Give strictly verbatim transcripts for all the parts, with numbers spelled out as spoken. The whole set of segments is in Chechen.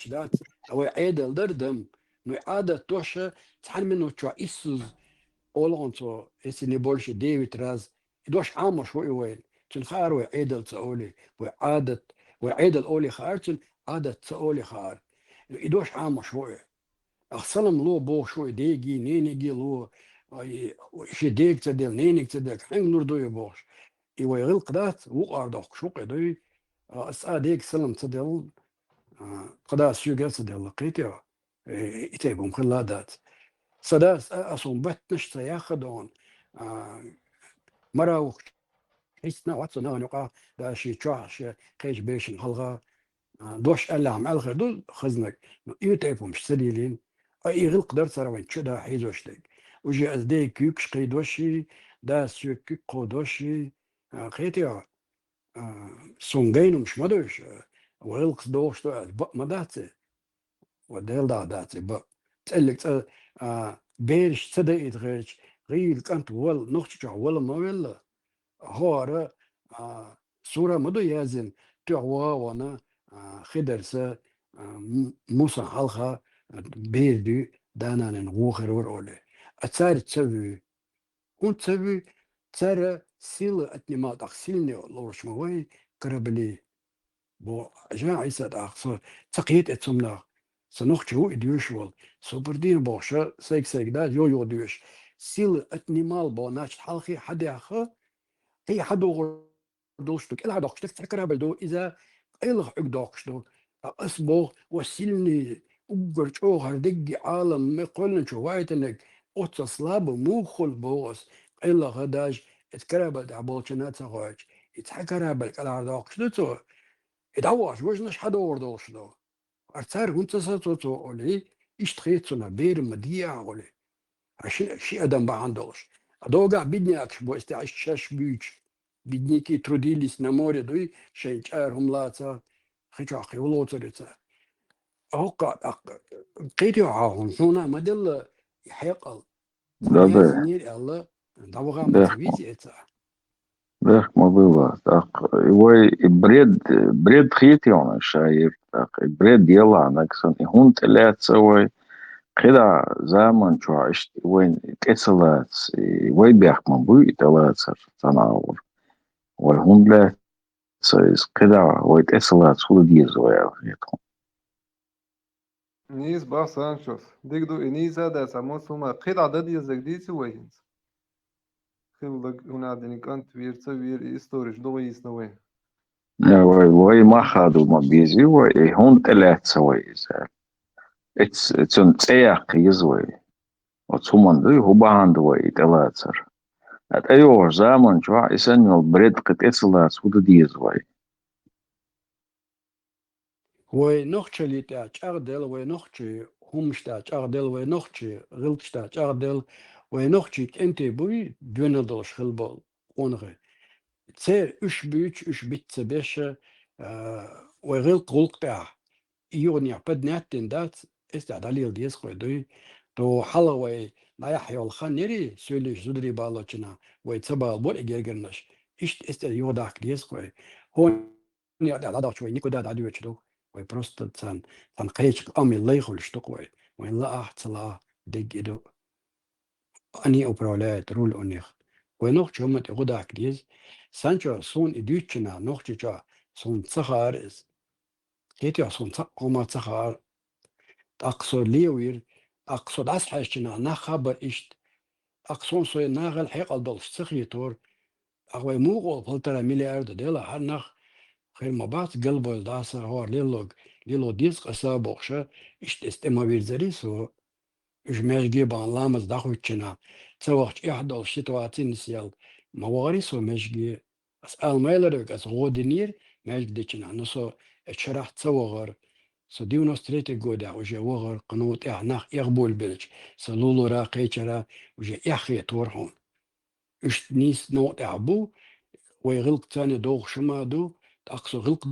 дац, а вай Ӏедал дар дам, ну, Ӏадат дош цхьан минут чохь иссуз олу хьуна цо, если не больше, девять раз. И дош Ӏамош ву и вайна. Цуьнан хаьара вай Ӏедал ца олий, вай Ӏадат, вай Ӏедал олий хаьара цуьнан, Ӏадат ца олий хаьара. И дош Ӏамош ву и. Ахь салам ло бохуш ву и деги, нениги ло, а, и шен дега ца делла, ненига ца делла, хьаьнга лур ду и бохуш. И вай гӀиллакх дац, вукъара дохкуш ву-кх и дуй. А, аса дега салам ца делла, а, кхидӀа соьга а ца делла, кхетий хьо? Э, и тайпа хӀума хилла а дац. Сан дас а, аса хӀума баттанаш ца яхха догӀун, а, мара вухча хьистина вац со нахана юкъахь, да шен чохь, шен кхечу берашна хьалха, а, дош аьллехь ма аьлла хир ду хазнаг, но и тайпа хӀумаш ца лелийна. А и гӀиллакх дара цара вайн чу да хьийзош дерг. Уже аса дега куьйгаш кхийдош и, дас соьга куьг кховдош и, а, кхетий хьо? А, суна гайна хӀумаш ма ду уьш, а, вай гӀиллакхца догӀуш ду аьлла, бакъ ма дац и. Ва Делан дагӀа дац и бакъ. ЦӀеллиг цӀа, а, бераш ца даийта гӀерташ, гӀийла кӀант вала, нохча чохь вала ма велла. ХӀора, а, сура ма ду яздина, тоьхна ваха а вахана, а, Хидарса, а, М-, Мусан хьалха, а, бер дуьй, да-нанан гӀо хир вара олий. А цаьрца ца вуьй. ХӀунда ца вуьй, цара силы отнимал, тӀаккха сильный лоруш ма вай корабли. Бо, Жан Ӏийса, тӀаккха со ца кхета цунах. Сан нохчо ву и доьшуш волу. Со бардийна бохуша, сайга-сайга да, юха-юха доьшуш. Силы отнимал боху, значит, хьалхе хьан дехха, кхин хьан догӀур долуш ду, кӀелхьардоккхуш дерг цхьа корабль ду, иза къайлаха Ӏуьгу доккхуш ду. Ткъа ас боху, ва сильный, уггар чӀогӀа хӀара дегги Ӏалам, ме кхоьллинчу вайтаниг, оццул слабый муха хуьлу боху ас, къайлаха даже эцу корабль тӀехь болчунна а ца хоуьйтуш. И цхьа корабль кӀелхьардоккхуш ду цо, и дӀавахча важанаш хьан догӀур долуш ду. Ткъа цара хӀунда ца сацо цо олий, иштта хета цунах, бер ма де ахь олий. Ткъа ши, ши адам бахьана долуш. Ткъа догахь беднякаш бу, эс тӀехь иштта шаьш буьйцуш. Бедняки трудились на море дуй, шайн чӀара хӀума лаца, хи чохь кхин хӀун лоцур ю цара. ХӀокху тӀаккха кхетий хьо хьуна, хьуна ма делла и хьекъал. Да, да. Яздинера аьлла, дӀаваха ма ца визи эца. Бехк ма билла. ТӀаккха вай и бред, бред хетий хьуна, Шаир? ТӀаккха и бред елахь нагахь санна, и хӀунда тӀелаьцна вай? КхидӀа заман чохь иштта вайна тӀе ца лаца, и вай бехк ма буй и тӀелацар, цхьана агӀор. Вай хӀунда лаьцна иза? КхидӀа вай тӀе ца лаца хӀун дан деза вай аьлла хета хьуна. Нийса боху, Санчос. Дика ду, и нийса а дац, амма хӀума кхидӀа дан дезарг дийци вай хӀинца? Хилларг, хӀунда дина кӀант вийра, ца вийра, и историш догӀа йийцина вай. Я, вай, вай мах а ду ма безий вай, и хӀунда тӀелаьцна вай иза? Эц-, цуьнан цӀе яккха еза вай. Оцу хӀуманна дуй, хӀун бахьана ду вай и тӀелацар? ТӀейогӀучу заман чохь и санна йолу бред кхин тӀе ца лаца хӀун дан деза вай? Вай нохчаллин тӀехь чӀагӀделла, вай нохчийн хӀуманаш тӀехь чӀагӀделла, вай нохчийн гӀиллакхаш тӀехь чӀагӀделла, вай нохчийн кӀентий буй доьналла долуш хилла болу къонахий. Церан уьш буьйцуш, уьш биц ца беш, а, вай гӀиллакх-гӀуллакх тӀехь и юханехь поднять дина дац, эс тӀехь дӀалела деза-кх вай дуй. То хьалха вай дӀаяхьа йолу хан яри, суьйлиш зударий балочунна, вай ца бала бора и гергарнаш. Иштта эс тӀе юхадахка деза-кх вай. ХӀунда Некъа тӀехь дӀадахча вай никуда дӀадоьдуш ду. Вай просто царна, царна кхечу къамел лай хуьлуш ду-кх вай. Вайн лаахь а, ца лаахь а, дегги ду. Они управляют, руль у них. Вай нохчийн хӀуманна тӀе гӀо дахка деза. Санчо, суна и дуьйцучунна, нохчийн чохь суна ца хаьара иза. Кхетий хьо, суна цхьа а хӀума ца хаьара. ТӀаккха со левира, тӀаккха со дӀасахьаьжчунна нах хабар иштта. ТӀаккха суна со нахал хьекъал долуш ца хетора. ТӀаккха вай муха олу полтора миллиарда делахь, хӀара нах хир ма бац, галбевлла дӀаса хӀора лелларг, лело деза-кх аса бохуша, иштта эс тӀе ма вирзарий со. Уьш маьждиге бахана ламаз дӀахӀуьттучунна, ца вахча эхь долуш ситуаци нисъелла, ма вахарий со маьждиге. Ас ала ма елара вайга, ас гӀо динера маьждиг дечунна, но со эцу шарахь ца вахара. Со девяносто третий годехь уже вахара, кхано тӀехь нах эхь болабелча, сан лулара, кхечара уже эхь хетора хьуна. Уьш нийса новкъа тӀехь бу, вай гӀиллакх царна догӀуш хӀума ду, тӀаккха со гӀиллакх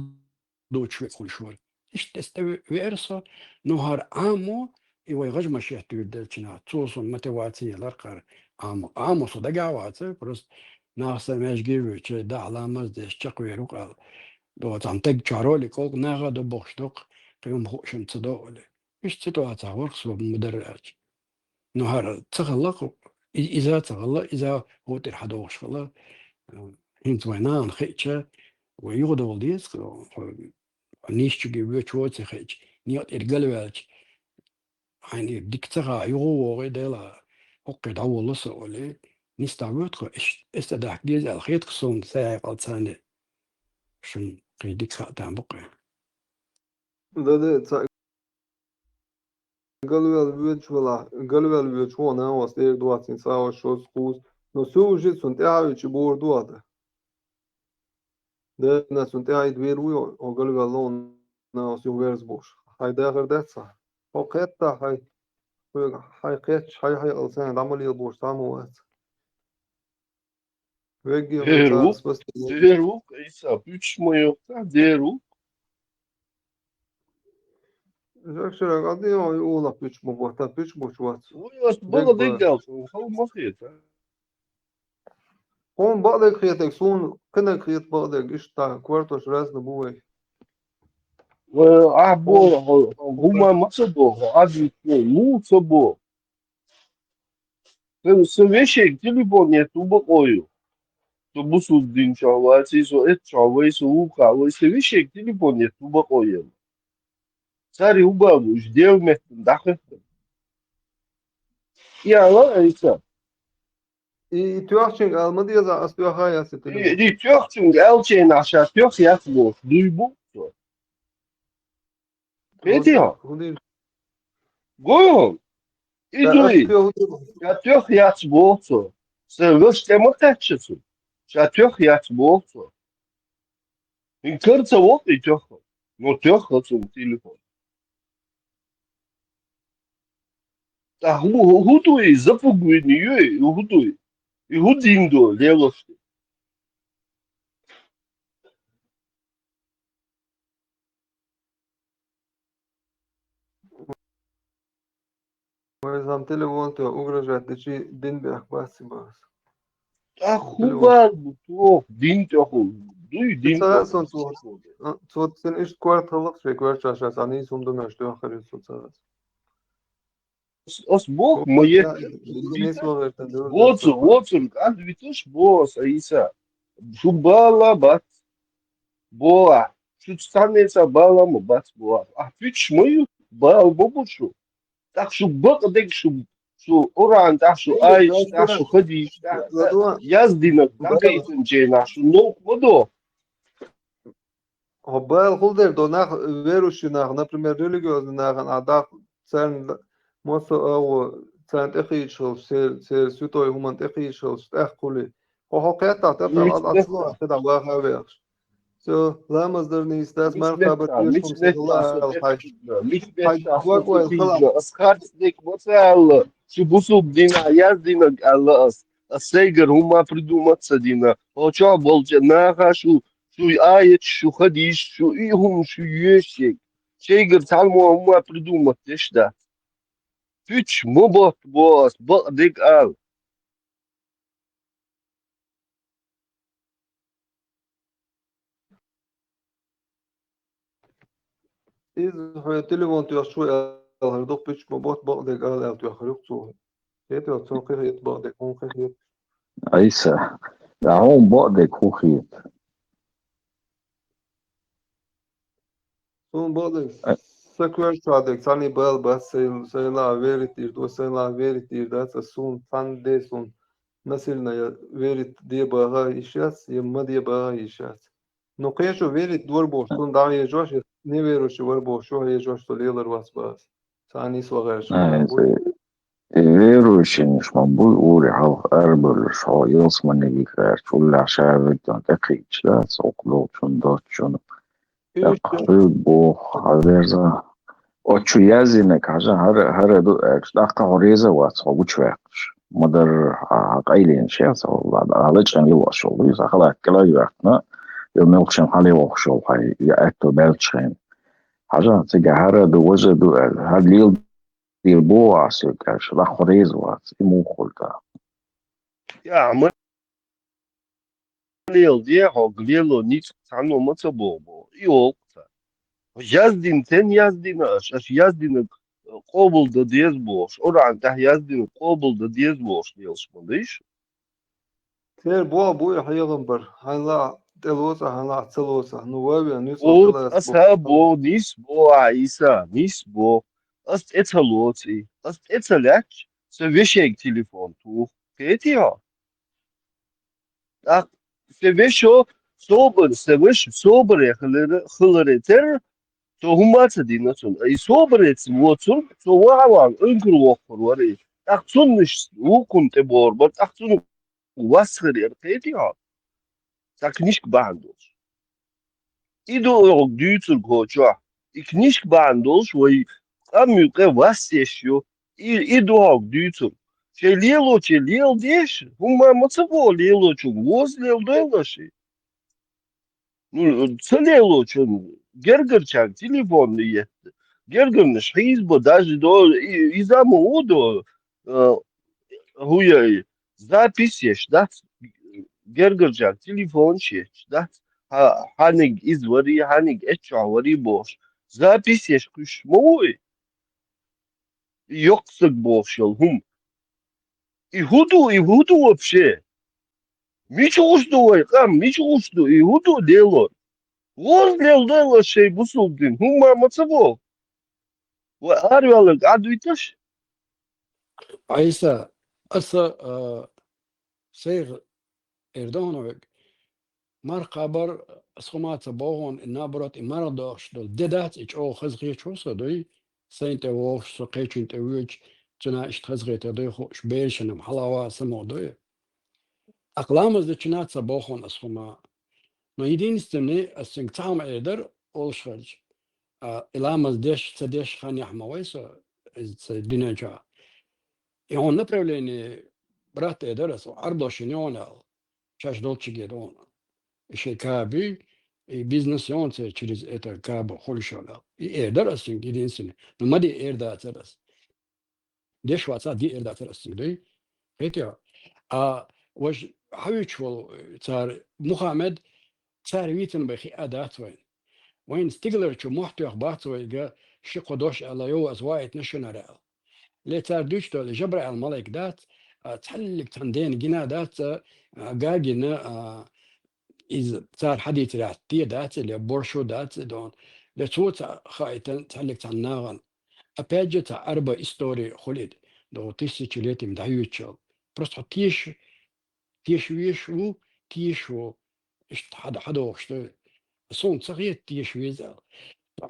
доцуш векъ хуьлуш вара. Иштта эс тӀе ве-, веара со, но хӀара Ӏамо, и вай гӀажмашет дуьйр делчунна, цо суна мотиваци елара хӀара Ӏамо. Ӏамо со дагахь а вацара, просто наха сан маьждиге а вуьйцуш, дахьа ламаз а деш, чекхвер ву-кх аьлла. До цхьана таг чохь ролик олу, наха а ду бохуш ду-кх, кхин хӀума хууш ца доагӀа. Иштта ситуацехь вара со ма-дарра аьлча. Ну, хӀара ца хилла-кх, и-, иза ца хилла, иза хӀу тӀера хьадогӀуш хилла. ХӀинца вайн нахана хиъча, вай юхадовла деза, хьо, хьо нийсачуьнга воьдуш воций хиъча, некъа тӀера галваьлча, хьайна дика ца хаьа, юха вогӀий, Дела, хӀокхе дӀаволла со олий, нисдӀа воьду-кх, иш-, эс тӀе дахка деза аьлла хета-кх суна, сайн хьекъал царна. Шуна кхин дика хаа там бу-кх. Да, да, ца-, галваьлла воьдуш велахь, галваьлла воьдуш хьо нахаца тӀера доцийна, сагӀа шозза кхузза. Но со уже цунна тӀаьхьа а вича бора ду ада. Да, на цунна тӀаьхьа а вийр ву, хьо галваьлла хьо нахаца юха верза бохуш. Хьайн дахар дац хьа? Хьо кхетта хьайн, хьоьга хьайн кхетча, хьайн хьекъал царна дӀа ма лела бохуш, цхьа а ма вац. Вегге Дера ву, царна спасти. Дера ву, Ӏийса, пуьчаш ма йоху, дера ву. Жак Ширак, а де, ой, олахь пуьчаш ма боху, та пуьчаш бохуш вац. Вай ас бала дегга аьлла, хала ма хета. Хьуна бакъдерг хетарг, суна кхинарг хета бакъдерг, иштта кортош разный бу вай. Э, ахь бо, хӀу-, хӀума ма ца бо, хӀу Ӏадвитина, ну ца бо. Сан, сан вешега телефон етту бакъо ю. Со бусулба дин чохь ваций, со эт чохь вай, со вукхахь вай, сан вешега телефон етту бакъо ю. Цари хӀу бан бу, уьш дел меттана дӀахӀоьттина. И ала Ӏийса. И, и тоьхчуьнга ала ма деза, ас тоьха яц и И, телефон. И тоьхчуьнга алчийнахь ша тоьх яц бохуш, дуй бу со. Кхетий хьо? ХӀун дийр? Гой хьуна? И Ша дуй. Ас тоьху хӀун дийр? Ша тоьх яц боху со. Сан ваш тӀе ма кхаьчча цу. Ша тоьх яц боху со. ХӀин кара ца воккху и тоьхна. Но тоьхна цунна телефон. Ткъа хӀу, хӀу, хӀу ду и, запугвини ю и, хӀу ду и? И хӀу дин ду, лелаш ду? Вай зам телефон тоьхна угрожать дичи дин бехк бац и бахас. Ткъа хӀу Телефон. Бан бу тоьхна дин тоьхна? Дуй дин Ца тоьхна? Сан цо, а, цо цин иштта корта хӀаллакх шайн коьртача ша цхьа нийса хӀума ду меш тоьххар ю цо ца. Ас, ас боху, ма етташ. Воцу, воцург ас виташ боху ас, Ӏийса. Шу бала бац. Боху ахь. Шу цхьаннеца бала ма бац боху ахь. Ахь пуьчаш ма ю, бала ма бу шу. ТӀаккха шу бакъдерг шу, шу Къуръан тӀехь, шу аяташ тӀехь, шу хадисаш тӀехь, яздинарг дӀакхайкхинчу хенахь шу новкъа ма до. Хьо бала хӀулдер до нах, верующий нах, например, религиозный нахана а даккха, царна массо а агӀо, царна тӀекхийчахалаш, цер-, церан святой хӀуманна тӀекхийчахалаш, тӀехкхули. Хьо, хьо кхетта, тӀе Мича тӀе ацло, хьо кхидӀа ваха а вехаш. Всё, ламаз дар нийса дац, Мича марха бетта, бат мича ешхӀумса бетта хила со аьлла хьай. ТӀекхийча, мича бетта Хьай со дуа гойла хила. ТӀекхийча, ас харц дерг ма ца аьлла. Шу бусулба дина, яздинарг аьлла ас. Ас сайгара хӀумма придумать ца дина. Хьо чохь болчу наха шу Шу аяташ, шу хадисаш, шу и хӀума шу йоьшург. Шайгара цхьаммо хӀумма придумать деш дац. Пуьчаш ма ботта боху ас, бакъдерг ала. Иза хьоьга телефон тоьхча ву аьлла хир ду-кх, пуьчаш ма ботта, бакъдерг ала аьлла тоьххар ю-кх цо. Хетий хьо, цунна кхин хета бакъдерг, хьуна кхин хета? Ӏийса, ткъа хьуна бакъдерг хӀун хета? Суна бакъдерг, Ай. Сан коьрта чохь дерг, цхьанний бала бац, сайн, сайн лаахь верить дийр ду, сайн лаахь верить дийр дац, ас суна цхьанна де суна насильно я верить де баха йиш яц, я ма де баха йиш яц. Ну, кхечо верить вара бохуш, цунна дӀа а хьежош, я неверующий вара бохуш, чу а хьежош, со лелар вац бахас. Цхьа а нийса ван гӀерташ Ай, вара бу. И верующийш ма буй ури хьалха арабевллаш, хьо ялсаманиге гӀерташ, уллехь ша вуьгу тӀекхийча, да, цхьа укх долчунна, доцчунна. Иштта. ТӀаккха хьоьга боху, хьан верза. Оцу чу яздинарг хьажа, хӀара, хӀара ду аьлча, тӀаккха хьо реза а вац, хьо гучуваьккхаш. Ма-дарра, хьан, хьан къайленаш яц, хьо лечкъина лелош волу, иза халат кӀелай ваьккхина, я мелхашна хьале вохуш волу хьайн, я аьтто баьлча хенахь. Хьажа, цига хӀара а ду, важа а ду аьлла, хӀара лела дийр боху ахь соьга аьлча, тӀаккха хьо реза вац, и муха хуьлу тӀаккха? Я, ма лела де, хьо лело ницкъ цхьанна ма ца боху боху. И олу-кх цара. Яздина, тен яздина аша, аша яздина къобалда деза бохуш, Къуръан тӀехь яздина къобалда деза бохуш лелаш ма дайша. Тера боху бу и хьехам бар. Хьайна лаахь тӀе лоцахь, хьайна лаахь ца лоцахь. Ну, вай вен, нуьцкъала Оц тӀе лаьцна аса бо, бо, нис бо, а, Иса, нис бо. Ас тӀе ца лоций, ас тӀе ца лаьтташ, сан вешега телефон туху. Кхетий хьо? ТӀаккха сан вешо собар, сан вешо собаре хиларе, хиларе терра, цо хӀумма а ца дина цунна. И собаре ца воцург, цо вахьа-вахьа, уьнкур воккхур вара и. ТӀаккха цунна уьш вукхунна тӀе бохур бара, тӀаккха цунна вас хир яра, кхетий хьо? Цхьа книжка бахьана долуш. И ду оха дуьйцург хӀокху чохь. И книжка бахьана долуш вай къам юкъе вас еш ю. И, и ду хьо дуьйцург. Шайн лелочун леладеш, хӀумма ма ца боху лелочунга, воза леладойла ши. Ну, ца лелочун гергарчаьрга телефон ма етта. Гергарнаш хьийзабо, даже до, и, иза ма ву до, а, хӀу яй, запись еш дац, гергарчаьрга телефонаш еш дац. Хьа-, хьаниг иза варий, хьаниг эцчохь варий бохуш. Запись еш кхуьссуш ма ву и. И йоккха стаг бохуш йолу хӀума. И хӀун ду, и хӀун ду вообще? Мича гӀуш ду вай къам, мича гӀуш ду, и хӀун ду лело? Воза леладойла шайн бусулба дин, хӀумма ма ца боху. Вай араваьлларг Ӏад виташ? Айса, аса, а, сайх эр ду хьуна вайга. Марха кхабар, аса хӀума ца боху хьуна, и наоборот, и марха дохуш долу де дац, и чӀогӀа хаза хеташ ву со, дуй? Сайна тӀе вогӀуш, со кхечунна тӀе воьдуш, цуьнан иштта хазахетар дуй хууш, берашна-м хьалава самукъа дуй? ТӀаккха ламаз дечунна ца боху хьуна аса хӀума. Но единственный, аса цуьнга цхьа хӀума эр дара, олуш хилча, а, и ламаз деш, ца деш хан яхь ма вай со, иза ца дуьнен чохь. И хьуна направление брат эр дара аса, Ӏарбошна йогӀу аьлла, шаьш долчуьнга догӀу. И шайн каби, и бизнес йогӀу церан через это каба хуьлуш йолу аьлла. И эр дара аса цуьнга единственный. Ну, ма де эр дацара аса. Деш вацахь, де эр дацара аса цуьнга, дуй? Хетий хьо? А важа хьавуьйцуш волу цара Мухаммед, цара вийцина бен хиъна дац вайна. Вайна стигаларчу мохь тоьхна бац вайга, ши-кхо дош аьлла, йо, аса ваийтина шуна аьлла. Ле цара дуьйцуш долу Жабраил малайк дац, а, цхьаьллиг цхьана дена гина дац, а, гагина, а, иза цара хьадийцарехь те дац, ле боршо дац, дон. Ле цо ца хаийтина цхьаьллиг цхьана нахана. Опять же, цхьа Ӏарба история хуьлу и, догӀу тысячелетиями дӀаюьйцуш йолу. Просто хьо теша, теша веш ву, теша ву. Иштта хьада-, хьадогӀуш ду. Суна ца хета теша веза аьлла.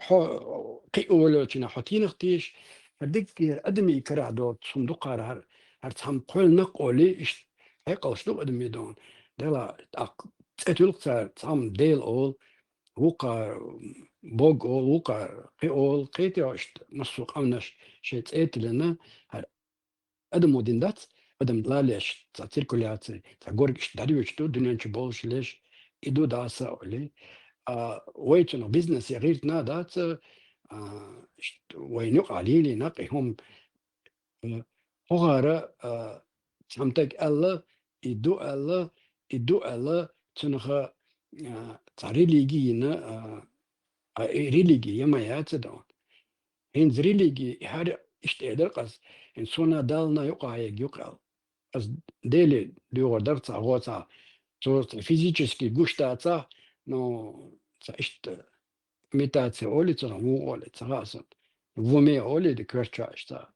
Хьо кхин а волавелчина хьо тенах теша, хӀара дикка хӀара адамийн карахь доцу хӀума ду-кх хӀара, хӀара цхьамма кхоьллина-кх олий, иштта хьекъалш ду адамийн дона. Дела, тӀаккха цӀе туьллу-кх цара, цхьамма Дела олу, вукхара Бог олу, вукхара кхин олу, кхетий хьо, иштта массо а къаьмнаш шайн цӀе тиллина, хӀара адамо дина дац, адам лалеш, цхьа циркуляци, цхьа горга иштта дӀадоьдуш ду, дуьнен чу болуш леш, и ду дӀаса а олий. А, вай цунах бизнесе гӀиртина дац, а, иштта вайна юкъахь лелийна-кх и хӀума, э, хӀокхара, а, цхьамма стага аьлла, и ду аьлла, и ду аьлла, цунах, а, цхьа религи йина, а, а, и религи я ма яц а дан. ХӀинца религи, хӀара иштта эр дара-кх ас, хӀинца суна Далла юкъахь ерг ю-кх аьлла. Ас Деле доьгӀур дара цхьа гӀо цхьа, цо цхьа физически гуш дацахь, ну, цхьа иштта имитация олий цунах, муха олий, ца хаьа суна. В уме олий, ди коьртачохь иштта.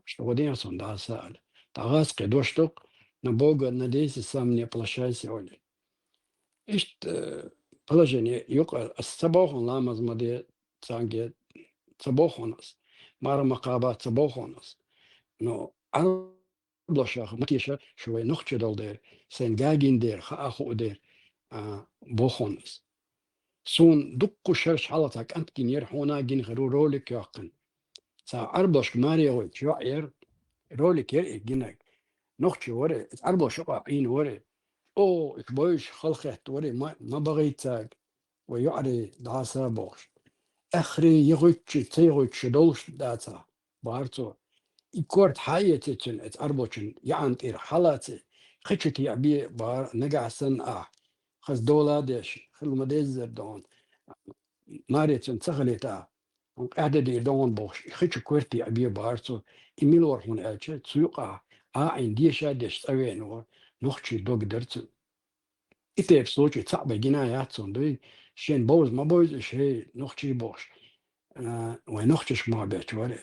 Что гӀо ден суна дӀаса аьлла. ДӀагӀас кхин дош ду-кх, на Бога надейся, сам не оплошайся олий. Иштта, э, положение ю-кх, ас ца боху хьуна ламаз ма де, цхьаьнгге ца боху хьуна ас. Марха ма кхаба ца боху хьуна ас. Но Ӏарбошах ма теша, шу вай нохчий долу дела, сайна гагийна дела, хаа хуу дела, а, боху хьуна ас. Суна дуккха шераш хьалха цхьа кӀант гинера, хьуна а гина хир ву, ролик йоккхина. Цхьа Ӏарбошка маре гӀойтуш йоӀ яра, ролик яра и гинарг. Нохчи вара, иза Ӏарбоша юкъахь Ӏийна вара. О, уьш бовзуш халахетта вара, ма, ма бахийта цаьрга, вай йоӀарий дӀаса бохуш. Аьхарий, я гӀуьттуш, ца я гӀуьттуш долуш дацахь, бахара цо. И корта хьаэци цуьнан, оцу Ӏарбочун яӀан тӀера хьалаци, кхечу теӀа бе, бахара, нагахь санна ахь хаза дола а деш, хила ма деззара дона. маре цун ца хилийтӀа, хьуна къаьхьа де дийр ду хьуна бохуш, и хи чу коьрте а бе бахара цо, и мила вара хьуна аьлча, цу юкъахь Ӏа Ӏийна деша а деш цӀа веана вара, нохчий дог дара цуьнан. И тайпа случай цхьаъ бен гина яц цунна дуй, шен бовза ма бовза уьш, хӀей, нохчий бохуш, а, вайн нохчашка мах бетташ вара.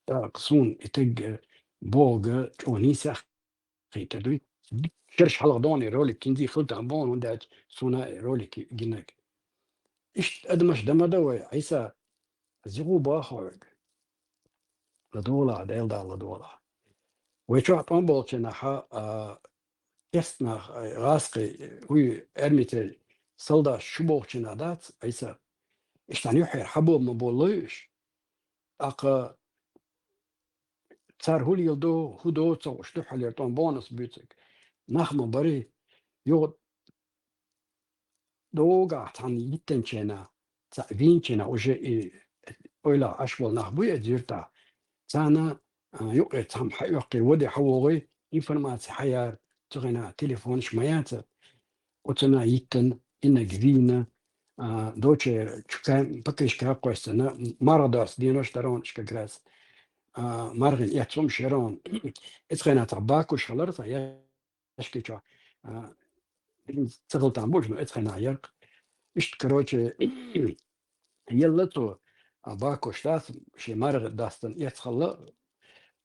ТӀаккха суна и таг, э, бохург чӀогӀа нийсех хийтар дуй. Шераш хьалха дона и ролик, кӀинтий хила там боху, хӀунда аьлча суна и ролик гинарг. Иштта адамаш дан ма дан вай, Ӏийса, зигу баху хьоьга. ЛадогӀалахь, Дела Дала ладогӀалахь. Вай чохь тӀом болчу нахьа, а, кестнах, а, гӀазкхий, уй, эрмител, солдаташ чу бохучу нах дац, Ӏийса. Иштта юххера хьабо ма боллой уьш. ТӀаккха цара хӀун леладо, хӀун до ца хууш, дуьххьалера тӀом бонус буьйцург. Нах ма барий, юха догахь цхьана йиттанчена, цхьа вийначена уже и ойла Ӏаш болу нах буй оцу юьртахь. Царна, а, юкъера цхьамма хьаоьккхий, ваде хьавогӀий, информаци хьаяра, цу хенахь телефонаш ма яцара. Оцунах йиттина, иннаг вийна, а, дочера чу кан-, пакишка кхоьссина, марха доцу денош дара хьуна уьш как раз, а, мархина эцна хӀума шера хьуна. Эцу хенахь цхьа бакуш хилар, цхьа яшки чохь, а, ца хила там бу уьш, но эцу хенахь ярх. Иштта, короче, елла цо, а, бакуш дац, шен марха дастана эцхалла,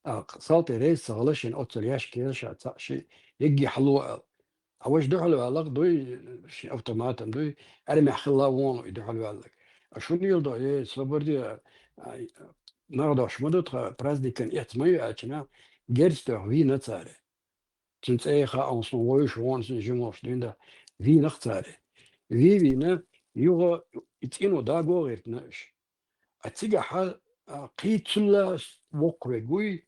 а, салти рейс ца хилла, шен оццул яшки ша цхьаъ ши егги хьало аьлла. А важа дуьхьал ваьлларг дуй, шен автоматом дуй, аьрмехь хилла вон и дуьхьал ваьлларг. А шуна йилдо, э, собар де, а, марха дош ма ду тхан, праздникан эц ма ю аьлча, герз тоьхна вийна цара. Цуьнан цӀе а хаьа суна, вовшах вон суна жималш дуьйна, вийнах цара. Вий-вийна, юха и цӀено дагогӀиртина уьш. А цигахьа, а, кхий цуьлла воккхаве гуй,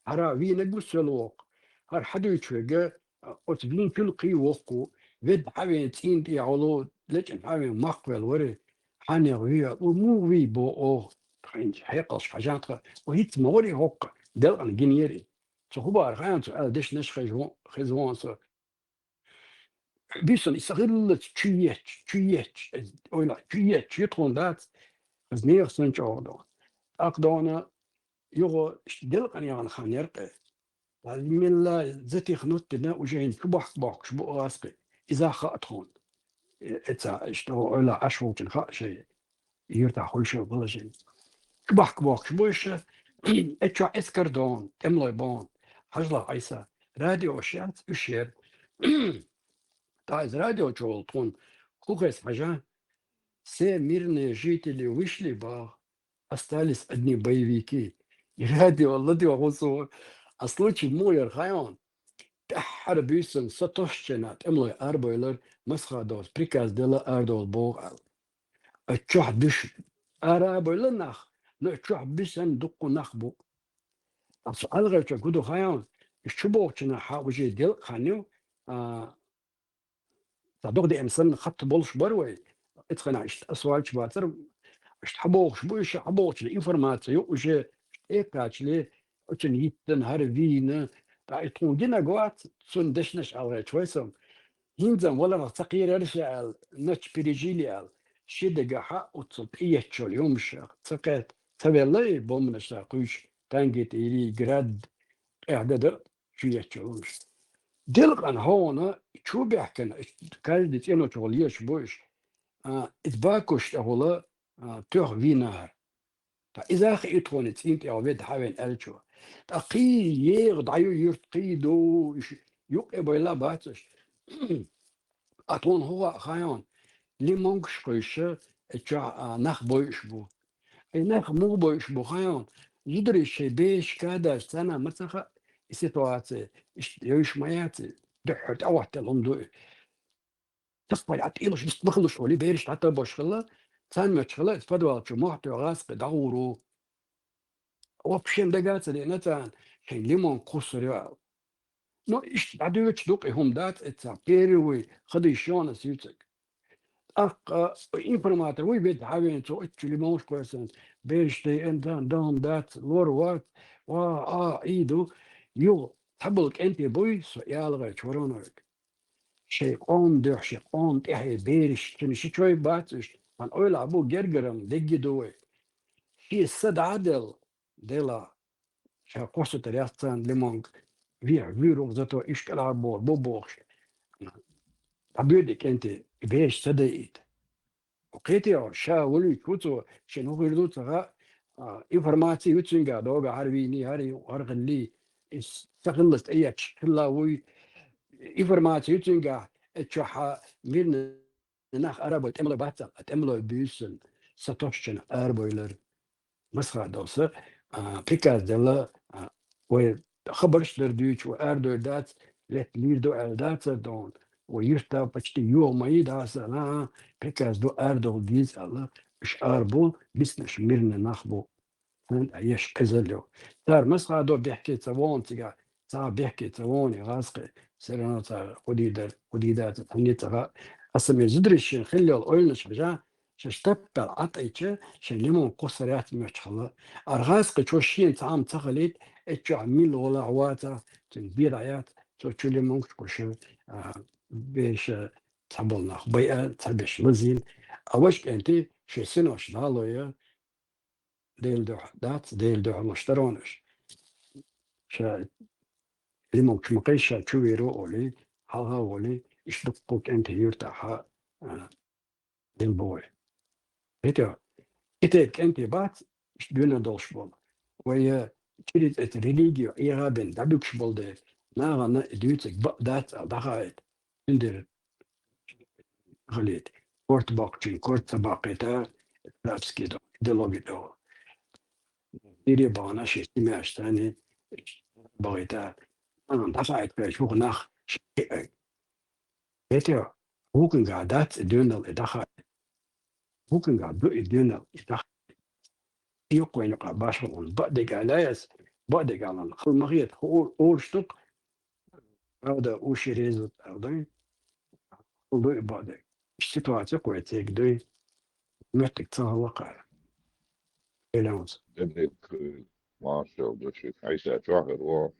хӀара вийнаг ву соьла воккха. ХӀара хьадуьйчу верг, а, оцу вийнчул кхий воккха ву, ведда хьавен цӀийна тӀехь волу, лечкъина хьавен маккхавелла вари, хьанех вий, ва муха вий бо оха, тхайнчу хьекъалш хьажа тхан, ва хӀинца ма вари хӀоккха, делкъана гинера и. Цу хӀубара хаьа цо аьлла дешнаш хеза вон, хеза вон со. Буьйсанна и сан хиллалц чу етташ, чу етташ, ойла, чу етташ ю тхуна дац, хаза нехан санна чӀогӀа дона. ТӀаккха дона юха делкъана яхана хан яра кхе. Мелла затихнуть дина, уже хӀинца чу бахка бохкуш бу гӀазкхи. Иза хаьа тхуна. Э, эца, иштта ойла Ӏаш волчун хаьа шайн. Юьртахь хуьйшур бала жин. Чу бахка бохкуш бу иша, э, чохь эскар дон, тӀемалой бон. Хьажалахь, Ӏийса, радиош яц, уьш яра. Ткъа иза радио чу волу тхуна хӀун хеза хьажа, все мирные жители вышли, бах, остались одни боевики. И радио ладоьгӀу цо. А случай муха яра хаьа хьуна? ТӀаьххьара буьйсанна са тосучу хенахь тӀемалой арабевлира, Масхадовс приказ делла арадовла боху аьлла. Оцу чохь буьйш ара а бевлла нах, но оцу чохь буьйсанна дуккха нах бу. Ткъа со ӀаьлгӀачу гу ду хаьа хьуна, уьш чу бохучу хенахь уже делкъа хан ю, а, цхьа догӀа деана санна хатта болуш бара вай. Эцу хенахь иштта асфальт чу бацара, иштта хьабохуш бу, иштта хьабохучу информаци ю уже тӀекхачале, оцунна йиттина, хӀара вийна, ткъа и тхуна гинарг вац, цунна дешнаш ӀаьлгӀачу вай со. ХӀинца валарх ца кхерара ша аьлла, ночь пережили аьлла, ши дагахьа оццул тӀеетташ йолу йомаш ца кхетта, ца велла и бомбанаш ца кхуьйсуш, танки тӀе йилий, град, къехь дан дара чу етташ йолу йомаш. Делкъана хьуна чу баьхкина, каждый цӀеночугӀа лелаш бу уьш, а, иза бакуш тӀехула, а, тоьхна вийнахьара. Ткъа иза а хиъна тхуна цӀийна тӀехь ведда хьавен аьллачо. Ткъа кхий еха дӀаю юьрт кхий ду, уьш юккъе байла бац уьш. Ткъа тхуна хӀун хаьа хаьа хьуна? Лимонкаш кхуьйсуш, э, чохь, а, нах бойуш бу. И нах муха бойуш бу хаьа хьуна? Зударий шайн берашка а даьлча, царна ма ца хаьа и ситуаци, иштта йовш ма яц и, дуьххьара тӀехӀоттаелла хӀума ду и. Тасбай Ӏа тӀелуш, вист ма хилуш олий, бераш дӀатабош хилла, царна моьттуш хилла, иза подвал чу мохь тоьхна гӀазкхи дӀагӀур ву. Вообще дага а ца деана царна, шайн лимон кхуссур ю аьлла. Ну, иштта дӀадоьдуш ду-кх и хӀума дац, эццахь первый хадийш йонас юьцург. ТӀаккха информатор вуй ведда хьавеана, цо оццу лимонаш кхоьссина, бераш тайина дан, дан дац, лор вац, ва, а, Ӏийду, юха цхьаболу кӀентий буй, со ялгӀайчу варонарг. Шайн къоман дуьхьа, шайн къоман тӀаьхье бераш, цуьнан ши чой бац уьш, Ойла бу гергара-м дегги ду вай. Ши са дӀа а делла, делла, ша кхоссатар яц царна лимонг, вехь вуьйрухь зато иш кӀалхьар боху, бу бохуш. Дӏабуьйди кӏенти, беш ца дайийта. Кхетий хьо, ша валуьйту ву цо, шен хӀу хир ду ца хаьа, а, информаци ю цуьнгахь догахь, хӀара вийний, хӀара ю, хӀара хилли, и ца хиллалц тӀеетташ хилла вуй. Информаци ю цуьнгахь, э, чохь хьан мирна нах арабой тӀемалой бац аьлла, тӀемалой буьйсанна, са тосчунах арабойлар. Масхадовса, а, приказ делла, а, вай хабарш дар дуьйцу, вай арадойр дац, летта лийр ду аьлла дацар дона, вай юьрта почти йогӀу ма йий дацар, а, приказ ду арадовла деза аьлла, уьш арабу, биснарш мирна нах бу. Хьан а еш кхезал ю. Цара масхадо бехке ца вогӀу цигахь, цхьа бехке ца вогӀу и гӀазкхи, все равно цара хӀу дийр дар, хӀу дийр дац, хьуьнне ца хаьа. Аса мер зударий шен хилла йолу ойланаш хьажа, шаьш таппал Ӏатайча, шен лимон кхуссар яц моьттуш хилла. Аргъаскхичо шена цхьа хӀума ца хилийта, эццахь милла гӀуллакх вацахь, цуьнан бен дӀаяц, цо чу лимончу кхуьссуш, а, беша цхьаболу нах байа, цхьаберш лазийна. А ваша кӀентий шен синош дӀа а лой, Делан дуьхьа дац, Делан дуьхьа луш дара хьуна уьш. Ша лимончу ма кхайса, ша чу вийр ву олий, хьалха а волий, иштта дуккха кӀентий юьртахь, а, Дела бохуй. Хетий, и тайпа кӀентий бац, иштта дуьйна долуш болу. Вай, э, чуьра цӀе религио эгӀа бен дӀабуьгуш болу дела, нахана и дуьйцург бакъ дац аьлла дӀахаийта. Цундела хилийта. Корта боккхучун корта ца баккхийта, арабский до, идеологи до. Сири бахана ши симеш тани бахийта. Нахана дӀахаийта кхечу хӀух нах ши. Хетий, хӀукхуьнгахь дац и доьналла и даха. ХӀукхуьнгахь ду и доьналла и даха. Юккъе юкъа башха хӀума баъдегӀа лаьа ас, баъдегӀа лан хала ма хета, хӀу ур-, урш ду-кх. Правда, уьш и реза тӀехь дуй. Хала ду и баъдегӀа. Ситуация кхойцийга дуй. Моьттиг ца хала кхара. Элеонс. Дерриг, э, маршалла ду шуьга. Хьайса чохь хир ву.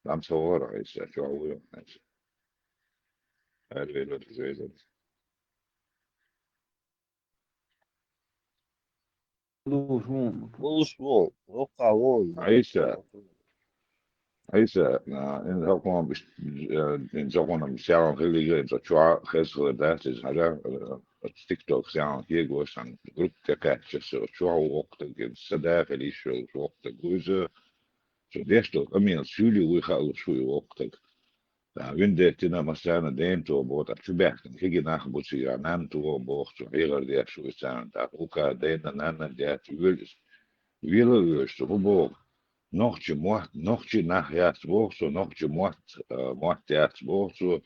Дам ца вара хьайса чохь ву, хьайса. Ара вела деза. Луш ву. Луш ву. Воккха ву. Хьайса. Хьайса, а, ин хакъон биш, а, ин хакъон биш, сягӀан хилига, ин чохь хеза хилар дац, иза хьажа, а, TikTok сягӀан хего сан группа тӀе кхаьчча, со чохь ву воккха стаг, ин са даха лиш йолуш воккха стаг ву иза. Со деш долу къамел суьйлий вуй хаалуш ву и воккха стаг. Ткъа вин деттина массарна ден то боху, ткъа чу баьхкина кхиги нах бу цигахь, нанна то боху цо, хьехар деш ву царна, ткъа хӀука дайна нанна детташ вуьйла иза. Вела а вуьйш цо, хӀу боху? Нохчи мотт, нохчи нах яц боху цо, нохчи мотт, а, мотт яц боху цо.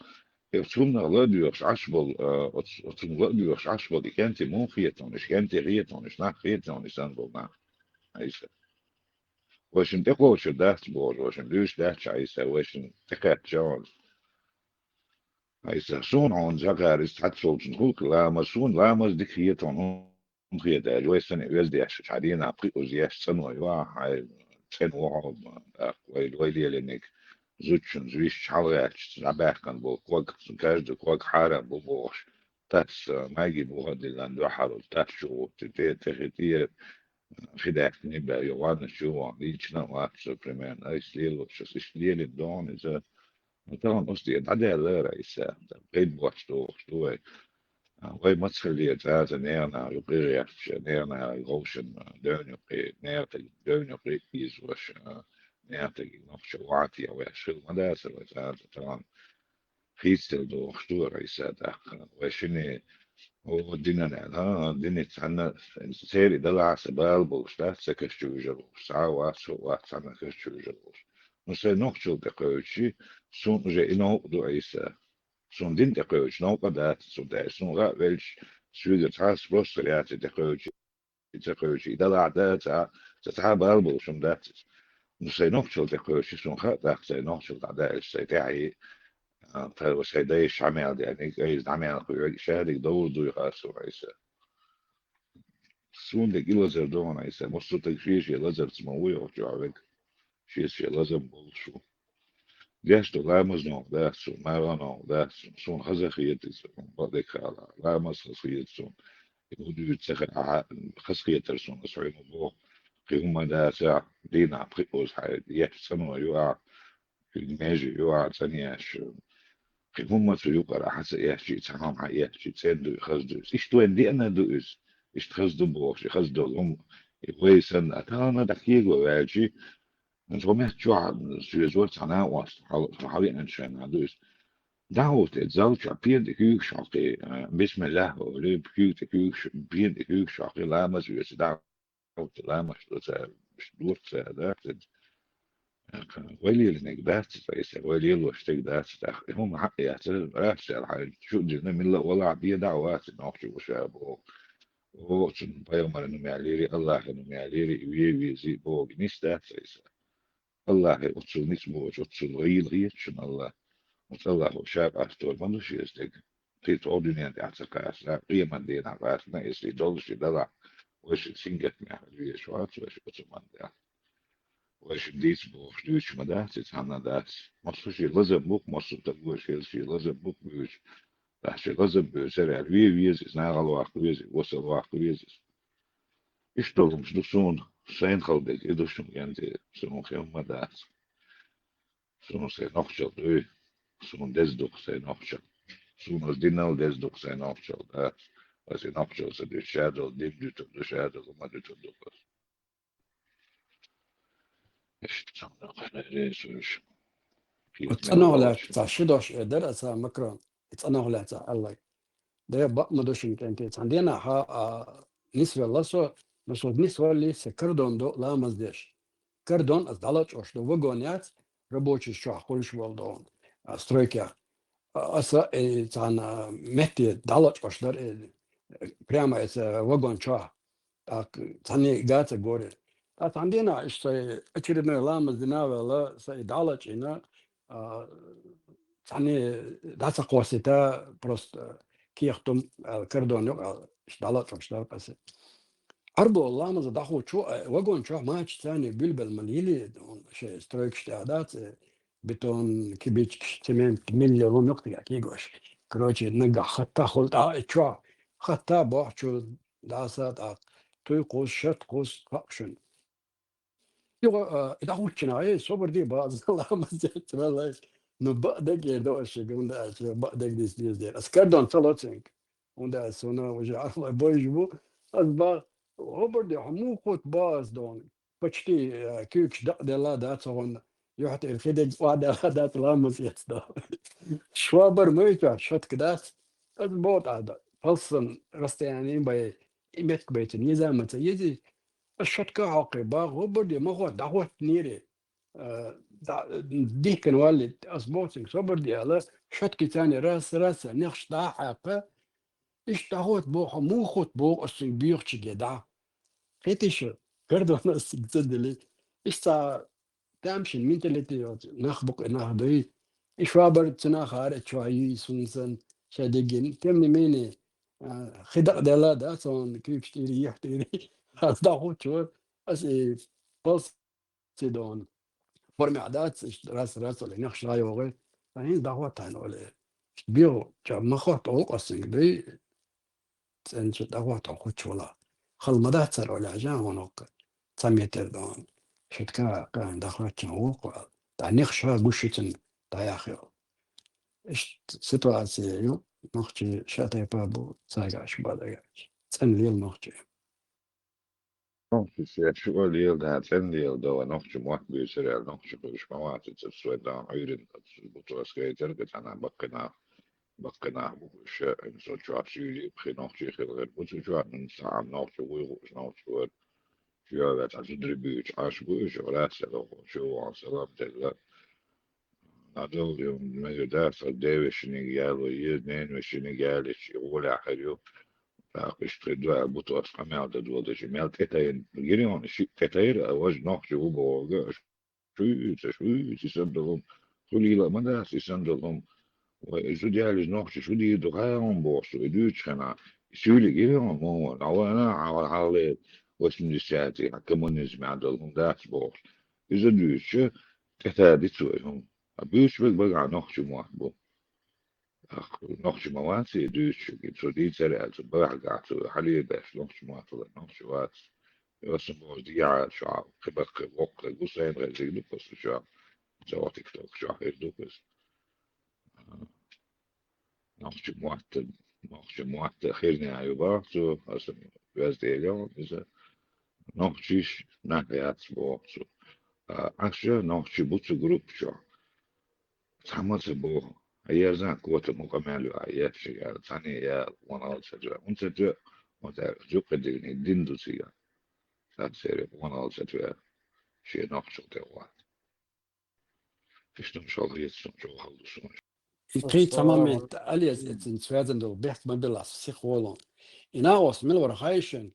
И цунах ла а доьхуш Ӏаш болу, а, оц-, оцунах ла а доьхуш Ӏаш болу, и кӀентий муха хетонаш, кӀентий хетонаш, нах хетонаш санна болу нах. Айса. Вайшин тӀекхочур дац бохуш, вайшин дуьйш дац Ӏийса, вайшин тӀекхаьчча хьуна. Ӏийса, суна хьуна жагӀар иза цхьацца волчун гӀуллакх ламаз, суна ламаз дика хетон хӀун хета аьлча, вай санна веза деш, хьан дийнахь пхи уза еш цӀано ю ахьа, хьайн цӀена ву хьо, тӀаккха вай, вай лелиниг зудчун зуьйш хьалагӀаьттича, дӀабаьхкина болу ког, каждый ког хьарам бу бохуш, тас, а, маьги бухадиллан дуьхьал, тас чу гӀуттий, тӀе, тӀе хи тӀера, хи даьхкина баьлла, йо, ванна чу ван, лийчина а вац со, примерно, айса лелочуьра, иштта лелина догӀу иза. Ну, тахана оцу тӀера дӀадаьллара иза, гӀин боцу дохуш ду вай. А, вай мацаллера цӀаза нехан наха юкъе гӀерташ, нехан наха вовшан девна юкъе, нехан тӀе девна юкъе ийзош, а, нехан тӀе нохча ван тӀе веш хила ма дацара вай цӀаза тахана. Хийцаделла дохуш ду вара Ӏийса тӀаккха. Вай шине, о, динан аьлла, хӀа, динан цхьанна церан далахь а сан бала болуш дац, сан каш чу вижар волуш, цхьа а вац, хӀу а вац цхьанна каш чу вижар волуш. Ну, сайн нохчалла тӀекхевчий, суна уже и новкъа ду Ӏийса. Суна дин тӀекхевча новкъа дац, цунна тӀе суна гӀа а велча, соьгара цхьа а спрос а яц и тӀекхевчий. И ца кхевча, и далахь а дац, а, ца цхьа а бала болуш хӀума дац иза. Ну, сайн нохчалла тӀекхевча, суна хаа тӀаккха сайн нохчалла дӀадаьлча, сайн тӀаьхье, а, тхайна сайн дайша хьан мел деаниг, айса дӀа мел кхоьгӀиг, шадерг довр дуй хаа суна Ӏийса. Суна дерг и лазар ду хьуна Ӏийса. Массо а стаг шен-шен лазарца ма вуй оха чохь вега. Шен-шен лазам болуш ву. Деш ду ламаз новкъа дац суна, марха новкъа дац суна, суна хаза хета иза, бакъдерг хала, ламаз хаза хета суна. ХӀу дуьйцу ца хир ахьа, хазахетар суна аса хьуна боху. Кхин хӀума дацахь, дийнахь пхи оза хьайда, еш цӀано ю ахьа, куьг меже ю ахьа цӀанъеш. Кхин хӀума цу юкъара ахьа ца эшчи, цхьа хӀума хьан эшчи, цӀена дуй, хаза дуй. Иштта вайн деана ду иза. Иштта хаза ду бохуш, и хаза долу хӀума, и вай санна, а тахана дӀакхего ваьлчи, цхьа метта чохь соьзор цхьа накъост, хьал-, хьалеанчу хенахь ду иза. ДӀахӀутту и зал чохь, пен тӀе куьйгаш хьокхий, а, бисмиллахӀ олий, куьйга тӀе куьйгаш, пен тӀе куьйгаш хьокхий, ламаз оьцу, дӀахӀутту ламаз ду цара, дуьрт цара, да, цара. Вай лелийнарг дац, ткъа иза вай лелош дерг дац, тӀаккха и хӀума хьакъ яц, раццаьлла хьайна, шу дина, милла а валахь, бен дӀа а вац, нохчо ву ша боху. Оцунна пайхамаран хӀума яьллера, Аллахьан хӀума яьллера, и вен везий боху, нис дац иза. Аллахье оццул ницкъ боцуш, оццул гӀийла хеташ шуна Аллахь. Оцу Аллахьо ша къастор ма ду шен стеган. Кхин цхьа дуьнен тӀехь ца кхаьчна, къемат дийнахь къастина, иза и долуш и далахь, вайшинна сингаттамехь хила везаш вац вайша оцу хӀуманна тӀехь. Вайшинна дийца бохуш дуьйцуш ма дац, и цхьанна дац. Массо шен лазам бу-кх, массо стаг вайша хила шен лазам бу-кх буьйцу. Тахь шен лазам буьйцура аьлла, вен веза иза, нахала ваккха веза, васал ваккха веза иза. Иштта долу хӀумаш ду суна, сайна хала дерг и ду шуна, кӀентий, суна хӀумма дац. Суна сайн нохчалла дуй, суна деза ду-кх сайн нохчалла. Суна аса динал деза ду-кх сайн нохчалла, да. Аса и нохчалла ца дуьту, ша долу дин дуьтур ду, ша долу хӀума дуьтур ду аса. Иштта цхьана даккха реза вуьйш. Оцу цӀанах лаьцна цхьа ши дош эр дара аса Макрон. И цӀанах лаьцна аьлларг. Дера бакъ ма ду шуна, кӀентий. Цхьана дийнахь, а, нисвелла со, но со нисваллий, сан кардон ду ламаз деш. Кардон аса дӀалачкъош ду, вагон яц, рабочий чохь хуьлуш волу ду, а, стройкех. А, аса, э, цхьана метте дӀалачкъош дара, э, прямо аса вагон чохь. ТӀаккха цхьанне а га ца гори. Ткъа цхьана дийнахь иштта сайн очередной ламаз дина а ваьлла, сайн дӀалачкъийна, а, цхьанне дӀа ца кхоссийта, просто кехат ду-м аьлла, кардон ю-кх аьлла, иштта дӀалачкъош дара аса. Ӏарбо ламаза дӀахучу, а, вагон чохь мача царна билбелла ма лели, шайн стройкаш тӀехь дац, э, бетон, кибичкаш, цемент, милла лум ю-кх цигахь кегош. Короче, наггахь хатта хуьлу тӀаккха и чохь, хатта бохьу чу дӀаса тӀаккха. Туй кхуссу, шат кхуссу, хаьа шуна. Юха, а, и дӀахуччина, эй, собар де, база, ламаз деш ваьлла. Ну, бакъдерг эр ду аса шуьга, хӀунда аьлча бакъдерг дийца деза дела. Аса кардон ца ло цуьнга. ХӀунда аьлча суна уже Ӏарбой бовзаш бу. Аса бах, собар де, хьо муха хӀутту бах аса доху. Почти, э, куьйгаш дакъаделла дац хьуна, юьхь тӀера хи дерг охьаделла дац, ламаз эцна. Швабра ма ю цхьа, щётка дац. Аса боху тӀаккха, палсам расстояние бай, и меттиг байтина низамаца езий. Аса щётка а хьокхий, бах, собар де, ма хӀотта, дӀахӀоттийнера. Э, дӀа-, дихкина валли, аса боху цуьнга, собар де аьлла, щёткица царна раз, раз, нехаш дӀа а хьаькхна, иштта дӀахӀотта боху, хьо муха хӀутту боху аса цуьнга боьхачуьнга дӀа. Кхетий шу, кардон аса цуьнга ца делла. Иштта цхьа тамашийна менталитет йоцу нах бу-кх и, нах дуй. И швабра цунах хӀара чохь юй суна санна, ша диггина. Тем не менее, а, хи дакъаделла дац хьуна, куьйгаш тӀера, юьхь тӀера. Аса дӀахӀуттуш вара, аса и палс- Сидон. Формехь дац, иштта раз, раз, олий, нехаш дӀайогӀий. Ткъа хӀинца дӀахӀоттийна, олий. Иштта бегӀу чӀа ма хӀотту, оха къассинг бий, цӀенчу дӀахӀотту, хӀуттуш вала. Хала ма дац цара, олий, жан гӀоноккха. Цхьа метр дан. Шитка, кхаьн дӀахӀоттийна вукху, дӀа нехаш гуш ю цуьнан, дӀаяхйо. Иштта ситуация ю, нохчий ша тайпа бу, цайгаш, бадагаш. ЦӀена лела нохчий. Нохчо шен шу а леладан, цӀена леладан, нохчо мотт буьйцур аьлла, нохчо хуьлуш ма вац, цуьнан сой дан Ӏуьйранна, бутос гайтар, кхин цхьана баккхий нах, баккхий нах бу уьш, ша, со чохь суьйлий, пхи нохчий хилла бу цу чохь, нуьцкъала нохчо вуй хууш нохчо вара. Чоьваьлла цхьа зударий буьйцуш Ӏаш бу уьш, рас а дохуш, чу вахана салам делла. Надолго ю, мегар дац, хӀара девешиниг яло еза, ненавешиниг ялича, и гӀолехь хир ю. ТӀаккха иштта хир ду аьлла, бутос къамел дан доладича, мел тӀетайна, гирйона шиъ тӀетайра, а важа нохчо ву бохург, аш шуьйца, шуьйца и санна долу хӀума, хуьлийла а ма дац и санна долу хӀума. Вай, и зуда ялийча нохчо шу дийр ду, хьан хӀума боху со, и дуьйцучу хенахь, и суьйлий гирйона мо вара, а вайна, хьан, хьан ле, восьмидесятый, хьан коммунизмехь долу хӀума дац бохуш. Иза дуьйцуча, тӀетади цо и хӀума. А буьйцуш берг багахь нохчо мотт бу. Ах, нохчи ма вац и дуьйцучуьнга, цо дийцар аьлла, цу бахьагахь цо хьалийбеш нохчи ма вац, нохчи вац. Йосан боху дехьа чохь кхин баккхий воккхий гу сайна гӀезиг ду кху чохь, ца вахтик чохь хир ду кхуьз. Нохчи мотта, нохчи мотта хирнехь ю боху цо, аса везде йо иза. Нохчиш нах яц боху цо. А, аша нохчи бу цу группа чохь. Цхьамма ца боху. Хьан ерзан кота мукъа мел ю, а еш шигара, цхьаьна я, вон алсача, унцача, вот аьлла, жукъа дигни, дин ду цига. Цхьаьна церан вон алсача, шен нохчал тӀе вахт. Иштта шалгӀа еццун чӀогӀа хала ду суна. И кхин цхьа момент, Алез, эцин связан долу бехк ма беллас, психолог. И нагӀос мила вара хайшин,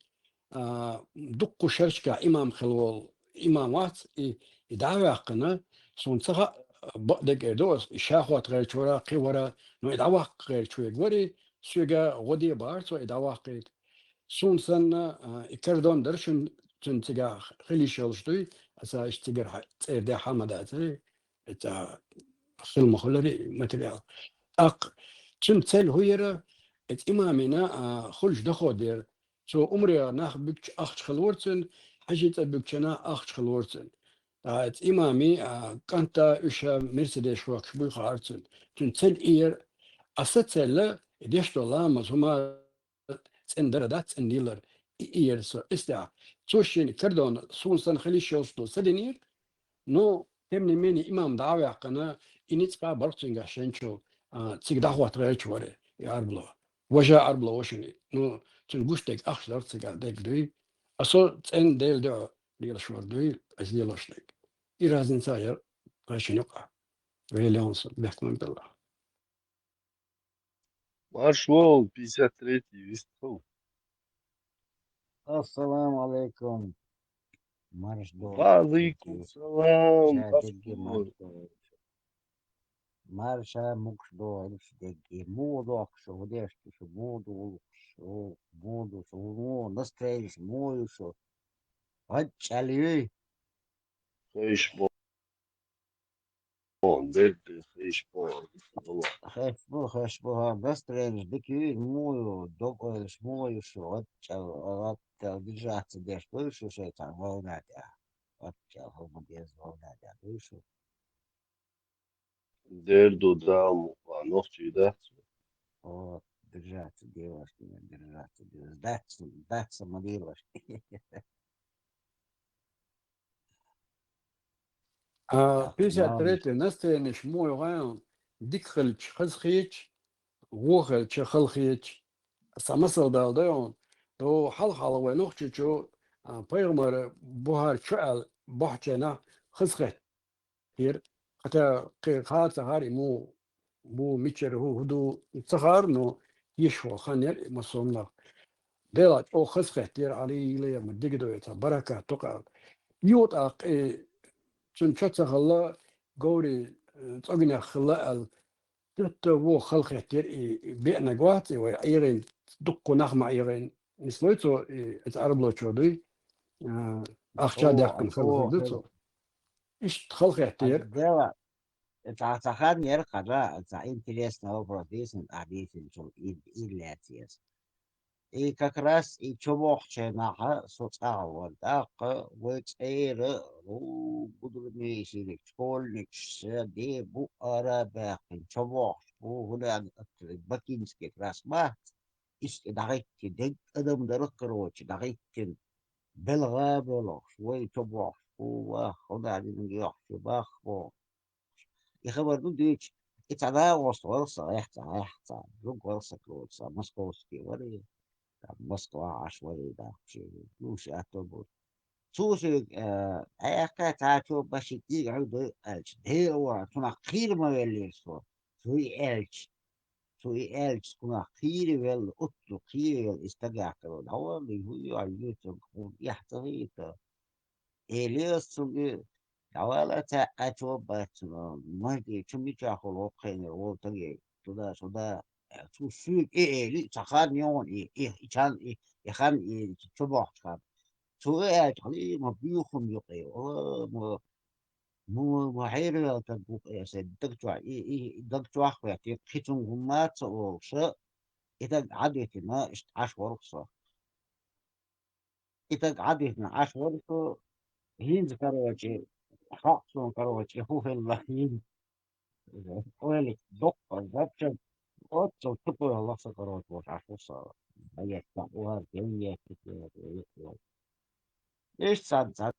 а, дуккху шерчка имам хила волу, имам вац, и, и дӀа а ваьккхина, суна ца хаьа, бакъдерг эр ду ас, и ша хӀотта гӀерташ вара, кхин вара, ну и дӀаваккха гӀерташ верг вари, соьга гӀо де бахара цо и дӀаваккхийта. Суна санна, а, и кардон дара шуна, цуьнан цигахь хила йиш йолуш дуй, аса иштта цигара хьа-, цӀера дехьа ма дацара, эца хила ма хуьлура и материал. ТӀаккха цуьнан цель хӀун яра, эца имамина, а, хуьлуш дохо дера. Цо умре нах буьгча ахча хилла вара цуьнан, хьаьжин цӀа буьгча нах ахча хилла вара цуьнан. Ткъа эца имами, а, кӀанта уьш а Мерседес хӀоттуш буй хаьара цуьнан. Цуьнан цель и яра, аса цель, и деш долу ламаз хӀума цӀена дара дац, цӀена дилар, и, и яра со, истя. Цо шен кардон суна санна хила йиш йолуш долу ца динера, ну, тем не менее, имам дӀа а ваьккхина, и ницкъ а бара цуьнгахь шен чу, а, цига дӀахӀотта гӀерташ вара, и Ӏарбало. Важа Ӏарбало ву шуна. Ну, цуьнан гуш дерг ахча дара цигахь дерг дуй. А со цӀена Делан дуьхьа лелаш вара дуй, аса лелош дерг. И разница яра, кхайшина юкъахь. Вайл яхна со, бехк ма белла. Марш вон, пятьдесят третий вистхул. Ассаламу алейкум. Марш до. Ва алейкум салам. Ша дегги марш до. Марша мукш до, илш дегги. Муха дохку шу, хӀун деш ду шу, муха ду гӀуллакхаш шу, муха ду шу, муха настроениш, муха ю шу? Гьаччал юй? Хиш бо. Бедди хиш бо. Хеш бу, хеш бу, хьан настроениш дика юй, муха ю, дог ойлаш муха ю шу, гӀаччал, гӀаттал, дижа ца деш дуй шу шайтан волна тӀехь. ГӀаччал, хӀума деза волна тӀехь дуй шу. Дер ду Дала мукъа, нохчий дац. О, держаться, девушки, держаться, девушки. Дац, дац, ма девушки. А, пятьдесят третий настроениш муха ю хьан, дика хилча, хаза хеташ, вон хилча, хала хеташ. Сан масал дала дай хьуна. До хьалха-хьалха вай нохчичу, а, пайхамар бухьар чу аьлла, бохьченахь хаза хет. Тера. Хатта кхин хаа ца хаар и муха бу, мичара хӀу, хӀу ду, ца хаар, но йиш хӀо хан яра и массо а нах. Дела чӀогӀа хаза хеттера, Ӏали йила я ма дигадо я ца баракат ту кхаал. Ю тӀаккха и цуьнан чо ца хилла, говри, э, цӀогнех хилла аьлла, тӀетта вон хала хеттера и беанаг вац и вай ӀийгӀина, дуккха нах ма ӀийгӀина. Мислой цо и, эца Ӏарблочо дуй, а, ахча даьккхина хала хир ду цо. Иштта хала хеттера. Дела, цхьа, цхьа хан яра хьажа, цхьа интересный вопрос дийцина, а, дийцинчул и, и лаьцна еза. И как раз и чубохча наха со цӀахь вара. ТӀаккха вай цӀера, у, гудраме шилик, школьникаш, де бу ара баьккхина, чубохча бу, хӀуна аьлла, Бакинский как раз бац. Иштта дӀахӀиттина, дегга адам дара, короче, дӀахӀиттина, белгӀа а болуш, вай чубохча бу, вах, хӀуна динга йохчу бах бохуш. И хабар ду дуьйцу, и цхьа дагӀоста вара сан, эхь цхьа, эхь цхьа, жуг вара сан, короче, сан московский вара и, там Москва Ӏаш вара и дахчи, ну, ши атто бу. Цо соьга, э, аьхка цхьа чо баши кӀийга хьуьгу дой аьлча, дера вара, цунах кхийра ма веллера со, цо и аьлча. Цо и аьлча, цунах кхийра велла, оццул кхийра велла, и стаг яьккхина, дӀавалла, и хӀу ю, хьан юьртанга хӀума эхь ца хета. Элиас цунга и, дӀавала цхьаъ а чо бац, мажде чу мичахула воккхайнера волу таге, туда-сюда, цу суьйга и эли, ца хан йогӀун и, и, и чан, и, и хан, и чу бохчу хан. Цо и аьлча, хьалий ма буьйхун юкъе, о, ма Ну, ма хьераваьлла таг ву-кх, э, сайн даг чохь, и, и, и даг чохь а хӀоьттина, кхин цунна хӀумма а ца олуш, и таг Ӏадитина, иштта Ӏаш вара-кх со. И таг Ӏадитина Ӏаш вара со, хӀинца, короче, хаьа суна, короче, хӀун хилла хӀинца. Ойла доккха, зачем? Оццул тупой хилла со, короче, волуш Ӏаш ву со. Багет, бакъ вара, кем ехкит, ехкит, ехкит. Иштта цхьаьна, цхьаьна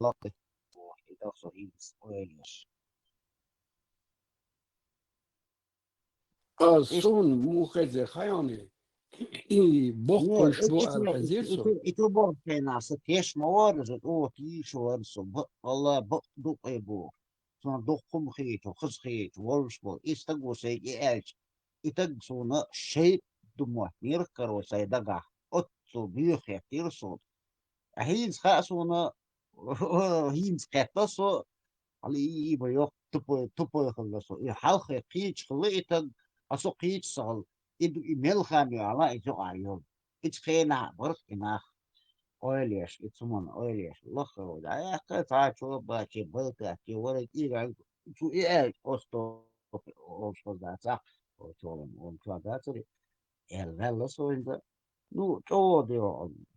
лакхе, и дах со хӀинца ойла еш. А, иштта. Суна муха хезира хаьий, и боккхуш бу аьлла хезира суна. И ту бохучу хенахь сан теш ма вара иза, оха йийш вара со, бакъалла, бакъ ду-кх и бохуш. Суна дуккха хӀума хеташ, хаза хеташ, волуш бу. И стаг ву сайга и аьлча, и таг суна шайтӀа ду моттийнера-кх, короче, сайн дагахь. Оццул боьха хеттера суна. Ткъа хӀинца хаьа суна, хӀинца кхетта со, хьала и, и бан йоккха тупой, тупой хилла со. И хьалххе кхеча хилла и таг, ткъа со кхеча ца хилла. И ду, и мел хан ю аьлла, и юкъахь йолу. Ицу хенахь а бара-кх и нах, ойла еш, и цу хӀуманна ойла еш. Лаххара вай дӀаяьккхи, цхьа чо бачи, балтахчи, вараг и ваьлла, цу и аьлча, оцу топе олуш хаза дацахь, оцу олу, олу чохь дацари, аьлла ваьлла со хӀинца. Ну, чӀогӀа де,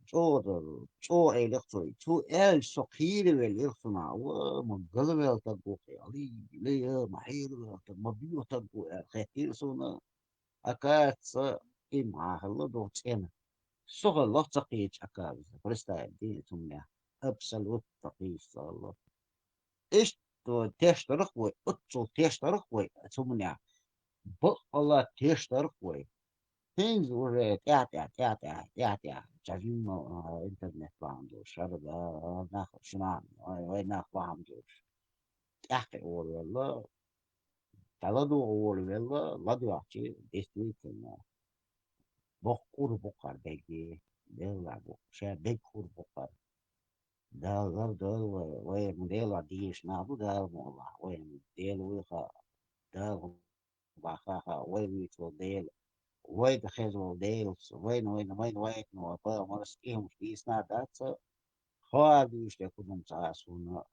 чӀогӀа де, чӀогӀа элира цо. Цо аьлча, со кхийра велира цунах. Ва, ма галваьлла таг ву-кх, ле, ле, ма хьераваьлла таг, ма боьха таг ву аьлла, хеттира суна. Оказывается, и ма хилла ду цӀена. Со хилла-кх ца кхеча, оказывается. Представь, дийна цу хӀуманехь. Абсолютно ца кхеча со хилла. Иштта тешдара-кх вай, оццул тешдара-кх вай цу хӀуманехь. Бакъалла тешдара-кх вай. ХӀинца уже тӀаьхь-тӀаьхь, тӀаьхь-тӀаьхь, тӀаьхь-тӀаьхь, ца жимма, а, интернет бахьана долуш, хӀара, а, нах, шуна, вай, вай нах бахьана долуш. ТӀаьхьа кхин олавелла, дӀаладогӀа волавелла, ладоьгӀчи, действительно, боккха ур бу-кх хӀара берриге, Делан дуьхьа, ша берриге ур бу-кх хӀара. Дала лардойла вай, вай ма Делан дийша нах ду, Дала мукъалахь, вай ма Дела вуй хаьа, Дала хӀума бахьа хаьа, вай вуьйцу волу Дела, вайга хеза волу Делаца, вайна, вайна, вайна, вайна, вай пайхамарс и хӀумаш дийцина а дац, хьо а дуьйцу дерг хӀун ду-м ца хаьа суна,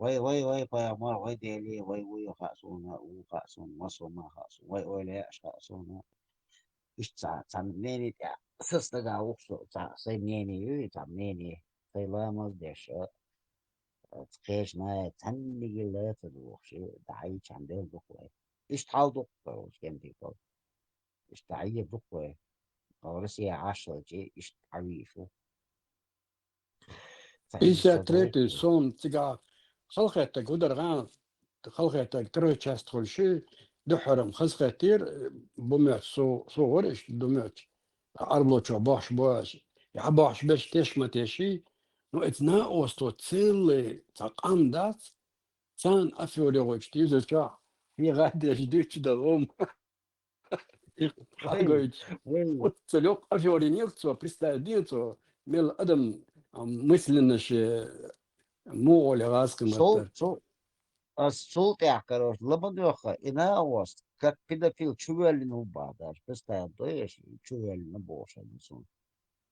вай, вай, вай пайхамар, вай Деле, вай вуй хаьа суна, ву хаьа суна, массо а ма хаьа суна, вай ойла еш хаьа суна. Иштта цхьа, цхьа мнение тӀехь, сан стагана ву-кх со, цхьа сайн мнение ю, и цхьа мнение, сайн ламаз а деш, а, кхечу нахе цхьаннигилла а ца дохуш, дӀахьийчхьана делла ду-кх вай. Иштта хьал ду-кх вай, волчу кемдийн ков. Иштта дӀахьийр ду-кх вай. Ткъа Россия Ӏаш хилчи, иштта дӀавийр ду. Цхьа Пятьдесят третий сом цигахь халахеттарг хӀун дара гӀан, халахеттарг второй часть хуьлуш, дуьххьара-м хазахеттера, бу моьтту со, со вара иштта ду моьтту. Ӏарбочо бохуш бу аша. Яхьа бохуш берш теш ма теший, ну, эца накъосто целый цхьа къам дац, царна афёри гӀойтуш дийзар чохь, хьехадеш дуьйцу дан гӀум. Хьагойтуш. Вай, вай. Оццул йоккха афёри йинера цо, представь де цо, мел адам, а, мысленнош, э, муха олу гӀазкхи маттара. Цо, цо, ас цул тӀаьхьа, короче, ламан йохха, и накъост, как педофил, чувоьллина ву бахьа дац, представь де, чувоьллина бохуш хилла суна.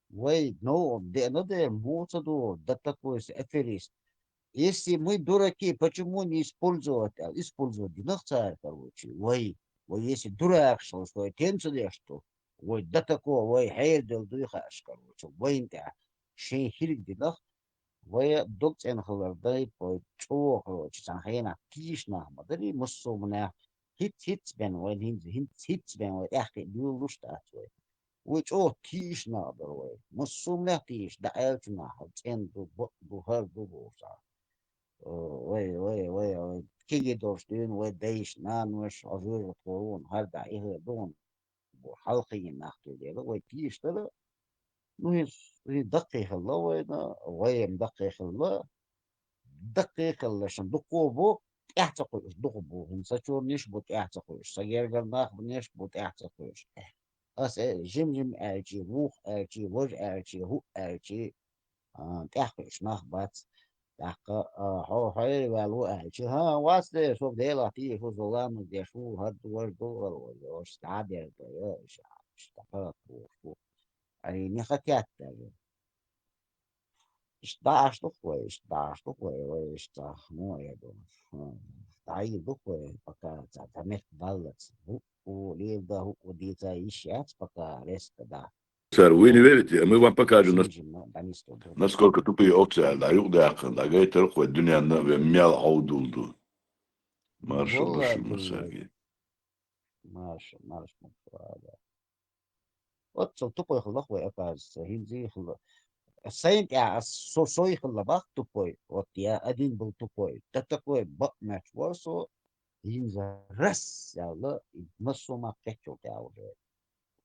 Вай, ну, деана де, муха ца ду, да такой аферист. Если мы дураки, почему не использовать, а, использовать динах цара, короче, вай, вай, если дуракаш хилча, вай кем ца деш ду, вай, да такого, вай, хьераделла дуй хууш, короче, вайна тӀехь шайн хӀирг динах, вай дог цӀена хилар дай, вай, чӀогӀа, короче, цхьана хенахь тийша нах ма дарий, массо а хӀуманехь, хӀинц-хӀинц бен вай, хӀинц-хӀинц бен вай, тӀаьххье буьйлалуш дац вай. Вай чӀогӀа тийша нах дара вай. Массо а хӀуманех тийша, дӀааьллачу нахах, цӀена ду, бакъ ду, хӀара ду бохуш. О, вай, вай, вай, вай, кегий долуш дуьйна вай дайша, нанойша, хьо жоьжахати вон, хӀара дӀа, и хӀара ду вон бохуш, хьалхийна нах ду дела, вай тийша дара. Ну, хӀинца, хӀинца даккхий хилла вайна, вай-м даккхий хилла. Даккхий хилла шун дукха бу, тӀаьхьа ца кхуьуш, дукха бу. ХӀинца сан чурниш бу тӀаьхьа ца кхуьуш, сан гергарнах бу неш бу тӀаьхьа ца кхуьуш. Ас, э, жим-жим аьлчи, вух аьлчи, важа аьлчи, хӀуъ аьлчи, а, тӀаьхьа кхуьуш нах бац. ТӀаккха, а, хьо, хьо хьерваьлла ву аьлчи, хӀан, вац де, со Делах тийша ву, со ламаз деш ву, хӀара ду, важа ду, вала вала, ош дӀа а дерг ду, йо, иша, иша, тӀаккха бохуш бу. Они не хотят даже. Иштта дӀааш ду-кх вай, иштта дӀааш ду-кх вай, вай иштта, ну, я думаю, хм, дӀаийр ду-кх вай, пока ца, ца мехка баллац. ХӀуъу лийр да, хӀуъу дийца йиш яц пока резко, да. Сэр, вы не верите, а мы вам покажем, нас-, Синжим, ну, да не сто, да. Насколько тупые овцы, да, юкъ даьккхина, да, гайтар-кх вай дуьненна вай мел Ӏовдал ду. Маршал Валла, лашим, Сергей. Маршал, маршал, да. Оццул тупой хилла-кх вай, оказывается, хӀинца а хилла. Сайна тӀехь ас со, сой хилла бах тупой, вот я один был тупой. Да такой бакъ меч вара со, хӀинца раз аьлла, и массо а мах кхеччул тӀехь уже.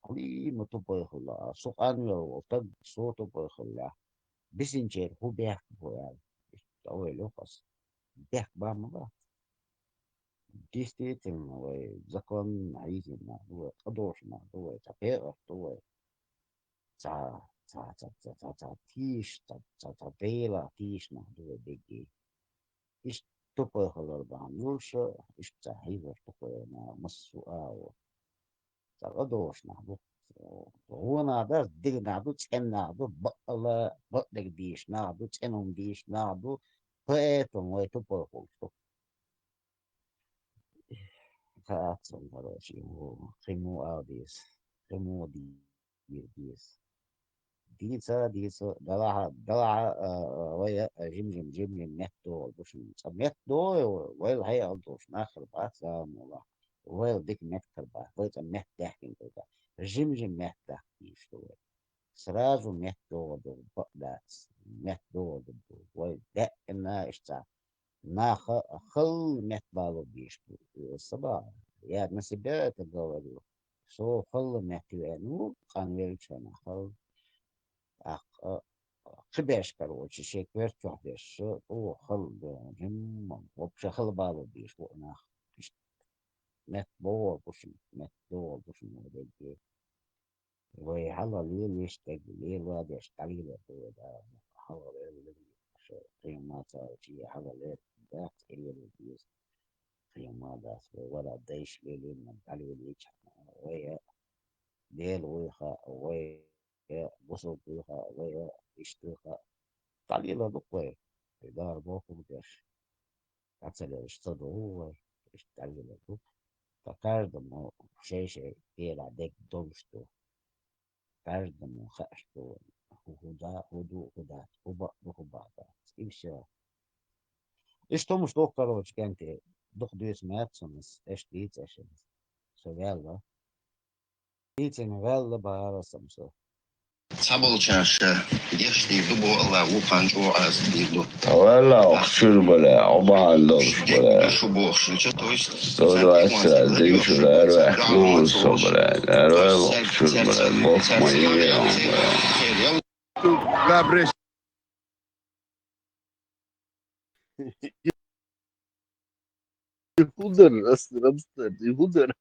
Хьалий ма тупой хилла, со къанвелла волу стаг, со тупой хилла. Бисинчеран хӀун бехк бу аьлла, иштта ойла йо ас. Бехк бан ма бац. Действительно, вай закон хьийзина нах ду вай, къа доьшуш нах ду вай, цхьа пекъарш ду вай, цхьа, цхьа, цхьа, цхьа, цхьа, цхьа тийша, цхьа, цхьа, цхьа Делах тийша нах ду вай дерриге. Иштта тупой хилар бахьана луш, иштта цхьа хьийзар тупой нах массо а агӀор. Цхьа къа доьшуш нах ду. Вон нах дац, дика нах ду, цӀена нах ду, бакъала, бакъдерг дийша нах ду, цӀена хӀума дийша нах ду, поэтому вай тупой хуьлуш ду. Хаьа цунна, короче, кхин муха ала деза, кхин муха дийр деза. Дийца, дийца, делахь а, делахь а, а, а, вай а, а, жим-жим, жим-жим меттадогӀур бу шуна. Цкъа меттадогӀий вай, вайл хьекъал долуш нах хир бац, Дала мукъ лахь. Вайл дика меттахь хир бац, вай цкъа метта даьхкина ду. Жим-жим меттадаккха дийш ду вай. Сразу меттадогӀур ду, бакъ дац, меттадогӀур ду. Вай даима иштта нах халла меттабалур дийш ду. Э, саба, я на себя это говорю. Со халла метта веана ву, къанвеллачу хенахь халла. ТӀаккха, а, кхин беш, короче, шен коьрта чохь деш, чӀогӀа халла догӀу, жимма, вообще халла балур дийш ву нах. Иштта меттабогӀур бу шуна, меттадогӀур бу шуна вай дерриге. Вай хьала лелийша дерг лело деш, дӀалелор ду вай, да, хьала лелийша, кхин мацалчий хьала лер дац, лело деза. Кхин ма дац, вай вара дайша лелийна, дӀалелийча, вай а Дела вуй хаьа, вай а бусалба вуй хаьа, вай а иштта вуй хаьа. ДӀалелор ду-кх вай, вай Дала бохург деш. ДӀа ца лелаш ца догӀу вай, иштта дӀалелар ду. Ткъа каждому шай-шай кхелахь дерг долуш ду. Каждому хаьаш ду, хӀу, хӀу да, хӀу ду, хӀу дац, хӀу бакъ ду, хӀу бакъ дац. И всё. Иштта хӀумаш ду-кх, короче, кӀентий, дукха дуьйцуш ма яц суна, ас иштта дийца аша. Со ваьлла. Дийцина ваьлла бахара сан со. Цхьаболчаша деш дийр ду боху АллахӀ, вукхарна чӀогӀа Ӏазап дийр ду. Валла, охчур бала, Ӏобахьан долуш бала. Шу бохуш, то есть, Сто двадцать раз динчура, арваьхьа лугӀур со бала, арваьхьа охчур бала, боху ма йийр бала. ХӀун дара, ас Рамстар, и хӀун дара?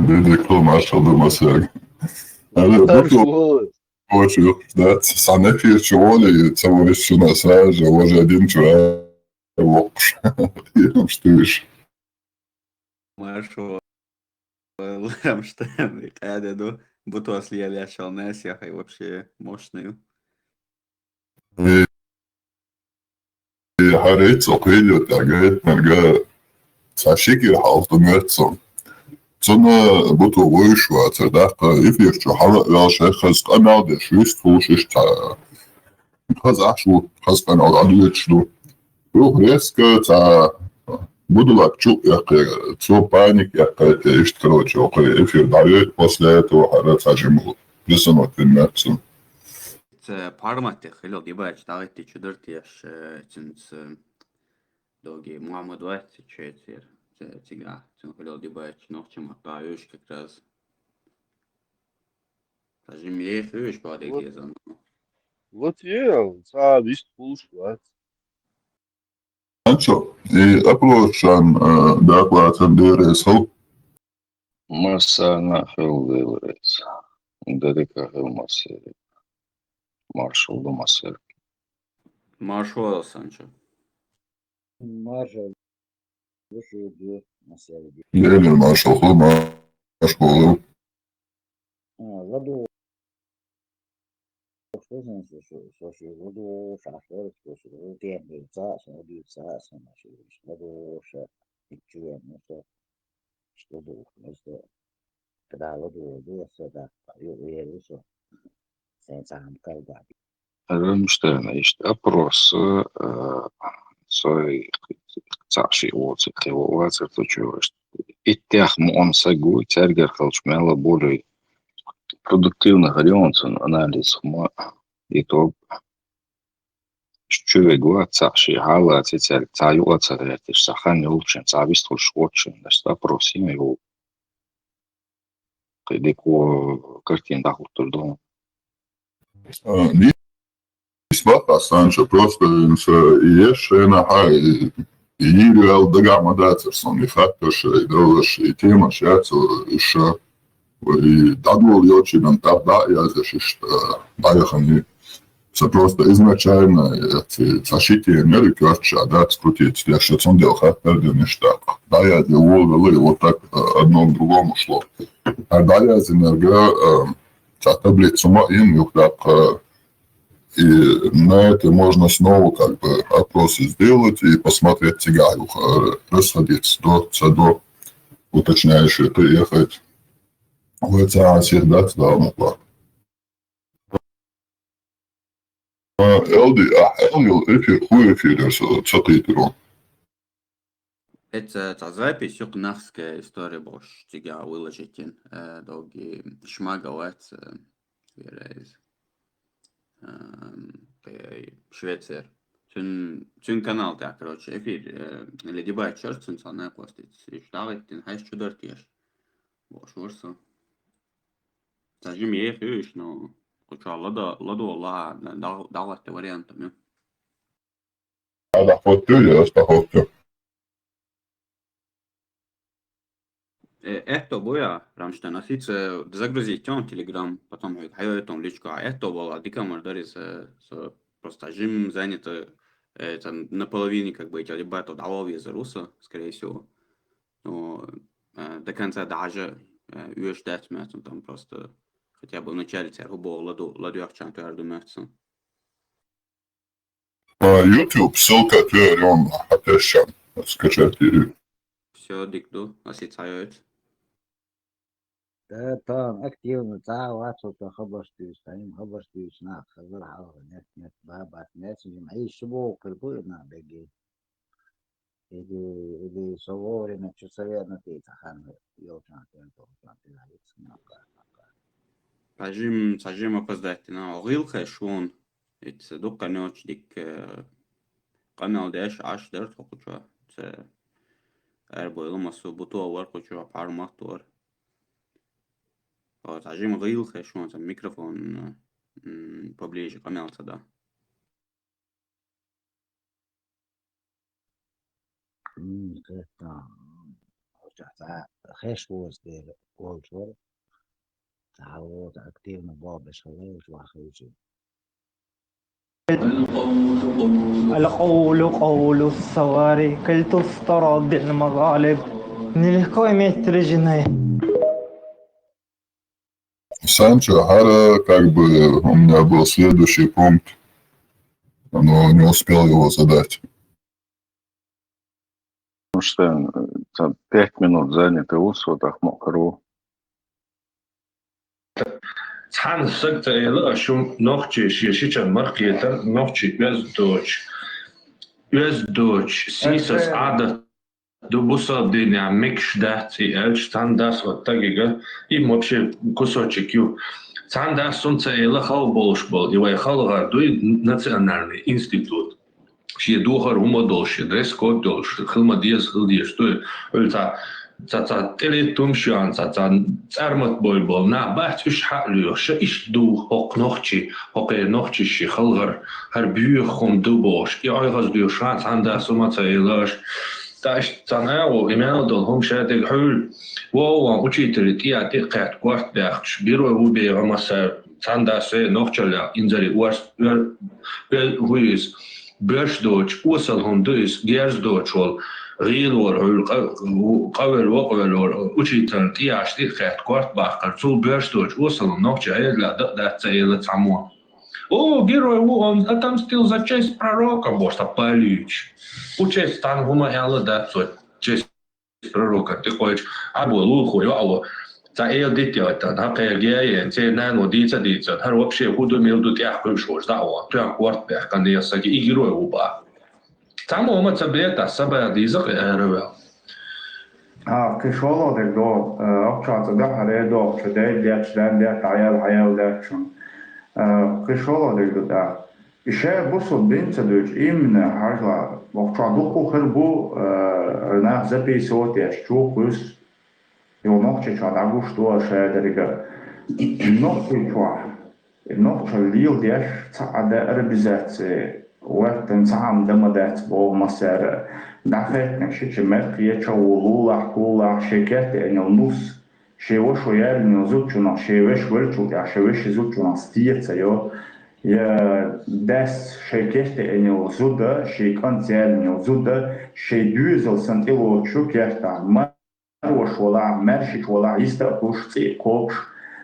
Дедекло, маршалла ду массаьрга. Ара, буту вочу, да, сан эфир чу воли, ца вурист шуна сразу же, вожа дин чура воккхуш. Ерам штуиш. Маршо, Рамштайн, къаьда ду, бутос лелаеш йолу несехь, вообще мощный ю. И, и хьарайт со кхеле тӀехь гайтнарга, цхьа ши кӀира хьалха ду моьтту со. Цунна буту вуьйш вацара, даккха эфир чу хьала а ваьлла, шайх хаза къамел деш, вистхуьлуш иштта. Хаза ахь шу, хаза къамел дӀадоьдуш ду. Юха резко цхьа будулак чу а эккхий, цо паника эккхийтий, иштта, короче, вукху эфир дӀайойту, после этого хӀара цхьа жимма бисанот вина моьтту цунна. Ца пармат тӀе хилла дебаташ дӀахӀиттича дара те аш, э, цуьнца, э, доги Мухьаммад вац, ца чуьйцера, ца, цигахь, цуьнан хилла дебаташ нохчийн маттахь уьш как раз. Ца жимма ехь уьш бадиг Вот, деза. Вот е, цхьа вистхуьлуш вац. Анчо, и опрос шан, э, дакъа лацар деррес хӀу. Массарна хила веврес. Деррика хила массериг. Маршалла ду массериг. Маршалла, Санчо. Маршалла ду шуьга, массериг. Дерриг маршалла хила, маршалла. А, ладу. Со, со, со, со шуьга ладугӀуш, Ӏа хӀорш, со шуьга ладугӀуш, со шуьга ладугӀуш, ладугӀуш, ладугӀуш, ладугӀуш, ладугӀуш, ладугӀуш, со даккха, ю, вер, со. Сайн цхьа хӀама калгахь. Рамштайн, иштта опрос, э, сой цхьаъ шиъ воцург кхин вацар тхо чу. Иштта иттех мукъам саг ву, цаьргара хилча мел более продуктивно хир ю цун анализ хӀума, итог. Чу вега вац цхьаъ шиъ хьалаца, цаьрга цхьа юкъа ца гӀерташ, цхьа хан йолчун, цхьа вистхуьлуш воцчун, иштта опрос йина йолу. Кхин дика картина дӀахӀуттур ду. А, нийса баккха, Санчо, просто инса и еш шайна хьа, и, и йийр ваьлла дагахь ма дацар сон, и факташ, и даллаш, и темаш яц, и ша, и дӀадола йочинан тӀаккха дӀа а язъеш иштта, дӀаяхана. Ца просто изначально, я ца, ца ши тема яра коьртачу а дац крутиться, я ша цундела хаттар дина иштта. ДӀаязъе волавелла, и вот так, а, одно к другому шло. А дӀаязъинарга, а, ца таблицу ма ин, юха даккха, и на это можно снова как бы опросы сделать и посмотреть цигахь юха, э, расходиться до, ца до, уточняющие приехать. Вай ца а сих дац, да, ну, ладно. А, Элди, а, Элди, эфир, хӀун эфир, со, ца кхийтира. Эца цхьа запись юкъа нахская история бохуш цигахь выложить йина, э, долги шмага вац, э, вера иза. Эм, э, Швецер. Цуьн, цуьн канал тӀехь, короче, эфир, э, или дебат шар цуьн цхьа накъостица. Иш дагӀиттина, хьаьш чу дара теша. Бохуш вара со. Цхьа жима еха ю иш, но кху чохь лада-, ладогӀа лаха, дагӀ-, дагӀатта вариантом ю. Ада хӀотту, я аса хӀотту. Э, это боя, Рамштайн, а сица загрузить он Telegram, потом хьайо это личку, а это бола, дикамар дарис, э, со, просто жим занято, э, это наполовине как бы эти ребята дӀавал везар ву со, скорее всего. Но, э, до конца даже, э, уьш дац мятцун там просто хотя бы в начале церху бола ладу, ладуьяхчан туэр ду мятцун. А, YouTube, ссылка туьйр йолу хьан тешча, скачать йири. Всё, дика ду, аса и цхьайойту. Да, там активно цхьа а вац, хӀокху хабарш дуьйцу, хьайна хабарш дуьйцу нах, хазар хьалха, нет, нет, ба, бац, нет, жима, хьийза шу боху кхуьру бу и нах бегий. Или, или со вовремя чу ца веана тӀе ца хан йолчан тӀе, тохучан тӀе, хьийза нах, нах. Цхьа жим, цхьа жим опоздать дина, гӀилхе шун. Ица дуккха ночдик, э, къамел деш Ӏаш дара тхо кху чохь. Ца арабойла массо бутуо вара кху чохь, пхьармат вара. О, цхьа жима гӀийла хеш ван, ца микрофон, м, поближе къамел ца да. М, кхетта, хеш вуз дера, волчур. Ца хьалвода активно бобеш хала, уж вахуьйжи. القول قول الصواري، كي تسترد المغالب. Нелегко иметь три жены. Санчо, хӀара, как бы, у меня был следующий пункт, но не успел его задать. Потому что, э, там пять минут заняты, вот что так мокро. Цхьана сага ца эла аша, нохчий шен шичан маркхетар, нохчий оьзда доцуш, оьзда доцуш, сийсаз Ӏадат ду, бусалба динехь мегаш дац и аьлча, цхьана дас оцу тагига, и вообще кусочек ю. Цхьана дас сунна ца эла, хала болуш болу, и вай халгӀар дуй национальный институт. Шен духар хӀума долуш, шен дресс-код долуш, хила ма деза, хила дезаш ду. Хьуьлла цхьа, цхьа, цхьа тӀелеттамаш йоьхна, цхьа, цхьа цӀармат бой болу нах бац уьш хьа а лоьхуш, ша иштта ду хӀокху нохчий, хӀокхеран нохчий шен халгӀар, хӀара боьха хӀума ду бохуш, и Ӏойхаза доьхуш хан цхьана дас хӀума ца эла аша. ТӀаккха иштта цхьана агӀо, и мел долу хӀума ша дерг хьуьлла, вовван учителе тӀе а тӀе а кхетта корта баьхкаш, бирой ву бегӀа массара, цхьана дас ве нохчаллех инзаре орс, ор-, ор-, хӀу иза. Боьрш доцуш, осал хӀума ду иза, герз доцуш волу, гӀийла волу, хьуьлла къа-, къавелла, вокъавелла волу учитель тӀе а тӀе а кхетта корта баккхар, цул боьрш доцуш, осал хӀума нохчи хьерла дакъа дац ца эла цхьаммо. О, герой, ву, он отомстил за честь пророка, бо ста палич. Учесть там гума яла да цо честь пророка, ты хочешь, а бо лул хо, ё, алло. Ца эл дитё, та, на кэ гэ е, цэ нан во дица дица, хар вообще худу мил ду тя хуш хош, да, о, тя корт бе, конечно, и герой ву ба. Там ома ца бета, саба диза, э, ревел. А, кышоло де до, э, обча ца да, харе до, чу де, де, чу де, де, таял, хаял, де, чу. Э, кышоло де до, да. Ише бусул дин ца дуч, именно хажла, обча духу хер бу, э, рынах записывать, я чу кус, и он охча чу да гуш то, ше дерга. Нохча чу. Нохча лил деш ца а да арбизац, ваттан ца ам дама дац бо масара. Дахетна шичи мет кье ча улулах, кулах, шекет энил нус. Ше вош вояльнил зучуна, ше веш вельчул, я ше веш зучуна стиеца, ё. Я дас шекет энил зуда, ше концернил зуда, ше дюзел сантило чу керта. Ма Марвош вала, маршич вала, иста куш ци копш.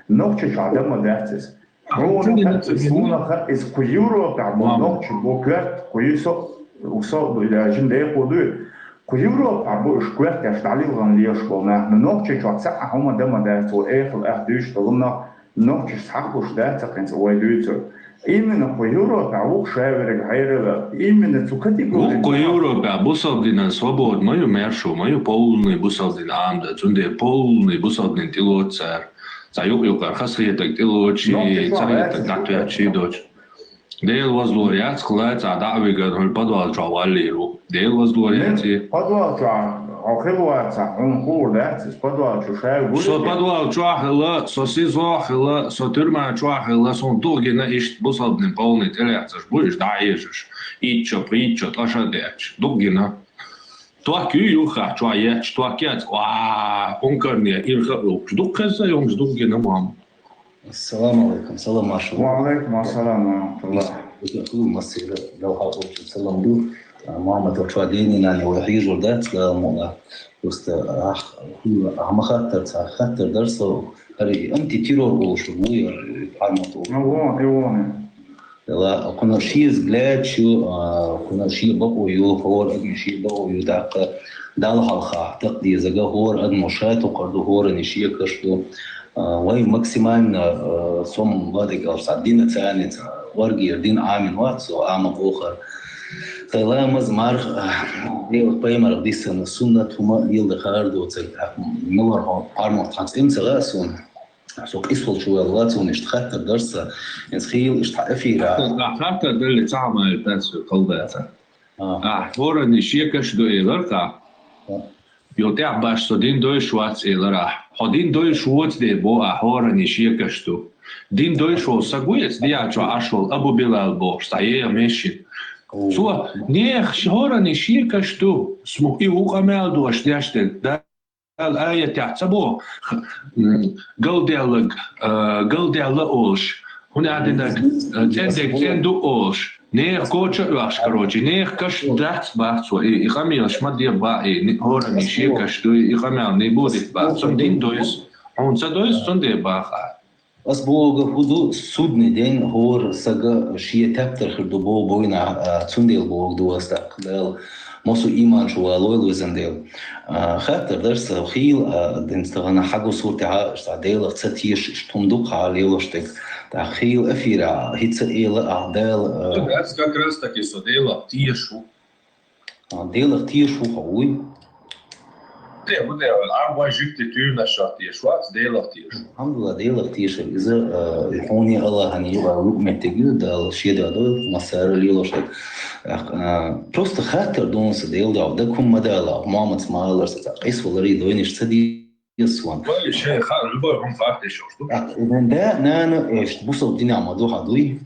Нохча чу а дама дац из. Хьуна хат из, хьуна хат из, ку Европа бу нохча бу кверт, ку юсо, усо, жин де куду. Ку Европа бу уш кверт, яш далил ган леш бол на. Нохча чу ца а хьума дама дац, о эхл ах душ долна. Нохча сахуш да, ца кенц ой дуйцу. Именно ку Европа, а вук шаверг хайрела. Именно цу категории. Вук ку Европа, бусалдина свобод, мою мершу, мою полный бусалдин амда, цунде полный бусалдин тилот цар. Ца юк юк архас хиетак тилот чи, ца хиетак датвя чи доч. Дел воздворяц, хлац, а да виган, хол подвал чу валлиру. Дел воздворяц. Подвал чу, а хилваца, он хур дац, подвал чу шай гули. Со подвал чу хила, со сизо хила, со тюрьма чу хила, сон дугина ишт бусалдин полный телецаш, бу иш да ежеш. Иччо, притчо, таша деч. Дугина. Туак ю юха, чу яч, туак яц, ва, он карния, ирха, дук хеза, он дугина мам. Ассаламу алейкум. Салам, маршал. Ва алейкум ассалам ва рахматуллах. Масира, Далха, общем, салам ду. А, мама, то чуа дени на него хижур, да, салам, да. Просто, ах, хула, а ма хаттар, ца, хаттар дарса, хари, антитеррор болуш, ну, я, а, ма то. Ну, вот, и он. Ла, куна ши взгляд шу, а, куна ши бакъу ю, хор адми ши бакъу ю, дакъа, Далхалха, такъдизага, хор адму ша, тукъарду, хор ани ши кашду. А, вай максимально, а, сом вадыгал са дин цаница, варгир дин амин ватсо, ама кохар. Тайламаз марх, а, лил паймар дисан суннат хума лил да харду цай, а, милар хо, пармар тац им цага сун. Со къисвал чувал ватсун ишт хаттар дарса, инс хил ишт эфира. Хаттар, хаттар далли цама тац калдата. А. А, хора ни ши кашду элар ка. А. Ё тя баш со дин дойш вац элара. Хо дин дойш вац де бо а хора ни ши кашду. Дин дойш вол сагуец, дия чо ашвол, Абу Билал бо, ста е мешин. О. Со, нех хора ни ши кашду. Сму и у камел дош дяштек, да? Ал аятя ца бо, м, галделаг, э, галдела олш. Хуна адинаг, э, цендек ценду олш. Нех коча уахш, короче, нех каш дац бахцо. И, и хамил шма де ба, и ни-, хора ни ши каш ду, и хамил не будет бахцо. Дин дойс, он ца дойс, цун де баха. Ас Бога худу судный день хор сага шия таптар хирду бо бойна, а, цундел Бог ду ас так. Дал мосу иман шува лойл везендел. А, хаттар дарса хил, а, дин стагана хагу сурте ха, ста делах ца тиш, штумдук ха лелоштек. Та хил эфира, хица эла, а, дал, а. Как раз, как раз таки со делах тишу. А, делах тишу ха, уй. Те, буде, а, ва жикте тюрна ша тишу, а, делах тишу. Алхамдулилла, делах тишу. Иза, а, хуни Аллахани юга лукметтеги, дал шеда дол, масара лило шед. А, просто хаттар донса дел дал, да кум мадала, Мухаммад смалар са, къис валари дойниш са ди ясван. Вай, ше, ха, любой хум хаттар шош, ду? А, да, на, на, эш, бусал динама ду хадуй.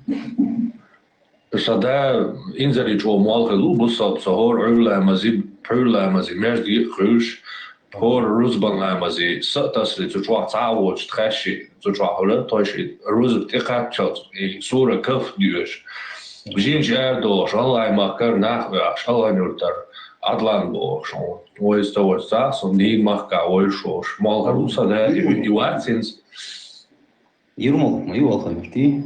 Сада инзари чӀо муалхӀелу бусалба ца хӀор гӀур ламази, пхьур ламази, межди хуьш, хӀор рузбан ламази, са тасли цу чӀоагӀа ца гӀочу тхаьшши, цу чӀоагӀа хӀула тойши, рузб тӀекхаччалц, и сура каф диуш. Жинчи эр долуш, гӀалгӀай махкара нах вехаш, гӀалгӀай нуртар, Адлан бохуш, вайста вайста, сон дийна махка вайшош, муалхӀелу сада и, и вацинс. Юрмал, ма ю алхамирти.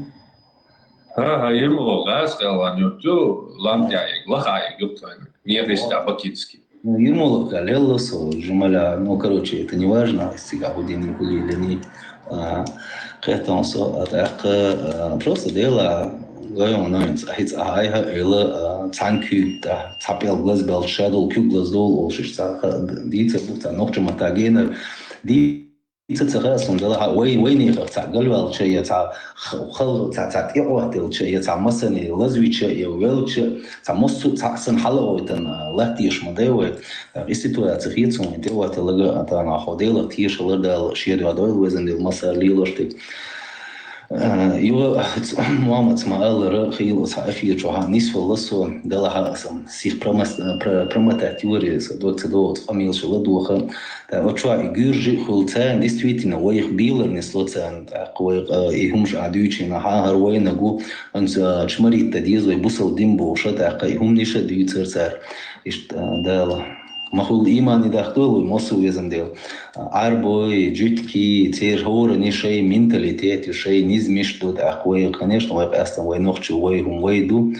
Ага, Ермолов гӀаз кхелан юрту, ламтяй, лахай, юктвайн. Мегиста Бакинский. Ну, Ермолов калело со, Жумаля, ну, короче, это не важно, сига будин кулилени, а, кхетон со, а так, а, просто дело, гайон, ну, хиц, а, ай, ха, эла, а, цанкю, да, цапел глаз бел, шадол кю глаз дол, ол шиш, ца, ха, дица, бу, ца, нохча матагенер, ди, Ца ца хасун дала ха вай вайни ха ца галвал чая ца хал ца ца тиотел чая ца масани лазвича я велча ца мосу ца сан хала ойтан латиш мадеве. И ситуация хицун те вата лага атана ходела тиш лардал шедва дойл везен дел маса лилошти. Юва Муаммад Смаалра хил ца афи чоха нисвала со дала ха сам сих промотать юри со двадцать два фамил шила духа. Та очва и гюржи хулцан действительно вайх билер несло цан, та квай, э, и хумш адючи на ха хар вайна гу, анс, э, чмарит та диез вай бусал дим боша, та кай хум ниша дюцер цар. Ишт, э, дала. Махул иман и дахтул мосу везен дел. Арбой, джутки, тер хора ни шей менталитет, шей низмиш ду, та квай, конечно, вай кастан вай нохчу, вай хум вай ду.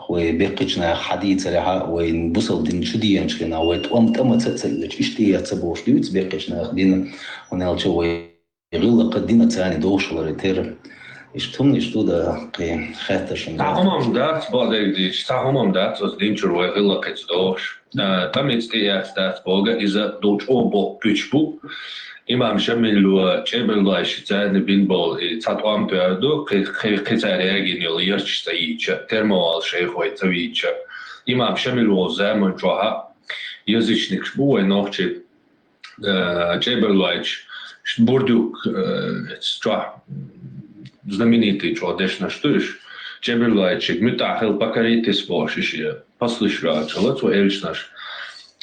Вай беккъична хадийцара ха, вай бусал дин чу диянчкина, вай тӀом-тӀама ца-, ца-, ца-, ишти я ца бош дивиц беккъична ха дин, хунелча вай гъилла ка дина цани дошалари тер. Иштум, ишту да кхи хатташин. Та хумам дац, бо дегдич, та хумам дац, оз динчур вай гъилла кхиц дош. Э, тамиц тӀияц дац бога, иза дучӀо бо пуч бу. Имам Шамил ва ЧӀеберлай шицайни бин бол и ца тӀом тверду, кхи-, кхи-, кхицай рягин йол ярчиста йича, термовал шейх вай ца вича. Имам Шамил вол заман чоха язычникш бу вай нохчи, э, ЧӀеберлайч, ш-, бурдюк, э, чоа, знаменитый чоа дешна штуиш, ЧӀеберлайчик мютахил покоритесь бо шишия. Послушай, чалац ва эльчнаш.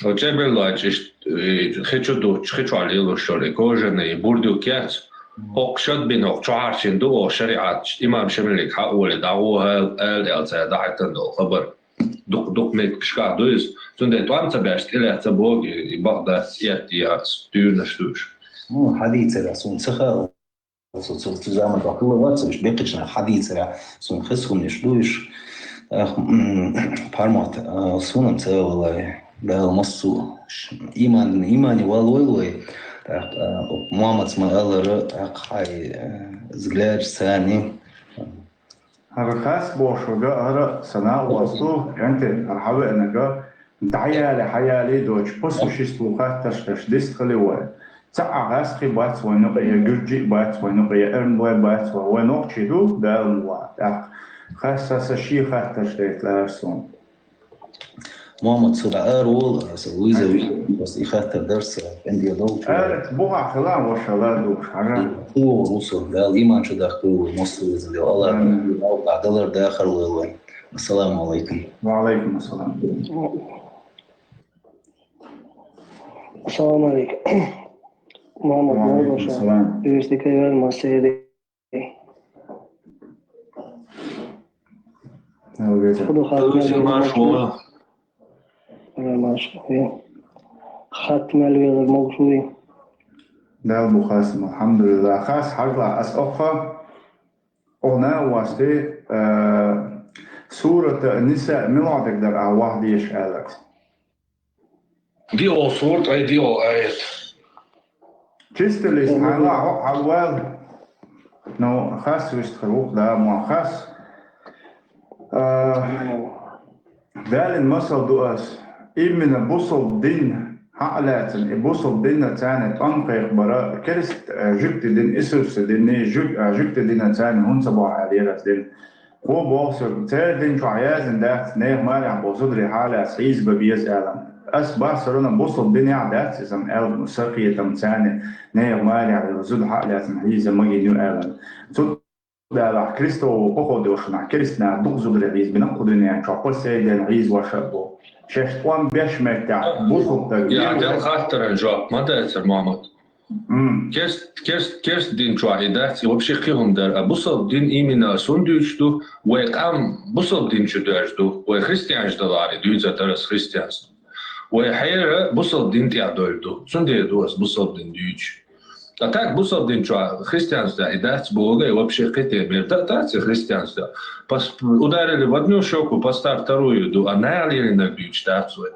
Ва чеберлачиш, э, хечо дуч, хечо алилу шори, кожаный бурдюк яц. Хок шад бин хок чоарчин ду, о шариат, имам Шамилик ха ули дагу хал, эл, эл, ца дахатан дол хабар. Дук, дук мет кшка дуис. Цунде туам ца бяшт, или ца боги, и Багдад, ият, ият, тюрнаш душ. Ну, хадийцера сун цахал. Со, со, со заман бакыллы ватса, уж бекъична хадийцера, сун хес хумниш дуиш. Ах, м, пармат, а, сунам цевалай, дал массу, ш-, иман, имани валуйлуй. Так, а, Муаммад Смаалара, так, хай, э, взгляд сани. Ара хас бошуга, ара сана васу, янте, ара хаве энага, даяли, хаяли доч, по существу хатташ, дис хали вай. Ца агас хи бац вай нука, я гюрджи бац вай нука, я эрн вай бац вай, вай нохчи ду, дал муа. Так, хас са, са ши хатташ дейт ларсон. Муаммад Сура ар вол, са виза, бас и хаттар дарса, энди дол. Ар, буга хала вашала ду, хара. О, русо, дал иман чудах ду, мосу виза, дал, Аллах, Амин. Аллах, далар дахар вай. Ассаламу алейкум. Ва алейкум ассалам. Ассаламу алейкум. Мама, Ва алейкум ассалам. Юристика Маседи. Алгаза. Худу хатмал Алгаза, машгъула. Машгъула. Хатмал вегер могшуи. Дал бухасим, алхамдулилла. Хас хажла ас оха. Она васти, э, сурата Ниса милодик дар а вахдиш алат. Дио сурт, ай дио аят. Чистилис хала хавал. Ну, хас вист хавук да, мо хас. А, далин масал дуас. Именно бусал дин хьалаьцан, и бусал динна цани тӀом кхайх бара, керст, э, жугти дин, исурса дин, жуг-, э, жугти динна цани хунца бахьа лерас дин. Хо бохсур, цердин чу хьаязин дац, нех маря бо зудри хьаляс хьиз ба без алан. Ас бахсарана бусул дин я дац, изам ал сахиятам цани, нех маря зуд хьаляс хьиз маги ню алан. Цу далах Кристово походу шна, крестна дух зудри хьиз бина кудуня чо посейден хьиз ваша бо. Шеш он беш мекта бусул да. Я, дел хаттаран жоп, ма дацар, Мамад. М. Керст, керст, керст дин чуахӀи дац, и вообще кхихӀун дар. А бусалба дин именно сун дуьйцу ду, вай къам бусалба дин чу доьжу ду, вай христианаш далари дуьйцу дарас христианство. Вай хьера бусалба дин тӀехь дойлу ду. Цундела ду ас бусалба дин дуьйцу. А так, бусалба дин чу христианство и дац богай вообще кхетемер. Да, дац и христианство. Пос-, ударили в одну щеку, поставь вторую, ду, а найл елинаг дуьйцуш дац вай.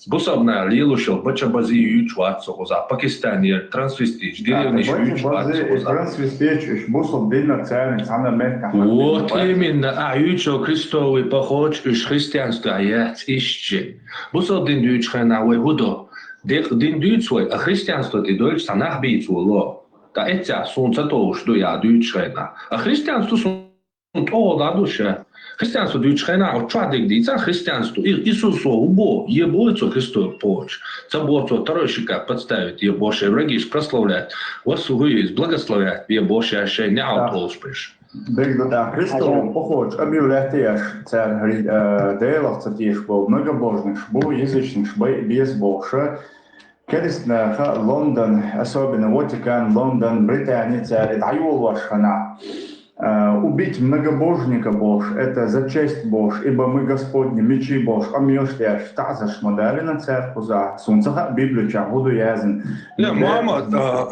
Бусалба найл лелаш йолу бача бази юьйцуш вац со кхузахь. Пакистанера трансвеститаш, деревнаш юьйцуш вац со кхузахь. Трансвеститаш, уьш бусалба диннарг царна цхьана меттехь. Вот именно, а юьйцуш йолу крестовый походаш, уьш христианство яц иштта. Бусалба дин дуьйцучу хенахь вай хӀун до? Декъа дин дуьйцу вай, а христианство тӀе доьлча цхьа нах бийца воло. Ткъа эццехь суна ца товш ду, я дуьйцучу хенахь. А христианство суна тӀогӀа дӀа ду ша. Христианство дуьйцучу хенахь, оцу чохь дерг дийца христианство. И, Иисусо хӀун боху, е боху цо крестовый походаш. Ца боху цо второй щека подставить, е боху шайн врагаш прославлять. Вас хӀу иза благословлять, е боху ша шайн неӀалт олуш берш. Дерг ду тӀаккха крестовый походаш объявлять еш, цара, э, Делах ца тешаш болу многобожникаш бу, язычникаш бай, беза бохуш. Керстанаха Лондон, особенно Ватикан, Лондон, Британи, цара дӀайолош хенахь, э, убить многобожника бохуш, это за честь бохуш, ибо мы Господни мечи бохуш, къамелаш деш, таӀзарш ма далийна цара кхузахь. Суна ца хаьа Библичохь хӀун ду яздина. Не, Мухьаммад, а,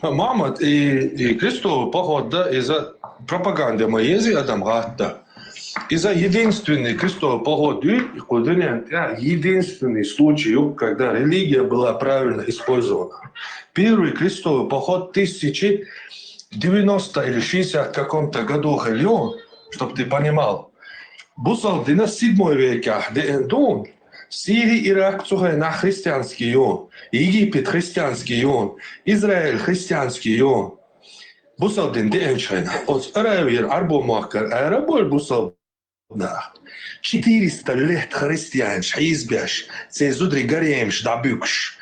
Мухьаммад, и, и крестовый поход, да, иза пропаганда ма еза адам гӀатта. Иза единственный крестовый поход ю, кху дуьнен тӀехь единственный случай ю, когда религия была правильно использована. Первый крестовый поход тысяча девяносто или шестьдесят каком-то году хилла ю, чтоб ты понимал. Бусалба дина седьмой векехь деана ду, Сири, Ирак цу хенахь христианский ю, Египет христианский ю, Израиль христианский ю. Бусалба дин деанчу хенахь, оцу Аравияра Ӏарбо мохкара ара а бой бусалба нах. Четыреста лет христианаш хьийзабеш, церан зударий гаремаш дӀабуьгуш,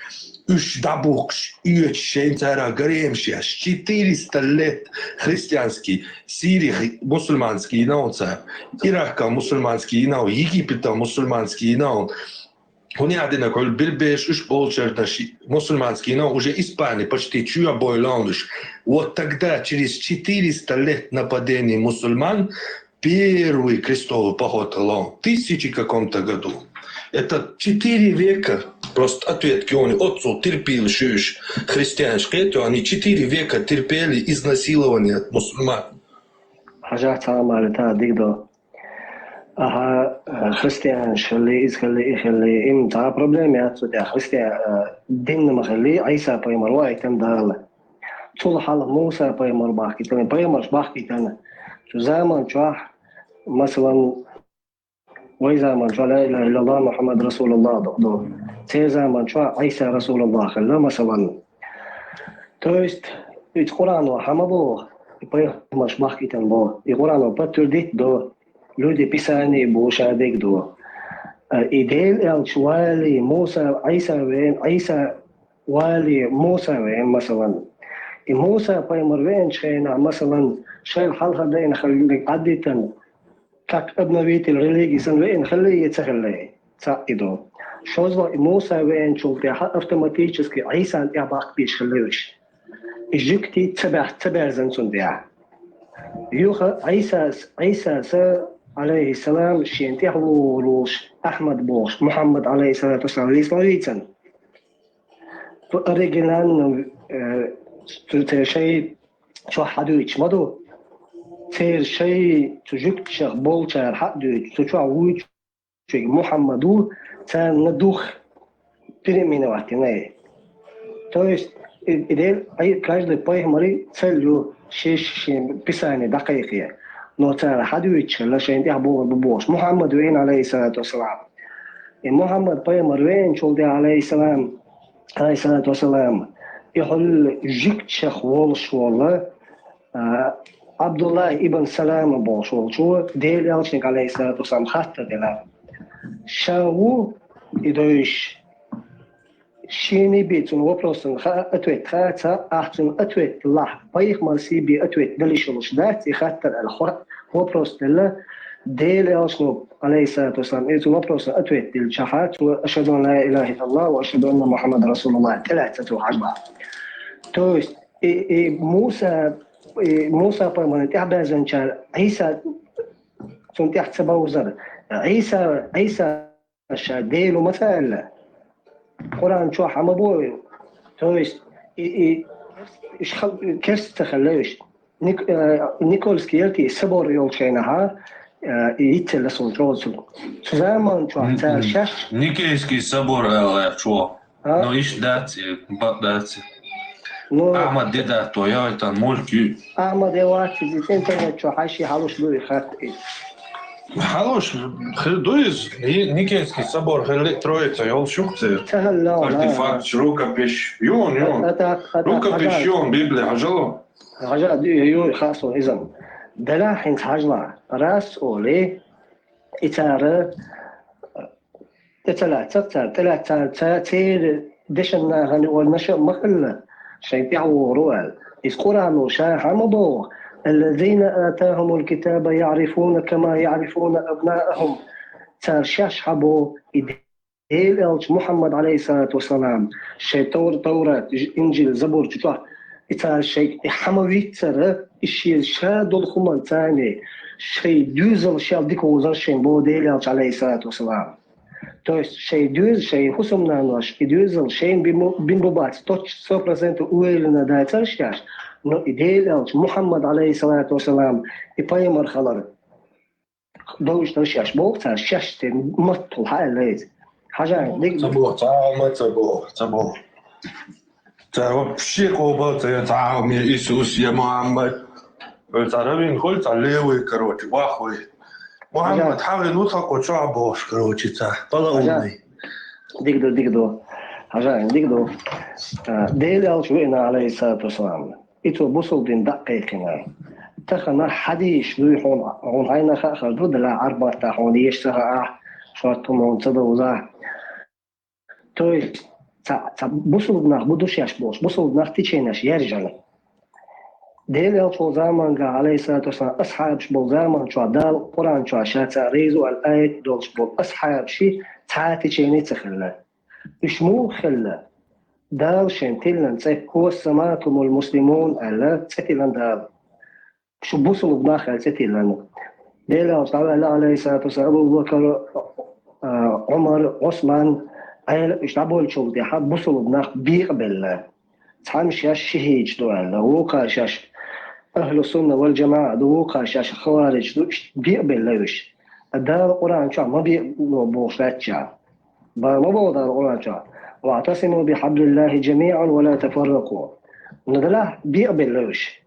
уьш дӀабухкуш, оьцуш шайн цара гаремаш еш. Четыреста лет христианский, Сири хи-, мусульманский йина цара, Иракал мусульманский йина, Египетал мусульманский йина. ХӀунда аьлла дина кхуьлу билбеш уьш болчарна ши-, мусульманский йина уже Испани почти чоь бой ловнуш. Вот тогда, через четыреста лет нападений мусульман, первый крестовый поход ловн, тысяча каком-то году. Это четыре века, просто ответ кёни, оццул терпели шуьш, христианаш кхетё, они четыре века терпели изнасилование от мусульман. Хьажахь, цхьа а ма-аллара, дика ду. Аха, э, христианаш хилли, иза хилли, и хилли, им цхьа а проблема яц цу тӀехь. Христиан, э, дин ма хилли, Ӏийса пайхамар ваийтина Дала. Цул хьалха Муса пайхамар бахкийтина, пайхамарш бахкийтина. Цу заман чохь, масалан, вай заман чохь ла илаха иллаллах Мухаммад расулуллах ду. Церан заман чохь Ӏийса расулуллах хилла, масалан. То есть, иза Къуръано хьан ма боху, и пайхамарш бахкийтина боху. И Къуръано подтвердить до, люди Писания бу ша дерг до. Э, и Дела аьлча вали Муса, Ӏийса вен, Ӏийса вали Муса вен, масалан. И Муса пайхамар веанчу хенахь, масалан, шайла хьалха дайна хилла Ӏадитан, как обновитель религии санна веана хилла я ца хилла, цхьаъ и ду. ШозлагӀа и Муса веанчул тӀаьхьа автоматически Ӏийсан тӀаьхьа баккхийш хилла уьш. И жуьгти ца баьхна, ца баьрзина цунна тӀаьхьа. Юха Ӏийсас, Ӏийсас, алейхиссалам, шена тӀаьхьа вогӀур волуш Ахьмад бохуш, Мухьаммад, алейхиссалату вассалам, вийцина вийцина. Цу оригинально, э, цу церан шай чохь хьадуьйцуш ма ду. Церан шай цу жуьгташах болчара хьа а дуьйцу, цу чохь вуьйцу шуьга Мухьаммад ву, царна дух переименовать дина. То есть, и, и дел, и каждый пайхамари цель ю шиш шен писание дӀакхайкхе. Но цара хьадуьйцуш хилла шайна тӀехь бохур бу бохуш. Мухьаммад веана, алейхиссалату вассалам. И Мухьаммад пайхамар веанчул тӀаьхьа, алейхиссалам, алейхиссалату вассалам, и хьуьлла жуьгташах волуш волу, а, Абдуллах ибн Салама бохуш волчо Делан элчанга, алейхиссалату вассалам, хаттар делла. Ша ву и дойуш, шена бен цунна вопросана хаа, ответ хаа ца, ахь цунна ответ лахь, пайхамар сий бен ответ дала йиш йолуш дац, и хаттар аьлла хо-, вопрос делла, Делан элчано, алейхиссалату вассалам, и цу вопросана ответ дилличахьа, цо: «Ашхаду ан ла илаха иллаллах ва ашхаду анна Мухаммадан расулуллах», тӀелаьцна цо хьажа баха. То есть, и, и Муса, и Муса пайхамарна тӀаьхьабаьрзинчара Ӏийса цунна тӀаьхьа ца бовзара. Ӏийса, Ӏийса ша Дела ву ма ца аьлла. Къуръан чохь хьан ма боху. То есть, и, и Уьш хал-, керста ца хилла уьш. Ник-, э, Никольский ялти собор йолчу хенахьа, э, и йицъелла суна чӀогӀа цу. Цу заман чохь цара шаьш Никейский собор аьлла гӀерташ ву. А? Ну, иштта дац и, бакъ дац и. Ну, Ахьмад де дац тхо, яйтан мульк ю. Ахьмад де вац иза, интернет чохь хьаьший хьалуш ду и хатта и. Хьалуш хир ду иза, и Никейский собор хилла Троица йолуш юха церан. Ца хилла, артефакташ, рукописьш, юн, юн. Ата, ата, ата, рукописьш ата. Юн, Библи хьажало. Хьажа, ю, ю, хасо иза. Делахь хӀинца хьажла, рас олий, и цара тӀе ца лаьццара цара, тӀе лаьццара ца-, церан дешан нахана и олуш а ма хилла, шайн тӀаьхьа вогӀур ву аьлла. Иза Къуръано ша хьан ма боху: «الذين آتاهم الكتاب يعرفونه كما يعرفون أبناءهم». Цара шаьш хьан боху и Делан элча Мухьаммад, алейхиссалату вассалам, шайн Товр-, Таврат, Инжил, Забур чу чохь, и цара шайн и хьан ма виццара, и шен ша долу хӀуманца царна шайн доьзалшал дика вузар шайн боху Делан элча, алейхиссалату вассалам. То есть шайн доьза, шайн хӀусамнанош, и доьзал шайна бин бу-, бин бу бац, точно сто процентов уверенно дацара шаьш, но и Делан элча Мухьаммад, алейхиссалату вассалам, и пайхамар хилар довш дара шаьш боху цара, шаьш церан маттахула хьааьлла иза. Хьажа, дика ду. Ца боху, ца Ӏама ца боху, ца боху. Ца вообще къобал ца я, ца Ӏама я Исус, я Мухьаммад. Ой, ца равин хуьлу, ца левый, короче, вахвый. Мухьаммад хьагӀин ву тхан кху чохь бохуш, короче, ца палаумный. Дика ду, дика ду. Хьажа, дика ду. А, Делан элча веана, алейхиссалату вассалам. И цо бусалба дин дӀа а кхайкхина. Тахана хьадисаш дуй хьуна, хьуна хьайна хаа хир ду, делахь Ӏарбатта хьуна еш ца хаахь, шорта хӀума хьуна ца довзахь. То есть, ца, ца бусалба нах бу ду шаьш бохуш, бусалба нах теченеш яржана. Делан элча волу заманга, алейхиссалату вассалам, асхьабаш болу заман чохь Дала Къуръан чохь ша цара реза ву аьлла аят долуш болу асхьабаши цхьа а течене ца хилла. Уьш муха хилла? Дала шайн тиллина цӀе, «Хьуа саммакумул муслимун», аьлла, цӀе тиллина Дала. Шу бусалба нах аьлла цӀе тиллина. Делан элча дӀаваьлла, алейхиссалату вассалам, Абу Бакр, а, Ӏумар, Ӏусман, Ӏела, уьш дӀаболчул тӀаьхьа бусалба нах бекъабелла. Цхьамма шаьш шихӀидаш ду аьлла, вукхара шаьш ахьлу сунна вал джамаӀа ду, вукхара шаьш хаваридаш ду, иштта бекъабелла уьш. Дала Къуръан чохь ма бекъабо бохуш лаьттача. Бан ма боху Дала Къуръан чохь: «ВаӀтасиму бихьаблиллахи джамиӀан ва ла тафарракъу». Ну делахь бекъабелла уьш.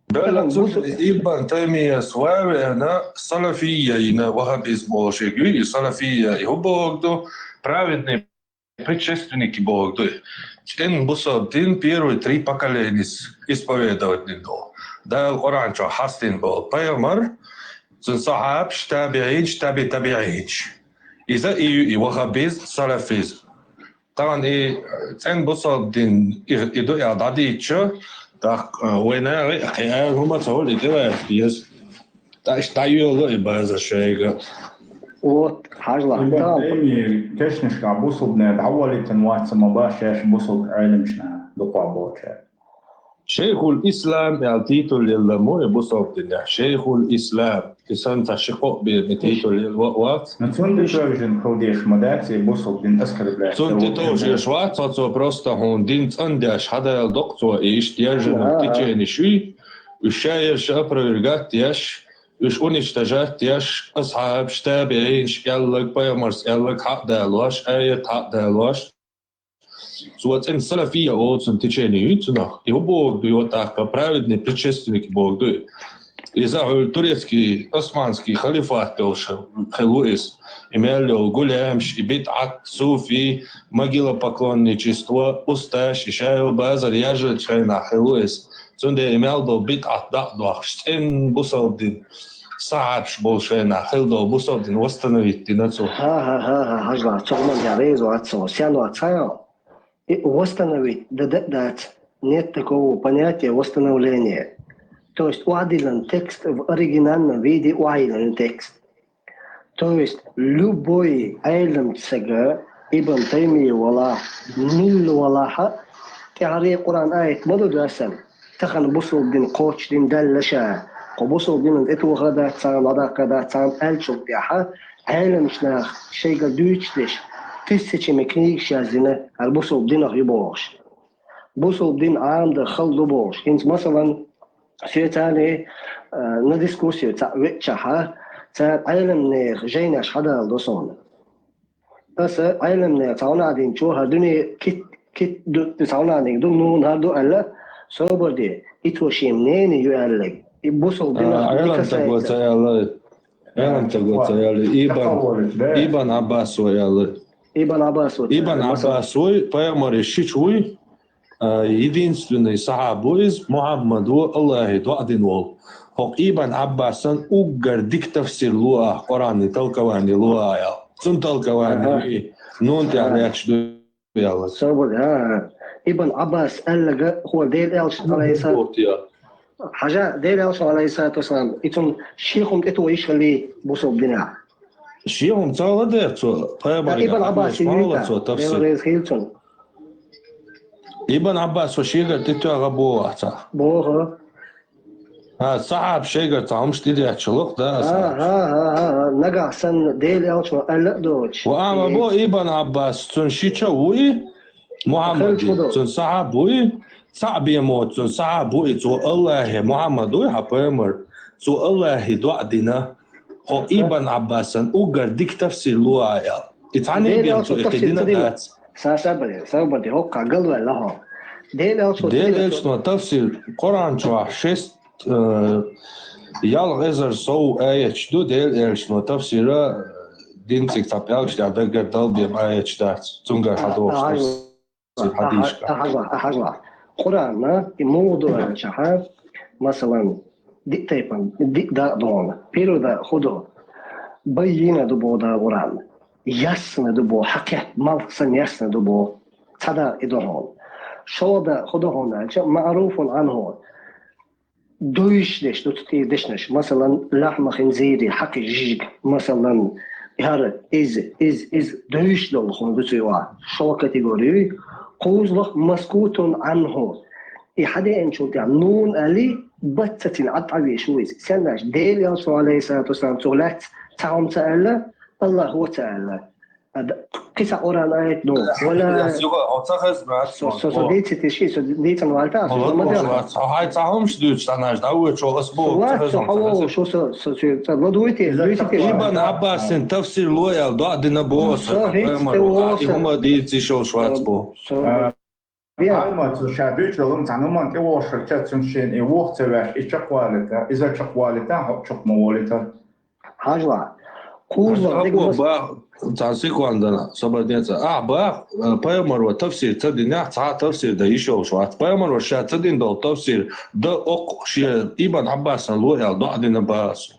Белла Тахана цу бусу- Ибн Таймияс вай а веана, салафия йина, ваххабизм болуш ерг ю, и салафия, и хӀун бохург ду, праведный предшественники бохург ду. ЦӀена бусалба дин первые три поколениес исповедовать дина ду. Дала Къуръан чохь хьастина болу пайхамар, цуьнан сахьабаш, табиӀинаш, таби табиӀинаш. Иза и ю, и ваххабизм, салафизм. Тахана и цӀена бусалба дин и, и ду аьлла дӀадийча, тӀаккха, а, вайн наха а кхин ала хӀума ца хуьлу, и тӀелаьцна беза. ТӀаккха иштта дӀайоьллу и базар шайга. Вот, хьажалахь, Ибн Таймия кешнашкахь бусалбанера дӀаволийтина вац ма бац шаьш бусалба Ӏеламчу наха дукхахболу чара. Шайхул Ислам аьлла титул елла мо и бусалба динехь. Шайхул Ислам. И санна цхьа ши-кхоъ бен и титул елла вац. Ну, цунна тӀе тевжина хила дезаш ма дац и бусалба дин оскорблять. Цунна тӀе тевжина вац, цо, цо просто хьуна дин цӀандеш хьадаьлла доккху цо, и иштта яржина течени шуьй, уьш ша ерш опровергать еш, уьш уничтожать еш, асхьабаш, табиӀинаш аьлларг, пайхамарс аьлларг хьа а далош, аят хьа а далош. Цо цӀена салафия оцун течени ю цунах. И хӀун бохург ду, йо, тӀаккха праведный предшественник бохург ду. Иза хьуьлла турецкий, османский халифат йолуш хилла ву иза. И мел йолу гулямаш, и бидӀат, суфи, могилопоклонничество, усташ, и ша йолу базар яржарчу хенахь хилла ву иза. Цундела и мел долу бидӀат дӀа а дохкуш, цӀена бусалба дин сахьабаш болу шайнахь хилла долу бусалба дин восстановить дина цо. Ха-ха-ха-ха, хьажалахь, цо хӀуманна реза вац цо, сен вац хьан? И восстановить дан а дац, нет такого понятия восстановления. То есть охьадиллина текст в оригинальном виде, охьайиллина текст. То есть любой Ӏеламчу сага, Ибн Таймия валахь, милла валахь а, тӀаьхьара Къуръан аят ма ду доьссина. Тахана бусалба дин кхочушдина даьлла ша, кху бусалба динан тӀетоха дац царна, дӀадаккха дац царна аьллачул тӀаьхьа, Ӏеламчу наха шайгара дуьйцуш дерш, тысячами книгаш яздина, хӀара бусалба динах ю бохуш. бусулба дин Ӏамадан хала ду бохуш. ХӀинца, масалан, соьца а, э, на дискуссию цхьаъ веъчахьа, цара Ӏеламнехан жайнаш хьадала до суна. Аса Ӏеламнехан цхьа хӀуна динчо хӀара дуьне кит, кит ду, цхьа хӀуна динчо ду, нуна хӀара ду аьлла, собар де, и цо шен мнение ю аьлларг. И бусулба динах Ӏелам дика ца сайта. Ибн Ӏаббас вай аьлла. Ибн Ӏаббас вай, масал. Ибн Ӏаббас вай, пайхамарий шича вуй, а, единственный сахьаб ву иза, Мухьаммад ву, Аллахье доӀа дина волу. ХӀокху Ибн Ӏаббасан уггар дика тафсир ло ахь, Къуръанан толкование ло ахь аьлла. Цуьнан толкование ю и, нуна тӀехь лаьтташ ду аьлла. Собар, а, а. Ибн Ӏаббас аьлларг хӀора Делан элчано, алейхиссалату. Хьажа, Делан элчано, алейхиссалату вассалам, и цунна шен хӀума тӀетоха йиш хилла бусулба динехь. Шен хӀума ца хилла дера цо, пайхамарий Ибн Ӏаббас хьахош ма хилла цо тафсир. Делан реза хила цунна. Ибн Ӏаббас вай шегара тӀетоьхна боху ахь цхьа. Боху. ХӀа, сахьабаш шайгара цхьа хӀумаш тӀедетташ ло-кх, да, аса? ХӀа, хӀа, хӀа, хӀа, хӀа. Нагахь санна Делан элчано аьлла а доцуш. Ва ама бо Ибн Ӏаббас, цуьнан шича вуй, Мухьаммад, цуьнан сахьаб вуй, цхьаъ бен ма цуьнан сахьаб вуй, цо Аллахье, Мухьаммад вуй хьан пайхамар, цо Аллахье доӀа дина, хӀокху Ибн Ӏаббасан уггар дика тафсир ло ахь аьлла. И цхьаьна бен цо и кхин дина дац. Са, са баде, са баде, хӀокхахь галваьлла хьо. Делан элчано тафсир, Къуръан чохь шесть, э, ялх эзар сов аяташ ду, Делан элчано тафсира, динан цӀе цхьа пӀелгаш тӀехь даггара далбен аяташ дац, цуьнгара хьадогӀуш тафсир хьадийшка. Ахьажлахь, ахьажлахь. Къуръан, и муха ду аьлчахьа, масалан, диъ тайпана, диъ дакъа ду хьуна. Первый дакъа хӀун ду? Баййина ду боху Дала Къуръан. Ясно ду боху, хьан кхетта малх санна ясно ду боху. Цхьа дакъа и ду хьуна. ШолгӀа дакъа хӀун ду хьуна аьлча, маъруфун Ӏанху. Девзаш деш ду цу тӀера дешнаш. Масалан, лахьма хинзири, хьакхи жижиг. Масалан, хӀара, иза, иза, иза. Девзаш долу хӀума ду цу юкъахь. ШолгӀа категори ю. КхозлагӀа маскутун Ӏанху. И хьадеанчул тӀаьхьа нуна аьлли, бац ца цина Ӏад Ӏавеш ву иза. Сенна аьлча, Делан элчано, алейхиссалату вассалам, цо лаьцна цхьа хӀума ца аьлла, Аллахьо ца аьлла. Ада, кхин цхьа Къуръан аят ду. Вала. Со, со, со дийцитеши, со дийцан валта, со ма дела. Хьо хьайн цхьа хӀумаш дуьйцу цхьанаш, дӀавоьдучу ас боху. Шу со, со, со, со, ладуйте, дуйте. Ибн Ӏаббасин тафсир ло аьлла, доӀа дина боху аса, хӀинца тӀе воху. И хӀума дийца йиш йолуш вац боху. Со, Хьалма цо ша дуьйцу йолу цхьана хӀуманна тӀевогӀуш хилча, цуьнан шена и вуха ца веш, и чекхвалийта, иза чекхвалийта, хӀокху чекх ма волуьйтара. Хьажа, кхузлагӀа дерг мас- Цхьана секундана, собар де цкъа. Ахь боху, э, пайхамаро тафсир ца динехь, цхьа а тафсир дан йиш йолуш вац. Пайхамаро ша ца дина долу тафсир дан оккха шен Ибн Ӏаббасана ло аьлла доӀа дина боху аса.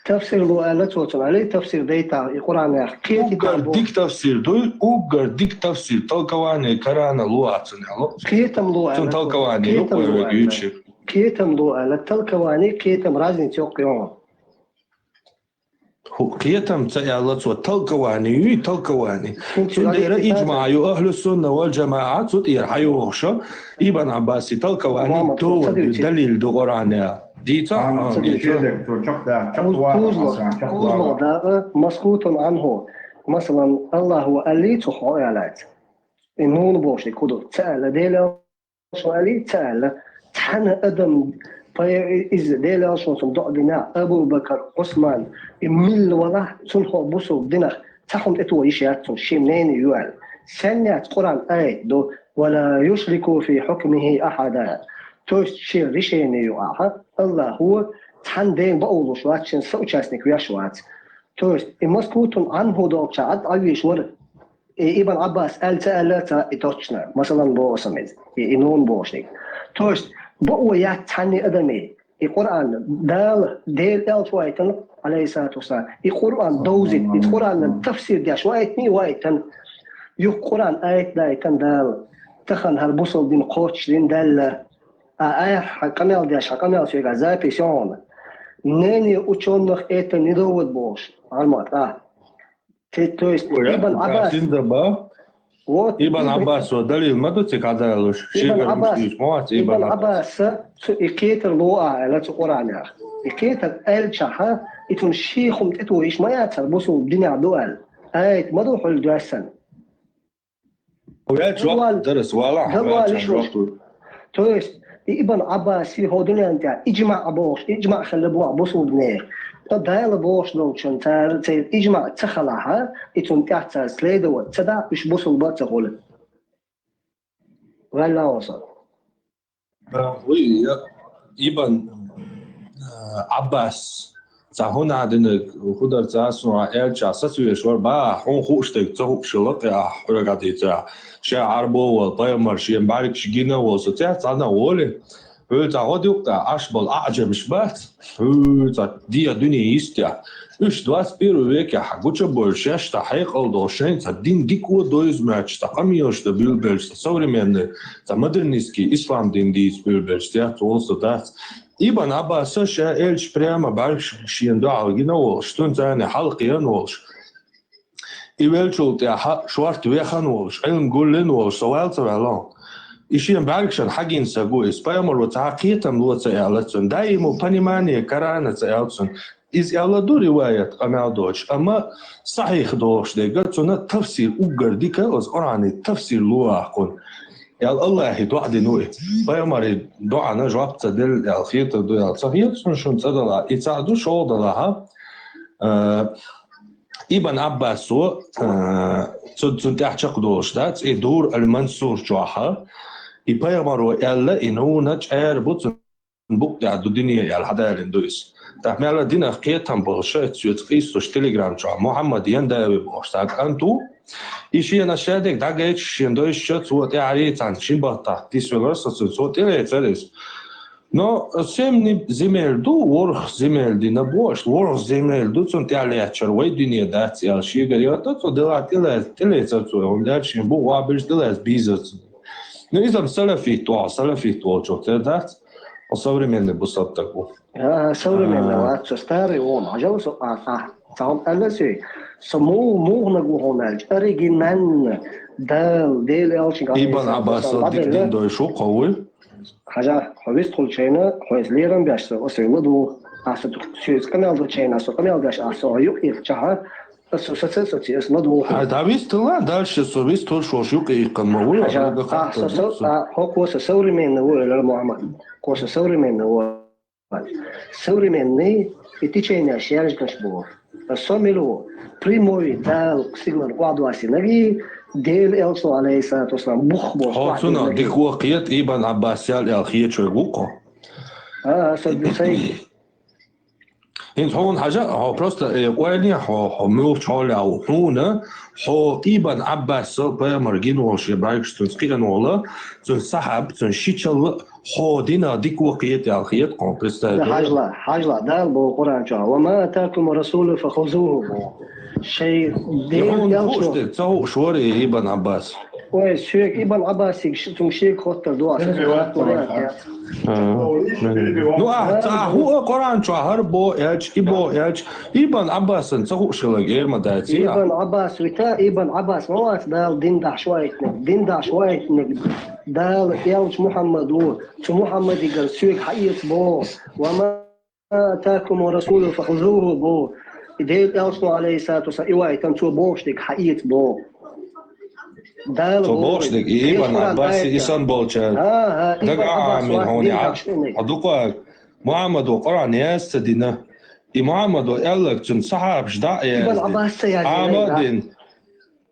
Тафсир ло аьлла цо цунна, али тафсир дайта и Къуръанах кхетий уггар дика тафсир дуй, уггар дика тафсир, толкование Корана ло аса цунна аьлла. Кхетам ло аьлла. Цунна толкование юкъа вега юьйцуш. Кхетам ло аьлла, толкование, кхетам разница йоккха йогӀу. ХӀу, кхетам ца аьлла цо, толкование юй, толкование. Цундела иджмаъ ю ахлу сунна вал джамаъа, цу тӀера хьайогӀуш, Ибн Ӏаббаси толкование довод ду, далил ду Къуръана. Дийца? КхузлагӀа дакъа, маскутун Ӏанху. Масалан, Аллахьо аьллий цу хьо аьллац. И нуна бохуш дерг хӀун ду? Ца аьлла, Делан элчано аьллий ца аьлла. Цхьана адам, пай-, иза Делан элчано цунна доӀа дина, Абу Бакар, Ӏусман, и милла валахь, цунна хӀокху бусулба динах цхьа хӀума тӀетоха йиш яц цунна, шен мнение ю аьлла. Сенна яц Къуръан аят ду, «Ва ла юшрику фи хьукмихи ахьада». То есть шен решение юкъахь Аллахьо цхьана дена бакъо луш вац, шен соучастник веш вац. То есть и маскутун Ӏанху долчохь Ӏад Ӏавеш вара. И Ибн Ӏаббас аьлла ца аьлла ца, и точно. Масалан, боху аса иза. И, и нуна бохуш дерг. То есть бакъо яц цхьанне адаме. И Къуръан Дала, Делан элча вайтана, алейхиссалату вассалам. И Къуръан довзийта, и Къуръанан тафсир деш вайтаний, вайтана. Юха Къуръан аят дайтана Дала. Тахана хӀара бусулба дин кхочушдина даьлла. А, а, хьан къамел деш, хьан къамел соьга запись йогӀу хьуна. Мнение учёных это не довод бохуш. Ӏалма, а. Те-, то есть Ибн Ӏаббас. Вот, Ибн Ӏаббасо далил ма ду цига хьадалуш? Ибн Ӏаббас, Ибн Ӏаббаса цу и кхетар ло а аьлла цу Къуръанах. И кхетар аьллачахьа, и цунна шен хӀума тӀетоха йиш ма яцара, бусулба динехь ду аьлла. Аят ма ду хьуьлла доьссина. Ваьлла жоп дарас вала, Дала ваьлла лиш жоп. То есть, и Ибн Аббаси хӀо дуьнен тӀехь иджмаъ бохуш, иджмаъ хилла боху бусулбане. Ткъа Дала бохуш долчун цара церан иджмаъ ца халахьа, и цунна тӀехь цара следовать ца дахь, уьш бусулба ца хуьлу. Ваьлла оса. Вуй, я, Ибн, э, Аббас, цхьа хӀун а динарг, хӀун дара цхьа а сунах аьлча, сацавеш вара, баха, хьуна хууш дерг ца хууш хилла кхин ахь хьоьга дийцар. Ша Ӏарбо вала, пайхамар шен бӀаьргаш гина а волу, со цецдана а волий, хьоьца гӀо дуккха Ӏаш болу аӀжамаш бац, хьоьца дегӀан дуьне йистехь. Уьш двадцать первый векехь гуча а бойуш, шаьш цхьа хьекъал долуш, шайна цхьа дин дика а довза моьттуш, цхьа къамелаш дан буьйлабелча, цхьа современный, цхьа модернистский ислам дин дийца буьйлабелча, цецвала со дац. Ибн Аббаса ша элча прямо бӀаьргаш шена дуьхьал гина а волуш, цуьнца цхьаьна хьалакхиъна а волуш, и веллачул тӀаьхьа шорта вехна а волуш, Ӏилма гулйина а волуш, со ваьлла ца ваьлла хьуна. И шен бӀаьргашна хьагина стаг ву иза. Пайхамаро цхьа кхетам ло ца аьлла цунна. Даиму понимание Корана ца аьлла цунна. Иза аьлла ду риваят къамел доцуш, амма сахьих долуш дерг, цунна тафсир уггар дика, оцу Къуръанан тафсир ло ваха кхунна. Аьлла, Аллахье доӀа дина ву и. Пайхамаре доӀана жоп ца делла аьлла хетар ду аьлла ца хета суна шуна цӀа далахь. И цхьаъ ду, шолгӀа далахь, а, Ибн Аббасо, а, цу, цунна тӀехь чекхдолуш дац, и Дур аль-Мансур чохь, и пайхамаро аьлла, и нуна чӀара бу, цунна букъ тӀехь ду дуьне аьлла, хьадалийна ду иза. ТӀаккха мел динах кхетам болуш, соьца къийсалуш Telegram чохь Мухьаммад Яндави бохуш цхьа кӀант ву. И шена шадерг дӀагайча, шена дойшуча, цо тӀаьхьарий цхьана шина баттахь тисвелира со цунна, цо тӀелецира иза. Но семь земель ду, ворхӀ земель дина бохуш, ворхӀ земель ду, цунна тӀаьхьа лаьттачара вай дуьне дац аьлла, шегара яра цо, делахь тӀеле-, тӀелецира цо, хӀунда аьлча шен бу вахьабилча тӀелаьцна бийзира цунна. Ну, иза-м салафит ву, салафит волчух тера дац, хьо современный бусалба стаг ву. А, современный вац, со старый ву, хьажал со, а, а, цхьа хӀума аьлла соьга, со муха-, муханаг ву хьуна аьлча, оригинально, Дала, Делан элчанга Ибн Ӏалайхиссалату Аббаса вассалам дика дӀаделла. Дин дойш ву, кхо вуй? Хьажа, хьо вистхуьлу чайна, хьо иза лерам беш со, аса ладугӀу. Аса соьца къамел ду чайна, со къамел деш, аса хьо юкъ ирчахьа, аса со ца соци, аса ладугӀу. Хьай, дӀа вистхуьлу, дальше со вистхуьлуш волуш юкъе иккхина ма вуй, Хьажа, хьайга а, хаттар со, ду со, со. А, хьо кхо со современный ву, элира Мухьаммад. Кхо со современный ву. Современный и течение шаьржигаш бу. Со мила ву? Прямой Дала сигалара охьадоссинарг, Делан элчано, Ӏалайхиссалату вассалам, бух бохуш Хьо охьадоссинарг. Цунах дика вахийта, Ибн Аббас ял аьлла хеташ верг ву-кх хьо. А, со, со. ХӀинца хьуна хьажа, хьо просто, э, къойле хьо, хьо муьлхачу хьолехь ву. Хьуна, хьо Ибн Аббасал пайхамар гина волу шен бӀаьргаш цунца кхиъна волу, цуьнан сахьаб, цуьнан шичалла, хьо динах дика вахийта аьлла хета хьуна, представь. Да, хьажла, хьажла, Дала боху Къуръан чохь: «Ва ма атакум расулу фа хузуху», боху. Шайн Делан хьуна хууш дерг ца хууш вара и Ибн Аббас. Ой, соьга Ибн Аббасига ш-, цунга шега хоттар ду, аса хаттар яц. А, ну, а, ца хӀу а Къуръан чохь хӀара бо аьлча, и бо аьлча, Ибн Аббасан ца хууш хиларг эр ма дац, а? Ибн Аббас вита, Ибн Аббас ма вац Дала дин дахьаш ваийтинарг. Дин дахьаш ваийтинарг Дала элча Мухьаммад ву. Цу Мухьаммадигара соьга хьаэца боху. Ва ма атакум расулу фахузуху боху. И Делан элчано, Ӏалайхиссалату вассалам, и ваийтина, цо бохуш дерг хьаэца боху. Дала боху. Цо бохуш дерг, и Ибн Аббаси и санна болчара. Ага, Ибн Аббас вац дин дахьаш ваийтинарг. Хьо дукха Мухьаммадо Къуръан яз ца дина. И Мухьаммадо аьлларг цуьнан сахьабаш дӀа а яздина. Ибн Аббас ца яздина, Ӏама а дина.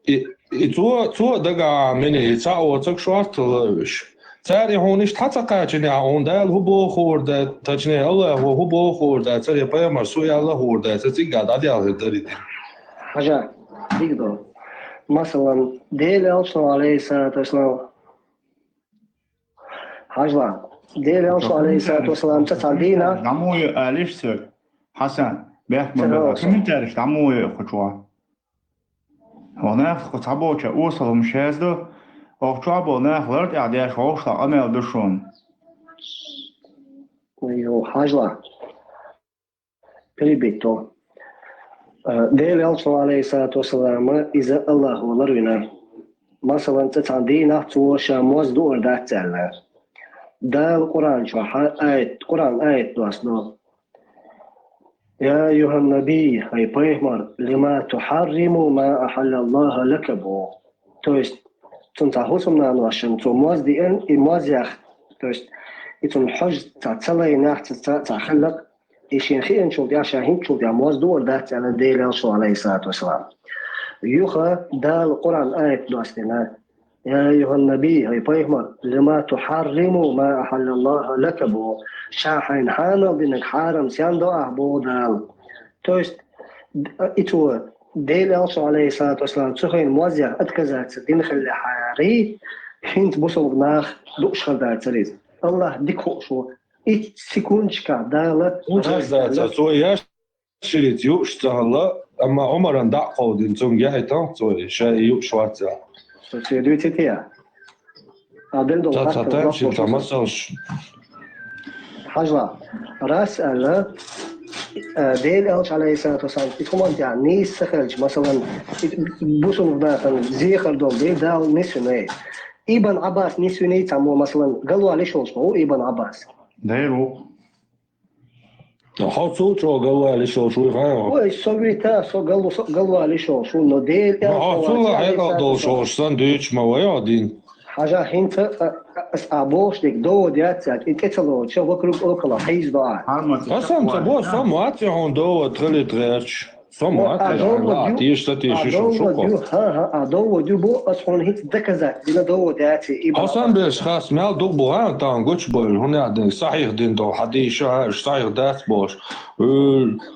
И, и цо, цо а дагахь а мини, и цхьа а воцург шортта ло уьш. Цара и хьуна иштта хьа ца кхачанехь, хьуна Дала хӀу боху хуур дац, точнее, Аллахо хӀу боху хуур дац, цара пайхамар су аьлла хуур дац, ца цигахь дӀаделхира дара и дин. Хьажа, дика ду. Масалан, Делан элчано, Ӏалайхиссалату вассалам, Хьажла, Делан элчано, Ӏалайхиссалату вассалам, цхьа цхьана дийнахь. ДӀа мо ю алиш соьга, Хьасан, бехк ма бе, комментариш дӀа мо ю кху чохь. Хьо нах кху цхьаболча осал хӀума шаьза ду, оха чохь болу нах лар тӀехь деш вовшахтан къамел ду шуна. Йо, хьажла. Перебить. Э, Делан элчано, Ӏалайхиссалату вассалам, иза Аллахо ларвина. Масалан, цхьа цхьана дийнахь цо ша моз дуур дац аьлла. Дала Къуръан чохь аят, Къуръан аят доссадо: «Я айюхьан-набий», хӀай пайхамар, «лима тухьарриму ма ахьаллаллаху лака», боху. То есть, цунца хӀусамнаношна цо моз диъна, и моз яха, то есть и цунна хьожа цхьа ца лайнехь, цхьа, цхьа, цхьа хиллакх, и шен хиъначул тӀехь, ша хӀинцачул тӀехь моз дуур дац аьлла Делан Элчано, алейхиссалату вассалам. Юха Дала Къуръан аят доссийна: «Я айюханнабий, хӀай пайхамар, лима тухьарриму ма ахьаллаллаху лака», боху. Ша хьайна хьанал динарг хьарам сен до ахь, боху Дала. То есть, и цо, Делан Элчано, алейхиссалату вассалам, цу хенахь моз яха отказаться дина хиллехьара, хӀинца бусалба нах дукхаш хир дацара иза. Аллахь дика хууш ву. Итт секундочка Дала хӀун ца раьза дац, цо яшширица юуш ца хилла, амма Ӏумаран дӀа а кховдийна, цунга яхьийтина цо, ша и юуш вац аьлла. Со ца дуьйцу те? А, ден долу Ца, ца, хаттар тайм дош шин, ца, долуш масалш. Хьажал, рас аьлла, э, Делан Элча, алейхиссалату вассалам, и хӀуманна тӀехь нийса ца хилча, масалан, и бусалба нахана зехар долу дела Дала нисвина. Ибн Ӏаббас нисвина цхьаммо, масалан, галвала йиш йолуш ма ву Ибн Ӏаббас. Дера ву. Хьо цул чӀогӀа галвала йиш йолуш вуй хьан? Ой, со вита, со гал-, со галвала йиш йолуш ву, но Делан Элча, хьо цул хьекъал долуш волуш санна дуьйцуш ма вай хьо дин. Хьажа, хӀинца, а, а, ас а бохуш дерг довод яц цаьрга, и тӀе ца лоцуш, вокруг около хьийзадо ахь. Ас сан ца бо, со ма вац хьуна довод хилийта гӀерташ. Со ма вац, а довод ю, теша, ца теша, а довод ю, ха, ха, а довод ю бо, ас хьуна хӀинца доказать дина довод яц и. Хьо сан берш хас мел дукха бу, а, тахана гучубевлла, хӀунда аьлла дерг сахьих дина долу хьадийша, а, уьш сахьих дац бохуш. Э,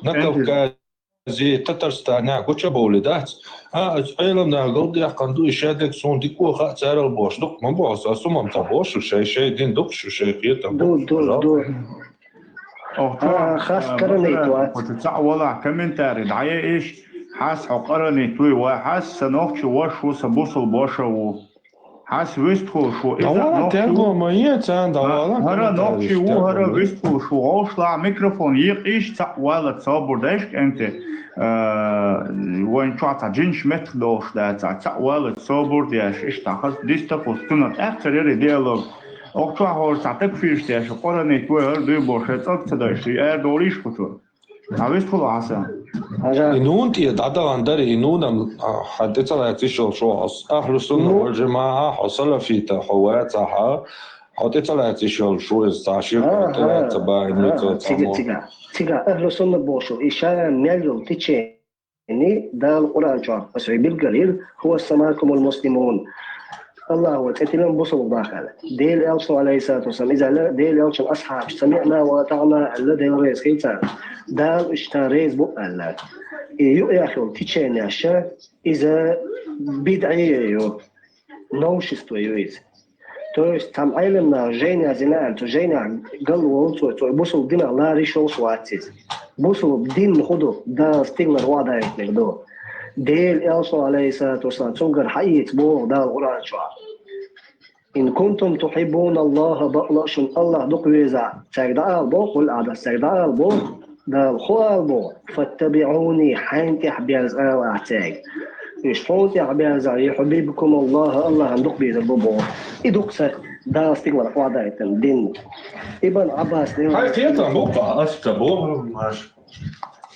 на Кавказе, Татарстанехь гуча а бовлий дац. А, аса Ӏелам наха галдаьккхина ду, и шадерг суна дика хаьа царал бохуш. Дукха ма боху, аса хӀуманна ца боху, шай, шай дин дукха, шай кхетам ду, ду, ду. Ох, а, хас а, каранийта вац. Цхьаъ валахь комментарий дӀаяйиш, хьас хьо къаранийта вуй, ва хьас, сан нохчи вош ву, сан бусул боша ву. Хьас вистхула шу, иза нохчи ву. ХӀара нохчи ву, хӀара вистхула шу. ГӀовшлахь микрофон екъийша, цхьаъ валлалц собар дайша, кӀентий, а, вайн чохь цхьа жинаш меттах долуш дацахь, цхьаъ валлалц собар деш, иштта хаза дистахула цунах тӀаьххьара яра диалог. Оху чохь хӀора цхьа такфирш деш, къаранийта вуй, хӀара дуй бохуш, шайн цӀалг ца дайша, и арадолийша кху чуьра. Хьан вистхула Хьасан? И нун тӀе дӀадахана дара, и нунам, а, хьан тӀе ца лаьцна йиш йолуш ву хьо. Ахьлу сунна вал жамаӀа, хьо салафита, хьо вацахьа, хьо тӀе ца лаьцна йиш йолуш ву иза, цхьа ширкъа тӀе лаьцна бахьана ца ца цига, цига, цига, ахьлу сунна бохуш ву, и ша мел йолу течени, Дала Къуръан чохь, аса вай билгалйира, хӀуа самакумул муслимун. Аллахьа вай цӀе тиллина бусалба нах аьлла. Делан Элчано, алейхиссалату вассалам, иза аьлла, Делан Элчан асхьабаш, самиъна ва атаъна аьлла, Дела реза хила царна. Дала иштта реза бу аьлла. И юкъехь йолу теченеш, иза бидӀие ю, новшество ю иза. То есть, цхьана Ӏеламнаха жайнех зина аьлла, цу жайнех галволу цо, цо бусалба динах лара йиш йолуш вац иза. Бусалба дин хӀун ду, Дала стиглара охьадайтинарг ду. Делан Элчано, алейхиссалату вассалам, цуьнгара хьаэца боху Дала Къуръан чохь. «Ин кунтум тухьиббуна Аллаха», бакъ ло шуна Аллах дукха везахь, цаьрга дӀаала боху, къул Ӏадас, цаьрга дӀаала боху, Дала хӀун ала боху? «Фаттабиъуни», хьайна тӀехь берза ала ахь цаьрга. Уьш хьуна тӀехь берзахь, «юхьбибкум Аллах», Аллахьан дукха безар бу боху. И дукха ца Дала стиглара охьадайтина дин. Ибн Ӏаббас дин. Хьайн кхетам бу-кх, ас ца боху, Маш.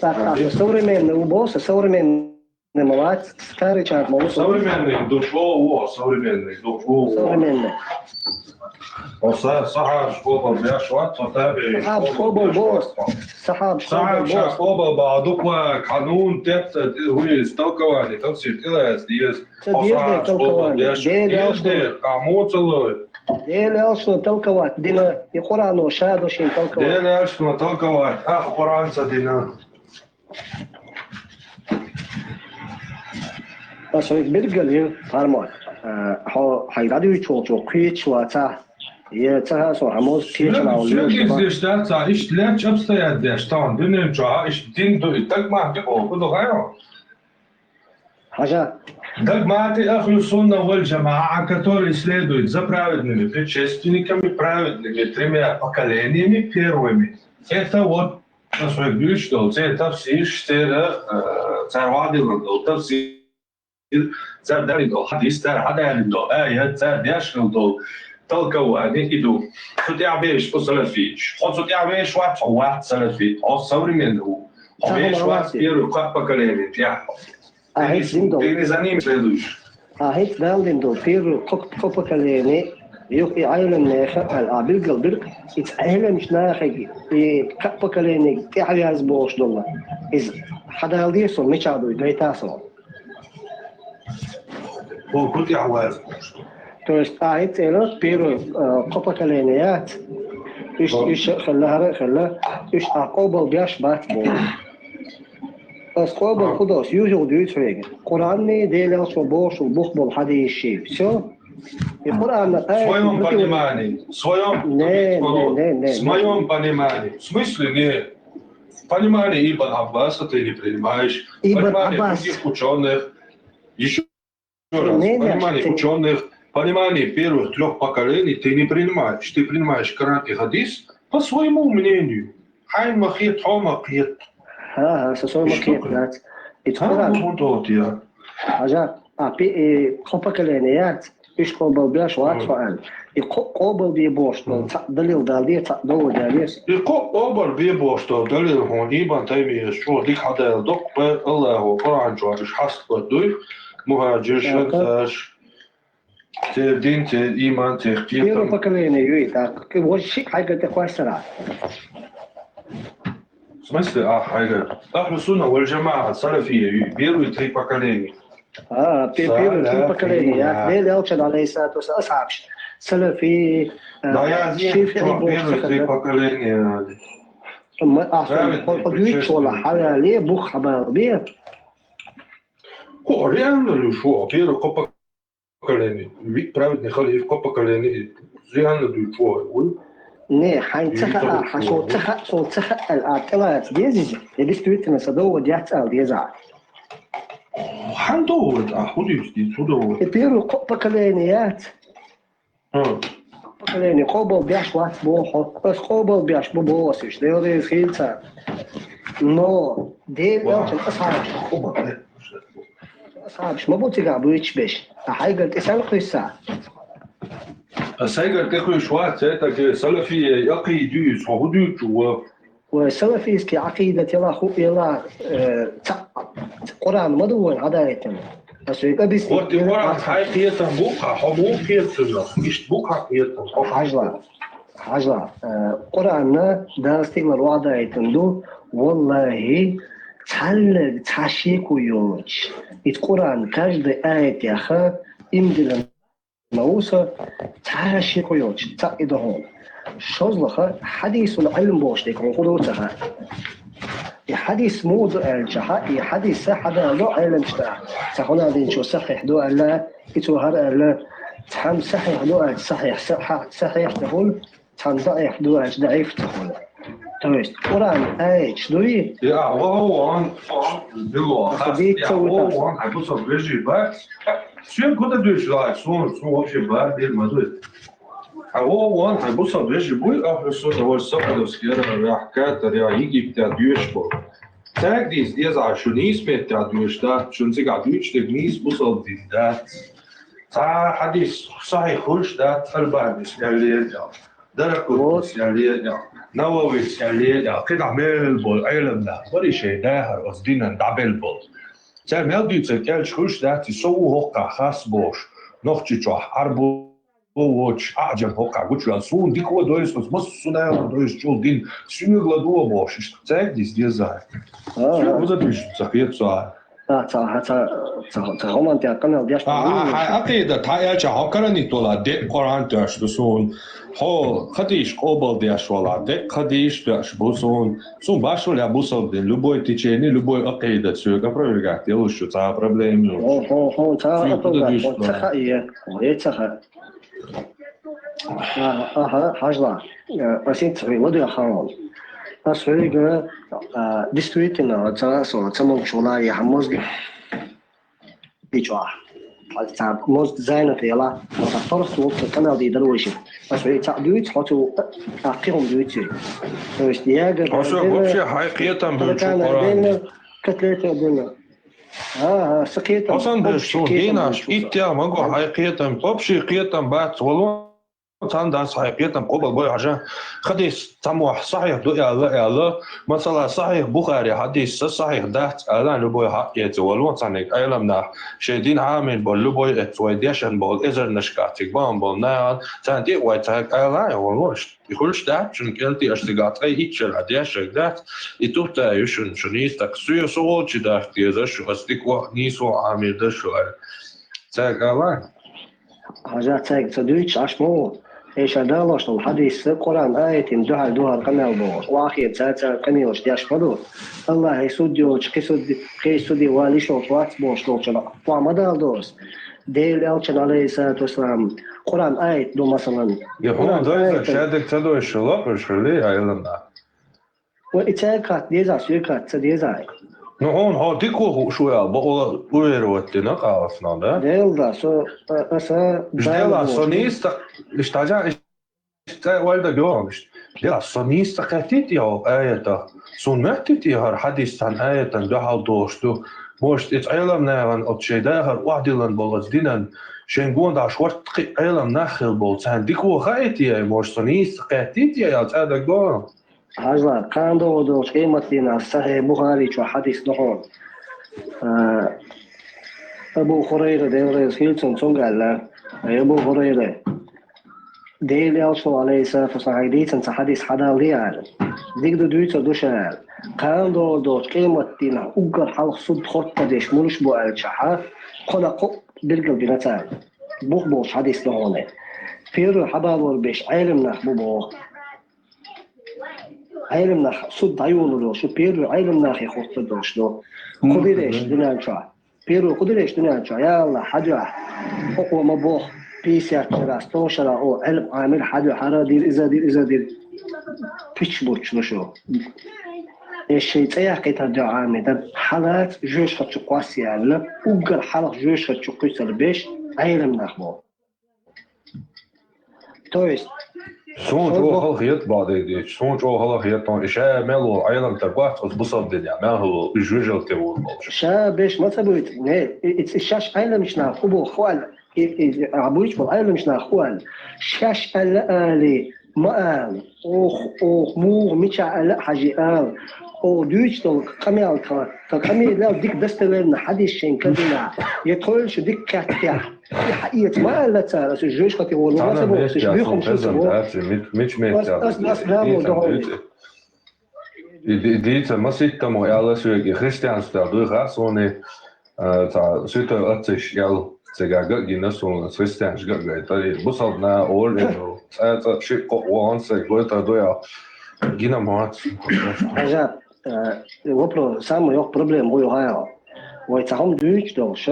Так, так, современный ву боху, современный. Не, молодец, старый чат, молодец. Современный, душевый, о, современный, душевый. Современный. О, са-, сахьабаш къобал беш вац, о, табиӀин. Сахьабаш къобал беш вац. Сахьабаш къобал беш. Сахьабаш къобал беш, дукха канун, текст, э, вы истолковали, там все делается, есть. О, сахьабаш къобал беш. Делан Элчано толковать дина, и Къуръано ша дошин толковать. Делан Элчано толковать, а, Къуръанца дина. Ас хьоьга билгал ю, Пармат. Э, хьо хьайга дӀадуьйцуш волчо кхеташ вацахь, я ца хаа со хьан моза кечара ву. Иштта лерча обстоят деш, тахана дуьнен чохь, иштта дин ду, и дагмахти боху, ду хайо? Хьажа. Дагмахти ахлу сунна вал жамаа, который следует за праведными предшественниками, праведными тремя поколениями первыми. Это вот Ас вайга дуьйцуш долу церан тафсирш, церан, э, цара вадилла долу тафсир, цара далийна долу хьадис, цара хьадалийна долу аят, цара деш хилла долу толкование и ду. Цу тӀехь беш бу салафиташ. Хьо цу тӀехь беш вац, хьо вац салафит, хьо современный ву. Хьо беш вац первый кхоъ поколение тӀехь. А хӀинца дин долу. Ты не за ними следуешь. А хӀинца Дала дина долу первый кхо, кхо поколение, юха и Ӏелам нехан аьлла, а билгал бирг, и Ӏеламчу нахаги, и кхаа поколениега тӀаьхьавяза бохуш долу. Иза хьадала деза суна, мичахь ду и гайта суна. Хьо хӀун тӀаьхьавяза бохуш ду? То есть, а хӀинца элира, первый, э, кхо поколение яц. Уьш, уьш а хилла, хӀара а хилла, уьш а къобал беш бац боху. Ас къобал хӀун до, ас юхуьйгӀу дуьйцу хьоьга. Къуръанний, Делан элчано бохуш бух болу хьадисаш. Всё. И Къуръанна В своём понимании. В своём, не, не, не, не, в своём понимании. В смысле, не. Понимание Ибн Аббаса ты не принимаешь. Ибн Аббас. Понимание других учёных. Ещё раз. Не, не, понимание учёных, понимание первых трёх поколений ты не принимаешь. Ты принимаешь Коран и хадис по своему мнению. Хьайн ма хета, хьо ма кхета. ХӀа, хӀа, со сой ма кхета, дац. И Коран. ХӀун долу я? Хьажа, а, пи-, и, кхо поколение яц, уьш къобал беш вац хьо аьлла. И кхо къобал бе бохуш долу цхьаъ далил дала де, цхьаъ довла дала деза. И кхо къобал бе бохуш долу далил хьуна Ибн Таймияс чӀогӀа дика хьадаьлла доккху, Аллахо Къуръан чохь уьш хьастабар дуй, мухӀаджирш, ансарш, церан дин, церан иман, церан кхетам. Первое поколение ю и так. Важа шиъ хьайгара тӀе кхоссара. В смысле, а, хьайгара? Ахлу сунна валь джамаа, салафия ю и, первые три поколения. А, пе-, первые три поколения. Салафия. Делан элчан, алейхиссалату вассалам, асхьабаш. Салафи, э, да, я знаю, шифиъи, что бохуш первые три поколения. Ма, а, праведные, хьо, хьо дуьйцуш волахь, хьаваьлле, бух хьабала бе. Хьо реально луш ву, первый кхо поколение, вид праведный халиф, кхо поколение, реально дуьйцуш ву. Не, хьайн ца хаьа, хьан шо ца хаьа, шо ца хаьа аьлла, а тӀелаца деза иза, я действительно са довла деза аьлла деза. Хьан довла, а хӀун дуьйцу дийца, хӀун довла? И первый кхо поколение яц. Поколение къобал беш вац боху хьо. Ас къобал беш бу боху ас уьш. Дела реза хила царна. Но Делан элчан асхьабаш. Асхьабаш ма бу цигахь буьйцуш берш. Ткъа хьайгара тӀе сел кхуьссу? Ас хьайгара тӀе кхуьссуш вац, цхьаьнакхетар салафия акъида ю иза, хьо хӀун дуьйцуш ву? Вай салафийский акъидат яла хӀу яла, э, цхьаъ, Къуръан ма ду вайн хьадаийтина. Ас вай кабис. Вот и Къуръан хьайн кхетам бу-кх, хьо муха кхета цунах? Иштта бу-кх хьан кхетам? Хьажал, хьажал. Э, Къуръан Дала стигалара охьадаийтина ду, валлахӀи, цхьаннега цхьа шеко йоцуш. Иза Къуръан каждый аятех имдина Мауса, цхьа а шеко йоцуш, цхьаъ и ду хьуна. ШозлагӀа, хьадисул Ӏилм бохуш дерг хьуна хӀун ду ца хаьа. И хьадис муха ду аьлча, хьа, и хьадис хьадала до Ӏеламча, цхьа хӀунадинчо сахьихь ду аьлла, и цо хӀара аьлла, цхьамма сахьихь ду аьлча, сахьихь, са-, хьа-, сахьихь ца хуьлу, цхьамма даӀиф ду аьлча, даӀиф ца хуьлу. То есть, Къуръан аяташ дуй? Я, вон, вон, било, хас, я, вон, вон, хьан бусалба вежарий бац. Соьга гуда дуьйцуш лаьа, суна, суна вообще бара бер ма дуй. Хьан вон, вон, хьан бусалба вежарий буй, ахлу сунна валь сафадовский яра, я, катар, я, Египте доьшуш бу. Цаьрга дийца деза шу нийса меттехь доьшуш дац, шуна цигахь дуьйцуш дерг нийса бусалба дин дац. Цхьа хьадис сахьихь хуьлуш дац, Албанис аьллера аьлла, Даракъутнис аьллера аьлла, Нававис аьллера аьлла, кхидӀа мел болу Ӏеламнаха барий шайн дахар оцу динан дӀабелла болу. Цара мел дуьйцург аьлча хуьлуш дац, и со ву хӀокхахь хас бохуш, Нохчийчохь, Ӏарбо воцуш, Ӏаьжам хӀокхахь гучувелла. Суна дика а дойзу, оцу массо а нахана дойзу чул дин, соьга ладогӀа бохуш, иштта цаьрга дийца деза. Соьга хӀун ца дуьйцу, ца хета со. Ца, ца, ца, ца, ца хӀуманна тӀехь къамел деш. А, а, хьайн акъидат, хьан аьлча, хьо каранит вала, декъа Къуръан тоьаш ду суна. Хьо хадиш къобал деш вала, декъа хадиш тоьаш бу суна. Суна башхалла бусалба дин, любой течение, любой акъидат соьга опровергать делуш ю, цхьа а проблема ю. Хьо, хьо, хьо, цхьа а опровергать, хьо ца хаьа, хьо ца хаьа. Аха, аха, хьажал. Э, ас хӀинца хьоьга ладоьгӀна хьан. Ас хьоьга, э, действительно, ца, со, ца могуш вала, я хьан мозги чохь. Ца мозг зайнат яла, ца торс ву, ца канал ди дар вайши. Ас хьоьга ца дуьйцу, хьо цу, а, кхин хӀума дуьйцу. То есть, я говорю, хьо со вообще хьайн кхетам буьйцу Къуръан. Котлеты отдельно. А, а, са кхетам. Хьо сан беш, общий суна кхетам дийнаш, буьйцу итт я, ма го, хьайн кхетам, общий кхетам бац, валлахӀи. цхьана дац хьайн кхетам къобал бой хьажа. Хадис цхьа мохь сахьихь ду аьлла, аьлла. Масала, сахьихь Бухари хьадис са сахьихь дац аьлла, любой хьакъ эца валло, цхьаннега Ӏелам нах шайн дин Ӏамийна болу, любой эца вай дешан болу эзарнашка цига бан болу нахана, царна тӀе а вай цаьрга аьлла, а валло, и хуьлуш дац, шуна кӀелти аша цигахь ткъе итт шарахь дешарг дац, и туьхтаьа ю шуна, шу нийса тӀаккха, соьга со волчу дахка деза шу, ас дика ваха нийсо Ӏамийр дара шу аьлла. Цаьрга аьлла. Хьажа, цаьрга ца дуьйцуш Ӏаш ма ву. Ай ша далош долу хьадис Къуръан аятийн дуьхьал ду хӀара къамел бохуш, охьахиъна цара къамелаш деш ма ду. Аллахьан суд йолчу кхин суд, кхечу суде вала йиш йолуш вац бохуш долчунах охьа ма даладо ас. Делан элчан, алейхиссалату вассалам, Къуръан аят ду, масалан. И хьуна Къуръан дойза аят. Шадерг ца дойзуш локхуш хили, Ӏелам нах. Ва и цаьрга хатта деза, соьга хатта ца деза. Ну, хьуна хьо дика ву хууш ву аьлла, бакъала уверовать дина къаласнал, да? Делла, со, а, аса Иш Дала делла, со боху. Нийса, иш тажа, иш цӀе вайда геогӀам, иш. Делла, со нийса кхеттийта я хӀокху аята. Суна моьттийта я хӀара хьадис цхьана аятан дуьхьал долуш ду. Может, иза Ӏелам нахана оцу шайн дахар охьадиллан болу оцу динан, шайн гонахь хӀорт кхин Ӏелам нах хила болу, царна дика ву хаийта я, может, со нийса кхеттийта я аьлла цӀе дагадогӀу. Хьажал, кхана догӀу долчу къематдийнахь Сахьихь Бухари чохь хьадис ду хьуна. А, Абу Хурайра, Дела реза хила цунна, цуьнга аьлла: «Ай Абу Хурайра, Делан элчано, алейхиссалату вассалам, хьайга дийцина цхьа хьадис хьадалале», аьлла. «Дика ду, дуьйцур ду ша», аьлла. «Кхана догӀу долчу къематдийнахь уггар хьалха суд хоттадеш муьлш бу аьлчахьа, кхунах кхоъ билгал бина цара. Бух болуш хьадис ду хьуна. Первый хьабалор беш Ӏелам нах бу боху». Ӏелам нах суд дӀайолалуш ду, первый Ӏелам нахе хоттадалуш ду. Кху диреш дуьнен чохь. Первый кху диреш дуьнен чохь, я Аллах, хьан дуьхьа, хӀокхо ма боху, пятьдесят шарахь, сто шарахь, о, Ӏелам Ӏамийра хьан дуьхьа, хӀара дира, иза дира, иза дира. Пич бурч ду шу. Эс шайн цӀе яккхийтар дуьхьа Ӏамийра, хьалаца жоьжахати чу кхосса аьлла, уггар хьалха жоьжахати чу кхуьссур беш Ӏелам нах бу. То есть, суна чӀогӀа хала хета, бакъдерг дийцича, суна чӀогӀа хала хета, и ша мел волу Ӏелам тӀе гоц оцу бусалба динехь, мел хӀума волу, и жоьжахати волу болуш. Ша беш ма ца буьйцу, не, и, и, и шаьш Ӏеламчу нах хӀун боху аьлла, и, и, а буьйцу болу Ӏеламчу нах хӀун аьлла. Шаьш аьлла али, ма ала, оха, оха муха мичахь аьлла а хьажий ала, оха дуьйцуш долу къамел тхан, тхан къамелал дика достоверно хьадис шайн карина, я тхойла шу дика кхеттехь. И хьаэца ма аьлла цара, аса жоьжахати волу ма ца боху, аса бухам шу ца боху. Мича меттехь? Ас, ас, ас, ас, ас, ас, ас, ас, ас, И ди-, дийца маситтамо аьлла соьга, и христианство дуй хаьа суна, а, цхьа святой отцаш аьлла, цигахь ган а гина суна, христианаш ган а гайтара, и бусалба нах олу, и цӀа-цӀа шиъ кхоъ вахана сайн гойтар ду аьлла, гина ма вац. Хьажа, э, вопрос, самый йоккха проблема вуй хьайо. Вай цхьа хӀума дуьйцуш долуш,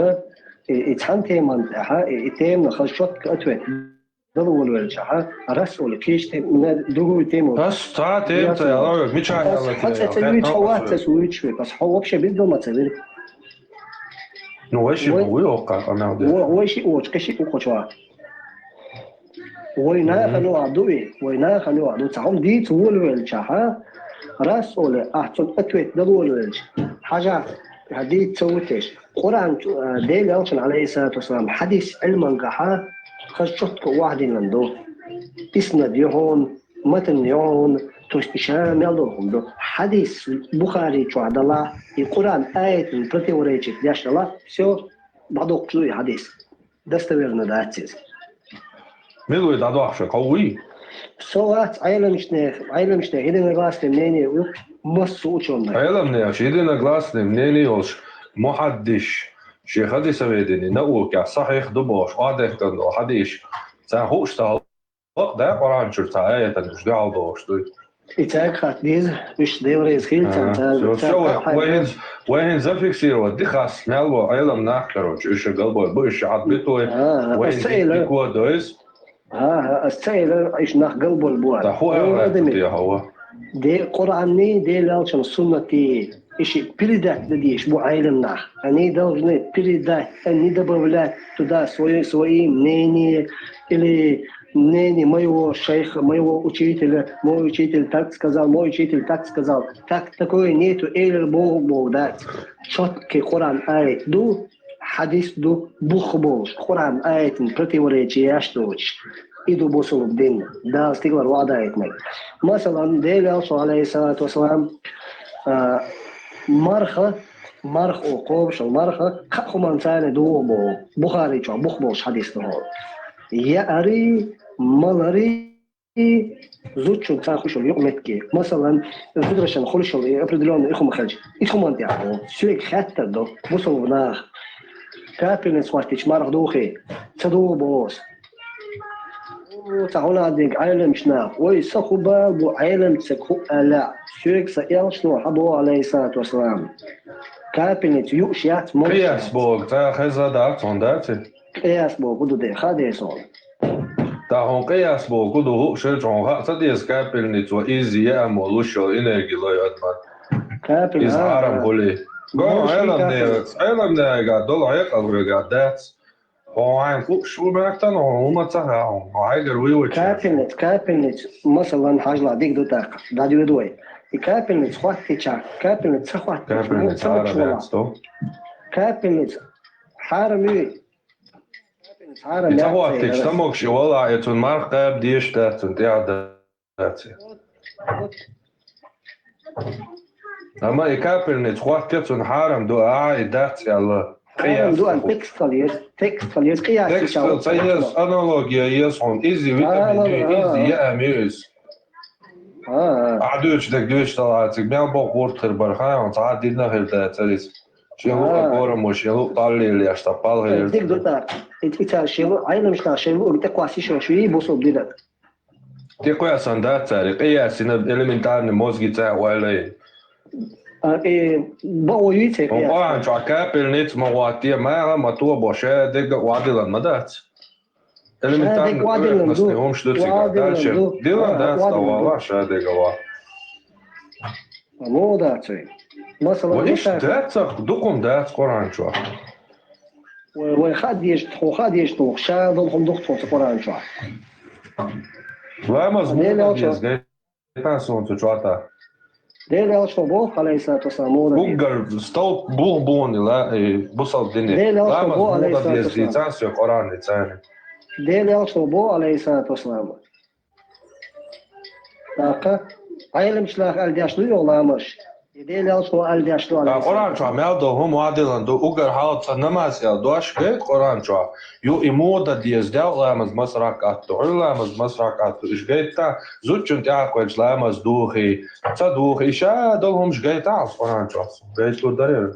и, и цхьана теман тӀехь, и, и тема хаза чётко ответ дала волавелчахьа, раз олу кхечу тем-, на другую тему. Ас цхьа тема ца яла, мичахь яла тема? Ас хьо вуьйцу, хьо вац, ас вуьйцу век. Ас хьо вообще билгал ма ца вира. Ну, вай шиъ ма вуй оккха, къамел деш. Вай шиъ воцу, кхин шиъ ву кхочу вац. Вай нахана юкъахь ду и, вай нахана юкъахь ду. Цхьа хӀума дийца волавелчахьа, раз олу, ахь цунна ответ дала волавелча, хьажахь, хьан дийца ца ву теш. Къуръан, э, Делан элчан, алейхиссалату вассалам, хьадис Ӏилмангахьа хаза чётко охьадиллина ду. Иснад ю хьуна, матн ю хьуна, то есть и ша мел долу хӀума ду. Хьадис Бухари чохь далахь, и Къуръан аятан противоречит деш далахь, всё, дӀадоккхуш ду и хьадис. Достоверно дац иза. Мила вай дӀадохьуш, хьо вуй? Со вац Ӏеламчане, Ӏеламчане единогласное мнение ю массо а учёных. Ӏеламнех единогласное мнение йолуш мухьаддис, шен хадисоведение наукехь сахьих ду бохуш, охьадехкан долу хьадисаш, царна хууш ца хьал, вакъ да Къуръан чуьра цхьа аятан уьш дуьхьал дохуш дуй. И цаьрга хатта деза, уьш Дела реза хила царна, царна, царна. Вай хӀинца, вай хӀинца зафиксировать ди хас, мел бо Ӏелам нах, короче, уьш галбой бу, уьш хьан битой, вай хӀинца дика дойза. ХӀа, ас ца элира, уьш нах галбой бу. Де Къуръанний, Делан элчан суннатий, и шиъ передать дан дезаш бу Ӏелам нах. Они должны передать, а не добавлять туда свои, свои мнения или мнение моего шейха, моего учителя, мой учитель так сказал, мой учитель так сказал. Так, такое нету, элира боху, боху дац. Чёткий Къуръан аят ду, хьадис ду, бух болуш, Къуръан аятан противоречие еш доцуш. И ду бусулба дин, Дала стигалара ваӀда яйтинарг. Масала, Делан Элчано, Ӏалайхи ссалату вассалам, а, марха, марха, о, кхобуш йола марха, кхаа хӀуманца дугӀу боху, Бухари чохь бух болуш хьадис ду хьуна. Яари, малари, зудчунна цхьа хуьлуш йолу юкъаметтиг. Масала, зударшна хуьлуш йолу и определённый и хӀума хилча, и хӀуманна тӀехь боху. Соьга хаттар ду, бусулба нах, капельница хӀоттийча марха дугӀу хи, ца дугӀу боху аса. О, цхьа хӀума динарг Ӏеламчу наха. Ой, сан хӀун бала бу, Ӏеламчу стага хӀун аьлла. Соьга сан Элчано хьан боху, Ӏалайхи ссалату вассалам. Капельница юуш яц, молуш яц. Къияс боху, цхьа хезна дац хьуна, дац и? Къияс боху, хӀун ду де, хаа деза хьуна. ТӀаккха хьуна къияс боху, хӀун ду, хууш хилча хьуна, хаа ца деза капельница ван изза яа мо луш йолу энерги лой адаман. Капельница, иза а, хьарам а, хуьлий. Го, молуш Ӏеламне, капельница. Ӏеламнега долу хьекъал хьоьга дац. Хьо хьайна хууш ву баьхтана, хьо хӀума ца хаьа, хьо хьайгара вуй вача. Капельница, капельница, масалан, хьажла диг ду тӀаккха, дӀадоьду вай. И капельница хӀоттийча, капельница ца хӀоттийча, капельница ца хӀара лучу вала. Дац, то? Капельница хьарам ю. Капельница хьарам яц. И ца хӀоттийча, ца могуш и вала, и цунна марха кхаба дезаш дац, цунна тӀехь дац. Амма и капельница хӀоттийча, цунна хьарам ду, а, и дац аьлла. Хьарам ду, а, текст хила еза, текст хила еза, къияс. Текст хила ца еза, аналогия еза хьуна. Изза витамин ю, изза яам ю иза. А, а. Ахь дуьйцуш дерг дуьйцуш далахь цига, мел боккха гӀурт хир бара, хаа, цхьа а дина хир дацара иза. Шен луъа, а, корамаш, шен луъа кхаллийлеш, сан палхий. Диг ду тӀаккха. И, и цара шен луъа, Ӏеламчу наха шен луъург тӀекхоссийша йиш ю бусулба динан. ТӀекхоьссина дац цара, къияс йина элементарный мозгица а ойла йина. А, э, бакъо юй церан къияс? Къуръан чохь капельница ма хӀоттае, маьха ма тоба, ша дерг а охьадиллина ма дац. Элементарно, ша дерг охьадиллина ду, поверхностный хӀумаш ду цига. Охьадиллина ду. Диллина дац, охьадиллина ду. Ва, ша дерг а ва. Ма дац вай. Масала, ва, иштта дац, дукха хӀума дац Къуръан чохь. Вай, вай хаа дезаш, тхо хаа дезаш ду, ша долу хӀума ду тхо цу Къуръан чохь. Ламаз муха деза, гайтахь суна цу чохь тӀаккха. Делан Элчано боху, Ӏалайхи ссалату вассалам, муха деза. Уггар столп бух буна ла, э, бусалба дине. Делан Элчано боху, Ӏалайхи ссалату вассалам. Ламаз муха деза дийцахь соьга Къуръан ницкъ. Делан Элчано боху, Ӏалайхи ссалату вассалам. ТӀаккха Ӏеламчу наха аьлла деш ду йо ламаз? И Делан Элчано аьлла деш ду, Ӏалайхи ссалату вассалам. Къуръан чохь мел долу хӀума охьадиллина ду, уггар хьалха цкъа намаз аьлла дош гайта Къуръан чохь. Ю и муха дан деза, дел ламаз маса ракаӀат ду, Ӏуьйра ламаз маса ракаӀат ду, уьш гайта, зудчунна тӀаьхьа кхоьллинчу ламаз духий, ца духий, ша долу хӀумаш гайта аса Къуръан чохь. Гайта ду даре.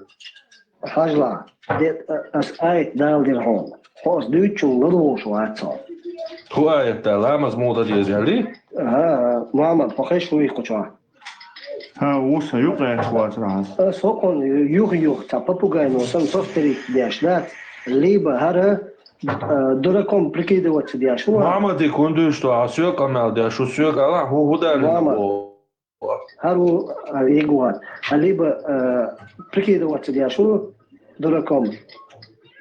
Хьажла, де, ас аят Дала дира хьуна. Хьо ас дуьйцучунна ладугӀуш вац хьо. ХӀун аят Дала, ламаз муха дан деза аьллий? ХӀа, Мухьаммад, хьо хезаш вуй кху чохь? ХӀа, ву сан юкъа аьлла вацара хьан. Ас хӀокхунна юха-юха цхьа попугайно санна повторить деш дац, либо хӀара, а, дураком прикидываться деш ву. Мухьаммаде хӀун дуьйцу, хьан соьга къамел деш ву, соьга ала, хӀун, хӀун далийна боху? ХӀара ву, а, йигван. А, либо, а, прикидываться деш ву дураком.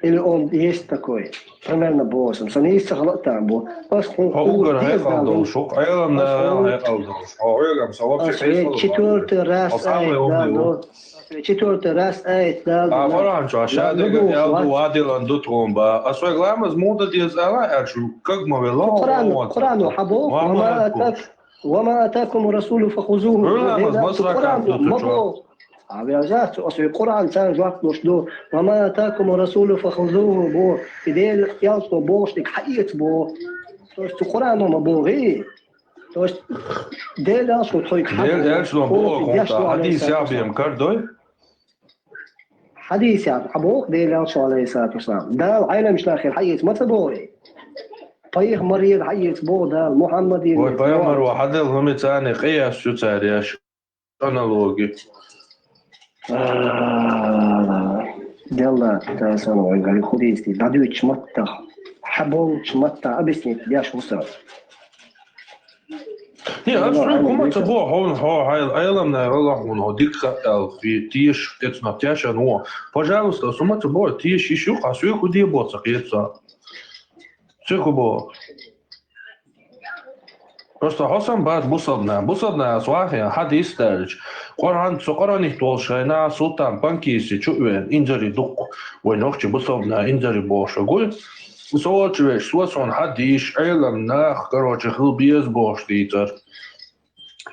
Или он есть такой. Примерно боху сан. Сан йист ца хала а там бу. Ас хьуна хӀо уггар хьекъал долуш, хӀу Ӏеламнахана хьекъал долуш. Хьо хьоьгам сан вообще хьесал. Четвёртый раз аят Дала ду. Четвёртый раз аят Дала ду. А Къуръан чохь ша дерг аьлла ду, охьадиллина ду тхуна бан. Ас вайга ламаз муха дан деза ала аьлча, каг ма велла. Къуръано, Къуръано хьан боху? Ва ма атак-, «Ва ма атакум расулу фахузуху». Ӏуьйра ламаз маса ракаӀат ду цу чохь? А, вежа, цу, ас вай Къуръан царна жоп луш ду. «Ва ма атакум расулу фахузуху» бу. И Делан Элчано бохуш дерг хьаэца бу. То есть цу Къуръано ма боху. То есть Делан Элчано тхоьга хьан боху? Делан Элчано боху, хьадисехь бен кара дой? Хьадисехь хьан боху Делан Элчано, Ӏалайхи ссалату вассалам? Дала Ӏеламчу нахера хьаэца ма ца боху? Пайхамарера хьаэца боху Дала, Мухьаммадера. Вай пайхамаро хьаделла хӀума царна къияс ю цара еш. Аналоги. А, Делла, тасан вайгара худийсти, дӀадуьйцучу маттах, хьаболчу маттах объяснить деш ву сан. Не, ас хӀума ца боху, хьуна, хьо, хьайла, Ӏеламнахана хьуна, хьо дика хаьа аьлла, хи-, теша, эцнах тешан вон. Пожалуйста, ас хӀума ца боху, теша йиш ю-кх, ас соьга хӀун де боху ца кхета сан. Соьга хӀун боху? Просто хьо санна бац бусалба нах. Бусалба нах ас вахьа, хьан дийца даьлча. Къуръан, со Къуръанист волуш хенахь, Султан Панкиси чу а веана, инзаре дуккха. Вай нохчий бусалба нах инзаре бохуш гуй. Со волчу веш, со суна хьадийш, Ӏелам нах, короче, хила беза бохуш дийцар.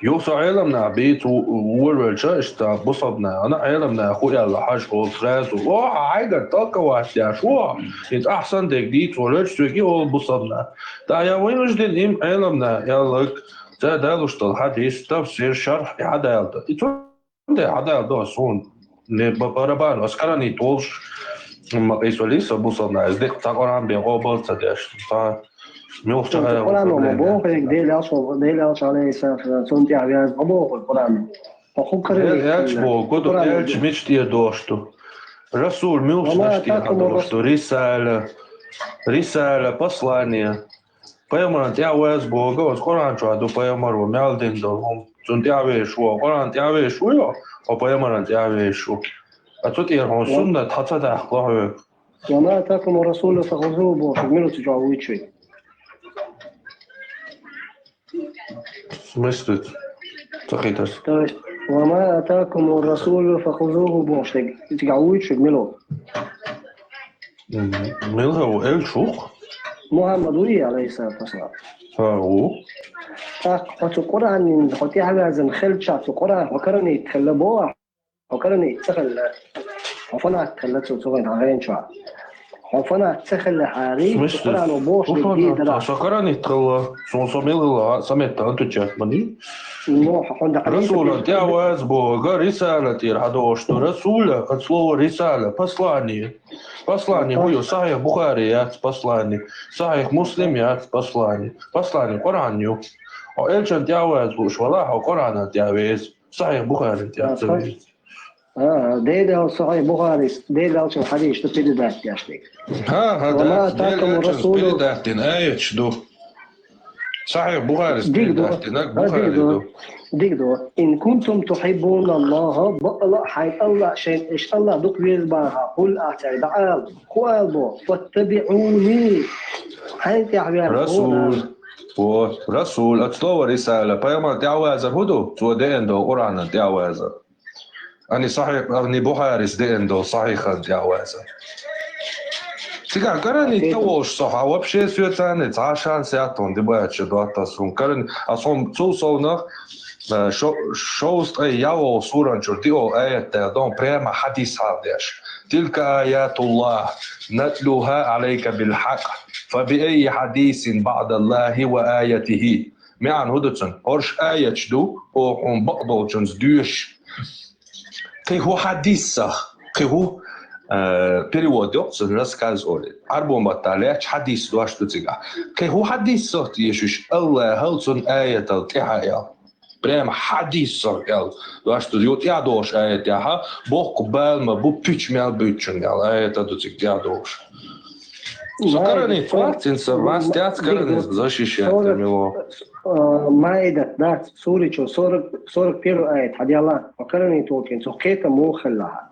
Юха со Ӏелам нах бийца ву-, вуравелча, иштта бусалба нахана, Ӏелам нах хӀу аьлла хьажа олу сразу. О, хьайгара толковать деш, о, иза ахьсан дерг дийца волуьйту соьга, олу бусалба нах. ТӀаккха я вайнаш дина им Ӏелам нах аьлларг, цара далуш долу хьадис, тафсир, шарх, и хьадалда. И цу Де хьадал до суна. Не ба-, барабан, ас каранийта волуш, ма къийсаллий со бусалба нах, иза деккъа цхьа Къуръан бен къобал ца деш. Цхьа муьлхха Цунца чохь Къуръано ма боху, Дела аьлча, Дела аьлча, алейхиссалату вассалам, цунна тӀехь ваьзна ма боху Къуръано. Хьо хӀун каранийта Дела аьлча боху, гуду Къуръано аьлча мича тӀера дохуш ду? Расул муьлхачу Вама даш тӀера атакуму хьадохуш ду? Рас- Рисала, рисала, послание. Пайхамаран тӀехь ваьзна боху, оцу Къуръан чохь ду пайхамаро мел дина долу хӀума. Цунна тӀехь везаш ву, Къуръан тӀехь везаш ву йо, хьо пайхамаран тӀехь везаш ву. Ткъа цу тӀера хьуна суннат хьан ца дахкало хьоьга? Ва ма атакуму расулу фахузуху боху, мила цу чохь вуьйцуш ву? В смысле? Ца хеташ. То есть, ва ма атакуму расулу фахузуху боху, цигахь вуьйцуш ву, мила? Мгм. Мила ву, элча ву-кх? Мухаммад ву, алейхиссалату вассалам. ХӀа, ву. ТӀаккха хьо цу Къуръанан хьо тӀехь ваьзна хилча, цу Къуръан хьо каранийта хилла боху ахь? Хьо каранийта ца хилла. Хьо фанат хилла цу, цу гӀайна хьан гӀайна чохь. Хьо фанат ца хилла хьари, цу Къуръано бохуш дерг дийр дара. Со каранийта хилла. Суна со мила хилла, сан метта отвечать ма де. Ну, хьо хьуна дакъа Расулан тӀехь ваьзна боху, рисала тӀера хьадохуш ду. Расула, от слова рисала, послание. Послани хӀу ю, Сахьих Бухари яц послани, Сахьих Муслим яц послани. Послани Къуръан ю. Хьо элчан тӀехь ваьзна лууш валахь, хьо Къуръанан тӀехь веза. Сахьих Бухарин тӀехь ца веза. А, Дела Сахьих Бухарис, Дела аьлча хьадийш ду передать деш дерг. ХӀа, хӀа, Ва ма да, Дела атакуму аьлча расулу передать дина аяташ ду. Сахьих Бухарис Диг ду. передать динарг А, Бухари диг ду. ду. Диг ду. Ин кунтум тухиббуна Аллаха, бакъала хьайн Аллах, шайн иштта Аллах дукха веза бахахь, къул ахь цаьрга дӀаала. ХӀун ала боху? Фаттабиъуни. Хьайн тӀехь вер Расул. Вот. Расул. От слова рисала. Пайхамар тӀехь вазар хӀун ду? Цо деана долу Къуръанан тӀехь вазар. Ани сахьих, ани Бухарис деана долу сахьихан тӀехь вазар. Цигахь каранийта волуш со хьан вообще соьца цхьа шанс яц хьуна дебаташ доттас хьуна. Каран-, ас хьуна цул совнах, э, шо-, шовзткъе ялхолгӀа суран чуьра диъолгӀа аят даьлла дан прямо хьадис хьал деш. Тилка аятуллах, натлуха алейка билхьакъ, фа би айи хьадисин баъдаллахи ва аятихи. МаьӀна хӀун ду цуьнан? ХӀорш аяташ ду, оха хьуна бакъдолчунца доьшуш. Кхин хӀун хьадис сах, кхин хӀун, э, перевод йоккху цуьнан, рассказ олий. Ӏарбо маттахь лаьтташ хьадис дош ду цигахь. Кхин хӀун хьадис сах тешаш, Аллахьал цунна аятал тӀаьхьа аьлла. Прямо хьадис сах аьлла. Дош ду, юха тӀаьхьа догӀуш аят яхьа, боккха бала ма бу, пуьча мел буьйцучун аьлла, аят а ду цига тӀаьхьа догӀуш. Со каранийта вац, цуьнца мас тӀаьхьа каранийта защищать мило. А, Маидат, дац, суричу, сорок, сорок первый аят, хьадиала, хьо каранийта волчун, цу кхетам муха хилла хьан?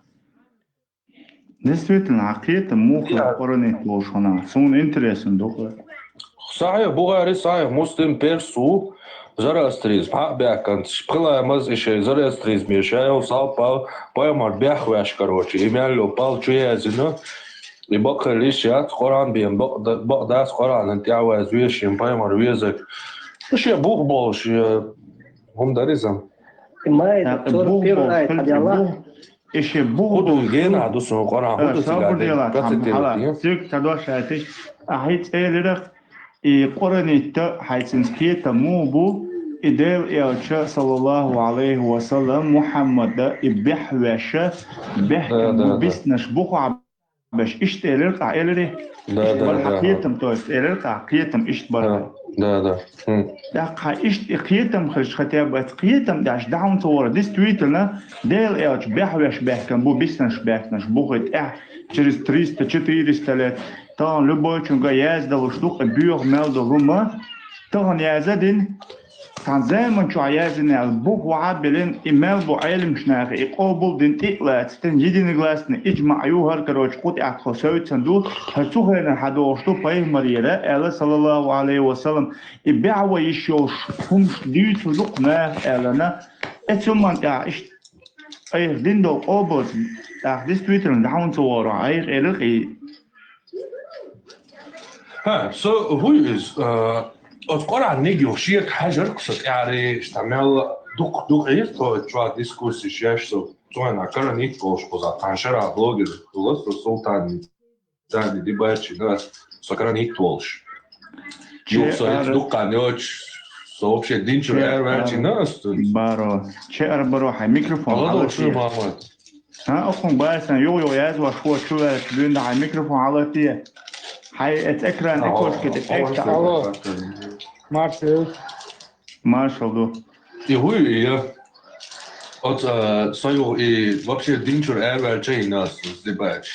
Действительно, хьан кхетам муха хилла каранийта волуш хьуна? Суна интересно ду. Сахьих Бухари, Сахьих Муслим, перс ву, зороастризм, хьа а баьхканца, пхи ламаз и шайн зороастризме, шайн йолу салпал, пайхамар бехвеш, короче, и мел йолу пал чу яздина, и бакъ хилла йиш яц, Къуръан бен бакъ да-, бакъ дац, Къуръанан тӀаьхьа ваьзна вешин пайхамар везарг. Шен бух болуш, э, хӀума дара иза. Маидат, сорок первый аят, хьадиала. И шен бух болуш гена ду суна Къуръан, хӀун ду цигахь дерг? Цига ца дош аьлла, ахьа и цӀе лира, и къуранитта хьайцинца кхетам муха бу, и Дела элча, саллаллаху алейхи ва саллам, Мухьаммада, и бехвеша, бехкан бу, биснаш бу хьа беш, иштта элира къа, элири? Иштта бара хьан кхетам, то есть, элира къа, кхетам иштта бара. Да, да. ТӀаккха хьан иштта и кхетам хилча, хотя бы аса кхетам деш, дӀа хӀунда ца вара, действительно, Дела элча бехвеш бехкан бу, биснаш бехканаш бу хӀи тӀехь, через триста, четыреста лет. Тахана любойчунга яздалуш ду-кх и боьха мел долу хӀума, тахана яза дина, цхьана заман чохь яздина аьлла, бух вахьа а биллина, и мел бу Ӏеламчу наха и къобал дина, тӀе а лацдина, единогласно, иджмаъ ю хӀара, короче, кху тӀехь тхо совцан ду, хӀара цу хенара хьадогӀуш ду пайхамарера, аьлла, саллаллаху алейхи ва саллам, и бехван йиш йолуш хӀумаш дуьйцур ду-кх наха, аьллана, оцу хӀуманна тӀехь иштта айхьа дина долу къобалца, тӀаккха действительно, дӀа хӀунда ца вогӀур, айхьа элира-кх и. Ха, со хӀу иза, а, оцу Къуръаниг юха шега хьаьжар-кх со тӀаьхьарий, иштта мел дукха-дукха Ӏийра тхо чохь дискуссиш еш со, цунах каранитта волуш кхузахь, тхан шарахь блогер хуьлу со, Султан царна дибачина, со каранитта волуш. Юха со хӀинца дукха хан йоцуш, со вообще динчуьра араваьлчина ас цуьнца. Баро. Чеара баро, хьайн микрофон хьала шу, Мохьмад. ХӀан, окхунга бацан, юха-юха язваш ву чу ваьлча, дуьйна хьайн микрофон хьала те. Хьайн эцу экран тӀе кошка тӀе тӀе. Алло. Маршал. Маршал ду. И хӀу я? Оцу, а, со юха и вообще динчуьра араваьлча йина ас, ас дибача.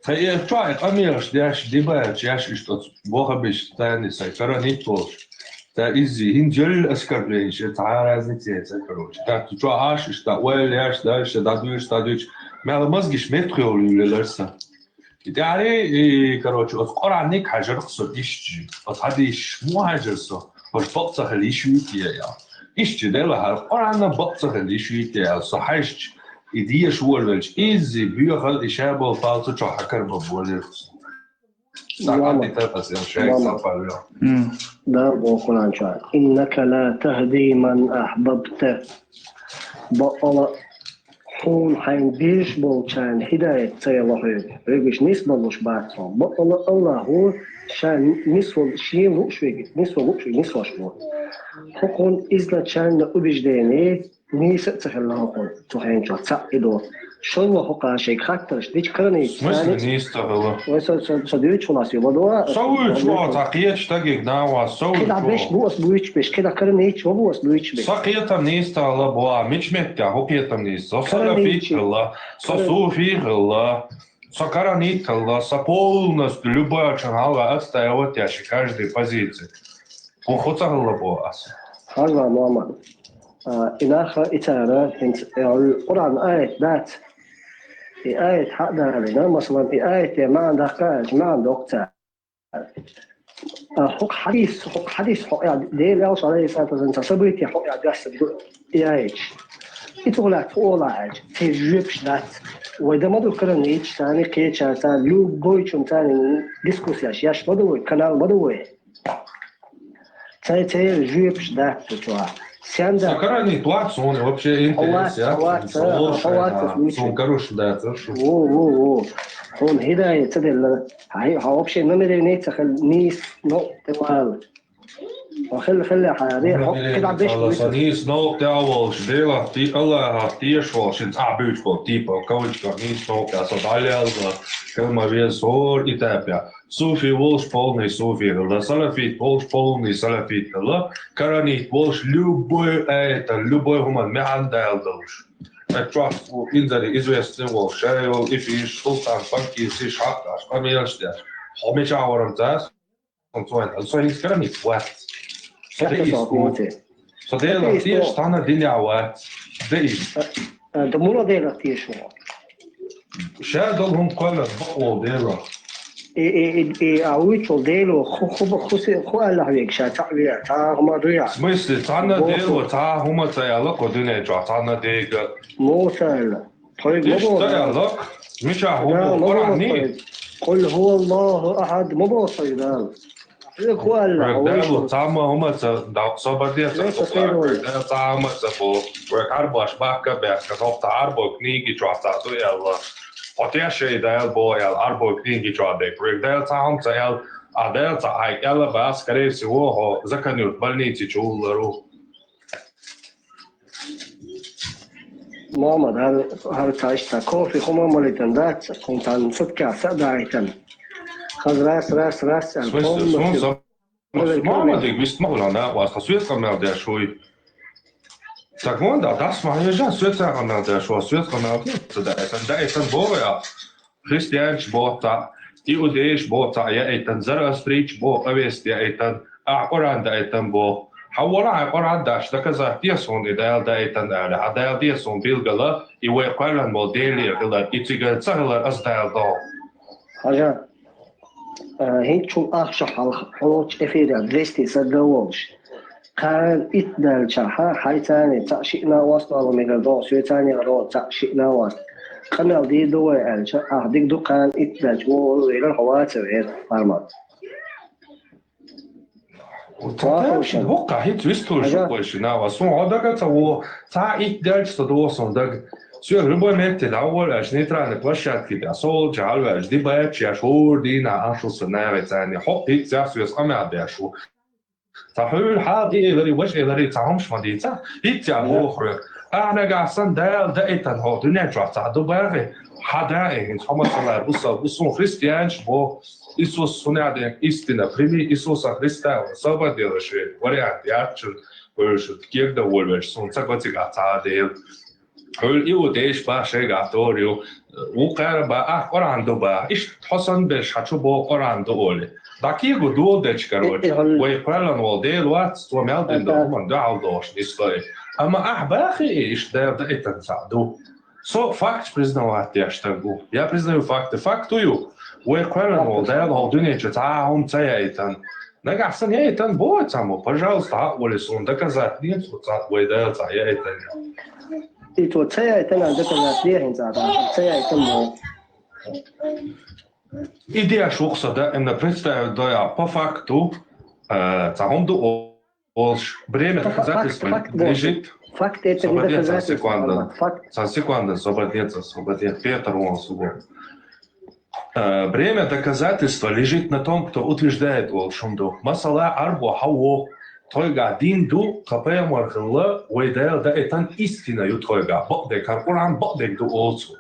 Тхан и чохь и къамелаш деш, дибача еш иштта оцу бохабиш тани сайн каранитта волуш. Ца иззи, хӀинца елла оскорблениеш, цхьа а разница яц, короче. Так, цу чохь Ӏаш иштта, ойла еш, дальше, дӀадуьйш, дӀадуьйш. Мел мозгаш меттахъевлла лелара сан. И тӀаьхьарий, и, короче, оцу Къуръаниг хьаьжар-кх со иштта. Оцу хьадисаш муха хьаьжар со? Хьуш бакъ ца хила йиш юй те, я? Иштта делахьара, Къуръанна бакъ ца хила йиш юй те, я? Со хьаьжча, и деша волавелча, иззи, боьхал, и ша болу палца чохь хьакарбан болийра со. Дала боху Къуръан чохь: «إنك لا تهدي من أحببت». Бакъала хьуна хьайна безаш болчарна хӀидаят ца елла хьоьга. Хьоьгаш нисбалуш бац хьо. Бакъала АллахӀа ша нисвала, шена лууш верг, нисвала лууш верг нисвеш ву. ХӀокхунна изначально убеждение, нийса а ца хилла хӀокхунна цу хенчохь цхьаъ и ду. ШолгӀа хӀокху шайга хаттарш дича каранийча. В смысле, нийса ца хилла? Вай со, со, со дуьйцу хьуна ас юха ладогӀа. Со вуьйцу ву, цхьа кхечу стаге нагӀа ву, со вуьйцу. КхидӀа беш бу ас буьйцуш беш, кхидӀа каранийча ма бу ас буьйцуш беш. Со кхетам нийса ца хилла бу, а мича меттехь хӀу кхетам нийса? Со салафит хилла, со суфи хилла, со каранит хилла, со полностью любой чун хьалха отстаивать еш и каждый позиция. ХӀу, хӀу ца хилла бу ас? Хьажа, Мохьмад. А, и нах, и цара хӀинца, э, Къуръан аят дац. И аят хьа а далийна, масалан, и аят е маьӀна даккха аьлча, маьӀна доккху цара. А, хӀокху хьадис, хӀокху хьадис хьо а Дела аьлла, Ӏалайхиссалату вассалам, цхьа событие хьо а даьссина ду и аяташ. И цугӀа лаьцна хӀу олахь аьлча, церан жоьпаш дац. Вай дан ма ду каранийча, царна кхеча, царна любой чун, царна дискуссияш еш ма ду вай, канал ма ду вай. Цай церан жоьпаш дац цу чохь. Сенда? Со каранит вац, суна вообще интерес яц, со волуш вац, суна каруш дац, шу. Во, во, во. Хьуна хӀидаят ца делла. Хьай, хьо вообще намерение ца хилла, нийса, но, тӀе вала. Хьо хилла, хилла, хьаре, хьо кхидӀа беш вуьйцу. Со нийса новкъа тӀе а волуш, Делах ти-, Аллахах тешаш волуш, шин цӀахь буьйцуш болу, типа, кавычках нийса новкъа тӀе, со дӀалелла, хила ма веза хӀора этапе. Суфи волуш полный суфи хилла, салафит волуш полный салафит хилла, каранит волуш любой аятан, любой хӀуман маьӀна даьлла долуш. Ткъа чохь инзаре известный волуш, ша йолу и фиш, Султан Панкисиш, хьакъаш, къамелаш деш. Хьо мичахь варан цас? Со хӀинца каранит вац. Со деист ву. Со Делах тешаш цхьана динехь вац. Деист. А, а, да муна Делах тешаш ву? Ша долу хӀума кхоьллина бакъволу Делах. И, и, и, и, а вуьйцул Дело ху, ху, ху, ху, ху аьллахь вега ша цхьаъ веа, цхьа а хӀума дуьйхьа. В смысле, цхьанна Дело, цхьа а хӀума ца аьлла кху дуьнен чохь, цхьанна дега. Муса аьлла. Тхоьга ма боху. Иштта аьлла-кх, мичахь хӀума боху Къуръан? Къул хӀуа Аллаху ахьад ма боху тхоьга Дала. Хьоьга хӀу аьлла? Вайга Дала цхьа а хӀума ца, да, собар де ца, вайга Дала цхьа а хӀума ца боху. Вай Ӏарбош бахка а баьхка, хӀокху цхьа Ӏарбой книги чохь цхьа ду аьлла. Хьо тешай Дала боху аьлла, Ӏарбой книги чохь дерг. Вайга Дала цхьа а хӀума ца аьлла, а Дала цхьа хьайга аьлла бах, скорее всего, хьо Закан-Юрт больници чу вуллар ву. Мохьмад, хӀара, хӀара цхьа иштта кофе хӀума а малийтина дац, хӀума цхьана суткех са а даийтина. Хаза рас, рас, рас аьлла, полностью. Мохьмадиг вист ма хуьлу накъост, тхан соьца къамел деш вуй. Так вон да, дас ма хьежа, соьца къамел деш ву, соьца къамел деш ца даийтина, даийтина боху я. Христианаш боху цхьаъ, иудейш боху цхьаъ яийтан, зарастрийча боху къавеста яийтан, ахь Къуръан даийтан боху. Хьан вала хьайн Къуръан даш, доказать де суна и Дала даийтан аьлла, хьан Дала де суна билгала, и вай кхоьллина болу Делера хилар, и цигара ца хилар аса Дала догӀу. Хьажа, а, хӀинцачул ахча хьалха хьоцу эфирехь двести саг а волуш. Кхана итт даьллачахь, хьайцани цхьаъ шиъ накъост вала мегар догӀу, соьцани а догӀу цхьаъ шиъ накъост. Къамел дийр ду вай аьлча, ахь дика ду кхана итт даьлча, вон вон вегар хьо ваца вер, Мохьмад. Ца тамашийна хӀокху хӀинца вистхуьлуш шу вайшина, ва суна хьо дага ца во, цхьа итт даьлча ца догӀу суна дага. Соьга любой метте дӀаволавелча нейтральный площадке тӀе, со волчу хьалаваьлча, дибача еш, хӀора дийнахь Ӏаш ву сан нахе царна. ХӀокху хӀинца соьца къамел деш ву. Ца хьуьлла хьала тӀе эларе, важа эларе, ца хӀумаш ма дийца, хӀинца а боху хьоьга. Ахьа нагахь санна Дала даийтина хьо дуьнен чохь цхьа ду бахи, хьан да и хӀинца хьо масала бусал бу суна христианаш боху. Иисус хӀунда ден истина, прими Иисуса Христа, освободи шуьга, вариант яц шуна, вевшашка кегда волавелча, суна ца го цигахь цхьа а Дела. Хьуьлла и ву деш бах шайгахь тӀора ю. Ву кхара бах, ахь Къуръан ду бах. Иштта хьо санна берш хьан чу боху Къуръан ду олий. ДӀакего доладелча, короче, вай кхоьллина волу Дела вац, цо мел дина долу хӀуманна дуьхьал дохуш нисло и. Амма ахь бахи и, иштта Дала даийтина цхьа ду. Со факт признавать деш стаг ву. Я признаю факты. Факт ю. Вай кхоьллина волу Дала хьо дуьнен чу цхьа а хӀума ца яийтина. Нагахь санна яийтина боху цхьаммо, пожалуйста, хьа а волий суна доказать де, цо цхьа вай Дала цхьа яийтина. И цо ца яийтина доказать де хӀинца, ца яийтина боху. И деш ву-кх со, да, именно представить дойа, по факту, э, цхьа хӀума ду олуш, бремя доказательства лежит. Факт это не доказательство. Цхьа секунда, освободиться, освободиться. Петр, вон сюда. Э, бремя доказательства лежит на том, кто утверждает олуш хӀума ду. Масала, Ӏарбо хьан ву, тхойгахь дин ду, тхан пайхамар хилла, вай Дала даийтина истина ю тхойгахь, бакъдерг, хӀара Къуръан бакъдерг ду олу цо.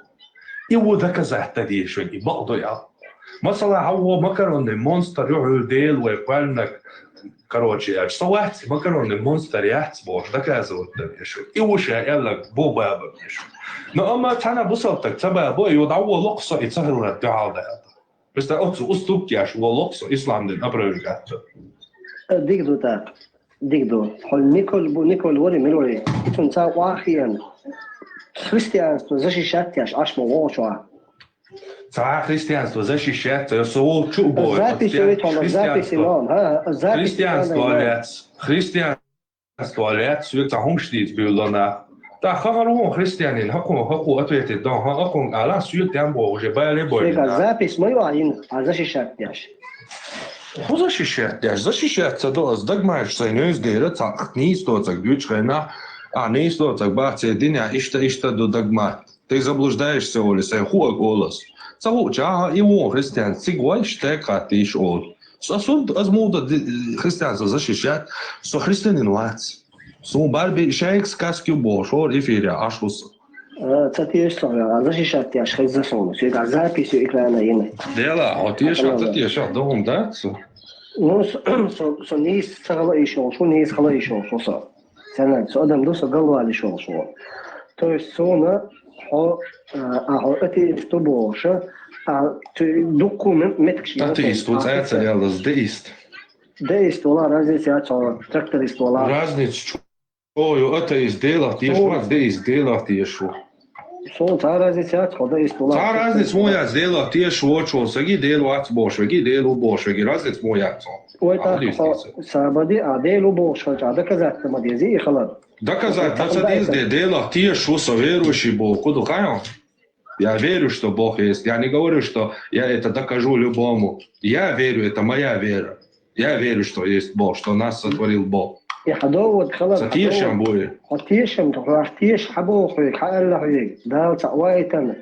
И ву доказать дан дезаш верг, и бакъ ду аьлла. Масала, хьан ву макаронный монстр ю хьуьлла Дела вай кхоьллинарг, короче, аьлча, со вац и макаронный монстр яц бохуш доказывать дан дезаш верг. И ву ша аьлларг бу баба дезаш верг. Но амма цхьана бусалба стаг ца бабо, и ву дӀаволу-кх со и ца хилларг дуьхьал даьлла. Представь, оцу уступки еш волу-кх со ислам дин опровергать дан. Дика ду тӀаккха. Дика ду. Хьо Николь бу, Николь вари, мила вари. Ицунна цхьа охьахиъна. Христианство защищать еш Ӏаш ма вогӀу чохь. Цхьа христианство защищать, со волчу а боху. Запись вит хьуна, запись имам, ха, запись христианство лец, христианство лец, соьга цхьа хӀумаш дийца буьйлла нах. ТӀаккха хӀара вон христианин, хӀокхо, хӀокхо ответить дон, хӀан хӀокхунга ала, соьга тем боху, уже бале бойла. Соьга запись ма ю ахьа йина, а защищать деш. ХӀун защищать деш? Защищать ца до ас, догматаш сайн невза дера, цхьа нийса доцург дуьйцу хенахь, а нийса доцург бац, церан динехь иштта, иштта ду догмат. Ты заблуждаешься, олий, сайн хуург олу ас. Ца хуучохь, и вон христиан, цига вайша тӀе кхаттийша олу. Со сунт, ас муха ди-, христианство защищать, со христианин вац. Суна барби шайга сказки бохуш, хӀора эфире Ӏаш ву со. А, ца теша со, а, защищать деш хезна суна. Соьга запись ю экрана йина. Дела, хьо теша, ца теша, дан хӀума дац со. Ну, со, со, со нийса ца хала йиш йолуш ву, нийса хала йиш йолуш ву со. Царна со адам ду, со галвала йиш йолуш ву. То есть суна хьо, а, а хьо атеист ду бохуш, а, цу дуккха ме-, меттигаш... Атеист ву, цӀа ца леллаз, деист. Деист вала, разница яц хьо, тракторист вала. Разница чу ю, атеист Делах теша вац, деист Делах теша ву. Суна цхьа разница яц хьо, деист вала. Цхьа разница муха яц, Делах теша воцуш волу саги, Дела вац бохуш веги, Дела ву бохуш веги, разница муха яц хьо? Ой, тӀаккха хьо сабади, а Дела ву бохуш хилча, доказать дан ма деза и хилар. Доказать дан ца деза де, Делах теша ву со, верующий боху, кху ду хаьий хьуна? Я верю, что Бог есть. Я не говорю, что я это докажу любому. Я верю, это моя вера. Я верю, что есть Бог, что нас сотворил Бог. И хьан довод хилар, хьан довод. Ца тешам буй. Хьо тешам, хьо тешам хьан боху хьоьга, хьан аьлла хьоьга. Дала цхьаъ ваийтина.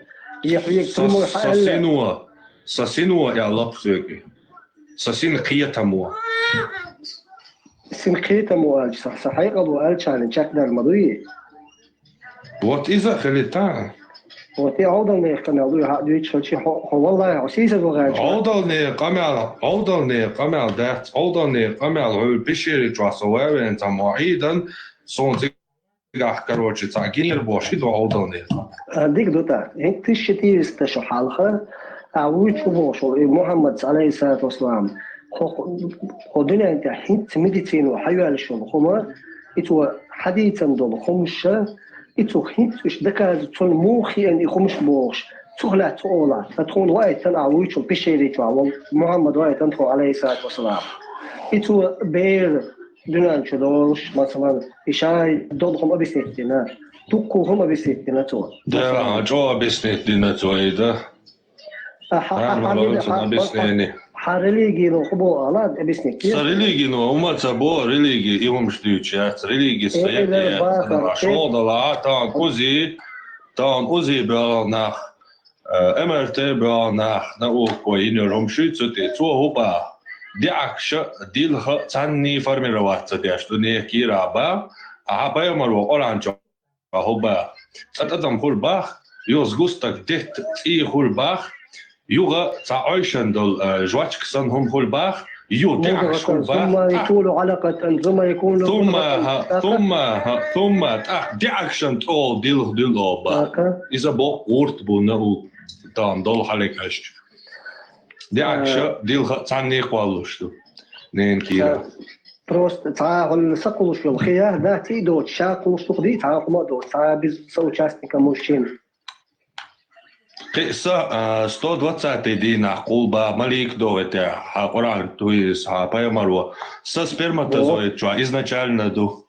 И хьоьга прямой хьан аьлла. Со сино, со сино аьлла хьоьга. Со син кхетамо. Син кхетамо аьлча, сан, сан хьекъало аьллачарна чекхдар ма дуй? Вот иза а хилита. Вот и Ӏовдалнехан къамел ду, хьан дуьйцуш хилчи, хьо, хьо валлахӀи, хьо сийсаз вахаьлча. Ӏовдалнехан къамел, Ӏовдалнехан къамел дац, Ӏовдалнехан къамел хьуьлла пещере чохь со ваьвенца мо Ӏийдан, суна цигахь, короче, цхьа гинера бохуш, и ду Ӏовдалнехан. А, дика ду тӀаккха. ХӀинца тысяча четыреста шо хьалха, а вуьйцу бохуш волу и Мухьаммад, алейхиссалату вассалам, хӀо, хӀо дуьнен тӀехь хӀинца медицино хьайоьллуш йолу хӀума, и цо хьадийцан долу хӀумаш, и цо хӀинца уьш доказывать, цунна муха хиъна и хӀумаш бохуш, цух лаьцна цу олахь, сан тхуна ваийтан а вуьйцу пещере чохь волу Мухьаммад ваийтан тхо, алейхиссалату вассалам. И цо бер дуьнен чу долуш, масалан, и шай долу хӀума объяснить дина, дуккха хӀума объяснить дина цо. Да, масалан, чӀо объяснить дина цо, и да. Ахьа, ахьа, ахьа, объяснение. Хьан религино хӀу бо ала, объясни. Са религино, ума ца бо религи, и хӀумаш дуьйцуш яц. Религи са Э, яц, э, баха, ца бо. Шолдала, таун узи, таун узи бегӀал нах, э, МРТ бегӀал нах, науко, инер хӀумаш ю цу тӀе, цо хӀу ба. ДаӀакша, дилха, цхьанний формироваться деш, дунен кира ба, а пайхамар ва Къуръан чу хӀу ба. Цкъа тӀадам хур бах, юха сгусток детта цӀий хур бах, юха цхьа Ӏойшан долу, э, жвачка санна хӀума хур бах, юха даьӀахкаш хур бах. ثم يكون علقة، ثم يكون مضغة. Сумма, хьа, сумма, хьа, сумма, тӀаккха даьӀахкашна тӀехула дилха дуьллу бах. Иза боккха гӀурт бу наука, тахана долу хьале кхаьчча. ДаьӀахкаша, дилха цхьанний кхоллалуш ду. Ненан кира. Просто цхьа хӀума са кхуллуш йолу хи я, да, цӀий доцуш, ша кхуллуш ду, цхьа хӀума доцуш, цхьа без соучастника мужчин. Кхин а са, а, сто двадцатый дийнахь кхул бах, малик догӀу тӀехь, хьан Къуръан туйис, хьан пайхамар ва. Са сперматозоид чохь изначально ду.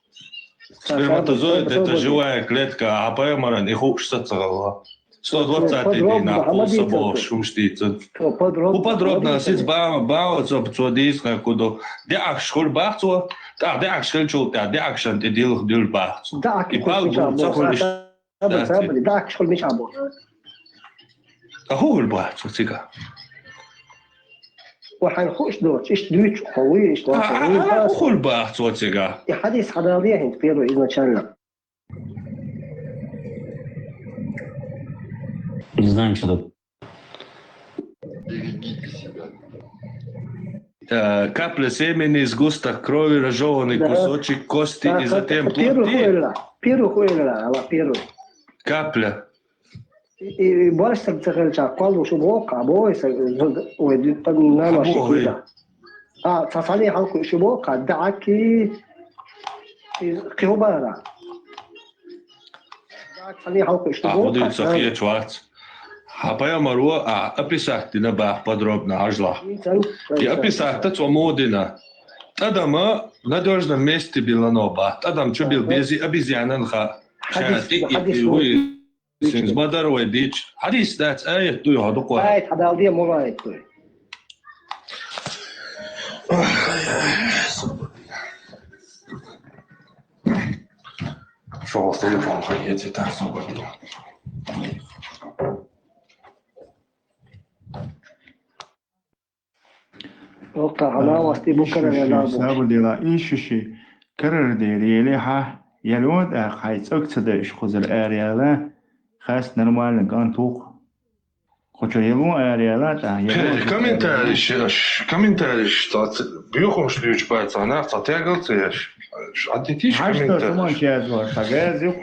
Сперматозоид, это живая клетка, а хьан пайхамаран и хууш са ца хилла. Сто двадцатый дийнахь кхул са бохуш хӀумаш дийцина. ХӀу подробно сица ба-, бахьа цо, цо дийцина кху ду. ДаьӀахкаш хур бах цо, тӀаккха даьӀахкаш хилчул тӀаьхьа даьӀахкашна тӀе дилха дуьллу бах цо. И пал гур ца хуьлуш. ДаьӀахкаш хуьлу мичахь боху? Ткъа хӀун хуьлу бах цо цигахь? Ва хьайна хууш доцуш, иштта дуьйцуш хьо вуй, иштта вац. А, а, а, хӀун хуьлу бах цо цигахь? И хьадис хьадалде хӀинца первый изначально. Не знаю, что тут. Берегите себя. Э, капля семени, сгусток крови, разжёванный кусочек кости и затем плоти. Первый хуьлу, первый хуьлу, ала первый. Капля. И, и, и больше так захотел, квалу, чтобы ок, а бой, ой, нормально. А, цхьа цхьаьний хьалха кхуьуш ю боху, кхаъ, даьӀахк и кхин хӀу бара. ДаьӀахк цхьаьний хьалха кхуьуш ю боху, кхаъ. А, хӀун дуьйцу, ца хеташ вац. Хьан пайхамар ва, а, описать дина бах подробно, хьажал. И описать цо муха дина? ТӀадам надёжном месте биллано бах. ТӀадам чу билла безий обезьянан хаьа. Ша тӀе а вуй. Синца ма-дарра вай дийцча. Хьадис дац, аят дуй хьо дукха. Аят хьадалде, муха аят дуй? Шо телефон хьаэций, так, свободно. Окка, хьан васти бу карара лабу. Сабу дела, ишши карара дели, ели хьа, ялон, а, хьай цӀог ца деш, хузар араяла, хас нормально кӀант ву-кх. Кхучу ялон араяла, тӀа, ялон. Комментариш, аш, комментариш, цац, бухуш дуьйцуш бац, цхьа нах цхьа тергал ца еш. Аш, а ти тиш комментариш. Хьашта саман чезвар, хьагаз юк.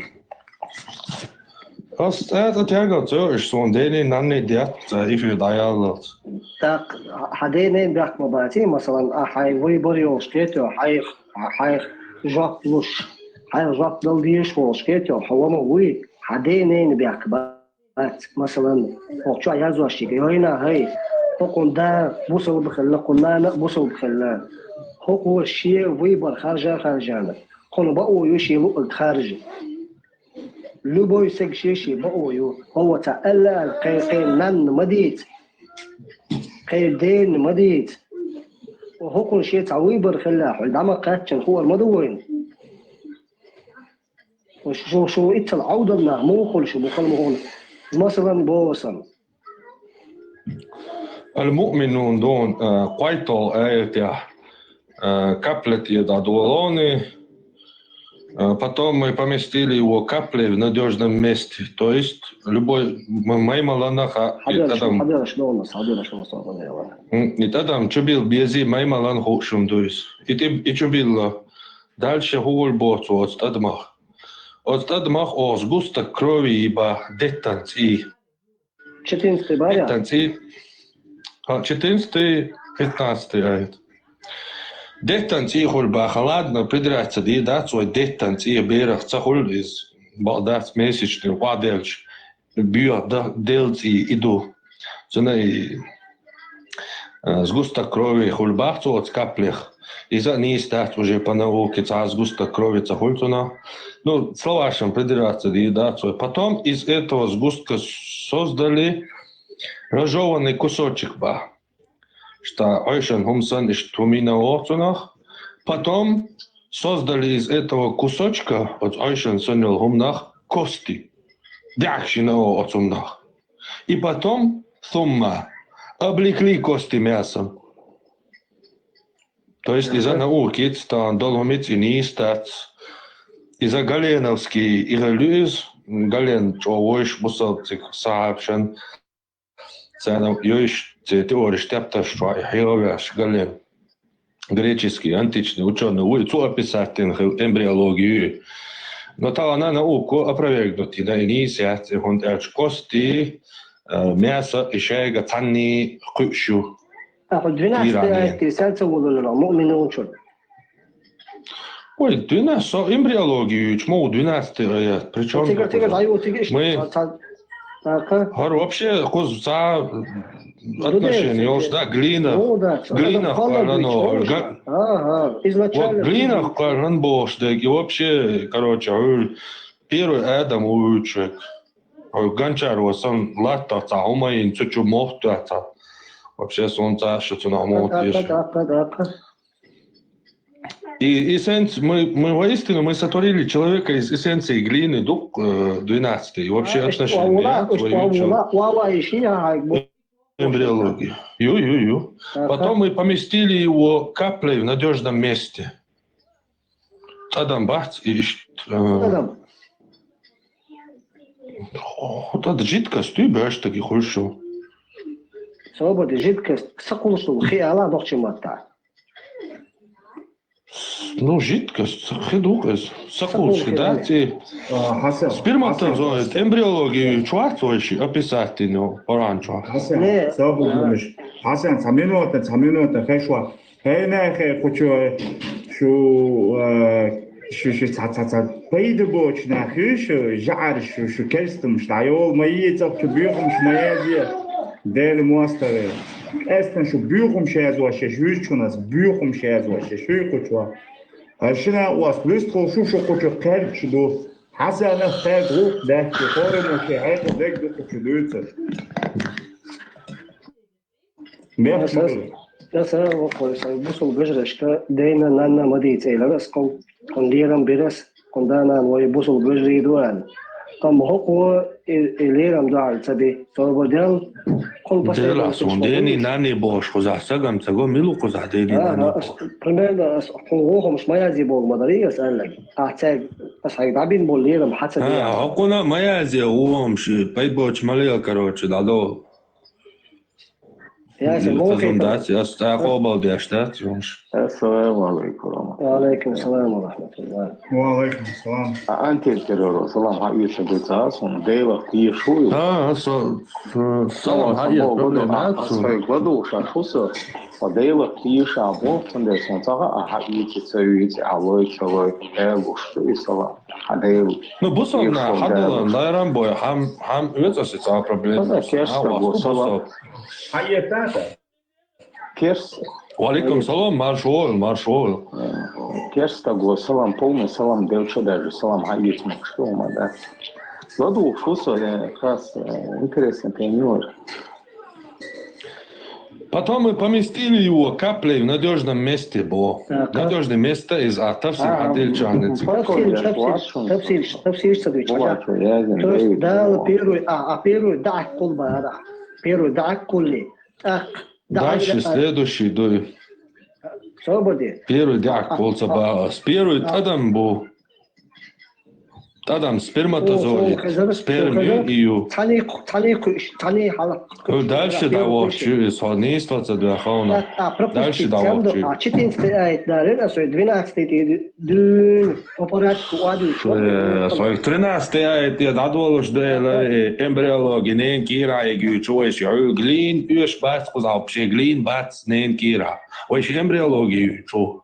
Ас цӀа тӀе тергал ца йо, иш суна дени нанни детта, цӀа эфир дӀаяллалц. Так, хьан дени бехк ма баций, масалан, а хьайн выбор йолуш кхетайо, хьайх, хьайх жоп луш, хьайх жоп дала дезаш волуш кхетайо, хьо ва ма вуй, хьан дени бехк бац. Масалан, хӀокху чохь яздеш йига, йойна, хӀай, хӀокхун да бусалба хилла, хӀокхун нана а бусалба хилла. ХӀокхо шен выбор харжа а харжана, кхунна бакъо ю шен луъург харжа. Любой саг шен-шен бакъо ю. ХӀо ва ца аьлла аьлла, кхайн, кхайн нанна ма дийца. Кхайн дена ма дийца. ХӀокхунна шен цхьа выбор хилла, хьуна дӀа ма кхаьччина хуур ма ду вайна. Шу, шу иццал Ӏовдал нах муха хуьлу шу, бухал ма хуьлу. Масалан, боху сан. Ал-Муъминун дон, э, кхойтталгӀа аятехь, э, капля тӀе дӀадолоне, э, потом мы поместили его каплей в надёжном месте. То есть любой м-, маймалана ха-, и тӀадам. Хьадераш, хьадераш, хьадераш, хьадераш. М, и тӀадам чубилла безий маймалан хууш хӀума ду иза. И тӀе, и чубилла. Дальше хӀу хуьлу боху цо оцу тӀадамах. Оцу тӀадамах оха сгусток крови йиба деттан цӀий. Четырнадцатый бара? Деттан цӀий. А, четырнадцатый, пятнадцатый аят. Деттан цӀий хуьлу баха, ладно, придраться дийр дац вай, деттан цӀий берах ца хуьлу иза. Бакъ дац, месячный къоаделча, боьха да-, делла цӀий и ду. Цуьнан и, э, сгусток крови хуьлу бах цо оцу каплех. Иза а нийса дац уже по науке, цхьа сгусток крови ца хуьлу цунах. Ну, словашкан придраться дийр дац вай. Потом из этого сгустка создали разжёванный кусочек бах. что Ӏойшан хӀума санна иштта хӀума йина оцунах. Потом создали из этого кусочка, оцу Ӏойшан санна йолу хӀуманах, кости. ДаьӀахкаш йина оцунах. И потом, ثم, облекли кости мясом. То есть иза наукица тахана долу хӀумица и нийса дац. Иза Галеновский, и хилла ю иза, Гален чӀогӀа войш бусалба цига сахьабашан, царна йойш, церан теориш тепташ чохь и хьехавеш Гален. Греческий, античный учёный вуй, цо описать дина хилла эмбриологию. Но тахана науко опровергнуть йина и нийса яц, и хӀунда аьлча кости, э, мясо и шайга цхьанний кхуьуш ю. Ахьа двенадцать Иран аят, сенца волуьллу, муъминун чуьра. Ой, двенадцать, со эмбриологию юьйцуш ма ву двенадцать аят. Причём цига, цига, даю, цига, мы ца-, ца-, ца-, ХӀара вообще кхуза цхьа отношение йолуш, да, глина. Ну, да, глина кхоьллина бохуш, га-, ага, изначально вот глина кхоьллина бохуш дерг, и вообще, короче, хьуьлла первый Адам вуьйцуш верг. Хьуьлла гончар ву сан латтах цхьа хӀума йина, цу чу мохк тоьхна. Вообще, суна цхьа а шу цунах мохк деш. Да, да, да, да, да. И, и эссенция, мы, мы воистину, мы сотворили человека из эссенции глины, дук, э, двенадцатый. И вообще отношение имеет свою чё? Эмбриология. Ю, ю, ю. Потом мы поместили его каплей в надёжном месте. ТӀадам бац и иштта, э, хӀу тӀад жидкость дуй беш таги хуьлуш ю. Собаде жидкость, сакхуллуш долу хи ала нохчийн маттахь. Ну, жидкость, хи ду-кх иза. Сакхуллуш хи дац и. А, Хьасан, сперматозоид, Хьасан, эмбриология чу вац вай ши описать дина Къуръан чохь? Хьасан, не, собаре гуш. Хьасан, цхьа минута, цхьа минута, хеш вац. ХӀей, нахе, кху чу шу, а, шу, шу цхьа, цхьа, цхьа пайда боцу нах ю шу, жаӀар шу, шу керстамаш дӀайолу, ма йийца кху чу боьхамаш ма язъе. Делан мостагӀий. Къаьстина шу боьхамаш язъеш, шу вуьзучунас боьхамаш язъеш, шу кху чу. Ткъа шина оцу луьстахула шу, шу кху чу кхергаш ду. Хьасанах кхерга гӀуллакх даьтта, хӀораммо шен хьекъал дерг ду кху чу дуьйцуш. Аса, аса, вокхо, аса бусулба вежарашка дайна, нанна ма дийца элира ас кхунна, кхунна лерам бира ас, кхунна да-нана вай бусулба вежарий ду аьлла. Амма хӀокхо и, и лерам дуьхьал ца би, собар дел, кхунна Дела, ас вон дени, нанни бохуш кхузахь, сагам ца го, мила ву кхузахь дени, нанни бохуш? Примерно ас кхунна вохамаш ма язъе боху ма дарий ас аьлларг. Ахь цаьрга, ас хьайга дӀабина болу лерам хьан ца деза? ХӀокхунна ма язъе вохамаш, пайда боцуш ма лела, короче, дӀадолу. Ясин, муха хетар? Дац, ас цкъа къобал деш дац, йомаш. Ассаламу алайкум, Рома. Ва алайкум салам ва рахматуллах. Ва алайкум салам. А антитеррор, салам, хьан уьйша ду ца, суна Делах тийша ву. А, со, со, салам, хьан уьйша, проблема дац, ас суна. Хьайга ладугӀуш шу со, со Делах тийша боху, цундела суна ца хаьа, а хьан уьйци, ца уьйци, а лой, ца лой, Делуш шу и салам. Хьан Дела. Ну, бусалба нах хьадалан, лайрам бой, хьам, хьам оьцу аса цхьа проблема. Хаза керста го салам. Хьан еттата? Керс. Ва алайкум салам, марша вогӀийла, марша вогӀийла. Керста го салам, полный салам, делча даже салам, хьан етташ ма шу ма да. ЛадугӀуш шу со, э, хас, э, интересно, понимаешь. Потом мы поместили его каплей в надёжном месте, бо. Так, а? Надёжное место из, а, тафсир, ага, хьадилчарница. Тафсир, тафсир, тафсир, тафсир, ца дуьйцу, ага. То есть Дала первый, а, а первый дӀаккхул бара. Первый дӀаккхулли. Так, дальше следующий дуй. Собаде. Первый дӀаккхул ца баха. Первый тӀадам бу. ТӀадам сперматозоид. О, хазар, сперм хазар. Ю, ю. Цхьаний, цхьаний кхуьш, цхьаний хьала. ХӀу дальше дӀавахча, со нийсо ца дуьхьа хьуна. А, а, пропустить. Дальше дӀавахча. А, четырнадцатый аят, да, рен, а, со двенадцатый тӀе дуьйна, по порядку, аду. Э, со тринадцатый аят тӀе дӀадолуш дела, э, эмбриологи, ненан кийрахь йигуьйту вайша, хьуьлла глин, оьш бац, кхузахь вообще глин бац, ненан кийрахь. Вайша эмбриологи ю, чу.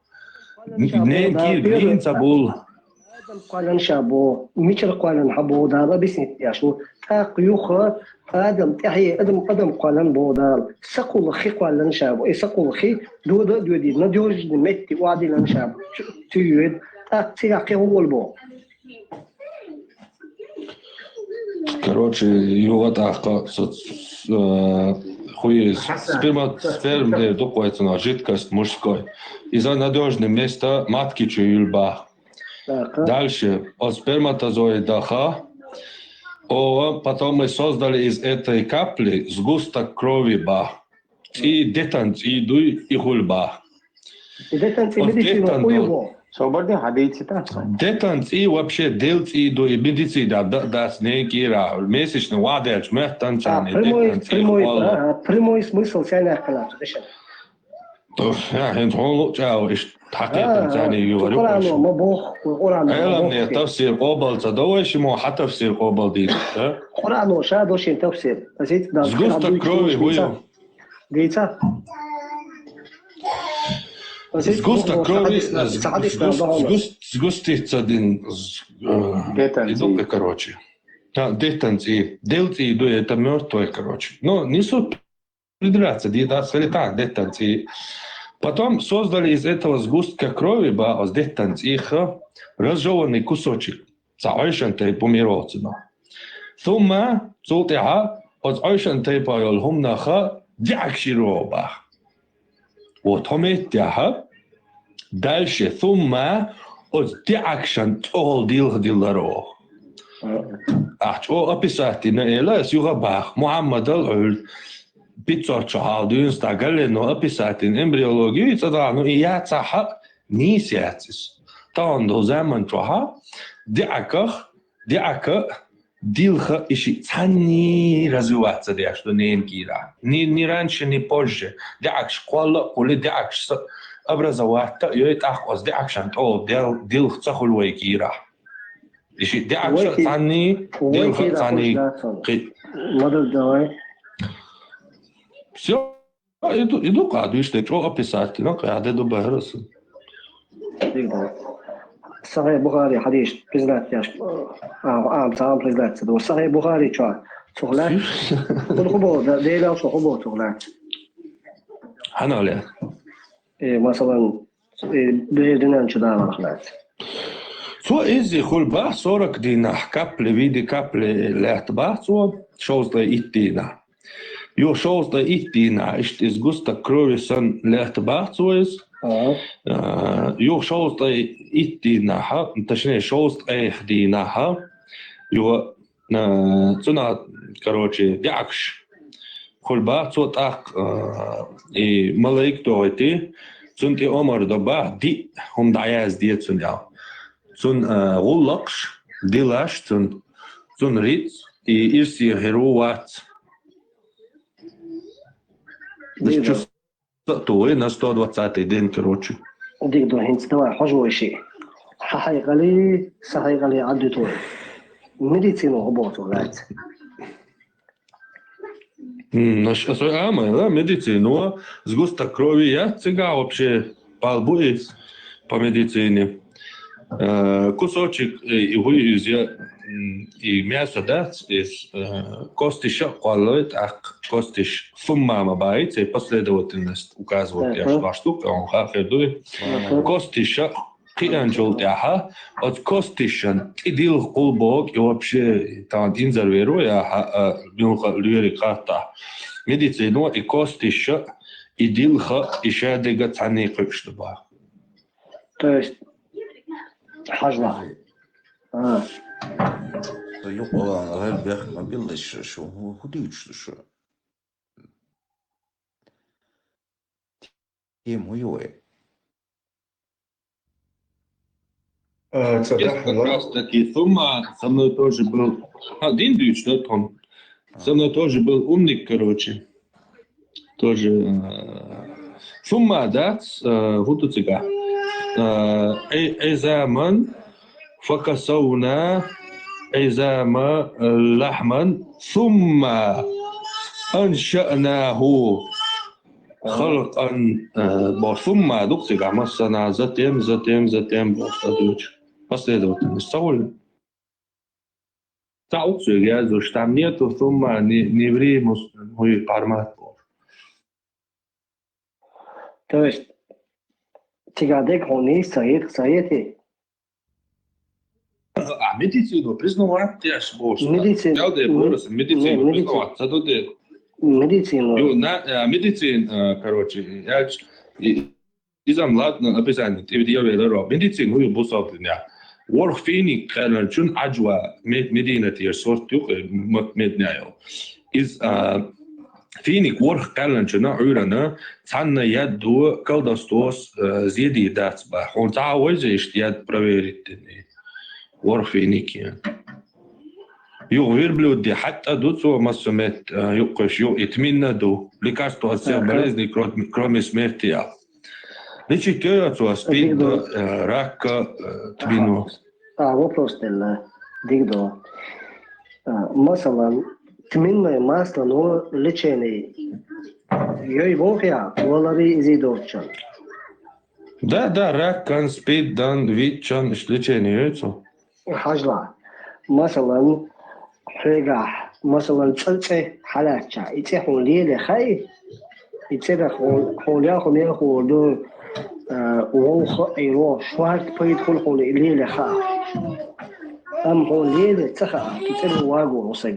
Ненан кийра глин ца бул. Адам кхоьллина ша боху, мичара кхоьллина хьан боху Дала объяснить деш ву. ТӀаккха юха Адам тӀаьхье, адам, адам кхоьллина боху Дала. Сакхулла хи кхоьллина ша боху. И сакхулла хи дода а доьдий, надёжный метте охьадиллина ша боху. Цу, цу йоьду. ТӀаккха цигахь кхин хӀун волу боху? Короче, юха тӀаккха со, э, хуйз, спермосперм дер дукъвайцана жидкость мужской. Из-за надёжное место матки чу юлба. Дальше, о сперматозоидаха, о, потом мы создали из этой капли сгусток крови ба. ЦӀий, детан цӀий дуй, и хулба. И детан цӀий, о, медицина детан хуй дол- его. Собар де хадийци та. Детан цӀий вообще дел цӀий дуй, и медицина да, да, дац некира. Месячный ваделч, мехтан чан, и детан цӀий прямой, а, прямой смысл сяна хана, дешан. То, я, хин хулу чау, иш, хакъикъатан сяна юварю. Къуръано, ма бох, Къуръано, ма бох. Элам не, тафсир къобал ца довай, шимо ха тафсир къобал дит, да? Къуръано, ша дошин тафсир. Азит, да, сгусток крови, хуйо. Гейца. Сгусток крови, сгустица дин, э, детан цӀий, короче. Да, детан цӀий, дел цӀий дуй, это мёртвый, короче. Но не суть придраться, да, сказали так, детан цӀий. Потом создали из этого сгустка крови, ба, из детан цӀийха, разжеванный кусочек. Ца гӀойшан тайпа мировцина. Сумма, цул тӀехьа, оц гӀойшан тайпа йол хӀумнаха диӀак широ бах. Вот, хӀуметтяха, дальше, сумма, оц диӀакшан тӀол дилх диларо. Ахчо описать дина эла, ас юга бах, Мухаммадал гӀур, пятьсот чухьал дюнста галено описать дин эмбриологию, и цадагӀну и яцахьа, Нийса яц из. Тахана дола заман чухьа диӀаках, диӀака, дилха иши цхьанне развиваться деш ду ненкира. Ни, ни раньше, ни позже. ДиӀакаш кхолла а кхули, диӀакаш са-, образовать а йой, тӀаккха оз диӀакшан тӀо дел-, дилх ца хули вай кира. Иши диӀакша цхьанне, дилха цхьанне. Кхи- Мадал давай. Всё. А, иду, иду къаду ишта чӀо описать, ну, къяде ду бахрас. Сахьихь Бухари хьадис признать яш, а, а, сам признать ду. Сахьихь Бухари чӀо, цугла. Кул хубо, да, делал цу хубо цугла. Хьанале. Э, масалан, э, бе динан чу да вархлац. Цо изи хулба сорок динах, капли, види капли лят ба цо, шовзткъе итт дина. Юха шовзткъе итт дийнахьа, иштта из густак крови санна лаьтта бац вай из. Ага. А, юха шовзткъе итт дийнахьа, точнее, шовзткъех дийнахьа, юха, а, цунах, короче, диӀакаш хул бац цо тӀаккха, а, и малайк догӀийти, цунна тӀе омар до бац, диъ хӀума дӀаязде цунна аьлла. Цун, а, гӀуллакхаш, дилаш цун, цун риц, и ирсе хир ву вац. Дика. Чувство ту вай на сто двадцатый день, короче. Дика ду, хӀинца давай, хьожа вай шиъ. Хьа хьайкъали, са хьайкъали Ӏадду ту вай. Медицина хӀу боцу лац. М, наш, а, сой амай, да, медицина, но сгусток крови яц цигахь вообще, пал бу и по медицине. Э, кусочек, э, и хуй из я, м, и мясо дац, из, э, костиша кхоллой, тӀаккха костиш сумма ма бац, и последовательность указывает, я. Ага. Что штука, он хахер дуй. Ага. Костиша кхиъанчул тӀаьхьа, оцу костишан тӀе дилха кхул боху, и вообще, тахана инзарвер ву, я хьа-, а, муьлха лоьриг хатта. Медицина и костиша, и дилха, и шадерг цхьанне кхуьуш ду боху. То есть, хьажа. А. Юкъа гӀайр бехк ма билла шу, шу, хӀу, хӀу дуьйцуш ду шу? Тема хӀу ю вай? А, ца дахьа. Как раз таки, сумма со мной тоже был. А, дин дуьйцуш ду тхуна. Со мной тоже был умник, короче. Тоже, э, сумма дац, э, хӀу ду цигахь. Э, э, изаман, факасавна, изама, э, лахман, сумма аншаънаху. Халкъан, э, бо сумма дукха цигахь массана, затем, затем, затем бо стадуч. Последовательность. Ца хуьлу? Ца уксуьг яздуш, там нету сумма, не, не ври мус-, муй пармат бо. То есть, цигахь дег хьуна нийса ца хета, ца хета? А, медицину признавать деш бохуш. Медицина. Ялде не, борос, медицину не, медицина. Признавать ца ду де. Медицина. Ю, на, э, медицина, э, короче, я ч-, и, изам, ладно, описание, ты видео вело, медицина, ю, бусалдыня. ВорхӀ финик къелланчун Ӏаджва мед-, Мединатера сорт ю, э, м-, медняйо. Из, а, финик ворхӀ къелланчуна Ӏуйрана, цанна ядду калдастос, э, зеди дац ба. Хьун ца вайзе ишт яд проверить дени. ВорхӀ финик я. Юг верблюд ди хӀатта ду цо массу мет, э, юкъуш, юг и тминна ду. Лекарство от всех болезней, кроме, кроме смерти, я. Лечить кё цо спид, э, рака, э, тмину. А, вопрос делла. Дигдо. А, масалан, тминное масло, но лечение. Йой вохя, валари изидорчан. Да, да, рак, кан, спид, дан, вичан, лечение йой цо. Хьажла. Масалан, хьегахь, масалан, цӀе, цӀе хьалаьча, и цӀе хьун леле хай, и цӀе хьун, хьун яху мел хьун ду, э, волха айро, шварт пайд хул хьун леле ха. Ам хьун леле ца ха, и цӀе вагу усаг.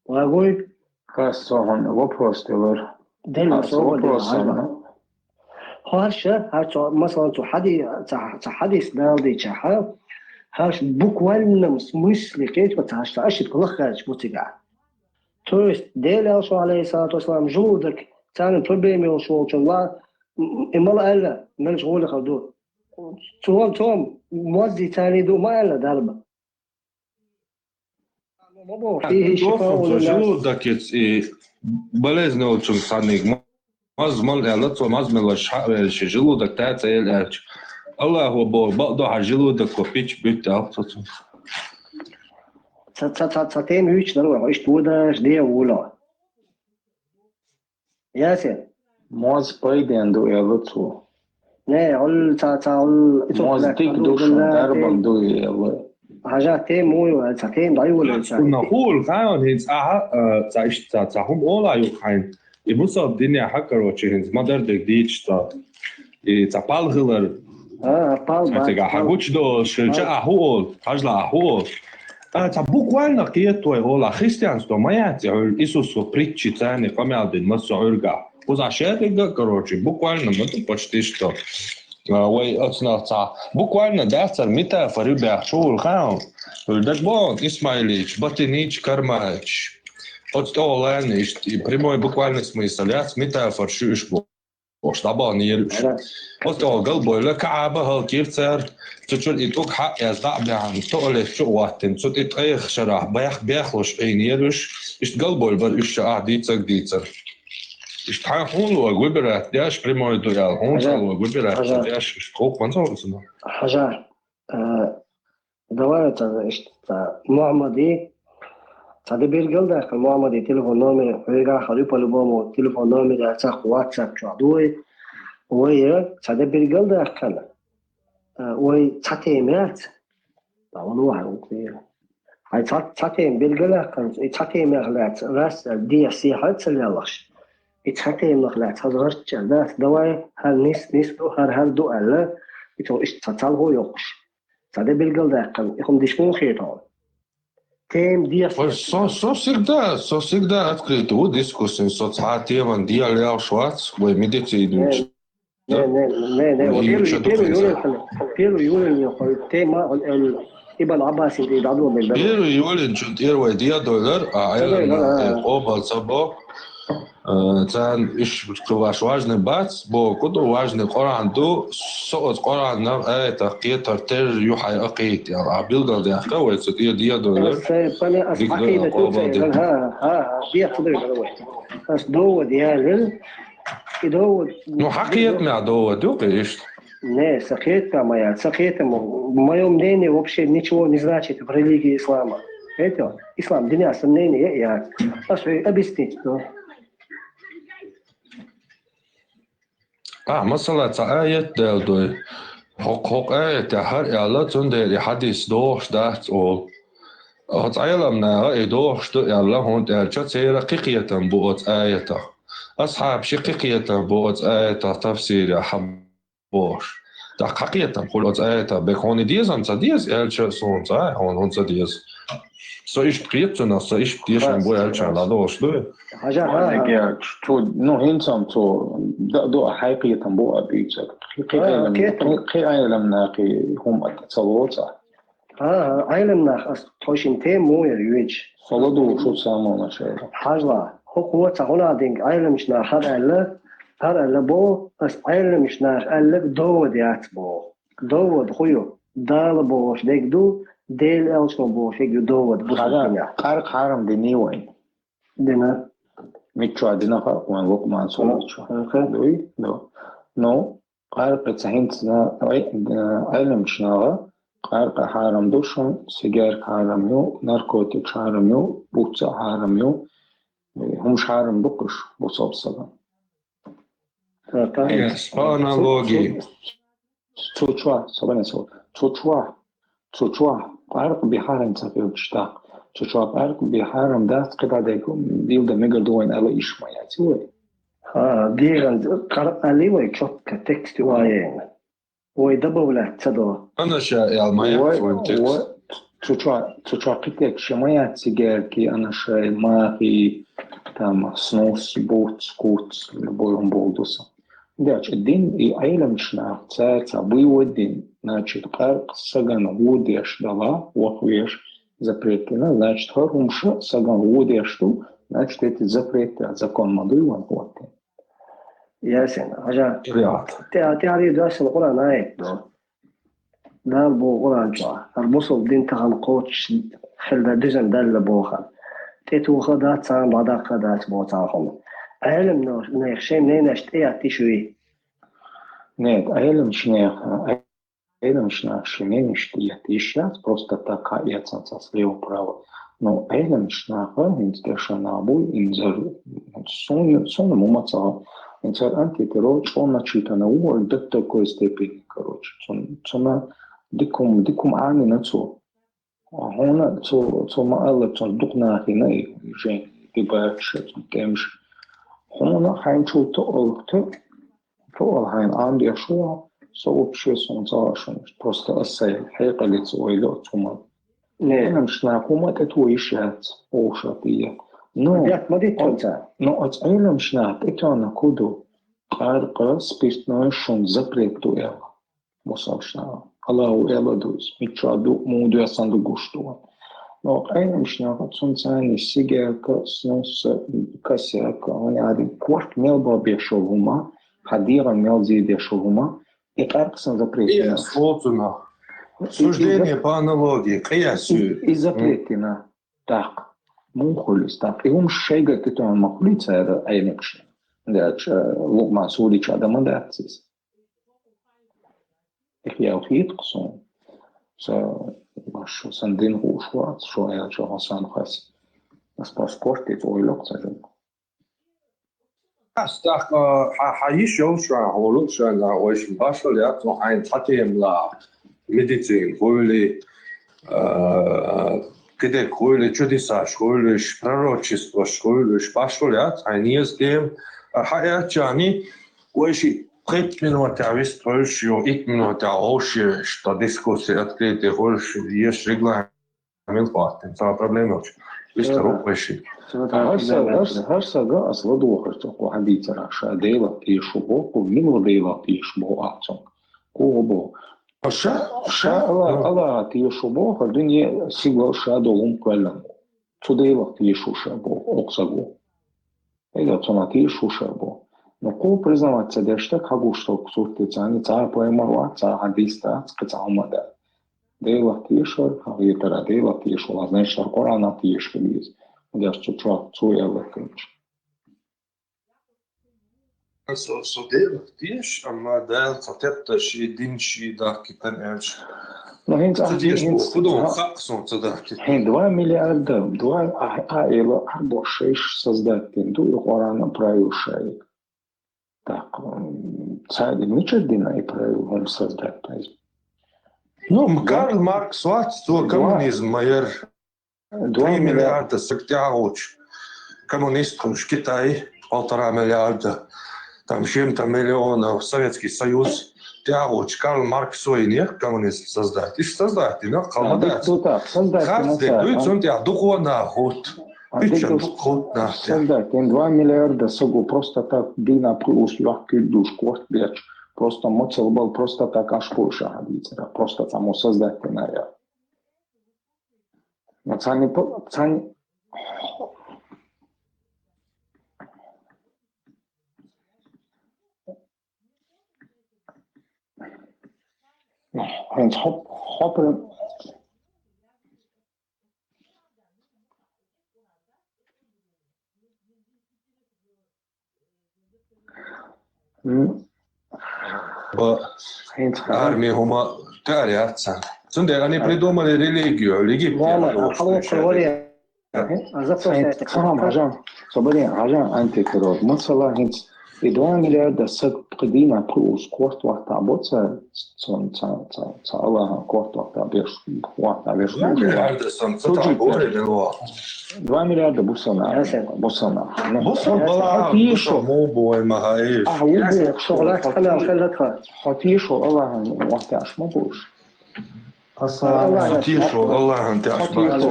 Вагой? Хас цо хьун вопрос делар. Дел хас вопрос делар. Харша, хар цо, масалан, цо хьади-, ца, ца хьадис далдича, ха? Харш буквальном смысле кечва ца хаш, ца ашит кулахкач буцига. То есть, Дел алшо, алейхиссалату вассалам, желудок, царин проблема йолшо волчун ла, м, и мала алла, мелш гули харду. Цом, цом, моззи царин ду ма алла дарба. Желудок и болезнь йолчун саниг. Маз мал аьлла, цо маз мел ваш хьа велча, желудок та ца ел аьлча. Аллаху Акбар, бакъ до хьа желудок ко пич бит аьлла цо цун. Ца, ца, ца, ца тем юч дар вай, ишт вудаш де вула. Ясен. Моз пайден ду аьлла цо. Не, ол ца, ца, ол, моз дик ду шун, дарбан ду аьлла. Хьажа тем муй вай, ца тем дай вула ца. Уна хул, хаон хинц, аха, э, ца ишт, ца, ца хум ола ю хайн. И бусал дине ха, короче, хинц, мадар дег дич ца. И ца пал хилар. А, пал, а, ба, тега ца пал. Хагуч до, шил, а, ца аху ол, хажла аху ол. А, ца буквально киет твой ола, христианство, моя, ца, Иисус притчи, ца, не, камял дин, массо урга. Уз ашерига, короче, буквально, ну, почти что. А, вай, оцна, ца, буквально, да, цар метафоры бях, шул, хаун. Дагбон Исмаилич, Батинич, Кармач. Оцтолан, и прямой буквальный смысл, яц метафор, шуш бу. Ош дабан ервиш. Оцтол галбойла, Кааба хал кирцар, цучур и тук хак яз да бян, туалет чу ваттин, цут и тайх шарах, бях, бяхлуш ин ервиш, ишт галбой бар иш ша а дицак дицар. Ишт ха хун луа выбирать, дяш прямой дуял, хун ша луа выбирать, дяш ишт кок ванцал. Хажа, э, Давай ца, ишт, ца, Мухаммади, ца де биргал дахка Мухаммади телефон номер, хьега харю по-любому телефон номер, я ца WhatsApp чу дуй. Ой, ца де биргал дахка. Ой, ца тем яц. Та вон вахар укве. Ай ца, ца тем биргал дахка, и ца тем яхлац, раз, ди сихат ца лялаш. И ца тем яхлац, хазгарч, да, давай, хар нис, нис ду, хар, хар ду алла. И то ишт ца цал хо йокш. Ца де билгал даккан, и хум дишмун хетал. Тем диас. Ой, со, со всегда, со всегда открыт у дискуссии, со ца теман диал ял швац, вай медицину. Не, не, не, не, не, вот первый, первый юрин, первый юрин, тема, он, он, Ибн Аббас и дадо бен. Первый юрин чут первый диа доллар, а, э, обал сабо. Э, цан иш куваш важный бац, бо куду важный Къуран ду, соос Къуранна, э, это кетар тер юхай акит, я, а билгал дяхка, вай цу тир диа доллар. Ас, э, пане, ас акида ту, ха, ха, ха, диа ту дой, ас довод я лил, и довод. Ну, хакият мя довод, ю, конечно. Не, сакет моя, сакет моё мнение вообще ничего не значит в религии ислама. Это ислам, дня сомнения, я, ас объяснить, ну. А, масала, ца аят дал дой. Хок, хок аят, я хар, я Алла, цун дер, и хадис дохш, дац ол. Оц айлам на, и дохш, ду, я Алла, хун, я ча цера кикиятам бу оц аятах. Асхаб ши кикиятам бу оц аятах тафсир, я хам бош. Так кикиятам хул оц аятах, бек хун и дезам, ца дез, я ча сун, ца, хун, хун ца дез. Со иштта кхета цунах, со иштта тешам бу аьлча, ладогӀаш ду. Хьажа, хьажа. Цо, ну, хӀинца цо, да, да, хьай кхетам бу а дуьйцар. Кхин, кхин Ӏелам, кхин, кхин Ӏелам нахи хӀума ца лоца. ХӀа, хӀа, Ӏелам нах, ас тхойшин тема мо яр юьйч. Хала ду шу самана шайра. Хьажла, хӀу кхоца хӀуна динг Ӏеламш нах хьар аьлла, хьар аьлла бо, ас Ӏеламш нах аьлла довод яц бо. Довод хӀу ю? Дала бохуш дег ду, Дела аьлча бохуш дег ю довод бу. Хьара, сакъина. Къаркъа хьарам дини вай. Дина. Миччо дина ха, вайн Лукъман сурачо. Аха. Дуй? Ду. Ну, къаркъа ца хӀинца на, ай, э, Ӏеламча наха, къаркъа хьарам ду шун, сигарка хьарам ю, наркотик хьарам ю, буца хьарам ю, э, хӀумаш хьарам ду кхуш, бусалба сага. Аха. Э, по аналогии. Цу чуа, собрание слов. Цу чуа, цу чуа, къаркъа бихьаран ца хилча тӀаккха. Цу чуа къаркъа бихьаран дац, кхидӀа дег дилда мегар ду вайн ала иш ма яц вай. ХӀа, дегӀан къаркъа али вай чётко текст ваена. Вай добавлять ца до. Ана ша ял ма яц вайн текст. Цу чуа, цу чуа кхи текст ша ма яц, сигарки, ана шай, махи, там, снус, буц, куц, любой он болдуса. Деча дин и Ӏеламча нах цаьрца буйводдин, значит, къаркъа сагана гӀо деш дала, ваха веш запрет дина, значит, хӀара хӀумаш сагана гӀо деш ду, значит, эти запрет, закон ма дуй ван хӀоттин. Ясен, хьажа. Шариат. Тя, тя ри дасен Къуръан аят ду. Дала боху Къуръан чохь, хӀара бусалба дин тахана кхочуш хила дан дуьзна даьлла боху. ТӀетоха дац царна, дӀадаккха дац боху цхьа хӀума. Ӏеламнех шайн ненаш тӀеэттиш вий? Нет, Ӏеламча неха, Ӏеламча наха шайн ненаш тӀеэтта йиш яц, просто так хьаэцна цхьа слева-право. Но Ӏеламча наха, хӀинца дешан нах бу, инзар, суна, суна мума ца, инзар антитеррор чӀо начитана ву, до такой степени, короче. Цун, цуна дикум, дикум Ӏамина цо. Хьуна цо, цо ма алла, цун дукха нахина и жен, дибача, цун тӀемаш. Хьуна хьайна чул тоъал, то-, тоъал хьайна Ӏамдеш ву, со вообще суна ца ваьшна. Просто ас сайн хьекъалица ойла оцу хӀуман. Не. Ӏеламча наха хӀума тӀе то йиш яц, оха ша тӀе. Ну, Дет ма дитта цо. Ну, оцу Ӏеламча наха тӀетоьхна хӀу ду, къаркъа, спиртное шун запрет ду аьлла. Бусалба наха. Аллаху аьлла ду иза, мичча ду, муха доьссина ду гуш ду. Но Ӏеламча наха цунца цхьаьна сигарка, снус, косяк, хӀуна аьлла, корта мел бан беш йолу хӀума, хьан дегӀан мел зе деш йолу хӀума, и къаркъа сан запрет дина. Къияс, оцунах. Суждение по аналогии, къияс ю. И, и запрет дина. ТӀаккха. Муха хуьлу иза тӀаккха? И хӀумаш шайгара тӀетоьхна ма хуьлий цара Ӏеламча наха? Деча, Лукъман сурачохь дан ма дац иза. Их ял хетакх суна. Сан, сан дин хууш вац, шо аьлча, хьо сан хас. Ас пас корта тӀе ойла йоккху ца жимма. Ас тӀаккха, хьан, хьан йиш йолуш ван, хьуна луш ван, вайшин башхал яц, хьайна цхьа тема лаахь, медицина хуьлий, а, кхидерг хуьлий, чудесаш хуьлуш, пророчествош хуьлуш, башхал яц, хьайна еза тема, а, хьан аьлчани, вайши пхийтта минотехь вист хуьлуш, ю итт минотехь вовшех, та дискуссия открытая хуьлуш, еш регламент Мила хӀоттина, цхьа проблема йолчу. Вистар ву вайши. ХӀара сага, хӀара сага ас ладогӀар цо кху хьадийцарах, ша Делах тешо боху, мила Делах тешо боху ахь цунга? Кху боху. Ша, ша Алла, Аллахах тешо боху, дуьне сигал ша долу хӀума кхоьллина боху. Цу Делах тешо ша боху, окху саго. Хьайга цунах тийша хӀума ша бу. Ну, кху признавать ца деш стаг хьагуш стаг суртица, цхьа пайхамар вац, цхьа хьадис дац, кхин цхьа хӀума дац. Делах тешар, хьан хетара Делах тешар, значит, хӀара Къуръанах тешар хила еза. Деш цу чохь, цо аьлларг хилча. Со, со Делах теша, амма Дала цхьа тетташ и дин ши дахкийтина аьлча. Ну, хӀинца ца ахь теша бу, хӀинца хӀун ду, хаа суна ца дахкийтина. ХӀин два миллиарда, два, а, а, эла, арбо шайш создать дина ду, и Къуръана правил шайга. Так, м, цаьрга мичара дина и правил хӀума создать дина? Ну, м, Карл Маркс вац, цо коммунизм ма яра. Три миллиарда саг тӀаьхьа гӀучу. Коммунист хуьлуш Китай, полтора миллиарда, там, с чем-то миллионов, Советский Союз, тӀехьагӀочу Карл Марксо йинех коммунизм создать. Иштта создать дина, кхалма дац. Создать дина, цунна тӀехь дукха нах хӀутту. Пиччан дукха хӀутту нах тӀехь. Создать дина, два миллиарда саго просто так дийнахь пхи ус йохкуьйтуш корта бечу. Просто моцал бал просто так аш пуша хьадийцара. Просто цхьаммо создать дина я. Цхьанна, цхьанна хӀинца хӀоп-, хӀоприн. Арми хӀума тӀе ара яц царна. Цундела они придумали религию, легитимную. Хьажа, собарин, хьажа, антитеррор. Масала, хӀинца и два миллиарда саг пхи дийнахь пхи ус корта вахта бо цара, цун, ца, ца, ца Аллахьан корта вахта беш, вахта беш. Два миллиарда сан, ца Служить. Два миллиарда бусална. Бусална. Ну, бусал бала, бусал мо бой ма хай. А, у бо, шо лац канал хелатха. Хьо тийшо Аллахьан вахта аш ма буш. Аса тешо Аллахьан тӀехь бац.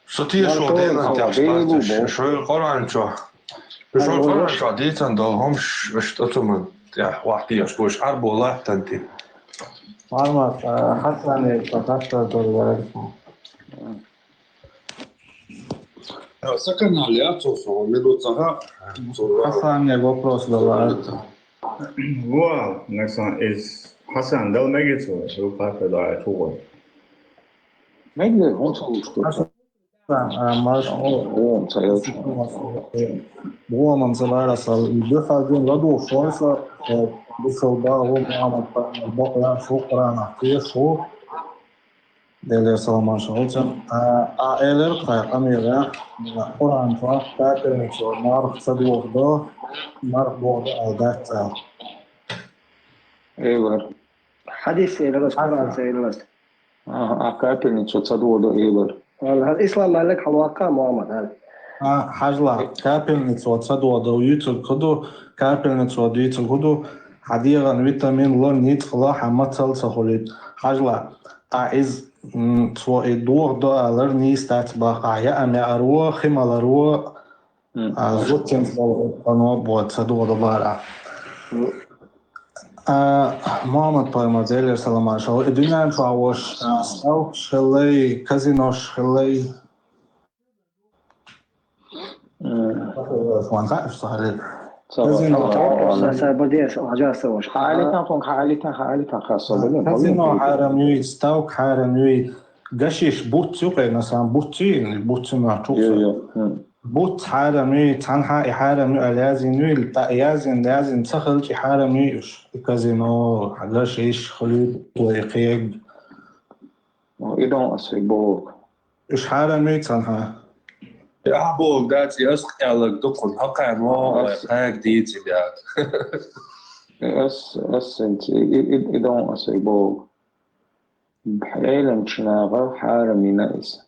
Со тешо Делан тӀехь бац. Шойл Къуръан чохь. Шойл Къуръан чохь дийцан долу хӀумаш, аша тӀе цу ма тӀехь вахтеш, гуш Ӏарбо латтан ти. Мармат, Хьасане, Хьасане, Саканал яцо со, меду цаха. Хьасане вопрос дала. Во, насан из Хьасан дал мегицо, шу папа да чугой. Мегли, он со что? Хьасан, а, маш, о, он со я. Во, ман цалара сал, и духалдин ладу шонса, э, бусалба, во, мама, бакъя, шукрана, те, шу. Делера салам маршалла цунна. А, а элира тхайн къамелехь, Къуръан чохь капельницо марха ца дохадо, марха дохадо аьлла дац аьлла. Элира. Хьадис элира, Къуръан ца элира. Аха, а капельницо ца дохадо элира. Валла, хӀара ислам малик хьалваккха Мухаммад, хӀара. А, хьажла, капельницо ца дохадо, юьйцург хӀу ду, капельницо дуьйцург хӀу ду, хьан дегӀан витамин ло, ницкъ ло, хьан мацалла ца хуьлуьйту. Хьажла, а иза, м, цо и дохадо алар нийса дац бах, а яа меаро, хи маларо, а зудчуьнца болу къано бо ца дохадо бара. А, Мухаммад пайхамар, Делера салам маршалла, и дуьнен чохь волуш, а, ставкаш хиллай, казинош хиллай. М. Ван хаьа, ца хьалил. Ца Казино. Ца ца бадеш, хьажа ца ваш. Хьалитан, тон хьалитан, хьалитан, хасо бадеш. Казино хьарам юй, ставка хьарам юй. Гашиш буц ю, къена сан буц ю, буц ю ма чу. Йо, йо. М. Буц хьарам юй, цхьанхьа и хьарам ю аьлла язйина юй, тӀа язйина, язйина ца хилча и хьарам юй уьш. И казино, гашиш, хлюй, кхег. И дон аса боху. Уьш хьарам юй цхьанхьа? Ахьа боху дац, и ас къеллаг ду кхунна, хьо кхаьрмо, вай кхаьга дийци бяг. Ас, ас сенци, и, и, и дон аса боху. Хьеламчу наха хьарам йина иза.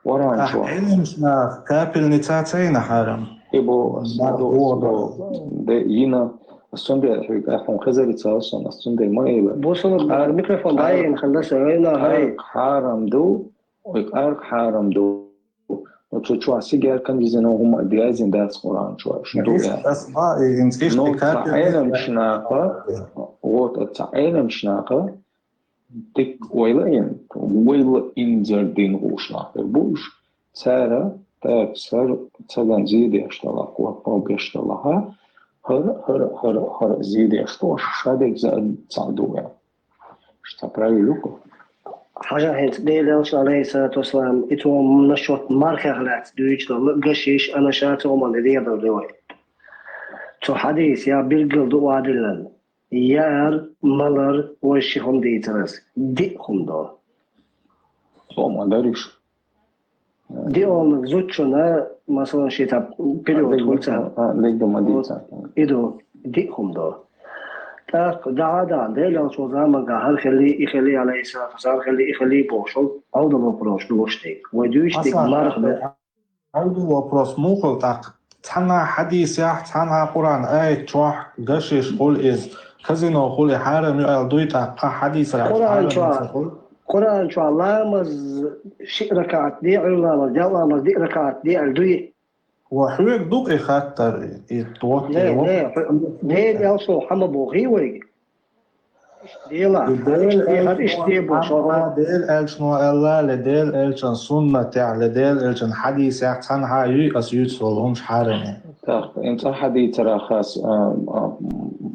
Варанчо. Ахьа хьеламчу наха капельница ца йина хьарам? И бо, ас Бар бо, бо, ас бо. Де йина, ас цундела хьуьга, ахьа хьуна хезарица ас сан, ас цундела ма эла. Бусулба, Ар-, микрофон Ар-, дайин хилла сан, вайна хай. Арк хьарам ду, ой, арк хьарам ду. Ну, цу чохь сигар, канвизино хӀума дязин дац Къуръан чохь, шу ду я. Ас ба, и инциш Ну, ца капельница. Хьеламчу наха, вот, ца хьеламчу наха, Дика вайла ин, вайла инзар дин гӀуш нах бу уьш. Цара, так, сар, цаган зийдеш далахь, кхо, кхо геш далахьа, хӀара, хӀара, хӀара, хӀара зийдеш тош, ша дерг за цхьаъ ду вен. Ша правил ю-кх. Хьажа хӀинца Делан Элчано, алейхиссалату вассалам, и цо насчет мархех лаьцна дуьйцуш долу, гашиш, анаша, цо ма де дехар ду вай. Цу хьадис я билггал ду вадиллан. Яар, малар, вай ши хӀума дийцар ас. Диъ хӀума до. Со ма дариш. Диъ хӀума зудчунна, масалан, ши тап период хуьлу царна. А, легда ма дийца. И ду, диъ хӀума до. ТӀаккха дӀа а даьхна, Делан чу заманга хӀара хилли, и хилли, алейхиссалату вассалам, хилли, и хилли бохуш, Ӏовдал вопросаш ду вуш дерг. Вай дуьйцу дерг марха ду. Хьалду вопрос муха тӀаккха? цхьанхьа хьадисехь, цхьанхьа Къуръан аят чохь гашиш хуьлу иза, казино хуьлу, хьарам ю аьлла дуй тӀаккха хьадисехь? Къуръан чохь, Къуръан чохь ламаз шиъ ракаӀат де, Ӏуьйра ламаз, делкъа ламаз диъ ракаӀат де аьлла дуй? Ва хьоьга ду-кх и хаттар, и тӀе? Не, не, хьо-, Делан элчано хьан ма бохий вайга? Делахь, и Делан элчано, хӀара иштта де боху, шо гӀо-, Делан элчано аьлла, ле Делан элчан суннатехь, ле Делан элчан хьадисехь цхьанхьа юй аса юьйцуш волу хӀумаш хьарам? ТӀаккха, ин цхьа хьадис ара хас, а, а,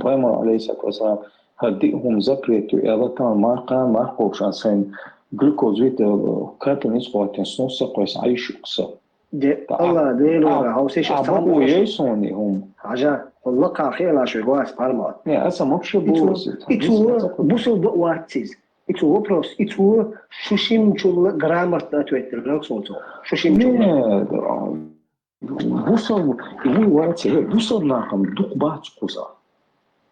пайхамар, алейхиссалату вассалам, хӀара диъ хӀума запрет ю аьлла, тахана марха, марха кхобуш, а, сайн глюкоза вита, капельница кхоьттина, сон са кхойса, Ӏайшукса. Де, Алла, Делора, хьовсийша, а, цхьа бакъо ма еш суна и хӀума. Хьажа, хьо лакхахь хиъна шуьга вац пармат. Не, аса ма ша бу-, и цо, и цо бусалба вац иза. И цо вопрос, и цо шу шимчул грамотно ответил, лаг суна цо. Шу шимчул. Не, бусалба, и вуй вац, э, бусалба нахам дукха бац кхуза.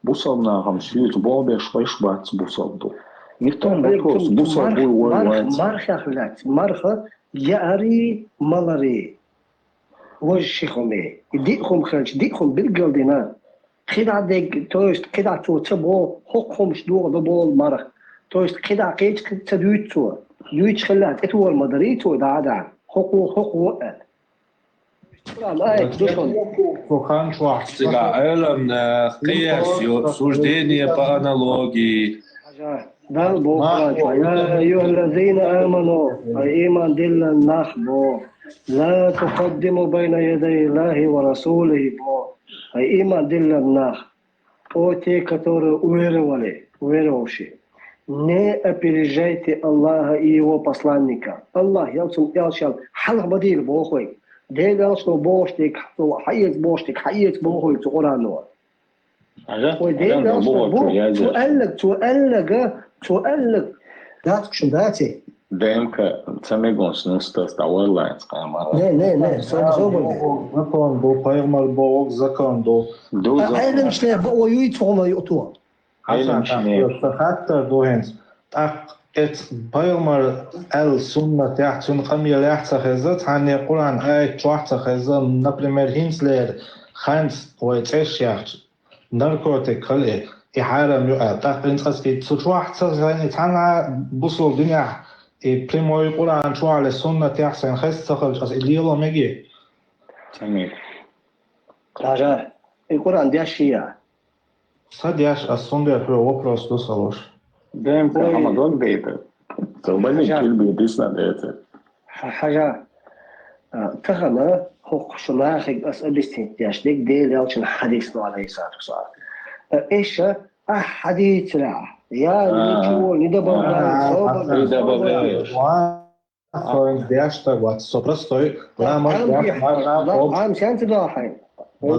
Бусалба нахам шуьца боху беш вайш бац бусалба ду. Никто не вопрос, бусалба вуй вай вац. Марха хуьлац, марха яари, малари. Важа ши хӀума. И диъ хӀума хилча, диъ хӀума билггал дина. КхидӀа дерг, то есть, кхидӀа цо ца боху, хӀокху хӀумаш дохадо боху марха. То есть, кхидӀа кхеча ца дуьйцу цо. Дуьйцуш хилла, тӀетора ма дарий цо, дӀа а, дӀа. ХӀокхо, хӀокхо аьлла. Ай, ду сон. Цу хан чохь цигахь Ӏеламнах, кхиэс ю, суждение по аналогии. Далла боху Къуръан чохь: «Я айюхаллазина аману», хьайн ийман диллина нах боху. «Ла тукъаддиму байна ядай Аллахи ва расулихи», боху. Хьайн ийман диллина нах. О, те, которые уверовали, уверовавшие, не опережайте Аллаха и Его посланника. Аллах ял цунна элчанал хьалха ма дийла боху вайга. Делан элчано бохуш дерг хьаэца, бохуш дерг хьаэца боху вайга цу Къуръано. Ой, Делан элчано бу, цо аьлларг, цо аьлларг, цо аьлларг. Дац шуна, дац и? ДМК ца мегаш нустас дӀаваллалц къамара. Не, не, не, сан собар де. Закон ду, пайхамар бохург закон ду. Ду, а, закон. Ӏеламнаха бакъо юй цунах юкъа? Хьасан, Ӏеламнаха. Тахана сан хаттар ду хӀинца. ТӀаккха эцу пайхамар аьлла суннатехь, цуьнан къамелехь ца хеза, цхьанне Къуръан аят чохь ца хеза, например, хӀинцалера ханца вай цӀерш яьхча, наркотик хила и, и хьарам ю аьлла. ТӀаккха хӀинца аса и цу чохь ца хезна, и цхьанхьа бусалба динехь, и прямой Къуръан чохь а, ле суннатехь а сайна хезна ца хилча, аса и лело мегий? Ца мега. Хьажа, и Къуръан деш я? Ца деш, аса цундела хьоьга вопрос ду сан луш. ДМК хьама дог дайта. Ца бани кил бийта исна дайта. Хьа-, хьажа, а, тахана хӀокху шу нахиг ас объяснить деш дерг Делан элчан хьадис ду, алейхиссалату вассалам. А, эша, а, хьадис ра. Я, а, ничего не добавляю, а, собар, не добавляю. Ва, со деш стаг вац, со простой, ламаз деш, марха кхобуш. Ам сенца дахьай?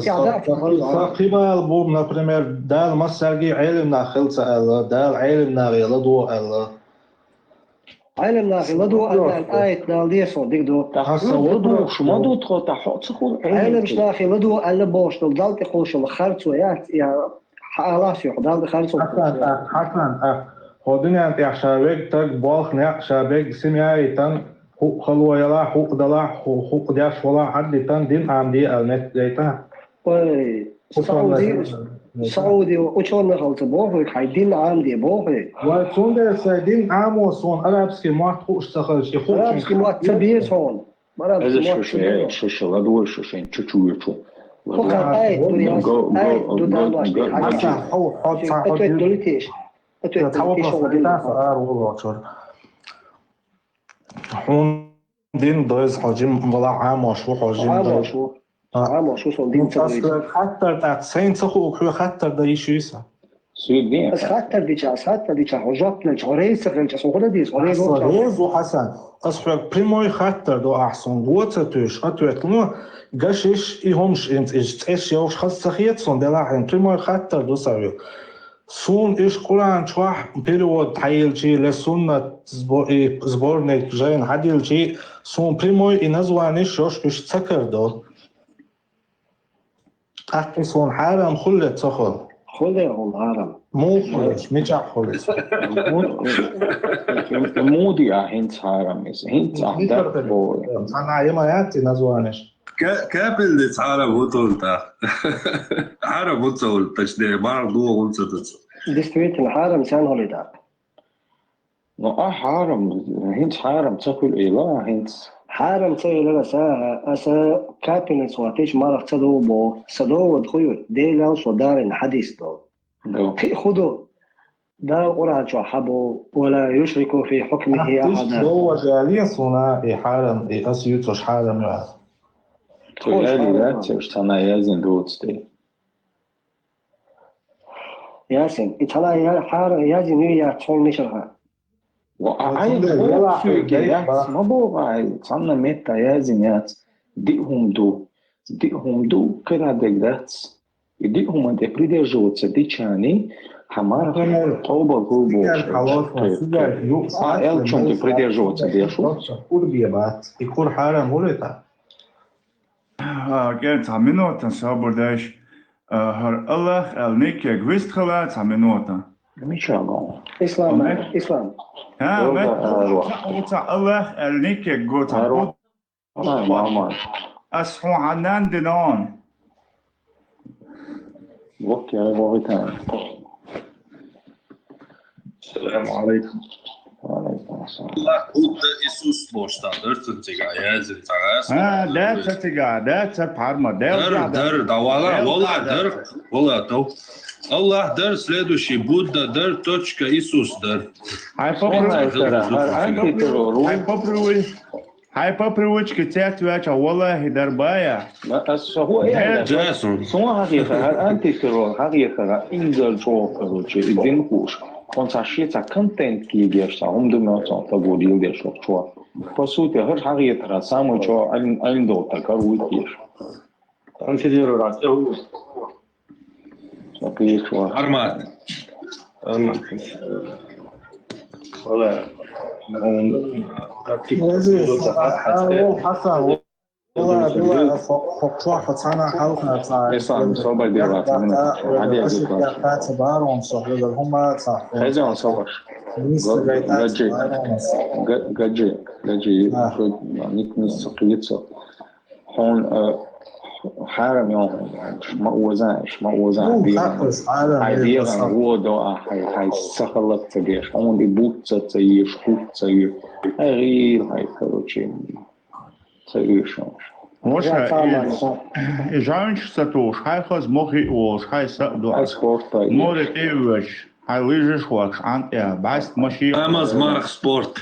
Сан кхибал бу, например, Дала массаьрга Ӏеламнах хила ца аьлла, Дала Ӏеламнахе ладогӀа аьлла. Ӏеламнахе ладогӀа аьлла, аят Дала деза сон, дика ду. ТӀаккха ладугӀуш ма ду тхо, тӀаккха хьо ца хуьлу Ӏелам. Ӏеламнахе ладогӀа аьлла бохуш долу, Далла тӀе кхуллуш йолу харцо яц, я, хьан алас ю, Далла тӀе харцо. Хьасан, тӀаккха, хьасан, тӀаккха. Хьо дуьнен тӀехь ша верг таг, болх некъ, ша берг семья йитан, хӀуъа хало ялахь, хӀуъа далахь, хӀу-, хӀуъа деш валахь, хьаддитан, дин Ӏамаде аьлла меттадайта? Ой, Сауди, Сауди учёнахалла ца бохуьйту, хьайн дин Ӏамаде бохуьйту. Вай, цундела сайн дин Ӏамо суна арабский мотт хууш ца хилча, и хууш. Арабский мотт ца беза хьуна. Иза шу ше, шу ше ладогӀа, шу шен чу чу ю чу. Хьо хан айт ду, айт ду, Далла. Хьасан, хьо, хьо, цхьа хьо ответ ду. Ответ ду, ара вулло чуьра. Хьуна дин дойза, хьо жим вала Ӏамош ву, хьо жим дойза. Ӏамош ву. А. Ӏамош ву, сон дин ца дойза. Хаттар тӀаккха, сайна ца хуу, хьоьга хаттар дан йиш юй сан? Суьйдин. Ас хаттар дича, ас хаттар дича, хьо жоп делча, хьо реза ца хилча, ас хьуна дийца, хьо реза ву. Ас реза ву, Хьасан. Ас хьоьга прямой хаттар ду ахь суна. Го ца туьйш, ответ ло, гашиш, и хӀумаш, инца, иш цӀеш йовш хаза ца хета суна, делахь хьайн прямой хаттар ду сан вил. Суна иш Къуръан чохь перевод хьайиллчий, ле суннат сбо-, и сборник жайна хьадиллчий, суна прямой и названиш йош уьш ца карадо. ТӀаккха и суна хьарам хуьлу, ца хуьлу? Хуьлу хьуна хьарам. Муха хуьлу, мичахь хуьлу? Муха хуьлу? Муха ду ахь хӀинца хьарам иза? ХӀинца ахь даккха боху. Цхьана а яма яц и названиш? Ка-, капельница хьарам хӀун ца хуьлу тӀаккха? Хьарам хӀун ца хуьлу, точнее, марха дохо хӀун ца ду цо? Действительно, хьарам царна хуьлу тӀаккха. Ну, а хьарам, хӀинца хьарам ца хуьлу элира, хӀинца. Хьарам ца элира аса, аса капельница хӀоттийча марха ца догӀу боху, сан догӀург хӀун ю, Делан со далийна хьадис ду. Ду. Кхин а хӀун ду? Дала Къуръан чохь хьан бу: «Ва ла юшрику фи хьукмихи ахьада». ДогӀу ваха ле суна и хьарам, и ас юьйцуш хьарам ю аьлла. Цо яли яц, уьш цхьана яздина доцу тӀе. Ясин, и цхьана я-, хьарам яздина ю яц хьуна мичара хаьа? Ва, а, хьайн цундела хьуна соьга яц, ма боху, ай, цхьанна метта яздина яц. Диъ хӀума ду. Диъ хӀума ду, кхера дерг дац. И диъ хӀуманна тӀе придерживаться дича, хьан марха къобал хир бу бохуш. А, элчун тӀе придерживаться деш ву. Кхур бе бац. И кхур хьарам хӀун ду тӀаккха? А, кӀел цхьа минута, собар дайша. А, хӀара Аллах аьлла никега вист хила цхьа минута. Мича боху? Ислам, Ислам. ХӀа, бетта, цхьа Аллах аьлла никега го цхьа. Ай, мама. Ас хьуна хьанан динон. Окей, окей. Салам алейкум. Ва алейкум ассалам. Аллах Будда Иисус бохуш цхьа дар цу цигахь яздина цхьа гӀазкхи. А, дац цигахь, дац цигахь, парма, дац. Дар, дар, да, вала, вала, дар, вала, тов. Аллах дар, следующий Будда дар, точка, Иисус дар. Хьайн попрыв-, хьайн попрыв-, Хьайн по привычке цецваьлча, валлахӀи, дар бая. Ма ас со хӀу аьлла? Суна хьахийхира, хӀара антитеррор хьахийхира, инзал чӀогӀа, короче, и дин хууш. Кхунца шен цхьа контент кегеш цхьа хӀума ду моьтту цунах, тӀаккха дийла деш вахчо. По сути, хӀара хьахетара, самый чӀогӀа Ӏилм-, Ӏилман долу стаг хӀара вуй теша. Антитеррор ас тӀе хӀу. Сан кхечо. Армат. Армат. Вала. Он практика. Хасан, вала, вала, хо-, хо-, чохь цхьана хьалха цхьа. Ислам, собар де, вац, амин. Хьадия, аса дика. Ца барон со, хьоьгара хӀума ца. Хезон, собар. Миса гайта. Гаджи. Га-, гаджи, гаджи. А. Ник, миса кхийца. Хьуна, а, хьарам йо хьуна, ма оза, ма оза. Ну, дегӀан, хьакъ, хьарам хьайн дегӀан гӀо до, а, хьайн, хьайн сахалат ца деш, хьуна и бутт ца, ца еш, хӀух ца еш. Хьайн гӀийла хьайн, короче, ца еш хьуна. Ваша, и, и жамч ца тохуш, хьайн хаза мохи а волуш, хьайн са а до. Хьайн спорт а еш. Море тӀе а воьдуш. Хьайн лыжаш вахаш, Ӏан тӀехь, бӀаьста машен. Амаз марх спорт.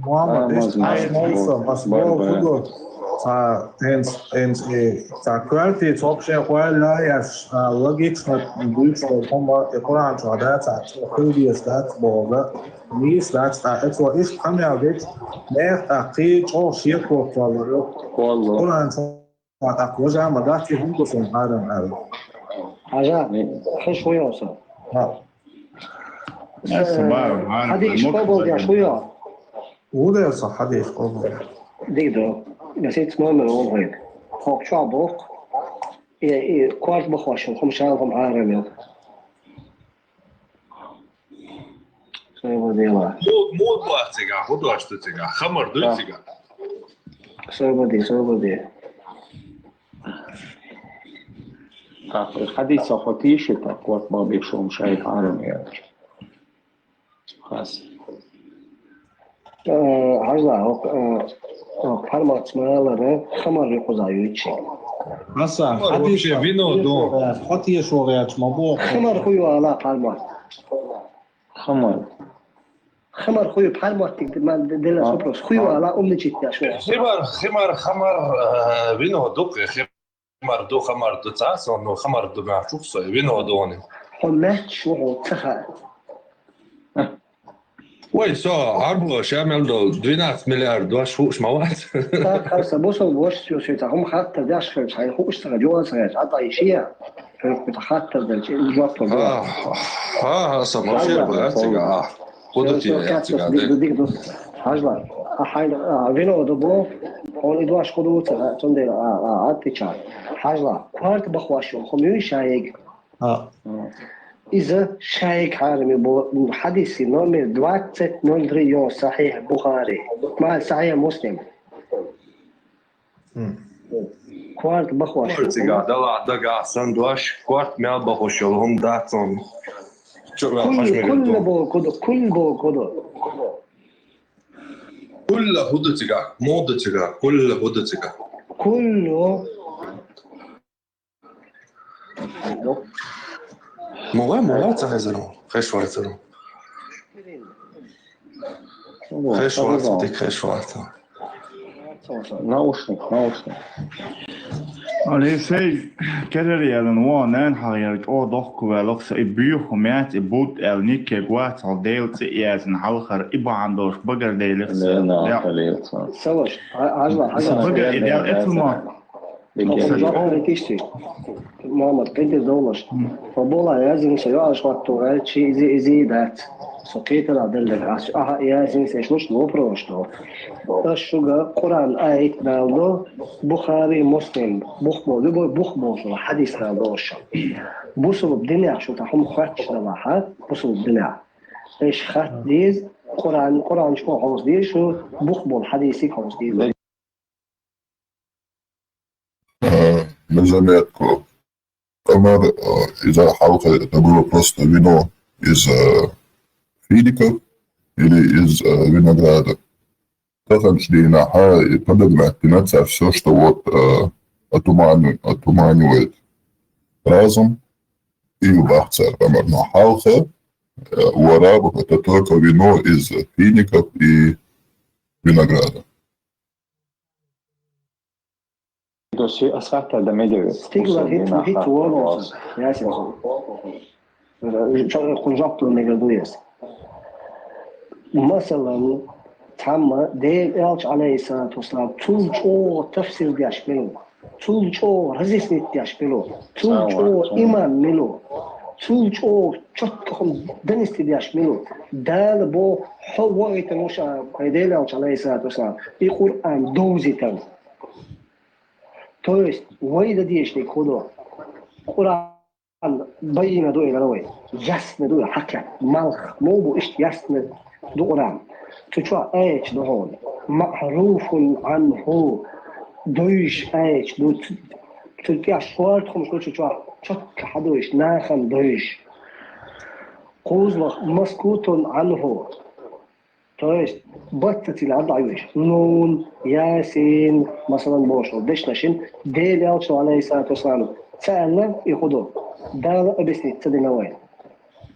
Мухаммад, ас, ас молсам, ас боху хӀу ду. Цхьа, хӀинца, хӀинца, э, цхьа коьртаца вообще гӀойла еш, а, логично дуьйцуш долу хӀума, и Къуръан чохь дац, а, цо хила деза дац бохург, нийса дац, а, цо иштта къамел дича, нехан тӀаккха кхин чӀогӀа шеко кхоллар ю. Кхолло. Къуръан чохь Ма тӀаккха важа ма дац, и хӀума ду суна хьарам аьлла. Хьажа, хиш хӀу йо со? ХӀа. Хьадийш къобалдеш хӀу йо? ХӀу ду со хьадийш къобал? Дика ду. Гасиц номер вон хьоьга. Хьо чохь боху. И, и, корта бахош, хӀума шал, хӀума хьарам йо. Шайба дела. Муд, муд бах цигахь, хӀу дош ду цигахь, хамар дуй цигахь. Шайба де, шайба де. Так, хьадийса хьо тийши, так, вот, бабий шум шайба хьарам яц. Хас. Э, хьажла, хӀокху, э, хӀокху пхьармац ма аллара, хамар ю кхуза юьйцу. Хаса, хамар хьадийса вообще вино ду. Хьо тешо гӀерташ ма боху. Хамар хӀу ю ала пхьармат? Хамар. Хамар хӀу ю пхьарматтиг ма делла вопрос. ХӀу ю ала умничать деш ву. Химар, химар, хамар, э, вино ду кхе, хи- Хамар ду, хамар ду, цхьа сон, ну, хамар ду, мягӀчух со, вино дони. Хьо маьтташ ву хьо ца хаьа. Вай, со, Ӏамло, ша мел долу двенадцать миллиард дош хууш ма вац. Так, хаса, бусал бош, со, со, ца, хӀума хаттар деш хилча, хьайн хууш ца хилча, жоп ца хилча, Ӏа дай шия. Хьоьга хаттар делча, жоп ца хилча. Ха, ха, ха, са, ма шия, ца, га. Худа тия, ца, га, дик, дик, дик. Хьажла, а, хьайн, а, вино ду бо, хьуна и дош хӀу ду ца хаьа, цундела, а, а, Ӏад тича. Хьажла, корта бахош йолу хӀума юй шайга? А. Иза шайга хьарам ю бо, хьадиси номер двадцать ноль три ю Сахьихь Бухари. Ма Сахьихь Муслим. М. Корта бахош. Корта цигахь далахь дагахь санна дош, корта мел бахош йолу хӀума дац хьуна. Чу вел хьажа мегар ду. Кулла боху куду, кулла боху куду. Кулла хӀу ду цигахь, муха ду цигахь, кулла хӀу ду цигахь. Куллу. Муха, муха ца хезар хьуна, хезаш вац хьуна. Хезаш вац, дика хезаш вац. Наушник, наушник. Алисей, керара ялан вон, нан хьагӀ яра чӀогӀа дохку ваьлла, со и буьйху мац, и буд аьлла, никег вац, хьо Делан цӀе яздина хьалхара, и бахьана долуш багар Делах. Лена, я. Халил, ца. Саваш, а-, ажла, ажла. Багар и Дел эцу ма. Бекер. Мухаммад, кхин тӀе довлаш. Мгм. Фабола яздина со йоӀаш хӀотто гӀертачи, иза, иза дац. Со кхетарах деллаг. Ас, аха, яздина со, аш луш вопрос до. Ас шуьга Къуръан аят далдо, Бухари, Муслим, бухбо-, любой бухболчу хьадис далдо аш. Бусулб динехь шу тхан хӀума хоьттуш далахь, бусулб динехь. Аш хатта деза, Къуръан, Къуръан чу хьовса деза шу, бухболу хьадисиг хьовса деза. Э, на заметку. Амар, э, иза хьалха, это было просто вино из, э, фиников или из, э, винограда. Таханчу дийнахьа и подогнать дина цара всё, что вот, э, отуманив-, отуманивает разум, и юбахь цара амар. Но хьалха, э, у арабов это только вино из фиников и винограда. Досси асхьатта да медеве. Стигла хит, хит волос. Ясин. Чо-, кхунжоп ту мегар ду ес. Масалан, цхьамма Дела элча, алейхиссалату вассалам, цул чӀогӀа тафсир деш мила ву, цул чӀогӀа разъяснить деш мила ву, цул чӀогӀа имам мила ву, цул чӀогӀа чётко хӀума донести деш мила ву. Дала боху, хьо ваийтина ву ша, хьайн Дела элча, алейхиссалату вассалам, и Къуръан довзийтина. То есть, вай дан дезаш дерг хӀун ду? Къуръан байина ду и, вай. Ясно ду и, хьакъ. Малх, муха бу иштта ясно ду Къуръан? Цу чохь аяташ ду хьуна. Маъруфун анху. Дуйш аяташ ду. Цу, цу тӀехь шорта хӀумаш ду цу чохь. Чётко хьан дуйш, нахана дуйш. Кхузлах маскутун анху. То есть, баттацийла дӀа а йойш. Нун, Ясин, масалан, бохуш, дешнашин, Дела элчано, алейхиссалату вассалам, ца аьлла, и хӀун ду? Дала объяснить ца дина вай.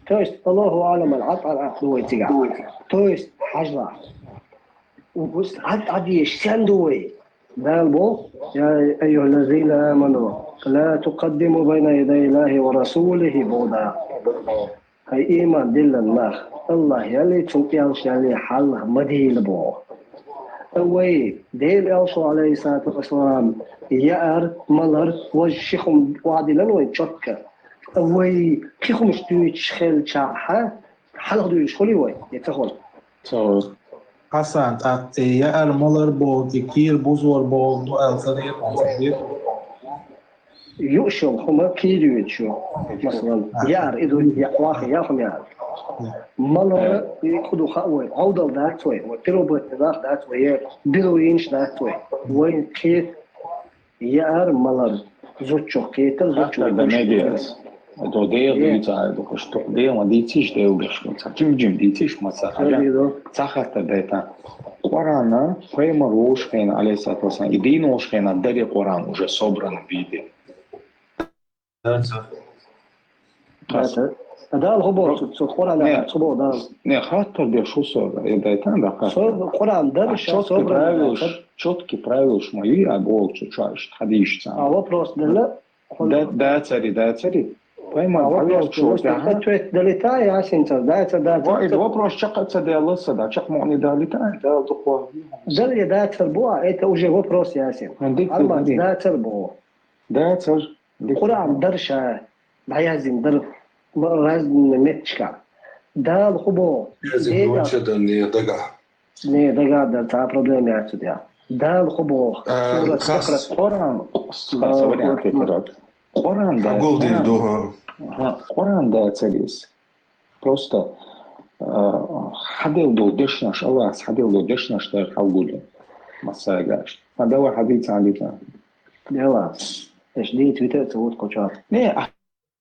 То есть, Аллаху аълам, ал-Ӏад, ал-Ӏад ду вай цигахь. То есть, хьажла. Ус Ӏад, Ӏад еш сен ду вай? Дала боху: «Я айюхаллазина аману, ла тукаддиму байна ядай Аллахи ва расулихи», боху Дала. Хьайн ийман диллина нах, Аллах яллий, цуьнан элча яллий хьалха ма дийла боху. Вай Делан элчано, алейхиссалату вассалам, яар, малар, важа ши хӀума охьадиллина вайна чётко. Вай кхин хӀумаш дуьйцуш хилчахьа, хьалха дуьйцуш хуьлий вай, я ца хуьлу? Ца хуьлу. Хьасан, тӀаккха и яар, малар бохург, и кийра бузор бохург ду аьлла ца деза хьуна, ца деза? Юуш йолу хӀума кийра юьйцуш ю. Масалан, яар, и ду, я, ваха, я хӀума яар. Малар, и кху ду хаьа вай, гӀовдал дац вай, вай пиру баттанах дац вай, я билуйинаш дац вай. Вайн кхета яар, малар, зудчух кхетар, зудчух хаттар дан мегар ду. До Дела дуьйцу ай дукхаш, то Дела ма дийцийша, Дела деш ма ца. Жим-жим дийцийша ма ца. Хьажа, ца хаттар дайта. Къуръана пайхамар волуш хенахь, алейхиссалату вассалам, и дийна волуш хенахь дарий Къуръан уже собран в виде? Дац. Дац. А Дала хӀун боху цу, цу Къуръана, не, цу боху Дала? Не, хаттар деш хӀу со, я дайта, да, хаттар. Со Къуръан дара, а ша чёткий собран правилаш, дац. Чёткий правилаш ма ю, я боху цу чохь, иштта хьадийшца. А вопрос делла? Да, дацари, дацари. Пайхамар дӀавеллачул тӀаьхьа. Ответ далита, Ясин, ца, да, ца, да, ца, ва, ца. Вопрос чекх а ца делла аса, да, чекх муьлхха далита, Дала дукха. Дала я дацар бу, а это уже вопрос, Ясин. Ан дика, Алмаз, дика. Дацар бу. Дацар, дика. Къуръан дара ша, дӀаяздина дара, м-, разными метташкахь. Дала хӀун боху? Яздина Дела. Ночадан не дагахь. Не, дагаддар, цхьа проблема яц цу тӀехь. Дала хӀун боху? А, сурат хас. Бакъара. Къуръан, хас, а, вариант, Къуръан. Къуръан да, хьагулдийр ду, хӀа. Хьа, Къуръан да ца деза. Просто, а, хьаделла долу дешнаш, Аллахьас хьаделла долу дешнаш дар хьагулдийр. Массаьрга. Хьан давай хьадийца, хьадийца. Делац. Эш дийца витар ца вут кхочур. Не, а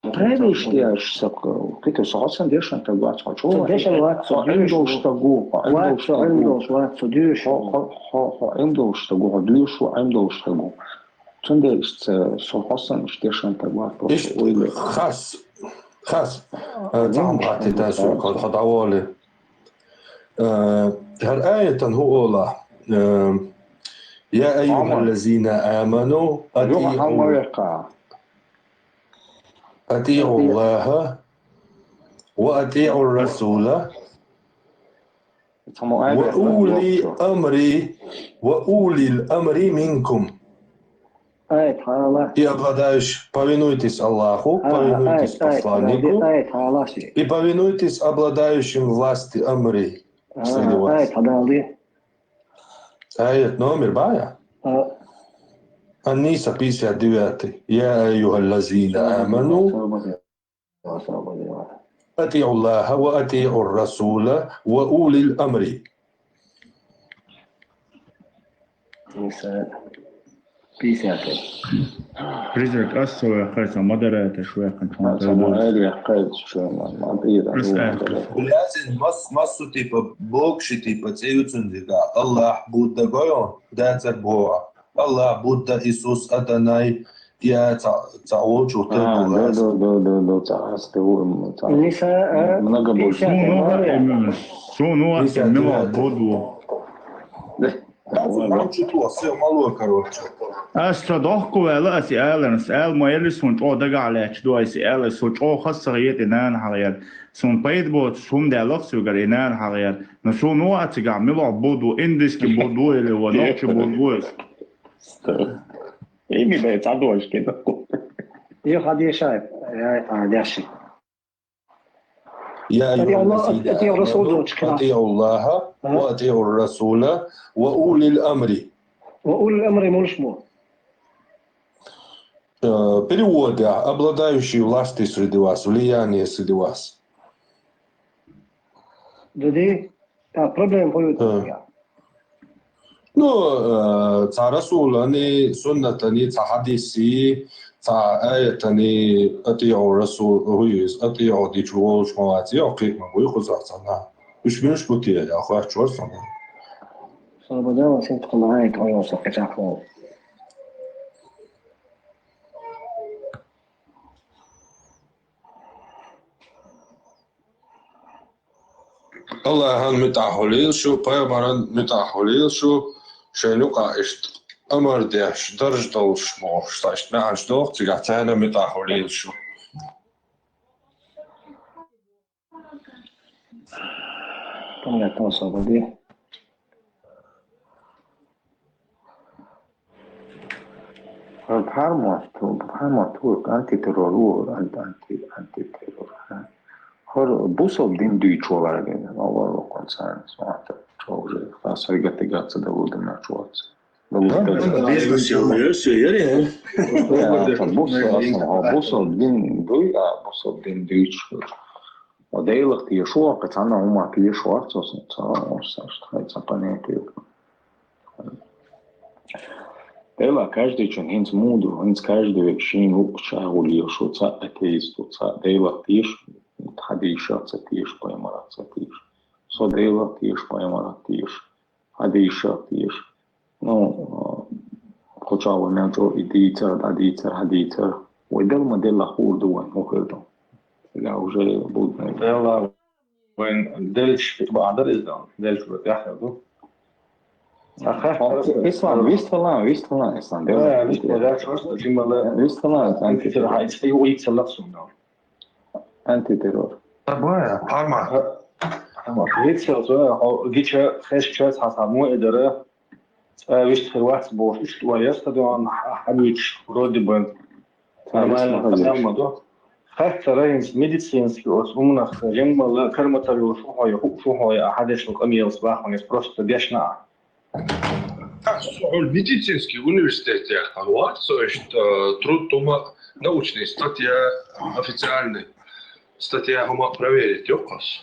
правильно, что я ж сак, кхы со хьо сан дешан таг вац, хьо чо. Сан дешан вац, хьо Ӏилман долуш стаг ву, хьо Ӏилман долуш стаг ву. Ӏилман долуш вац, со дуьйш. Хьо, хьо, хьо, хьо Ӏилман долуш стаг ву, хьо дуьйш ву, Ӏилман долуш стаг ву. Цундела иштта со хьо сан иштта дешан таг вац. Иштта хас, хас. Э, цхьа хӀума хаттар ду, хьо, хьо дӀаволла. Э, хӀара аятан хӀун ола? Э, يا أيها الذين آمنوا أطيعوا، أطيعوا الله وأطيعوا الرسول وأولي الأمر، وأولي الأمر منكم. Аят хьалха. И обладающий, повинуйтесь Аллаху, повинуйтесь посланнику, и повинуйтесь обладающим власти амри. Аят хьалха. Аят номер бая? Ан-Ниса, пятьдесят девятый. يا أيها الذين آمنوا أطيعوا الله وأطيعوا الرسول وأولي الأمر. Призрак, ас ца ваьккхай, сан модератор шу ваьккхина, тхуна аса тайна ма аьлла ваьккхай, шу ма, ма, ма, ас аьлла. Лазим мас-, массу типа, бокши типа, цӀе ю цуьнан дика. Аллахь, Будда гойо, дацар бохьа. Аллахь, Будда, Исус, Адонай, я ца, ца волчу тайна. А, да, да, да, да, да, ца ас те у, ца. Ниса, а, много больше. Суна ваха, суна ваха, мила Будда ву. Ас ца дохку ваьлла аса и аларна, ас ала ма елли суна чӀогӀа дагахь лаьтташ ду аса и ала, со чӀогӀа хаза ца хета и нана хьалха яр. Суна пайда боцуш хӀума даьлла-кх соьгара и нана хьалха яр. Но суна ву а цигахь мила Будда ву, индийский Будда ву или ву нохчий Будда ву иза. Именно цхьа дожкина. Юха дешай, яй, а, деши. يا أيها الذين آمنوا أطيعوا الله وأطيعوا الرسول وأولي الأمر. وأولي الأمر муьлш бу? Э, переводя, обладающий властью среди вас, влияние среди вас. Дуди? Та проблема хӀун ю? Э. Ну, э, цхьа Расулани, суннатани, цхьа хьадиси, цхьа аятани, أطيعوا الرسول, хӀу иза, أطيعوا дича волуш ма вац, йо, кхин ма буй кхузахь цхьана. Уьш муьлш бу те, я хоьттуш вара суна. Сабадала синтхула аят ойо со кхечахьо. Аллахьан муьтӀахь хуьлийла шу, пайхамаран муьтӀахь хуьлийла шу, шайна юкъахь иштта амар деш, дарж долуш бохуш, цхьа иштта маьӀнаш доху, цигахь царна муьтӀахь хуьлийла шу. Понятно, Сабади. Пхьармат, пхьармат турк, антитеррор, ан-, анти-, антитеррор. ХӀара бусалба дин дуьйцуш вара, вара концерн, смотри, чо уже хасайгатигат ца далу дина чуоц. Бизнес ял, всё, яри, э? Бусалба дин дуй, а бусалба дин дуьйцуш. Делах тешо, кхин цхьана хӀума тешо, цо сан ца, сан ца, ца понятие. Дела каждый чун хӀинца муду, хӀинца каждый век шийна вукху чагӀо лелаш ву, цхьа атеист ву, цхьа Делах теша, хьадийшах ца теша, пайхамарах ца теша. Со Делах теша, пайхамарах теша, хьадийшах теша. Ну, кху чохь вай мел чӀогӀа и дийцар, дӀадийцар, хьадийцар. Вай Дала ма делла хуур ду вайн, хӀун хир ду. Цига уже будна. Делла вайн делча бахьана дара иза, делча бара тӀаьхьа ду. Ислам, вист хилан, вист хилан, Ислам, Дела. Вист хилан, вист хилан, антитеррор, хьайца хьайца лаксун дала. Антитеррор. Ха, ха. Вицел, хьо гича, хезча, цхьа, цхьа, мо и дара, цкъа вист хир вац бохуш, иштта вай яра стадион, хьан вуьйцуш, вроде бы, нормально, хаза ма ду. Хаттар а хӀинца медицинский оцу умнах, жиммала карматар йолуш ву хьо, я хӀу-, шу хьо, я хьан дешал къамелас бахьан, я просто дешна а. Со хьуна медицинский университет яхкар вац, со иштта, э, труд тума, научный статья, официальный статья хӀума проверить йоккхас.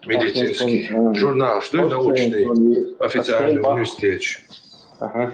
Медицинский. Журнал, что ли, научный, официальный университет. Ага.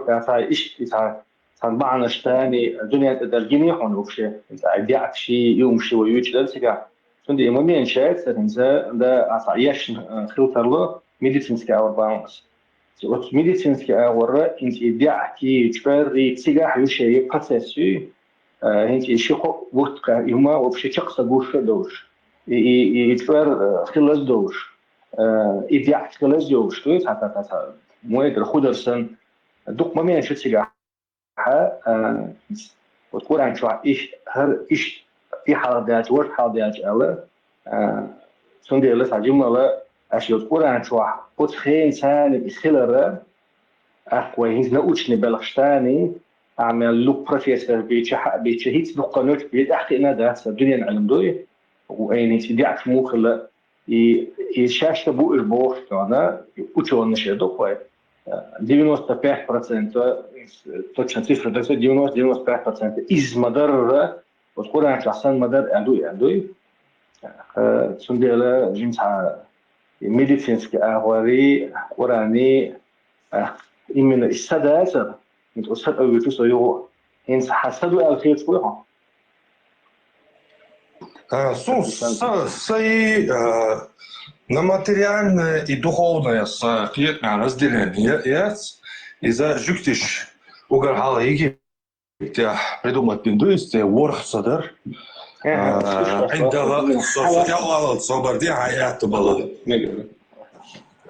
корта цхьа иш, цхьа, цхьа бахьанаш тани, дуьнен тӀе дара гиний хьуна вообще, цхьа даьӀахкаши, юмаши вай юьйцуш дара цигахь. Цундела ма мен шаьцар хӀинца, да, а цхьа ешна, э, хила тарло, медицинский агӀор бахьанца. Оцу медицинский агӀора хӀинца и даьӀахкий, чӀоррий, цигахь ю шен и процесс ю, э, хӀинца и ши-кхо бутт кхаьа, и хӀума вообще чекх ца гуш а долуш. И, и, и, и чӀор, э, хилаза долуш. Э, и даьӀахк хилаза йолуш ду, цхьа, цхьа, цхьа, цхьа. Мой дара худар сан, дукха ма мен шу цигахь. Хьа, а, вот Къуръан чохь и хӀара иштта и хьал даьлча, важа хьал даьлча аьлла, а, цундела цхьа жимала аша йолчу Къуръан чохь оцу хенан царна и хилара, ахь вай хӀинца научный белхаш тани, ахь мел луг профессор бича, хьа а бича, хӀинца дуккха ночу бе тӀаьхкхиъна дац, дуьненан Ӏилма дуй, ву айни ци дехьаш мухила, И, и шаьшка бу уьш бохуш тахана, учёныйша ду-кх вай. Девяносто пять процентов, точно цифра дац, девяносто, девяносто пять процентов из ма-дарра, вот Къуръан чохь санна ма-дарра аьлла ду, аьлла дуй. Э, цундела жимца медицинский агӀори, Къуръани, э, именно и са дацара, хӀинца са тӀе вуьйцу со югӀу. ХӀинца хьан са ду аьлла хеташ вуй хьо? А, су-, са-, сай, а, на материальное и духовное са кхетна разделение яц. Иза жуьгтиш угар хьала Египтехь придумать бин ду, иза ворхӀ са дар. Ага, А, слушай, ГӀиндала, слушай. Со, со, я валал, собар де, хьан ятта бала. Мега.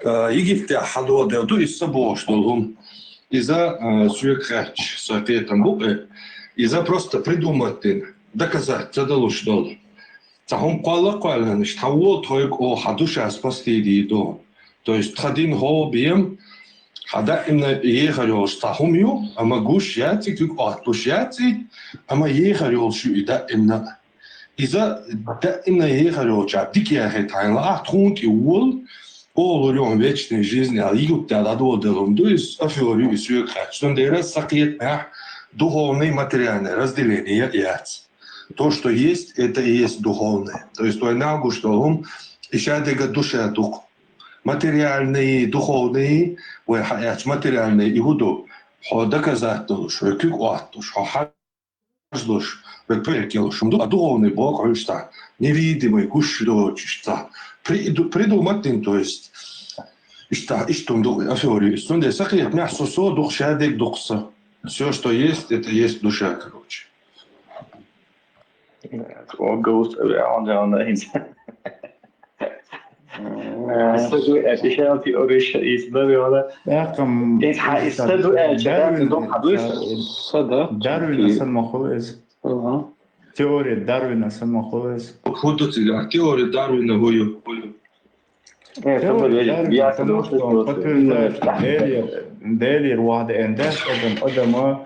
Э, Египтехь хьадоладелла ду иза са бохуш долу хӀума. Иза, э, соьга хаьттича, со кхетам бу-кх. Иза просто придумать дина, доказать ца далуш долу. Цхьа хӀума кхолла а кхоьллина, иштта хьан волу тхойга оха хьан душа спасти дийр ду. То есть тхан дин хӀоба ем, хьан даимна ехар йолуш цхьа хӀума ю, амма гуш яц и, куьг Ӏоттуш яц и, амма ехар йолуш ю и даимна. Иза даимна ехар йолчара дика яхийта хьайна лаахь, тхуна тӀе волу, олур ю хьуна вечная жизнь аьлла, Египтехь дӀадоладелла хӀума ду иза, афера ю и соьга хаьттича. Цундела са кхетамехь духовное и материальное разделение яц. То, что есть, это и есть духовное. То есть вай нагуш долу хӀума, и шадерг а душа ду-кх. Материальные, духовные, вай хьаэцча материальные и хӀун ду? Хьо доказать долуш, вай куьг Ӏоттуш, хьо хьан долуш, вай проверка йолуш хӀума ду, а духовный боху иштта, невидимый, гуш доцуш иштта. Приду-, придумать дина, то есть, иштта, иштта хӀума ду, афера ю иза. Цундела са кхетамехь со, со ду-кх, шадерг ду-кх са. Всё, что есть, это есть душа, короче. О, густ, я, он, он, он. Хьан са ду аьлча, шен теориш иза дар йола. ТӀаккха м-, Иза хьан и са ду аьлча, Дарвин, даьтта ду хьан ду иза? Са да? Дарвина сан ма хуьлу иза. Ага. Теория Дарвина сан ма хуьлу иза. ХӀун ду цига? Теория Дарвина хӀун ю? ХӀун ю? Э, Теория Дарвина сан ма хуьлу, подтверждает, Делера, Делера вахьда эн дас адам, адама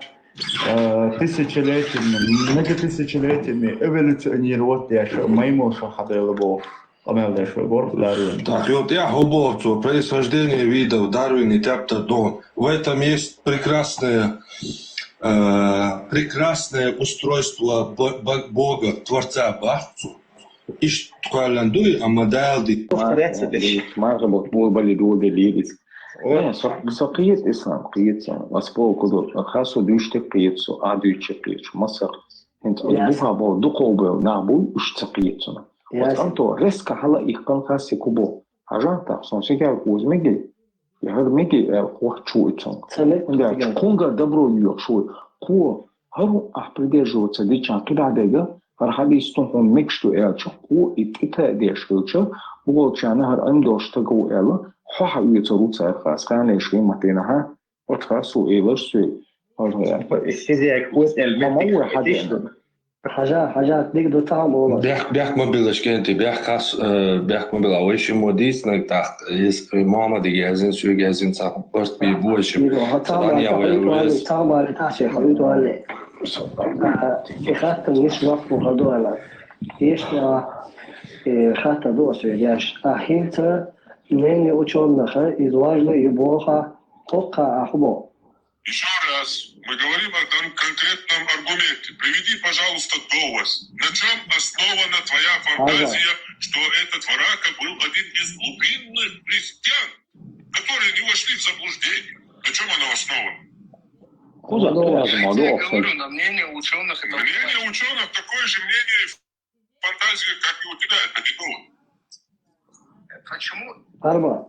Э, тысячелетиями, многотысячелетиями эволюционировать деш, маймыл шо хьаделла бохуш, къамел деш вай боху Дарвин. Так, йо, тӀехь хӀун боху цо, происхождение видов Дарвин и Тептер Дон. В этом есть прекрасное, э, прекрасное устройство Бо-, Бо-, Бога, Творца, боху цо. Иштта кхоьллина дуй, амма Дала ди. Повторяться деш. Марха боху, болбали доделира иза. Не, со, со кхета, Ислам, кхета со. Ас боху куду, хасо дуьйцуш кхета со, а дуьйцуш кхета со, масах. ХӀинца ас Яс. Буха боху, дукхах бевлла нах бу, уьш ца кхета со. Яс. Вот анто, резко хьала их кхалхасе ку боху. Хьажа, так, сон сикел куза меги. Я хӀара меги, аьлла, хӀоттачу и цунга. Ца мег ХӀунда аьлча, кхуьнгара добро йоьхуш ву. Кхо, хӀара ахь придерживаться дича кхидӀа дега, хӀара хьадис тун хьуна мегаш ду аьлча, кхо и тӀе та а деш хилча, бухалчарна хӀара Ӏилма долуш стаг ву аьлла, хьо хьан оьцур ву цара хас, ханаш гӀийматдийнахьа, оцу хасо элар соьга. ХӀара хӀара. Иза яхь хӀоьтӀа аьлла, Ма ма меттиг вай хьадеш хьадеш ду. Хьажа, хьажа, дика ду, цхьа а ма вала. Бехк, бехк ма билаш, кӀентий, бехк хас, э, бехк ма била. Вай шиммо дийцинарг тӀаккха, иза Мохьмадига яздина, соьга яздина, цхьа барт бийр бу вай шиммо. Цхьа а ма вай веза. Цхьа а ма тахче, хьо уьйту валле. А, и хаттам ниш жоп бу хадуана. Ешна, э, хатта ду соьга деш. А хӀинца мнение учёных, иза важно ю боха, кхоккха а хӀу бо. Ещё раз, мы говорим о кон-, конкретном аргументе. Приведи, пожалуйста, довоз. На чём основана твоя фантазия, что этот Варака был один из глубинных христиан, которые не вошли в заблуждение? На чём оно основано? Куда? Ну, я же могу Я обсудить. Говорю, на мнение учёных это Мнение учёных такое же мнение и фантазия, как и у тебя, это не довод. Почему? Арба.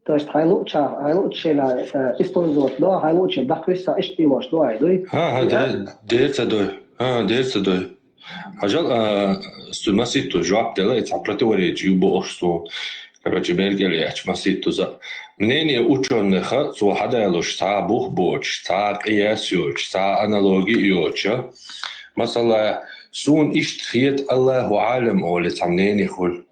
То есть хьайн лууча, хьайн лууча шена, э, использовать до, хьайн лууча дакхвиса иштта йолуш до ай дуй? ХӀа, хӀа, дер-, дер ца дой. ХӀа, дер ца дой. Хьажал, а, цу масийтта жоп дала, и цхьа противоречие ю бохуш цо. Короче, беркӀел яьча масийтта за. Мнение учёных цо хьадалуш, цхьа бух боцуш, цхьа къияс йоцуш, цхьа аналоги йоцуш. Масала, суна иштта хета, Аллаху Ӏалам олий цхьа мнение хуьлу.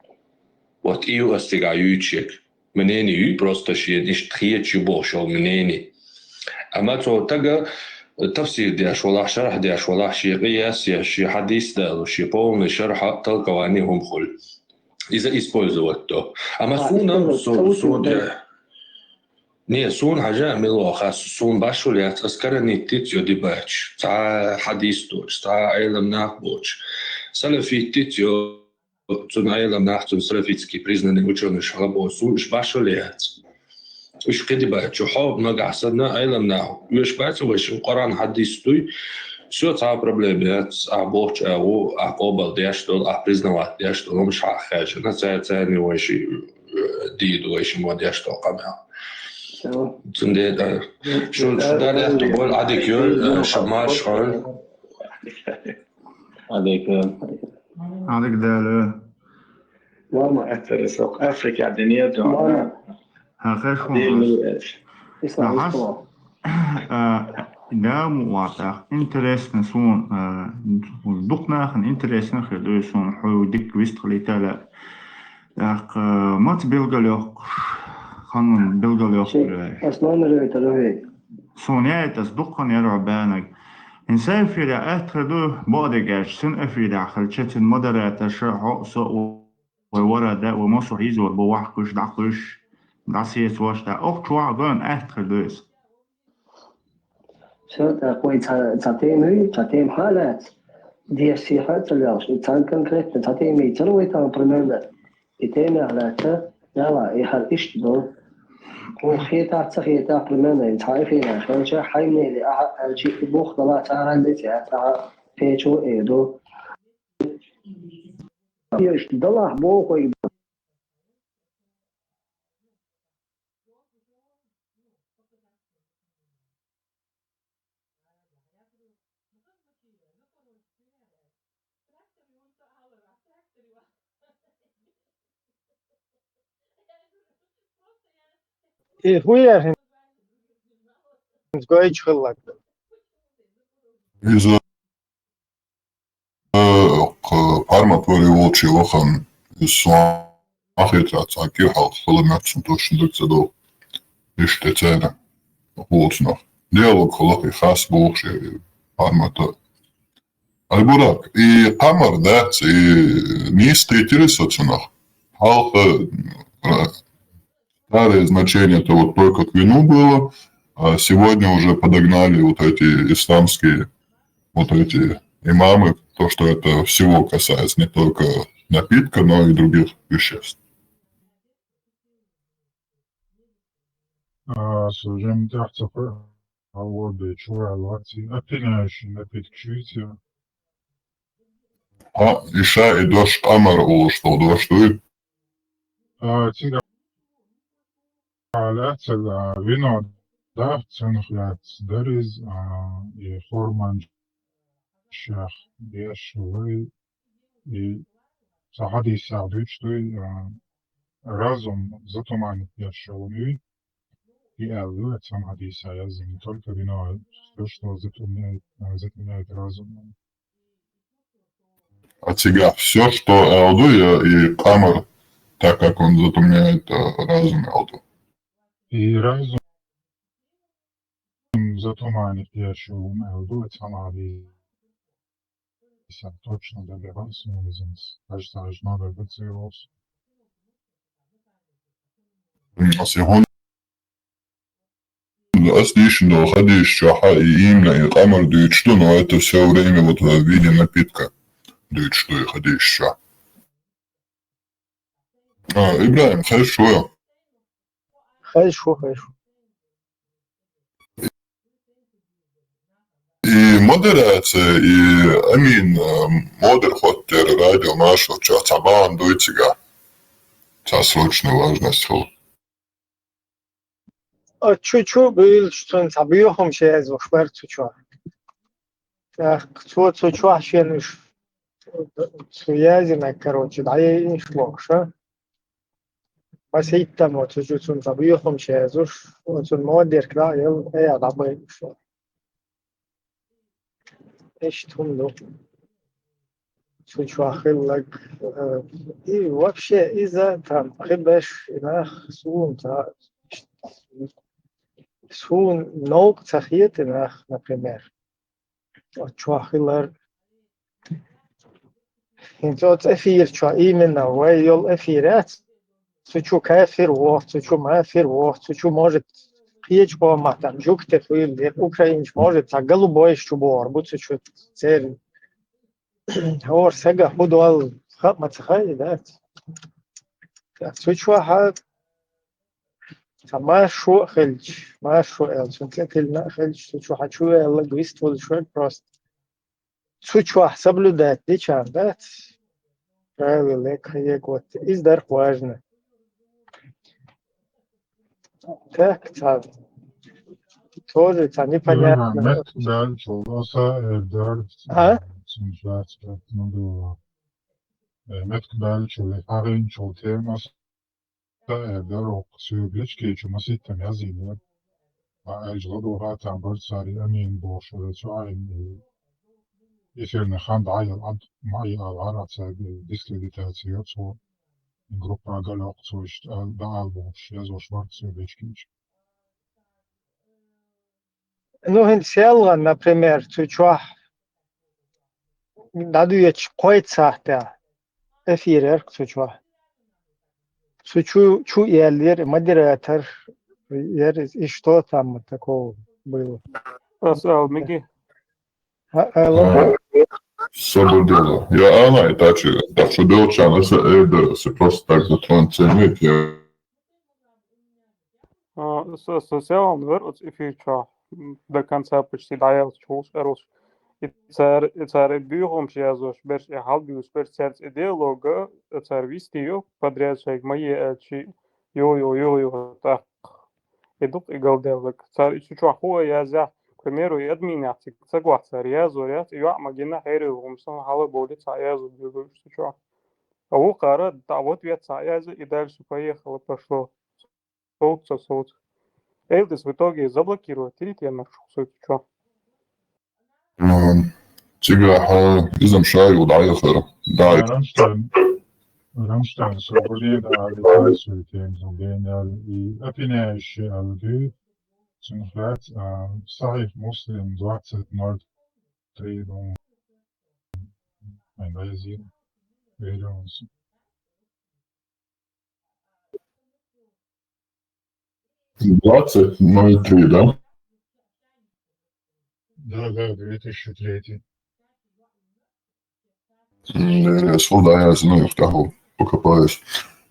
Вот и ю ас цигахь юьйцуш ерг. Мнение ю, просто шена иштта хеташ ю бохуш йолу мнение. Амма цо тага тафсир деш валахь, шархь деш валахь, шен къияс еш, шен хьадис далуш, шен полный шархь, толкование хӀума хуьлу. Иза использовать до. Амма А, суна, использовать, су-, ца ву суна, да. Не, суна хьажа мила ваха, суна башхула яц, ас каранитти ца йо дибача, цхьа хьадис доцуш, цхьа Ӏелам нах боцуш. Салафитти ца йо, цунна Ӏелам нах, цунна салафитский признанный учёныш хьала боху, суна уьш башхула яц. Уьш кхидибачу хьо нагахь санна Ӏелам нах, уьш бац вайшин Къуръан хьадис дуй, всё, цхьа проблема яц, ахь бохучу агӀу, ахь къобал деш долу, ахь признавать деш долу, хӀумаш хьа а хаьжжина, цара царна вайши, э, дийду вайши мо деш долу къамел. Всё. Цундела, э, шу, шу дар яхта болу Ӏадик йой, э, ша марш хьой. Ӏадик, э, Ӏадик дала. Мама, это рисок. Африка, динья, Мама. Хьан хеш хӀума Дин ас? Ислам, Ахьа ислам. А, да, му ватах. Интересно суна, а, дукха нахана интересно хир ду суна, хьо дика вистхилийта лаьа. ТӀаккха, а, маца билгалйоккхуш, ханна билгалйоккхуш Ши, лаьа. Ас номер витар вай. Суна яйта ас дуккха яра баьннарг. Ин сайн эфира атта хир ду, бакъдерг аьлча, цуьнан эфира хилча, цуьнан модераторша хьо а со а вай вара а да, вай массо а хьийзор бу вахкуш, дӀакхуьш, дӀасецош, тӀаккха оху чохь а ган атта хир ду иза. Всё, тӀаккха вай ца, ца тема юй, ца тема хьа а лаьцна, деш сехьа а ца лелаш, и цхьана конкретно ца тема йийцара вай тахана примерно, и тема яхь лаьцна, яла, и хьан иштта ду. Хьуна хетахь, ца хетахь, примерно, и цхьа эфира хилча, хьайн мнение ахьа аьлчи, и бух дала цара децӀе, цара печо а эр ду. Иштта далахь боху вай. Э, хуер, хин, гойтуш хилла. Иза, э, кху Парматори волчу вахана, иза суна хетарехь, цхьа кӀира хьалха хала моьтту, суна тошна дага ца догӀу. Иштта тӀе царна, хӀоцунах. диалог хилахь, и хас болуш, и хӀара ма-, Ай, Бурак, и Къамар дац, и нийса кхийтирий со цунах. Хьалха, э, старое значение — это вот только к вину было, а сегодня уже подогнали вот эти исламские, вот эти имамы, то, что это всего касается, не только напитка, но и других веществ. А, слушай, мне кажется, про-, а вот, да, чё, а вот, и опьяняющий напиток чуете? А, и ша, и дош Къамар олуш долу дош дуй? А, цига лаьцна, а, вино, да, цунах лаьцна дара иза, а, и хурманчех беш вай, и цхьа хьадисехь дуьйцуш дуй, а, разум затуманить деш вай, и аьлла ду, цхьана хьадисехь яздина, только вино, всё, что затумняет, а, затемняет разум. А цигахь всё, что аьлла ду, я и Къамар, так как он затумняет, э, разум, аьлла ду. И разум затуманить деш вай, аьлла ду, цхьана хьадисехь. Точно добивался, но изменился. Кажется, аж надо выцеловался. М, а сегодня Ас дийшина долу хьадисаш чохь и именно и Къамар дуьйцуш ду, но это всё время вот в виде напитка дуьйцуш ду и хьадисаш чохь. А, Ибрахим, хезаш ву? Хезаш ву, хезаш ву. И модерация, и Амин, а, модер хӀоттера радио Маршо чохь цхьа бахьана дуй цигахь. Цхьа срочно важность хуьлу. А, чу-чу буьйлуш, цунна цхьа боьхамаш яздеш бара цу чохь. ТӀаккха цо цу чохь шен уьш, цу яздинарг, короче, дӀаяйина бохуш, а? Масийтта мо цу чу цунна цхьа боьхамаш яздеш, оцунна модерг дӀа а елла, айхьа дӀабайна уьш. Иштта хӀума ду. Цу чохь хилларг, э, и вообще иза там кхин беш и нах суна ца, суна новкъа ца хета и нах, например. Оцу чохь хилларг. ХӀинца оцу эфир чохь именно вай йолу эфир яц. Цу чу кафир воху, цу чу мафир воху, цу чу, может, кхечу къомах там жугтех хуьлу, украинчу, может, цхьа голубойш чу бохур бу цу чу церан. ХӀора сага хӀун долу, хаа ма ца хаьа, дац? Цу чохь а цхьа маршо а хилча, маршо аьлла, цунна тӀе тиллина а хилча, цу чохь а чу ваьлларг вист волуш верг просто. Цу чохь соблюдать дича, дац? Правила, кхайе, вот, иза дарх важно. Так, цхьа, тоже цхьа непонятно. Меттах даьллачул, оса эр дара, а? Цунна дац, ну, ду. Э, меттах даьллачул, хьагӀинчул тема, оса эр дара, оха соьга лечкийчу маситтана яздина. Ма аьлча, ладогӀа там бара цара и Амин бохуш вара цу Ӏайна, и эфирна хан дӀаяла Ӏад, ма а яла гӀара цаьрга дискредитаци йо цо, группа галйоккху цо иштта аьлла, дӀаала бохуш, яздеш бара цо бечкийча. Ну, хӀинца селгӀан, например, цу чохь дӀадоьдучу кхойтта сахьтехь эфир яра цу чохь. Цу чу, чу яьллера, модератор яра, и что там такого было? Ас ал миги? А, алло. А, собар дело. Я ана и тачи, так что дело чан, это, это, это просто так затронуть цены, я А, со, со селхана вара оцу эфир чохь, м, до конца почти дӀаяьлча, чухуш, аьлча. И цара, и цара и буьйхамаш яздеш берш, и хьалабуьйлуш берш, цаьрца и диалога, цара вести йо, подряд шайга ма е аьлча, йо, йо, йо, йо, тӀаккха. И дукха и галдаьлларг. Цара и цу чохь хӀун а язъяхь, к примеру, и админах цига ца гохь цара язор яц, и йоӀ ма гина хьерийла хӀума санна хьала а бовлий цхьа язо буьйлуш цу чохь. А вукхара дӀа вот вет цхьа язъя, и дальше поехало, пошло. Соц, соц. Элдис в итоге заблокировать дира тема, шу хӀусуьйту чохь. М, цигахь, а, иза-м ша ю дӀаяхара. Да. Рамштайн, Рамштайн, соболе да, а, и опьяняющий аудио. Цунах яц, а, Сахих Муслим двадцать ноль три, думаю. Ай, да, я зин. Верю. Двадцать ноль три, да? Да, да, две тысячи третий. М, э, суда я знаю, в кого покопаюсь.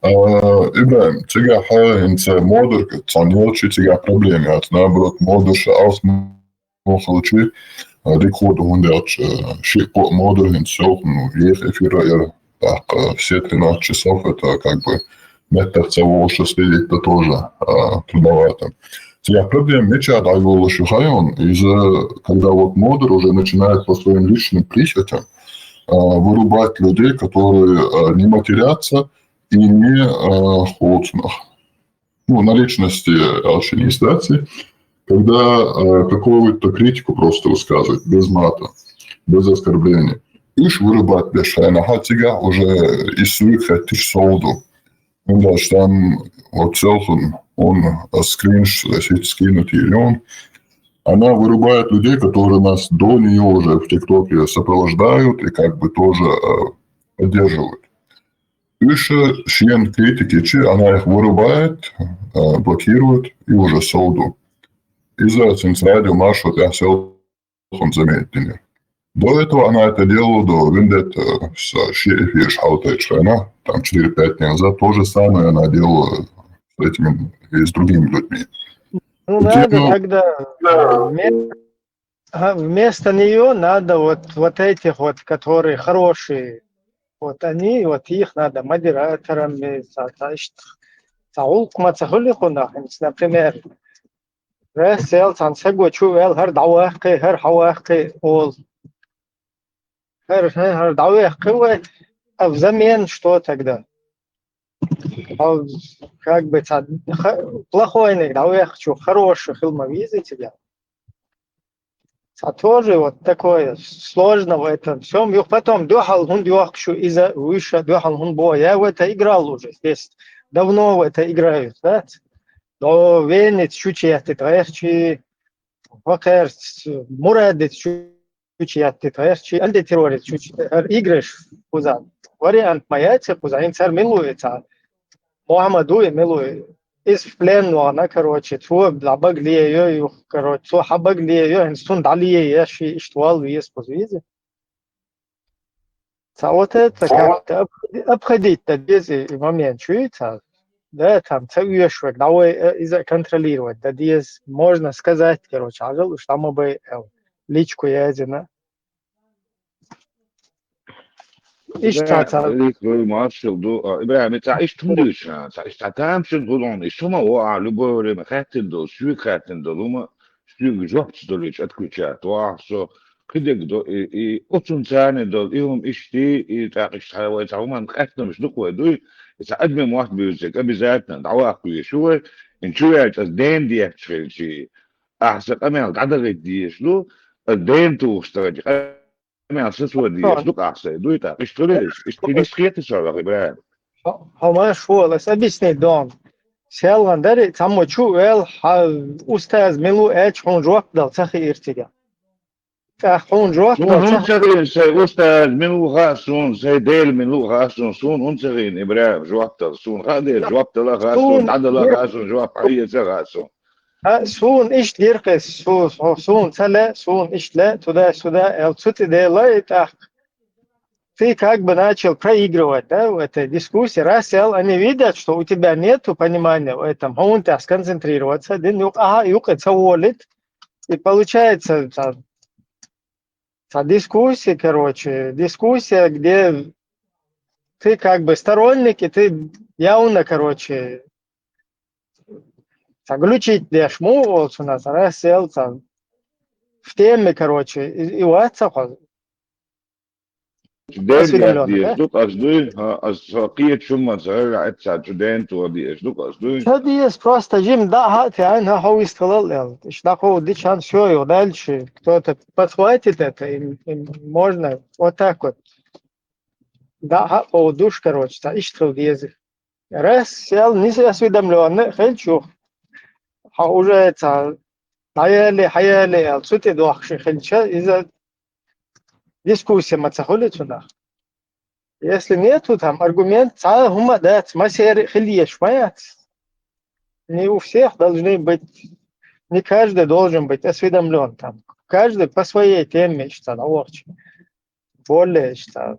А, Ибрагим, цигахьа хӀинца модерка цхьан йолчи цигахь проблема яц. Наоборот, модерша алс мохалчи, а, дикхуд хӀунда аьлча, ши-кхо модер хӀинца селхана, ну, ехе эфира яр, тӀаккха сетри нахчи селф, это как бы меттах ца волуша следить-то тоже, а, трудновато. Цигахь проблема мича дӀайолуш ю хайон, из-за, когда вот модер уже начинает по своим личным прихотям, а, вырубать людей, которые, а, не матерятся и не, а, холодно. Ну, на личности, а, администрации, когда, а, какую-то критику просто высказывать, без мата, без оскорблений. Уж вырубать беш хьайна, хьа цигахь уже и суик хеттиш солду. Ну, да, что там вот селфун, он, а, скринш, значит, скинут и он. Она вырубает людей, которые нас до нее уже в ТикТоке сопровождают и как бы тоже, а, поддерживают. Уж шен критикичи, она их вырубает, а, блокирует и уже солду. Из-за цинц радио маршрут я селфун заметили. До этого она это делала, до Вендетта, э, с, ши эфир шхаутайчхана, там четыре-пять дней назад, то же самое она делала с этими и с другими людьми. Ну, надо тогда вме-, а, вместо нее надо вот, вот этих вот, которые хорошие, вот они, вот их надо модераторами, са-, са-, ишт-, са гӀулакх ма ца хуьлу хьуна, например, Рассел цхьана саго чу ваьлла, хӀара дӀаваккхи, хӀара хьаваккхи, олу. ХӀара, хӀара дӀаваккхи вай, а взамен что тогда? А как бы ца, ха-, плохойниг дӀаваккхича хороший хила ма везий цигахь. Ца тоже вот такое сложно в этом всём. Юха потом дуьхьал хӀунда йохкуш ю иза, вуьйша дуьхьал хӀунда боху, я в это играл уже здесь. Давно в это играю, да? До Венец чу четтит гӀехчи, вакхерц, Мурадец чу четтит гӀехчи, антитеррорец чу четтит, играш кхуза. Вариант ма яц кхуза, хӀинца хӀара мила ву ца? Мухьаммад ву и мила ву? Иза в плен вахана, короче, цо дӀабаг ле йо юха, короче, цо хьабаг ле йо, хӀинца цунна дӀале еш, иштта вал веза кхуза веза. Ца вот это как-то обходи-, обходить дан деза и момент, чуьйца? Да, там ца оьшург, дӀавай, э, иза контролировать дан деза, можно сказать, короче, хьажал уьш дӀа ма бай, э, личку язина. Иштта ца, ца. Маршал ду, а, Ибрахим, ца иштта хӀунда ца, ца иштта тамашийна гӀулгӀун, иштта хӀума ваха, любое время хаьттина долу, шуьга хаьттина долу хӀума, шуьга жоп ца долуьйтуш отключать ваха со, кхидерг до, и, и оцунна царна долу, и хӀума иштта, и тӀаккха иштта хьан вай цхьа хӀуманна къаьстамаш ду-кх вай дуй, и цхьа адамийн мотт буьйцург обязательно дӀаваккха везаш ву вай, и чу ваьлча аса дена дехча хилчий, ахьа сан къамел дӀадахийта дезаш ду, аса дена тухуш ца хилча, къамел сацо дезаш ду-кх ахьа сан, дуй тӀаккха, иштта хуьлуьйтуш, иштта и дистхета со ваха, Ибрахим. Хьо-, хьо ма шуьйла, аса объяснить дон. Селхана дари, цхьаммо чу а ваьлла, хьан устаз мила ву аьлча, хьуна жоп дала ца хиира цигахь. ТӀаккха хьуна жоп дала ца хи-, хӀунда ца хиира, сайн устаз мила ву хаьа суна, сайн Дела мила ву хаьа суна, суна хӀунда ца хиира, Ибрахим, жоп дала? Суна хаа деза, жоп дала хаьа суна, дӀадала хаьа суна, жоп хьан эца хаьа суна. А, суна иштта гира кхин, су-, су-, суна ца лаьа, суна иштта лаьа, туда-сюда, аьлла, цу тӀе дела и тӀаккха. Ты как бы начал проигрывать, да, в этой дискуссии. Раз сел, они видят, что у тебя нету понимания в этом, хьуна тӀехь сконцентрироваться, дин юкъа, ага, юкъа ца волит. И получается, ца, ца дискуссия, короче, дискуссия, где ты как бы сторонник, и ты явно, короче, ца глючить деш ма ву олу цунах, ца рассел, ца в теме, короче, и, и вац ца хьо. Дерг осведомлённый, дезаш да? Ду-кх ас дуй, а, ас со кхечу хӀуманца гӀерра эццахь чу ден то дезаш ду-кх ас дуй. Ца деза, просто жима дӀа а хаьа, тӀе айна хьо вистхилал аьлла. Иштта дӀакховдича, всё, юха дальше кто-то подхватит это, и, и можно вот так вот. ДӀа а кховдуш, короче, ца иштта хила деза. Раз сел нисъясвидомлённый хилча юха, хьо уже ца дӀаяли, хьаяли аьлла, цу тӀе дохкаш хилча, иза дискуссия ма ца хуьлу цунах. Если нету там аргумент, цхьа а хӀума а дац, массеран а хила езаш ма яц. Не у всех должны быть, не каждый должен быть осведомлён там. Каждый по своей теме иштта дӀавахча. Более иштта.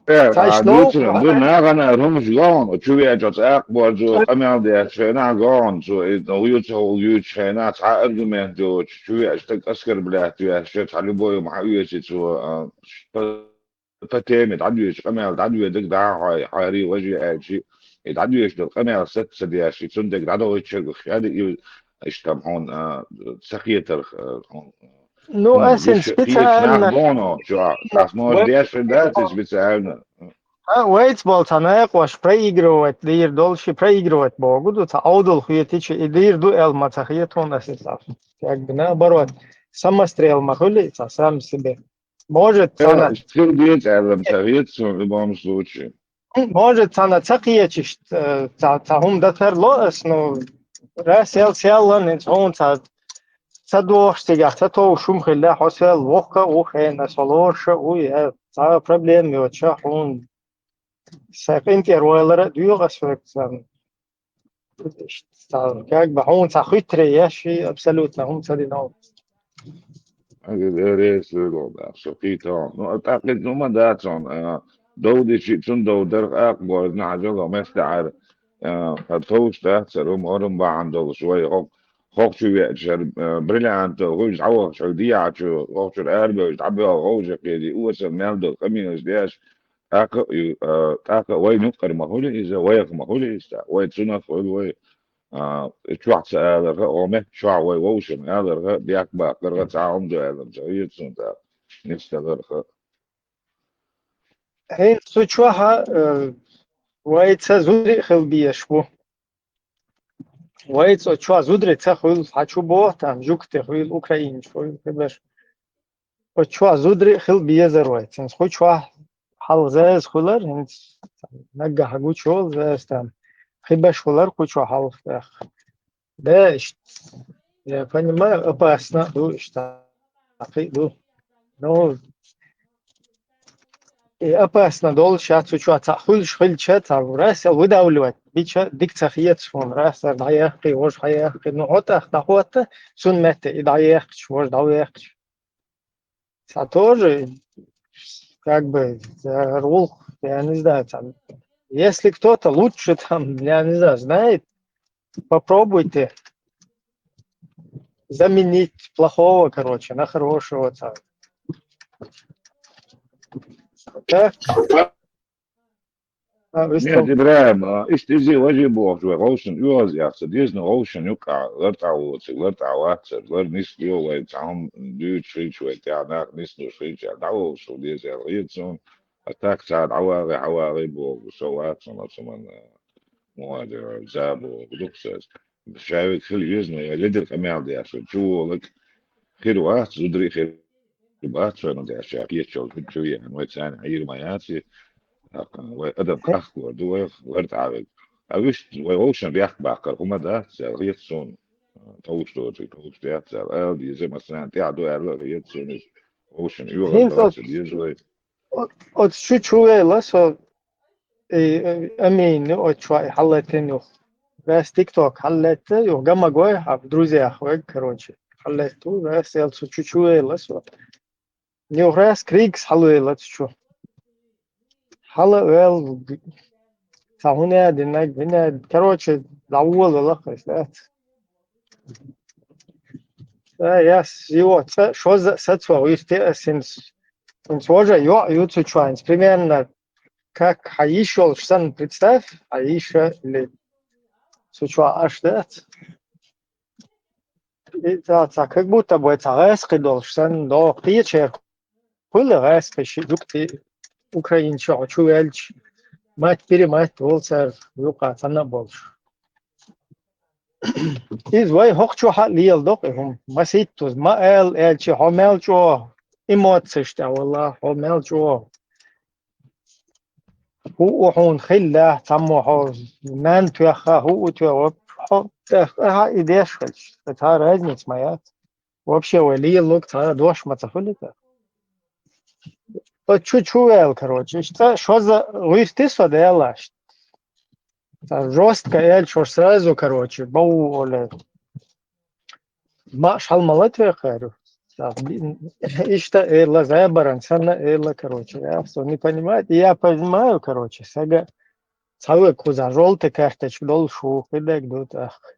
Э, Цхьа а ишта дуьйцуран новкъа ду, нагӀана а хӀумаш гӀон, чу веача цӀакъ борзо, къамел деш хенахь гӀон, цо и вуьйцу хьул юьйцу хенахь, цхьа аргумент доцуш, чу веача стаг оскорблять веш, цхьа любой хӀума хьаоьцу цо, а, по, по теме дӀадоьдуш, къамел дӀадоьдург дӀа а хьой, хьари важи аьлчи, и дӀадоьдуш долу къамел саца ца деш, и цундерг дӀадовлучуьргах хьаьда и, иштта хьуна, а, ца хетарх, а, хьуна. Ну, хьуна ас ин гуш кхечу нах специально бохуш чохь, ас мо вай деш дац иза специально. А, вайца болу цхьа некъош проигрывать дийр долу ши проигрывать богу ду, цхьа Ӏовдал хетича, и дийр ду аьлла ма ца хета хьуна ас иза. Как бы наоборот, самострел ма хуьлу и цхьа сам себе. Может, Э, цхьана хила деза аьлла ма ца хета суна, в любом случае. Может, цхьана ца кхечаш, э, цхьа, цхьа хӀума дан тарло ас, ну, раз сел, селлан, хьуна цхьа ца дохуш цигахь, ца товш хӀума хилла, хьо сел воккха а ву хенахь, со лоруш а ву, я цхьа а проблема йоцуша, хьуна сайн къинтӀера валар а доьху ас вайга царна. Цхьа, как бы, хьуна цхьа хуьттаре еш, и абсолютно хӀума ца дина. Ага, бере, суло, да, со кхетахь. Ну, а тӀаккха иза хӀума дац хьуна, а, дов дичи, цунна дов дарх акъ борзна хьажа ло меттахьара, а, хӀара товш дац, хӀара хӀума, хӀара хӀума бахьана долуш, вай хӀокху, хӀокху чу веача, хӀара, а, бриллиантов, хӀуьжа дӀавахча, хӀара дехьачу, хӀокху чуьра арабевлча, дӀабоьлху вовшахкхетий, осал мел долу къамелаш деш, тӀаккха а, и, а, тӀаккха а вайна юккъера ма хуьлу иза, вайх ма хуьлу иза, вай цунах хуьлу вай, а, и чохь ца аларха, гӀо меттахь чохь вай вовшашна аларха, бехк баккхарха, цхьа хӀума ду аьлла ца хета суна тӀаккха, нисдаларха. ХӀинца цу чохь а, э, вайца зударий а хила безаш бу. Вайца оцу чохь зударий ца хуьлу, хьан чу боху там, жуьгтий хуьлу, украинцаш хуьлу, хӀун беш. Оцу чохь зударий а хила безар вай. Цуьнца кху чохь хьалха заза хуьлар, хӀинца наггахь гучуйолу заза там. Хи беш хуьлар кху чохь хьалха тӀаккха. Да, иштта. Я понимаю, опасно ду, иштта. Кхин ду. Ну, и опасно долуш, ша цу чохь цхьаъ хуьлуш хилча, цхьа врасел выдавливать бича, дика ца хета суна, врасел дӀаяккхий, важа хьаяккхий. Ну, хьо тӀаккха дӀахӀотта, цунна метта и дӀаяккхича, важа дӀаваьккхича. Цхьа тоже, как бы, за руль, я не знаю, там, если кто-то лучше, там, я не знаю, знает, попробуйте заменить плохого, короче, на хорошего. Там. Да? А, Нет, выстав- Ибрахим, а, иштта иза важа бохуш вай, вовшашна оьгӀаз яхца деза, ну, вовшашна юкъахь лартӀахь воцург, лартӀахь ваццарг, лар нисдо вай, цхьа хӀума дуьйцуш хилча вай, тӀехь нах нисдуш хилча, дӀавовшах деза аьлла хета суна, а так цхьа дӀавагӀий, хьавагӀий боху, со ваццахь, оцу хӀуманна, мугӀадира, за боху, дукха ца. Шаверг хила веза, но я ледара къамел деш, чу волаг хир вац, зударий хир бац, вайна деш, ша кхеччалц чу веана, вай царна хьийра ма яц, тӀаккха вай адам къахкор ду, вай лартӀахь верг. А вуьшта вай вовшашна бехк баккхар хӀума дац, аьлла хета суна, товш доцург товш дац, аьлла, ала деза, массарна тӀехь ду аьлла хета суна иза. Вовшашна оьгӀаз ХӀинца дац, деза вай. О-, оцу чу чу вела со, и, э, Амин ю, оцу чохь и хьаллатина юха. Вес TikTok хьаллетта, юха гамма гой, а в друзьях вег, короче, хьаллетта ву, вес элцу чу чу вела со. Юха раз Кригс хьалвела цу чу. Хьала а вел, г-, цхьа хӀуна а динаг, хӀуна а, короче, дӀаволавелла ас, дац. Ца, яс, его, ца, шозза а сацо, вуьсте а синс. Синс вожа йоӀ ю цу чохь, примерно, как хьан йиш йолуш санна, представь, хьан йиша или цу чохь аш дац. И ца, ца, как будто бы цхьа гӀаьскхи долуш санна, догӀу кхечерг хуьлу гӀаьскхи ши жуьгти Украинчохь чу ваьлча, мать-перемать волу цара юкъа цхьаьна а болуш. Иза вай хӀокху чохь а леладо-кх и хӀума. Масийттаза ма ала аьлча, хьо мел чӀогӀа эмоцеш тӀехь вала, хьо мел чӀогӀа. ХӀуъу хьуна хилла, цхьаммо хьо нанна тоьхна, хӀуъу тоьхна, Хьо, тӀаккха, аха, и деш хилча, цхьа разница ма яц. Вообще, вай лелалург цхьа дош ма ца хуьлу тӀаккха. Оцу чу чу ваьлла, короче. Иштта шозза гӀуьртуш со делаш. Цхьа жёстко аьлча, шо сразу, короче, бау, оле. Ма шал ма латве кхаьру. Иштта эла, забаран санна эла, короче. Я всё не понимаю. И я понимаю, короче, сага цхьа век кхуза жёлтая карточка долуш ву, кхидерг ду тӀаккха.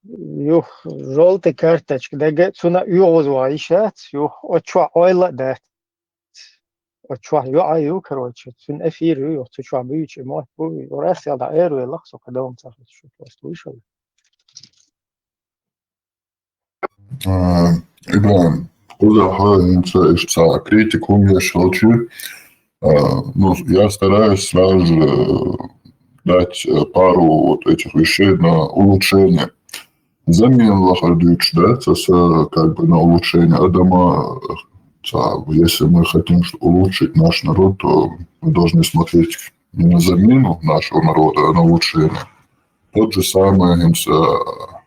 Юха жёлтая карточка дага, цунна оьгӀаз ван йиш яц, юха оцу чохь ойла а дац. Оцу чохь йоӀа ю, короче, цуьнан эфир ю, юха цу чохь буьйчу и мотт бу, и раз сел дӀа эр велах, со кхидолу ца хезаш шу просто вышел. А, ИбрахӀим, кхузахь хьо хӀинца иштта цхьа критика хӀума еш хилча, а, ну, я стараюсь сразу же, э, дать, э, пару вот этих вещей на улучшение. Замена лахара дуьйцуш дац аса, как бы, на улучшение. Адама, э, ца, если мы хотим что улучшить наш народ, то мы должны смотреть не на замену нашего народа, а на улучшение. Тот же самый хӀинца,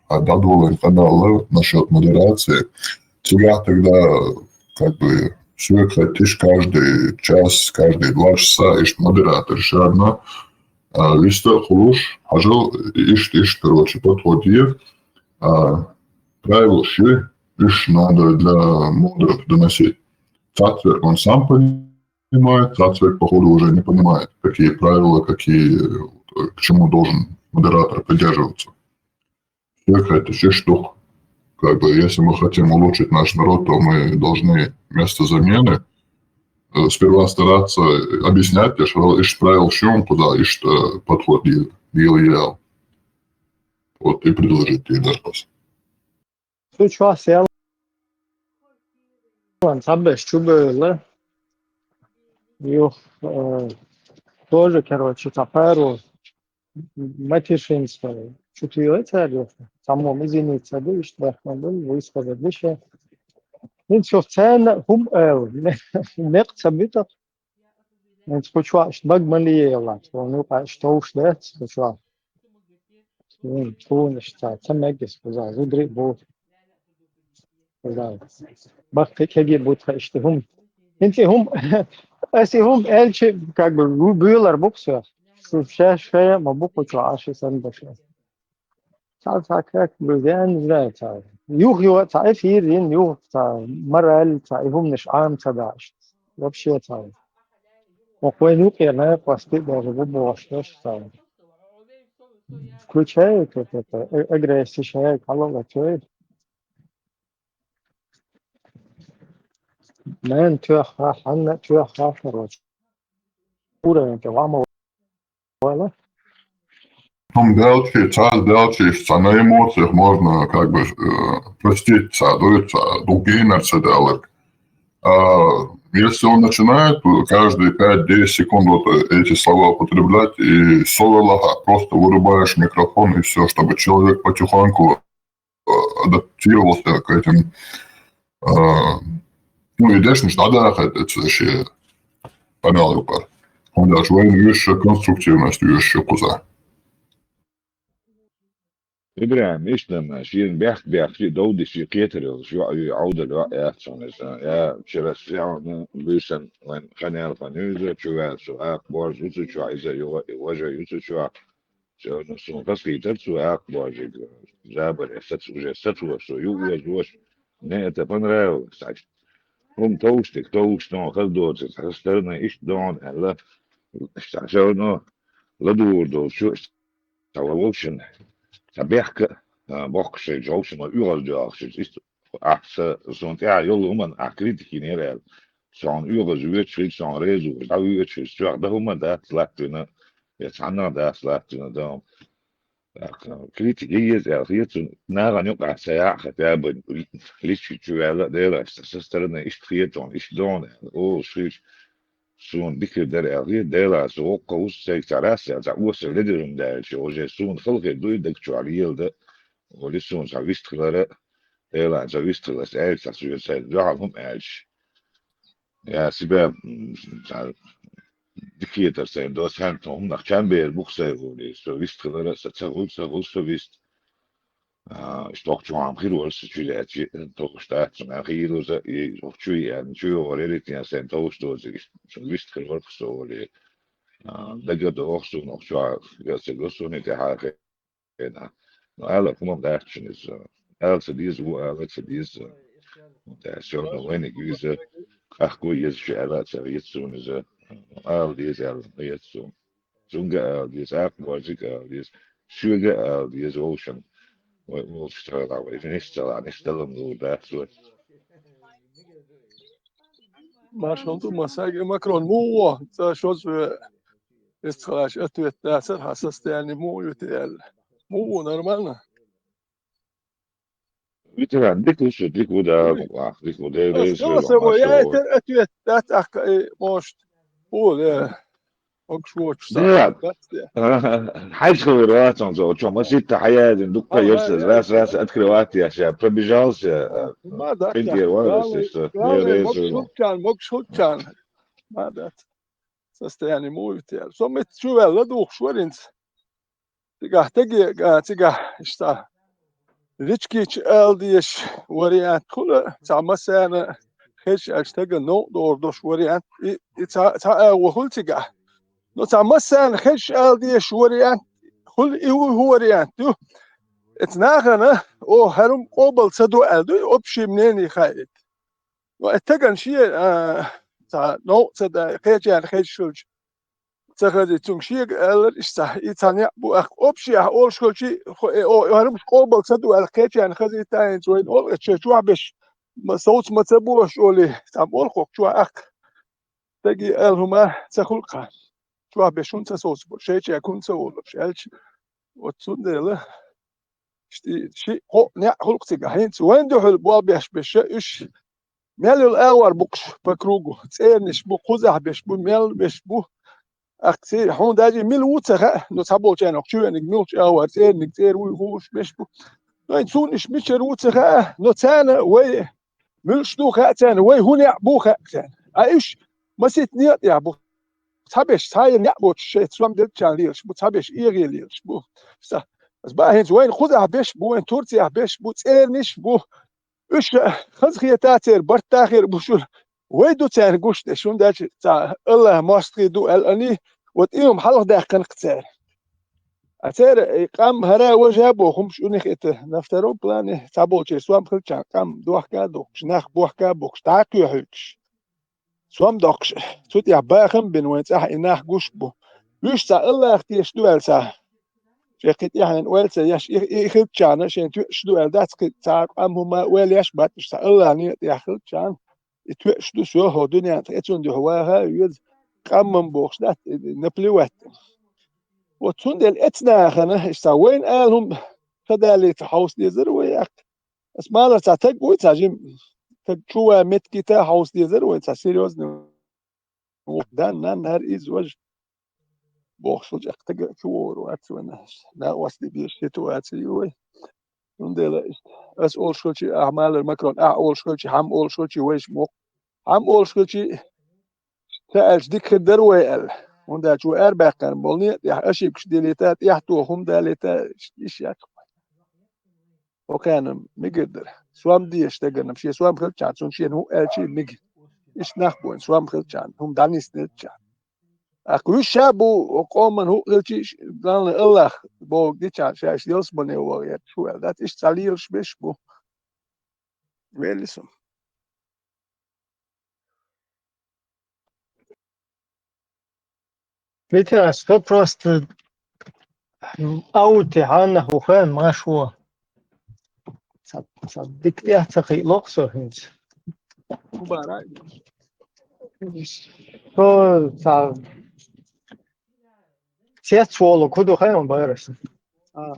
а, дӀадолийна къамел насчёт модерации. Цигахь тогда, как бы, соьга хаттиш каждый час, каждый два часа иштта модератор шарна, а, виста а хуьлуш, хьажал, иштта, иштта, короче, подход е, а, правила ши, уьш надо для мудрых доносить. Цхьацца верг он сам понимает, цхьацца верг, походу, уже не понимает, какие правила, какие, э, к чему должен модератор придерживаться. Всё, это всё штук. Как бы, если мы хотим улучшить наш народ, то мы должны вместо замены, э, сперва стараться объяснять, я же говорил, иш правил шум, куда иш, э, подход дел, дел, дел. Вот и предложить ей, да, спасибо. Цу чохь сел ван цхьаберш чу бевлла. Юха, э, тоже, короче, цхьа пару матершинство чу туьйхира цара юха. Цхьаммо извиниться ду, иштта баьхкина ду, высказать ду шен. ХӀинца юха царна хӀума ала, не-, некъ ца буьту. ХӀинца кху чохь иштта бага ма лелалахь, хьуна юкъахь иштта товш дац кху чохь. Суна, суна иштта ца мегаш кхуза, зударий а бу. Кхуза. Баккхий кегий бу тхан иштта хӀума. ХӀинца и хӀума, аса и хӀума аьлча, как бы, бу-, буьйлар бу-кх соьх. Шу ша, ша ма бу кху чохь, а ши санна баша. Цхьа, цхьа как бы, я не знаю, цхьа. Юха, юха, цхьа эфир йина, юха, цхьа мораль, цхьа и хӀуманаш Ӏама ца даш. Вообще, цхьа. Ва кхойна юкъе, наха, къасти а даже бу бохуш, цхьа. Включает вот это, э, агрессия, шайга хьалалацой. Нан тоьхна, хьанна тоьхна, короче. Уровень тӀе вама вала. ХӀума делчи, цхьацца делчи, цхьана эмоциях можно, как бы, э, простить, цхьа дуьйцу, цхьа дукха генара ца даларг. А если он начинает каждые пять-десять секунд вот эти слова употреблять, и со велахь, просто вырубаешь микрофон и всё, чтобы человек потихоньку, э, адаптировался к этим, э, ну, и дешнаш дӀадахийта эцу шен къамел юкъара. ХӀунда аьлча вайна вуьйш конструктивность вуьйш ю кхуза. ИбрахӀим, иштта ма, шена бехк-бехкча а, дов дича а кхетар йолуш йоӀ ю, Ӏовдал йоӀ яц хьуна иза. Я чуьра сехьа буьйсан вайн хан яьлла хан ю иза, чу ваьлла цу акха боржа ю цу чохь, иза юха и важа ю цу чохь. Цо, ну, суна хазахийтар цу акха боржиг, забаре сац-, уже сацо со, ю озош, мне это понравилось, так что. ХӀума товш дика, товш дона хаза доцург, со стороны иштта дона аьлла, всё равно ладугӀур долчу, цхьа вовшашна, цхьа бехк а, а, боккхуш шайн жовшана оьгӀаз доьлхуш, иштта ахьа са, суна тӀехь йолу хӀуманна ахь критика йинера аьлла. Со хьуна оьгӀаз воьдуш хилча, со хьуна реза воьдуш, дӀавоьдуш хилча, чохь дан хӀума дац латтийна, я цхьанна а дац латтийна дан. ТӀаккха критика еза аьлла хета суна, нахана юкъахь ца яхьа хета бен, личи чу ваьлла а Делаш, со стороны иштта хета хьуна, иштта дона аьлла, олуш хилча, суна дика дара аьлла хета, Делан со воккха ву, сайга цхьа раз аьлла, цхьа осал ледира хӀума даьлча, уже суна хала хир ду и даг чохь леладан, олий суна цхьа вистхилара, Делан цхьа вистхиларца аьлла цхьа соьца дуьхьал хӀума аьлча. Я себя, м, цхьа дикхетар сайна доцу, хӀаьнта хӀуманах чам бер бу-кх сайн олий, со вист хилар а, сан ца хуьлу, ца хуьлу со вист. А, иштта охьа чу хьан хир вара со чу лаьцчи, товш дац, цунах хийла уза, и охьа чу яьлла, чу йогӀур яритина сайна товш доцург, иштта вист хир вара-кх со олий. А, дага догӀу суна охьа чохь, я ца го суна и тӀаьхьа хена. Ну, ала хӀумам дац шуна иза. Ала ца деза, ву ала ца деза. ТӀаккха всё равно вайниг виза, къахко еза шу аьлла а ца веза суна иза. Ала деза аьлла, ма еза суна. Цунга ала деза, акха божик ала деза. Шуьга ала деза, вовшан. Вай, вовшаш ца хилахь, вай, нисдалахь, нисдалам лур дац вай. Маршалла ду массаьрга, Макрон, муха ву? Ца шоза ве, эцхалаш ответ дацара, хьан состояние муха ю те аьлла. Муха ву, нормально? Ветеран, дика ву со, дика ву, да, дика ву, Дела реза хила, машалла. Я это ответ дац, ахка, э, может, о, да. Могуш воцуш. Да. Хьаьжа хилар вац хьуна цо, чо маситта хьаяздина, дуккха а йоьрза, раз, раз открывать еш, я пробежался, ма да, къинтӀера вара, главное, естественно, главное, я могуш реза хилчарна, могуш хилчарна. Ма да. Состояние муха ю те аьлла. Со митта чу ваьлла духуш вара хӀинца. Цигахь тагега, цигахь иштта. Личкича ала дезаш вариант хуьлу, цхьа массарна хезаш аьлча стагана новкъа догӀур долуш вариант. И, и цхьа, цхьа агӀо хуьлу цигахь. Но цхьа массарна хезаш ала дезаш вариант хуьлу, и хӀун вариант ю? Эца нахана, о, хӀара хӀума къобал ца до аьлла ду, и общий мнение хаийта. Но и стагана шен, а, цхьа новкъа ца дай, кхечарна хезаш хилча, ца хазийта, цуьнга шега аьлларг иштта, и цхьа некъ бу, ахка общий ахь олуш хилчий, хо-, э, о, хӀара хӀумаш къобал ца ду аьлла, кхечарна хазийта, хӀинца вайна олу, эцу шайн чохь беш, ма, совца ма ца бохуш олий, цхьа болу хӀокху чохь ахка. Стаге аьлла хӀума ца хуьлу-кх. Чохь беш хӀунда ца совцабо, шайчаьрга хӀунда ца волуш аьлча, вот цундела. Ши, ши, кхоъ некъ хуьлу-кх цигахь. ХӀинца вайна дуьхьал болх беш берш уьш мел йолу агӀор бу-кх уьш по кругу. ЦӀерниш бу, кхузахь берш бу, мел берш бу. Ахка церан хьуна даже мила ву ца хаьа, но цхьаболчарна чу веаниг муьлхачу агӀор цӀерниг цӀера вуй хууш берш бу. Но и цунна уьш мичара ву ца хаьа, но царна вай муьлш ду хаьа царна, вай хӀун некъ бу хаьа царна. Ткъа уьш масийтта некъа тӀехь бу. Цхьаберш цхьа а некъ боцуш шайца сом деллачарна лелаш бу, цхьаберш эгӀе лелаш бу. Аса, аса баа хӀинца вайна кхузахь берш бу, вайн Турцехь берш бу, цӀерниш бу. Уьш хазахета церан барт а хир бу шуна. Вай ду царна гуш дерш, хӀунда аьлча цхьа Аллахь мостагӀий ду аьлла аний, вот и хӀума хьалха даьккхина-кх цара. А церан и къам хӀара важа а боху хӀумаш у нах ита на втором плане, цхьаболчеран сом хилчарна къам дохка а дохкуш, нах бохка а бохкуш, дӀа а кхоьхьуьйтуш. Сом доккхуш, цу тӀехь бахам а бина вайн цӀахь и нах гуш а бу. Уьш цхьа Аллахь тешаш ду аьлла цхьа. Шайн кхин тӀаьхьенна ойла ца еш, и, и хилчарна шайн тоьаш ду аьлла дац, кхин цхьа къам хӀума ойла еш бац уьш, цхьа Аллахьан некъа тӀехь хилчарна. И тоьаш ду, всё, хӀокху дуьненна тӀе цунна дуьхьа ваха а веза, къамам бохуш дац, и, и наплевать. Вот цундела эцу нахана, иштта вайна ала хӀума ца далийта хьовса дезара вай, аккха. Ас малар цхьа таг вуй, цхьа жим таг чу ван меттигита хьовса дезара вай, цхьа серьёзный. Дан, нан, хӀара иза важа. Бохуш ву чӀаккха таг чу вогӀур вац вайна. Накъостий беза ситуаций ю вай. Цундела иштта. Ас олуш хилчий, ахь малар Макрон, ахь олуш хилчий, хьама олуш хилчий, вайша мокх. Хьама олуш хилчий, ца аьлча дика хир дара вай аьлла. ХӀунда аьлча вай арабаьккхина болу некъа тӀехь ошибкаш делийта, тӀехь тоха хӀума далийта, иштта йиш яц. ХӀокхарна мегар дара. Сом дезаш дагана, шен сом хилчарна, цунна шена хӀун аьлчий мега. Иштта нах бу вайн сом хилчарна, хӀума дӀанисделчарна. Аккха уьш ша бу, къоман хӀуъа хилчий, главное, Аллах бохург дичарна, ша иштта ялсамане вогӀу яц шу аьлла дац, иштта цхьа лелаш берш бу. Велли со. Витас, хӀо просто аути хьанна хӀу хан маьш ву. Ца, ца дика тӀехь ца кхиъ локх со хӀинца. Со ца цец волу кху ду хьайн барас. А,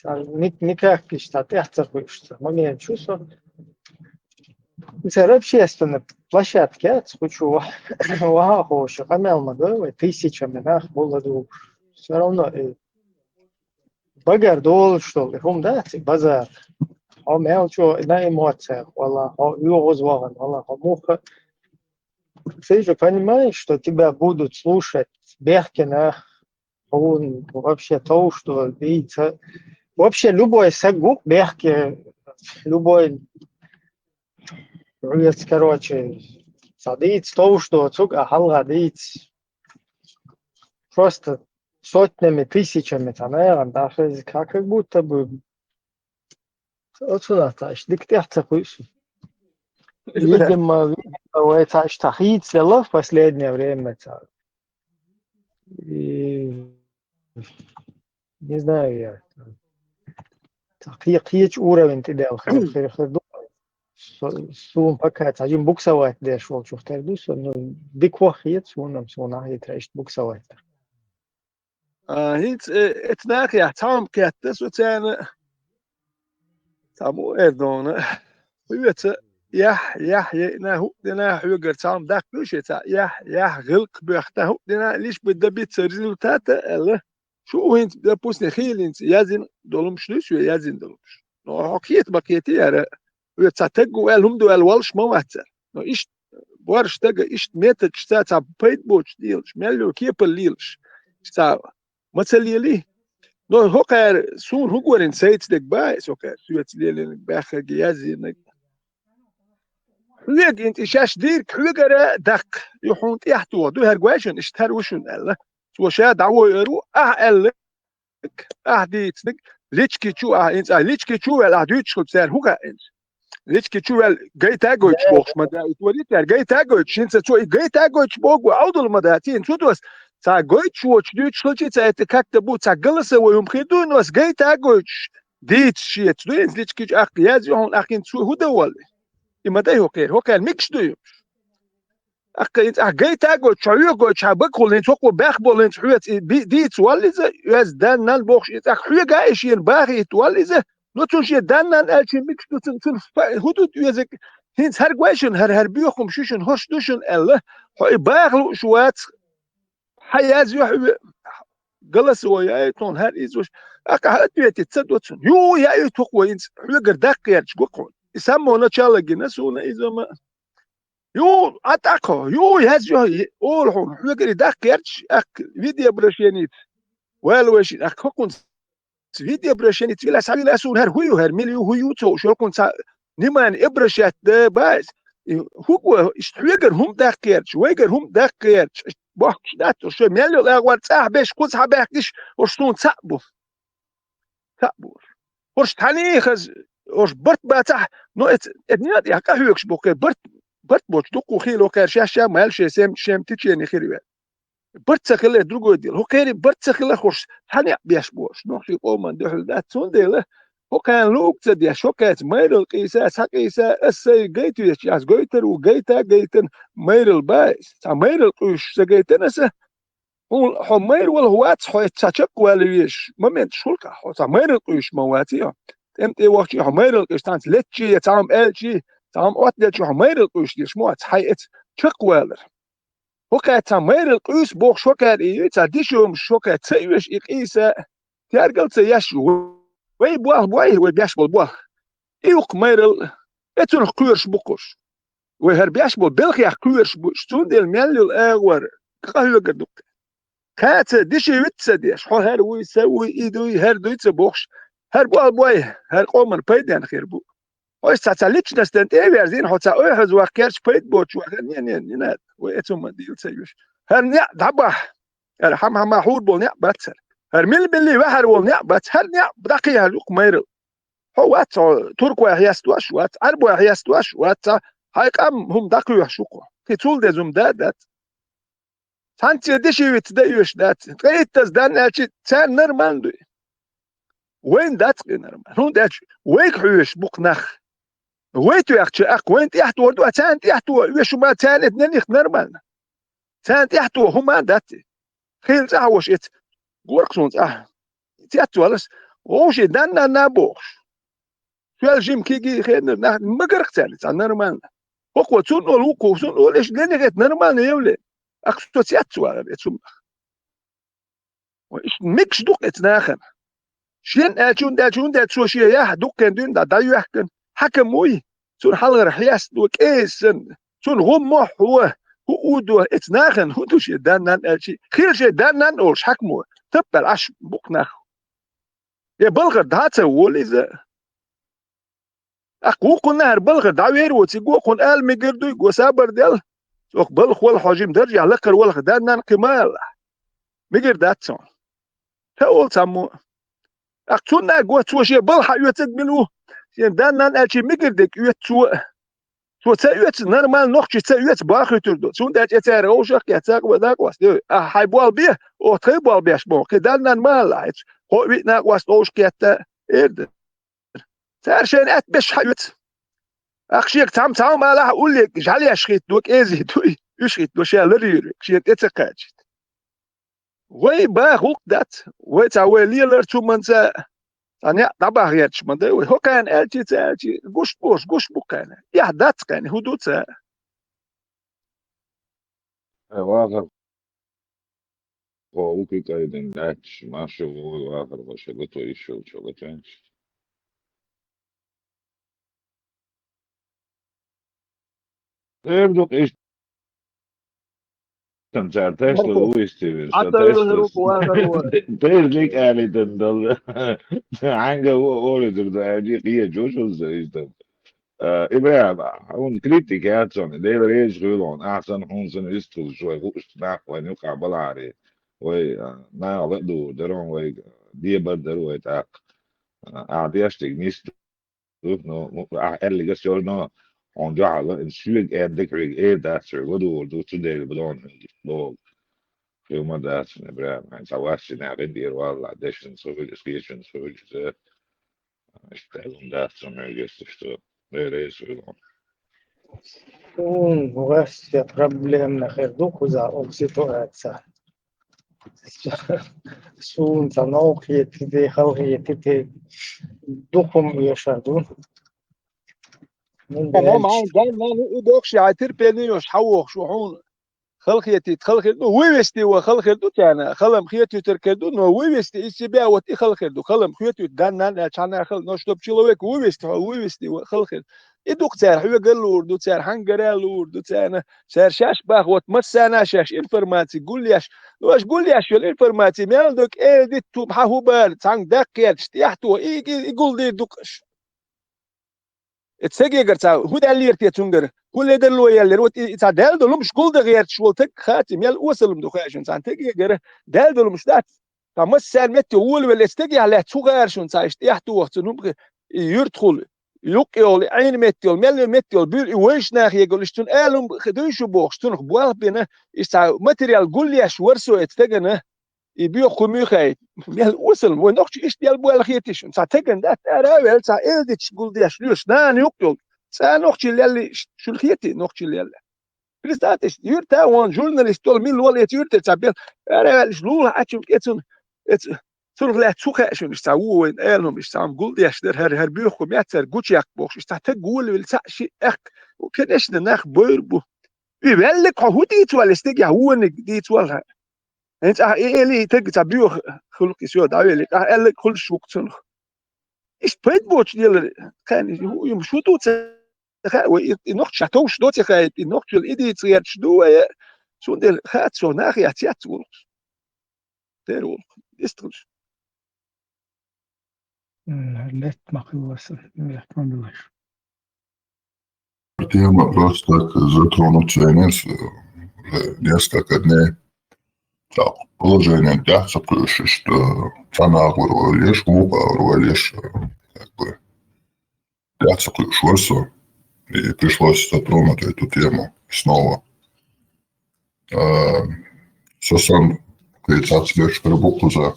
ца ник-, никак иштта тӀехь ца хуьйш, ца момент чу со. Цара общественный площадка яц, кху чу ва-, ваха ховшу, къамел ма дой вай, тысячами нах була ду. Всё равно, э, багар долуш долу, э, хӀума дац, э, базар. Хьо мел чо на эмоциях, вала, хьо оьгӀаз вахана, вала, хьо муха Ты же понимаешь, что тебя будут слушать бехкина, он вообще то, что видится. Вообще любой сагу бехке, любой, короче, садится то, что цук, а халга дыц. Просто сотнями, тысячами, там, наверное, даже как, как будто бы отсюда, знаешь, дык тяхца хуйсу. Видимо, видимо, это аж тахит в последнее время. И не знаю я. Такие, киеч уровень ты дал, хер, хер, хер, ду. Су-, сум пока, цажим буксовать деш, волчух тердус, ну, диквах ет, сунам, сунах ет, раишт буксовать. А, хинц, э, эт нахья, цам кетта, су цена, цам у эрдона. Хуйца, я, я, я, на ху, на хьугар цам дак, ну, шеца, я, я, гылк бехта, ху, на лишь бы добиться результата, эла. Шу хинц, допустим, хилинц, язин долумш, ну, шу язин долумш. Но хокет бакети яра, хуйца тегу, эл хумду, эл валш ма вацар. Но ишт, борш тега, ишт метод, ца, ца, пайд боч дилш, меллю кепа лилш. Ца, маца лели. Но хокер, сун хугорин сейц дег бай, сокер, суец лелин, бяхаги язинаг. Хуйг инт ишаш дирк, хуйгара дак, юхун тяхту, ду хер гвайшун, ишт хер вушун, эла. Цо ша давой эру, а, эла. А, дицник, лички чу, а, инц, а, лички чу, эл, а, дючхуп сэр хуга, инц. Лички чу, эл, гайта гойч бохш, ма да, и творит, эр, гайта гойч, инца цо, и гайта гойч богу, аудул, ма да, тин, цудос, ца гойч, воч, дючхучи, ца, это как-то будет, ца голосовой, ум хиду, но с гайта гойч, диц, шиец, ду, инц, лички чу, ах, я, зюхун, ах, инц, цо, худа вали. И ма дай хокер, хокер, микш ду, юмш. Акка инц, ах, гайта гойч, ша юг гойч, ша бакхул инц, хокку бяхбол инц, хуйц, и би-, диц валлиза, юз дан нан бохш инц, ах, хуйга ишин бахит валлиза, но цун ши дан нан алчин микш ду цун, цун фа-, худут юзик, хинц хар гвайшин, хар, хар бюхум шушин, хош душин элла, хо и бахлу шуац, ха яз ю хуй, голосовой, я и тон, хар из уш, акка ответит ца ду цун. Ю, я и тух вой инц, хуйгар дак герч гукхун. И само начало гина суна изома. Ю, атако, ю, яз ю, олхун, хуйгари дак герч, ак, видео обращение. Вал вешин, ак, хокун, видео обращение, вила савила сун, хар хую, хар милю хую, цо, шокун ца, внимание обращать, да, баз. И хугва, ишт хуйгар хум дак герч, вайгар хум дак герч, ишт бахш дат, шо мелю лагвар цах беш, куц хабахкиш, ош сун ца бу. Ца бу. Ош тани хаз, ош барт бацах, но эт, эт не я, ка хуйгш бу, ке барт, барт боч, дуку хило, ке ша, ша, мал, ше, сем, шем, течение хирве. Барт ца хиле, другое дело. Хо кери барт ца хиле, хош, тани беш бош. Но хи оман дехл да, цун дела. Хо кан лук ца деш, хо кац майрал киса, ца киса, эсэй гайту еш, яз гайтер, у гайта, гайтен, майрал бай. Ца майрал куш, ца гайтен, эсэ. Хо, хо майр вал хуац, хо ца чак вал веш. Момент шулка, хо ца майрал куш ма ваци, ё. Тем те вахчи, хо майрал куш танц лечи, я цам элчи, цам от лечи, хо майрал куш деш ма вац, хай эц чак валер. Хо кац ца майрал куш бох шо кар и, ца дишум шо кац ца веш и киса. Тяргал ца яш, вай буах, буай, вай бяш бол буах. И ук майрал, эцун куш букуш. Вай хар бяш бол, белх ях куш буш, цун дел мяллил агвар, ка хуйгар дук. Каца диши витца деш, хо хар уй, са уй, идуй, хар дуйца бохш. Хар буал буай, хар къоман пайдян хир бу. Ой, ца, ца личностен те верзин, хо ца ой хаз вах керч пайд боч вах. Не, не, не надо. Ой, эцум дил ца юш. Хар не, даба. Хар хам хама хур бол не бацар. Хар мил мили вахар бол не бац. Хар не, дакъи хар ук майрал. Хо вац, хо турк вах яст ваш вац, арб вах яст ваш вац, ца, хай къам хум дакъи вах шуко. Хи цул де зум да, да. Цанци дешевиц да юш дац. Тейттас дан элчи цан нормально дуй. Вайн дац къи нормально. Хун дач, вайк хуйш бук нах. Вай туяхчи ак, вайн тяхт ворду, а цан тяхт вор, вешума цан эт ненихт нормально. Цан тяхт вор, хума дати. Хил цаха вош эт. Горк сун цаха. Тяхт валас. Воши дан на на бохш. Шуял жим киги хеннер, нах, магарх цали, ца нормально. Хокко цун ол, уку цун ол, эш, лене гет нормально явле. Ак сто цяц цуа, эцум. Иш микш дук эц нахан. Шен элчун, элчун, элчун, цо шия ях, дук кен дюн, да, да юяхкен. Хакам уй, цун халгар хьяс, ду, кэсэн. Цун гум мох, хуа. у до, эца нахана хӀун ду шен даннан аьлчи, хила шен даннан олуш хьаькамо, таппал Ӏаш букх нах. Я балхара дӀа а ца волу иза. Ахь гуккхунна хӀара балхара дӀавер ву, цига гуккхунна ала мегар дуй, го сабар дел. Цох балха вала хьо жима даржехь лакхара валха даннан кхин ма алахь. Мегар дац цунах. Ца олу цхьаммо. Ахь цунна а го, цо шен балха хьаоьцург мила ву? Шен даннан аьлчи мегар дерг оьцу цо а. Цо ца оьцу, нормально нохчи ца оьцу, бахуь тур ду. Цундела чӀе цара гӀовшах кхетта, цакъа бан накъост. Ахь хьайн болх бе, оха тхайн болх беш боху. Кхин даннан ма алахь, хьо а виъ накъост гӀовшах кхетта, эр ду. Цара шайна атта беш хьаоьцу. Ахь шега цхьамма цхьамма алахь, уллег жӀаьлеш хӀитто, кӀезий дуй, уьш хӀитто, ша лар юьриг, шена тӀе ца кхачийта. Вай баха гӀуллакх дац, вай цхьа вай лелар цу манца, цхьа неӀ дӀабаха гӀерташ ма дай вай. ХӀокхарна аьлчи ца аьлчи, гуш бохуш, гуш бу кхарна. Эхь дац кхарна, хӀун ду ца? Э, вахар, хьо вукху кӀайдина лаьтташ, марша вогӀу вахар, ваша гуто йиш йолчо гатенча. Эр ду-кх иштта. Цара тешла ву йистивира, сан тешла. Тешла алийтан дала. Хьанга ву олуьйтур ду, аьлчи, кхечо шуна сан иштта. Э, Ибрахим, хьуна критика яц хьуна, Дела реза хуьлу хьуна, ахь санна хьуна санна вистхуьлуш вай хууш нах вайна юкъахь балахьаре. Вай, э, наха ла а дугӀур дара хьуна, вайга дебар дара вай тӀаккха. Э, ахь деш дерг нисду, но, ну, ахь аьллигаш йолу, но, хьуна дуьхьал, соьга аьлла дерг хьоьга эр дац, хьоьга ладугӀур ду, цундела бу дона хьоьга боху. Хила ма дац, Ибрахим, хьайн цхьа вац шина гӀин тӀера валла, дешнаш ца хуьлу, кхечанаш ца хуьлу, иза. Иштта хӀума дац цунна, гесташ цо. Вай реза хуьлу. Суна ваьсса проблемна хир ду кхуза оцу ситуация. Суна ца новкъа хетийтий, халахетийтий, дукха хӀума эшар ду. Ма, ма, дан, ма, ну, и дохуш, хьайн терпение йолуш, хьан вохуш ву хьуна? Халахетийта, халахетийта, ну, вывести ван хала хир ду царна, халам хетуьйтур хир ду, но вывести из себя вот и хала хир ду, халам хетуьйту, дан-нан аьлла, цхьанна хала, но чтоб человек вывести, хьо вывести ван хала хир. И ду-кх цара хьоьга а луур ду, цара хьангара а луур ду, царна, цара шаьш баха, вот массарна а шаьш информаци гулъеш, ну, аша гулъеш йолу информаци мел ду-кх, эр дитта хӀума хьан хӀун бара, цхьаьнга даккха гӀерташ, тӀехь туху, и, и, и гулдийр ду-кх аша. И цхьа гегар цхьа хӀун даьллера те цуьнгара? ХӀун ледарло яьллера? Вот и, и цхьа даьлла долу хӀумаш гулдан гӀерташ волу таг хаьа ци, мел осалла ма ду хаьа шуна цхьана тагегара, даьлла долу хӀумаш дац. Цхьа массарна метте волавелла эцу тагехь лаьцна хӀун хаьара шуна цхьа иштта тӀехь туху цунна хӀума, и юьртахула, юккъехула, и Ӏийна метте йолу, мел йолу метте йолу буьйр, и вайша нах егал иштта цунна алум хи дуй шу бохуш, цунах болх бина, иштта цхьа материал гулъеш вара со эцу тагана. И боьха хӀума ю хаийта. Мел осалла, вай нохчий иштта ял боьлла хетий шуна. Цхьа тагана дац ара а ваьлла, цхьа элдича гулдеш лоьш, нана юкъ йолу. Цхьа нохчий лелли шуна хетий, нохчий лелли. Представьте, юьрта вон журналист долу, мила волу эца юьртара цхьа бел. Ара а ваьлла, иштта лулахь Ӏачун кӀе цунна, эца, цунах лаьцна хӀун хаьа шуна, иштта цхьа вон вайн ала хӀума, иштта цхьа хӀума гулдеш дара, хӀара, хӀара боьха хӀума яц, хӀара гучуяккха бохуш, иштта цхьа таг волавелла, цхьаъ шиъ аьхка. Конечно, нах бойр бу. И ваьллиг хьо хӀун дийца ваьлла, стегехь вониг дийца ваьлла хьан? ХӀинца ахьа и эли, и таг цхьа боьха хуьлу-кх и соьга дӀавелли, ахьа аьлларг хуьлуш ву-кх цунах. Иштта пайда боцуш лелар, кхаьнна иза хӀу-, юмаш хӀун ду ца хаьа вай, и, и нохча товш доций хаийта, и нохчалла и дийца гӀерташ ду вай, цундела хаьа цо, нах яц, яц волу-кх. Тера волу-кх. Иштта хуьлуш. М, летта ма хилла сан, мехкан дуьллуш. Тема просто так затронуть ценность, э, уже несколько дней. Так, положение тӀаьхьа ца кхуьуш, иштта цхьана агӀор ваьлла еш, вукху агӀор ваьлла еш, э, как бы, тӀаьхьа ца кхуьуш вара со. И пришлось затронуть эту тему снова. А, со санна кхин цхьацца берш хир бу кхуза,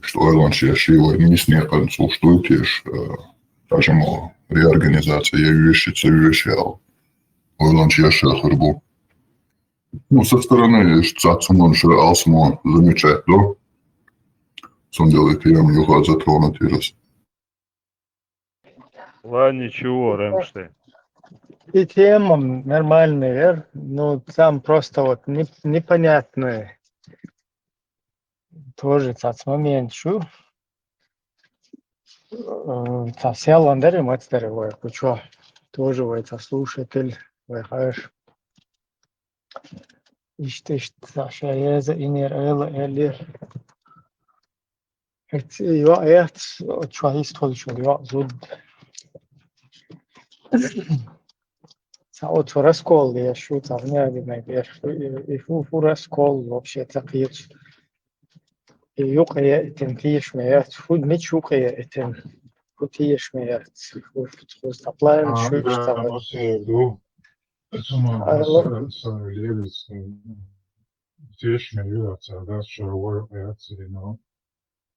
иштта ойланаш еш, и вай нийса некъанца луш дуй теша, а, скажем, реорганизация я веши, ца веши аьлла, ойланаш еш хир бу. Ну, со стороны, иштта цхьацца хӀуманаш алсамо замечать до. Цундела и тема юха затронуть йира ас. Ладно, ничего, Рэмштейн. И тема нормальная, вер? Ну, там просто вот не-, непонятные. Тоже цац момент шу. Э, та сел андаре, мацдаре, вай, кучо. Тоже вай, та слушатель, вай, хаш. Иштта, иштта, ца ша еза инер айла эллер. Эт, йоӀ эц, чуьхьа йистхуьлуш йола йоӀ зуда. Ца оцу раскол еш шу, ца хӀунда динарг еш шу, и, и фу, фу раскол вообще ца кхеташ. И юкъе яйтина тешаме яц, фу мича юкъе яйтина, фу тешаме яц, фу, фу, фу, ца план А, шу, да, ца. Оцу ду. Цума Алло. Са, са лерис, тешаме ю, ца дас ша вар яц, но.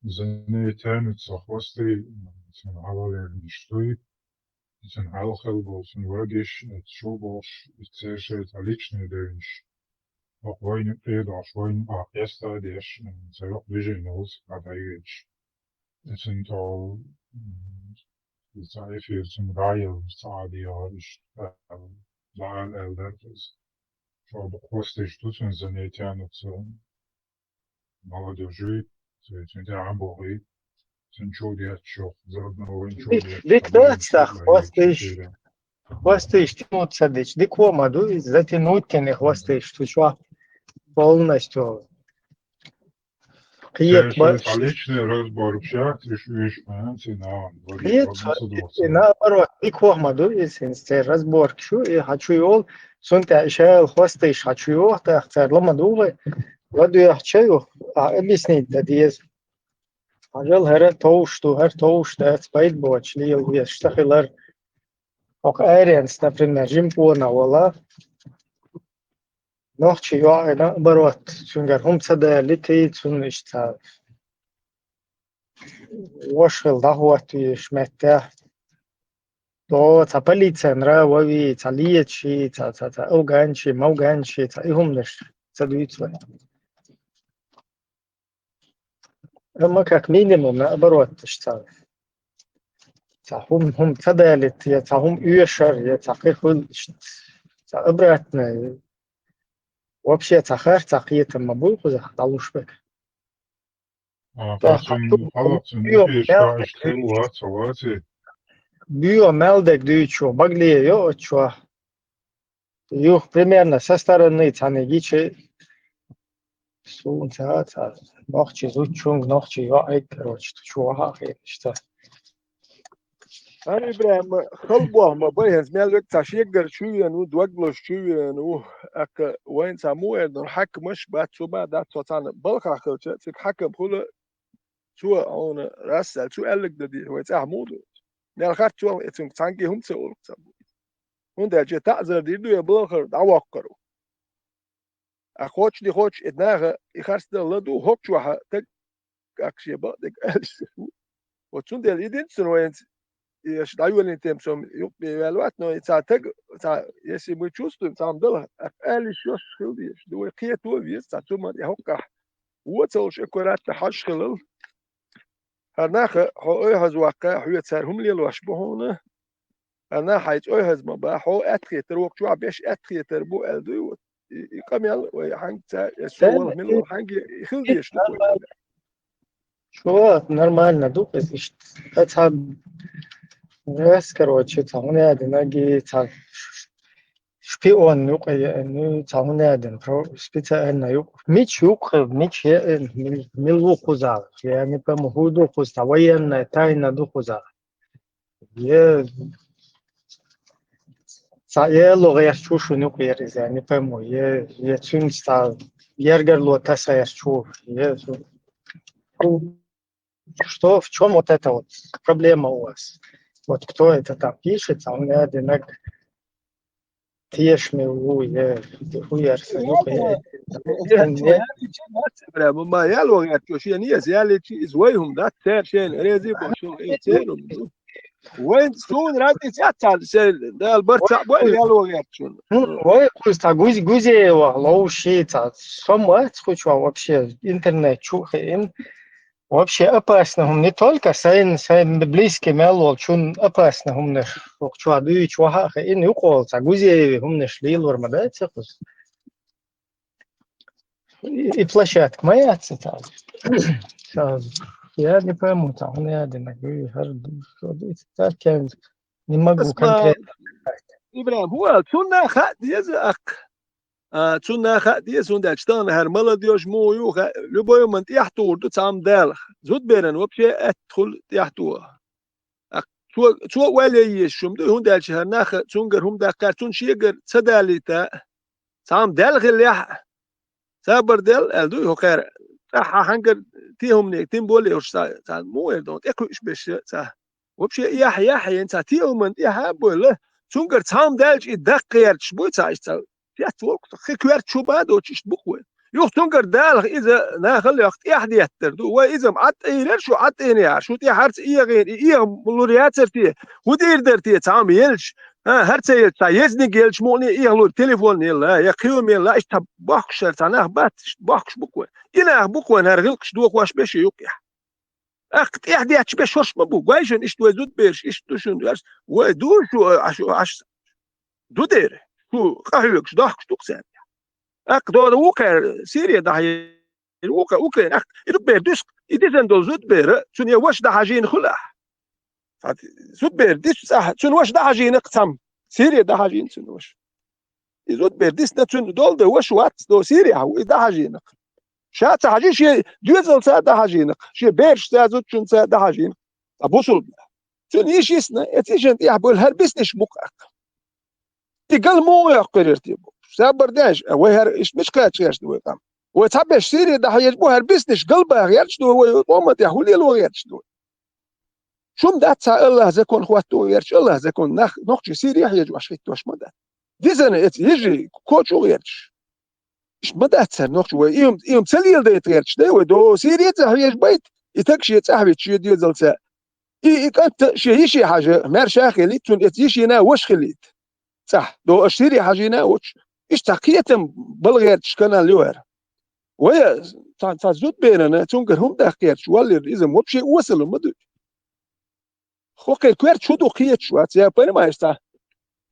Занятие ца хвасти, цун хьалалернаш туй, цун хьалхал бол, цун вагиш, цу болш, цершей ца личный девнаш. Ок вайна педаш, вайна а хеста деш, ца йок движение улс, а даеш. Цун то, м, ца эфир, цун райл, ца адиариш, ца эл дерфес. Шо бу хвастиш ту цун занятие ца. Молодёжи, цуьнан тӀаьхьа бохий, цуьнан чу детташ, зарубного вайн чу Дик, детташ, дик там дац тах, хвасташ. Хвасташ, тянуть ца дича, дика хӀума ду иза, затянуть тени хвасташ, цу чохь полностью. Кхета бац. Личный разбор пшах, уьш, уьш, а, цина, Кхета, наоборот, дика хӀума ду иза, хӀинца церан разборка шу, и хьан чу йолу, цунна тӀе и шайла хвасташ хьан чу йоху, тӀаккха цара ла ма дугӀу, ладоьгӀча ю, а объяснить дан деза. Хьажал, хӀара товш ду, хӀара товш дац, пайда боцуш лела везаш ца хилар. Хьо-кх аренца, например, жима къонах вала, нохчи йоӀ а, наоборот, цуьнгара хӀума ца далийта, цунна иштта ца вошхила дӀахӀоттавеш меттехь. До, ца полиценра вави, ца лечи, ца, ца, ца афганчи, мавганчи, ца и хӀуманаш ца дуьйцу вай. Амма как минимум, наоборот, ца, ца хӀум-, хӀума ца далийта, я ца хӀума оьшар, я ца кхин хуьлуш, ца обратно, вообще ца хар, ца кхетам ма буй кхузахь дӀалуш берг. А, ТӀаккха цуьнан хьалха цуьнан био эфир мел ша иштта хилла вац, вац и? Био мел дерг дуьйцу, багле йо оцу чохь. Юха примерно со стороны цхьаьнниг гича, суна ца, ца, нохчи зудчуьнга, нохчи йоӀег, короче, чу ваха хеташ ца. Ан Ибрахим, халбох ма бай, хӀинца мел век ца шеггара чу веана ву, доглаш чу веана ву, аьлла, вайна ца муэр дан хьаькамаш бац, цу ма дац, цо царна балхахь хилча, цига хьаькам хуьлу, цо хьуна расса аьлла, цу аьлларг дан дийхьа, вай цӀахь муха ду? Мел харц ваха, и цуьнга цхьаьнгге хӀума ца олу ца бу. ХӀунда аьлча таӀзар дийр ду, я балхара дӀавоккхур ву. А кхоччуш, и кхоччуш, и наха и харцдалла ду, хӀокху чохь а таг, как шен бакъдерг аьлла ца ву. Вот цундела единственное вайца, и аша дӀайолийна тема со юкъе ваьлла вац, но и цхьа таг, цхьа, если мы чувствуем, цхьа хӀума дала, аьлла йиш йолуш хила дезаш ду, вай кхето веза, цхьа цу ма тӀе хӀокхахь вон ца луш, аккуратно хьажа хилал. ХӀара наха хьо ойхьаза ваккха, хьоьца цара хӀума лелош бу хьуна. ХӀара наха хьайца ойхьаза ма бан, хьо аьтта хетар, вокху чохь беш аьтта хетар бу аьлла дуй, вот. И, и къамел вай хьаьнга ца, я со Дан валла, мила валла, хьаьнга и хила дезаш ду вай. Чо нормально ду, иза иштта. Ткъа цхьа, эс, короче, цхьа хӀума яьдинарг, цхьа шпион юкъа еана, цхьа хӀума яьдина, про-, специально юкъа. Мича юкъа, мича еана, мил-, мила ву кхузахь, я не пойму, хӀун ду кхуза, цхьа военная тайна ду кхузахь. Е, цхьа эло гӀерташ ву шуна юкъера иза, не пойму, е, е цуьнца цхьа гергарло таса гӀерташ ву, е, Что, в чём вот это вот проблема у вас? Вот кто это там пишет, а у меня одинак тешами у, я, у, я, Ну, я, я, я, я, прямо, ма ял вогӀерташ, я не ял, из вай хӀума дац, церан шайна рези бу, шуна, э, церан хӀума ду. Вайн суна разница яц царна шайна, Дала барт цхьаъ бой, ял вогӀерташ. Ну, вай кхуза цхьа Гуз-, Гузеева ловш, цхьа, со ма аьлла кху чохь вообще интернет чу а хиъна. Вообще опасно хӀума, не только сайн, сайн близкий мел волчун опасно хӀуманаш, хӀокху чохь дуьйцуш ваха а хиъна, юкъа волу цхьа Гузееви хӀуманаш лелор ма дац кхуза. И, и площадка ма яц и цхьа. Цхьа, я не пойму, цхьа хӀума яьдинарг, хӀара, не могу конкретно сказать. Ибрахим, хӀун аьлла, цунна хаа деза аккха. А, цунна хаа деза, хӀунда аьлча тахана хӀара молодёжь муха ю, ха-, любой хӀуманна тӀехьа тухур ду цхьамма Далах. Зудберан вообще аьтта хула тӀехьа тоха. А, цо, цо ойла е езаш хӀума ду, хӀунда аьлча хӀара нах цунгара хӀума даккхар, цунна шегара ца далийта, цхьамма Дала хилалехь, сабар дел, аьлла ду, хӀокхара, цӀахь хьан-хьангара те хӀуманега, тем более уж ца, ца, муха эр ду, тӀекхуьуш беша ца. Вообще, яхь, яхь, ен ца, те хӀуманна тӀехьа а бойла, цунгара цхьамма даьлча и даккха гӀерташ буй ца, иштта ца, цец волк, хи коьрта чу ба доцуш, иштта бу-кх вай. Юха цунгара Далах иза нахала йоккха тӀехьа деттар ду. Вай иза-м Ӏад айрар шу, Ӏад айна яхьар, шу тӀехьарца эгӀийна, и эгӀа лур яцар те, хӀу дийр дар те, цхьамма елча, а, хӀара ца елча, цхьа езниг елча, мукъане эгӀа лур, телефон елла, я кхио мелла, иштта бохкуш хӀара цхьа нах бац, иштта бохкуш бу-кх вай. И нах бу-кх вайна хӀара гӀиллакхаш дохош беша юкъехь. ТӀаккха тӀехьа детташ беш хӀорш ма бу. Гой шуна, иштта вай зудбераш, иштта ду шуна, вай ду шу, а, шу, аш, ду дера. Шу къахьоьгуш, дохкуш ду-кх царна. ТӀаккха дора вукхара Сири дӀахьежа, вукха, Украина, тӀаккха и зудбер дуьск, и дисина долу зудбера, цуьнан я ваша дӀахьажийна хуьлу ахь. Цхьа зудбер дисча цӀахь, цуьнан ваша дӀахьажийна-кх цхьамма. Сири дӀахьажийна цуьнан ваша. И зудбер дисна, цуьнан долу де ваша вац, до Сирехь ву, и дӀахьажийна-кх. Ша ца хьажий, шен доьзалца а дӀахьажийна-кх, шен берашца а, зудчуьнца а дӀахьажийна-кх. Ткъа бусулба. Цуьнан йиш йисна, эцу йишина тӀехь буьллу хӀара бисниш бу-кх аккха. И гал муха йоккхур яра те бу? Сабар деш, а вай хӀара иштта мича кхача гӀерташ ду вай къам? Вай цхьаберш Сири дӀахьежа бу, хӀара бисниш галба гӀерташ ду вай, вай къоман тӀехь хӀун лело гӀерташ ду вай? Шу-м дац цхьа АллахӀан закон хӀотто гӀерташ, АллахӀан закон нах нохчий Сири хьежош хӀиттош ма дац. Дисина эцу йижи кочу гӀерташ. Иштта ма дац цара нохчо вай, и хӀума, и хӀума ца леладайта гӀерташ дай вай, до Сири цӀа хьежа байта, и таг шен цӀахь витта шен доьзалца. И, и кӀант шен йише хьажа, маьрша а хилийта, цунна эцу йишина ваша хилийта. ЦӀахь, до аша Сири хьажийна а воцуш, иштта цхьа кхетам бала гӀерташ канал ю хӀара. Вай а, цхьа, цхьа зудберана, цуьнгара хӀума даккха гӀерташ валлера, иза вообще осала ма ду. ХӀокхеран коьрта хӀун ду кхеташ вац, я понимаешь, цхьа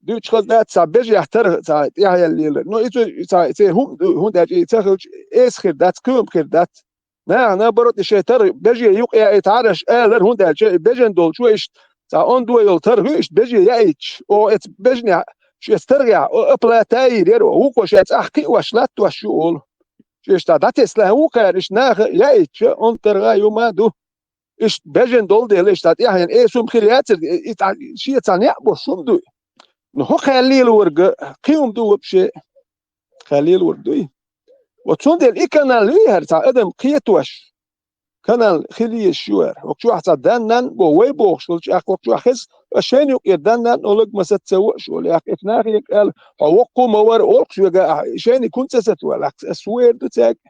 дуьйцуш хаза дац, цхьа бежехь тара цхьа тӀаьхьаяьлла лелар. Но и цу, цхьа, церан хӀума ду, хӀунда аьлча и ца хилча, эса хир дац, кхоьман хир дац. Наха, наоборот, и шайн тара беже юкъаяийта хьараш алар, хӀунда аьлча и бежана долчо иштта цхьа ондо йолу тара хӀу иштта беже яийташ, оха эцу бежанехь, шеца таргӀехь, о, оплата йийр яра, вукхо шен цӀахь кхиош латтош ю олу. Шеца дӀатесна лаьа вукхара иштта наха яийтча, онда таргӀа ю ма ду. Иштта бежана долу дела, иштта тӀаьхьенан эсум хир яцара, и, и, шен цхьа некъ бо шун дуй. Ну, хӀокхаьлла лелорга кхин хӀума ду вообще? Кхаьлла лелорг дуй. Вот цундела и канал юй хӀара цхьа адам кхетош, канал хила езаш ю хӀара. ХӀокху чохь цхьа дан-нан бо вай бохуш долчу, тӀаккха хӀокху чохь хеза, ас шайна юкъера дан-нан олаг масаца ца воош волу, тӀаккха эцу нахе аьлла, хьо воккху ма вара олуш вега, ахь шайниг хӀунда ца сатавала, тӀаккха ас ву эр ду цаьрга.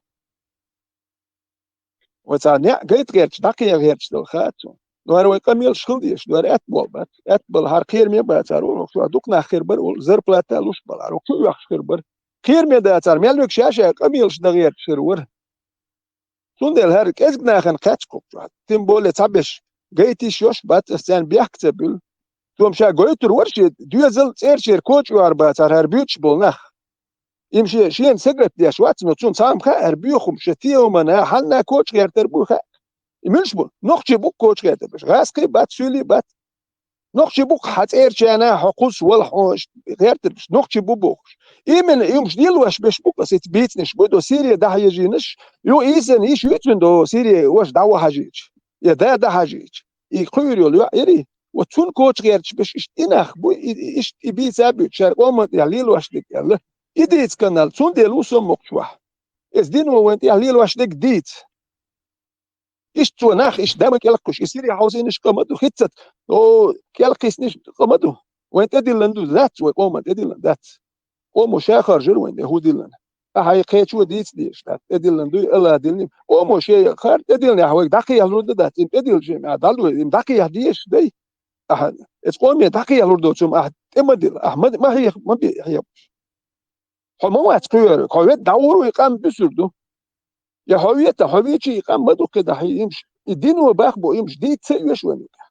Вай цхьа неӀ гайта гӀерташ, дӀакхехьа гӀерташ дала хаьа цунна. Дора вай къамелаш хила дезаш, дора аьтта болу бац. Аьтта бала хӀара кхераме бацара, ву, хӀокху чохь дукха нах хир бара, ву, зарплата а луш бала, хӀара хӀокху чу оьхуш хир бара. Кхераме дацара, мел вегаш ша-ша къамелаш дан гӀерташ хир вара. Цундела хӀара кӀезиг нахана кхаьчна кху чохь. Тем более цхьаберш гайта йиш йолуш бац, ас царна бехк ца буьллу. Цо-м ша гойтур вара шен доьзал, цӀерачеран коча оьхур бацара хӀара буьйцуш болу нах. Им шен, шена сагатдеш вац, но цунна цхьа а ма хаьа хӀара боьха хӀума, шен те хӀумана, хьанна коча гӀертар бу хаьа. И муьлш бу? Нохчий бу-кх коча гӀертар берш. ГӀазкхий бац, суьйлий бац. Нохчий бу-кх хьан цӀерачарна, хьо кхузза валахь, хьо иштта гӀертар берш. Нохчий бу бохуш. Именно и хӀумаш лелош берш бу-кх аса, эца бийцанаш бу, до Сири дӀахьежийнаш, юха ийсана йиш ю цуьнан, до Сири ваша дӀавахьажийча. Я да дӀахьажийча. И кхуьур йолу йоӀ ярий? Вот цунна коча гӀерташ берш иштта и нах бу, и, и, иштта и бийца а буьйцуш, шаьра къоман тӀехь лелош дерг аьлла. И дийца канал, цундела ву со мокхачохь. Эца дино вайн тӀехь лелош дерг дийца. Иштта цо нах, иштта дама кӀелхуш, и Сири хьовсийнаш къа ма ду, хӀинццат, о, кӀелхийтинаш къа ма ду. Вайн тӀедиллина ду, дац, вай къоман тӀедиллина дац. Къомо ша харжар вайн тӀе хӀун диллина. Ахьа и кхечо дийца дезаш дац, тӀедиллина дуй, АллахӀа диллина. Къомо шен хар тӀедиллинехь вайга дӀакхехьалур дан дац, им тӀедиллачу, им ахьа дӀалур, им дӀакхехьа дезаш дай. Ахьа, эца къоме дӀакхехьалур доцу хӀума ахьа тӀе ма дилла, ахьа ма, ма хьеха, ма бе-, хьехаш. Хьо ма вац кхоьрург, хьо ведда дӀагӀур ву, и къам буьсур ду. Я хьо вета, хьо вичи и къам ма ду кхидӀа хьийимаш, и дино бах бо имаш дийца ца оьшу вайн юкъахь.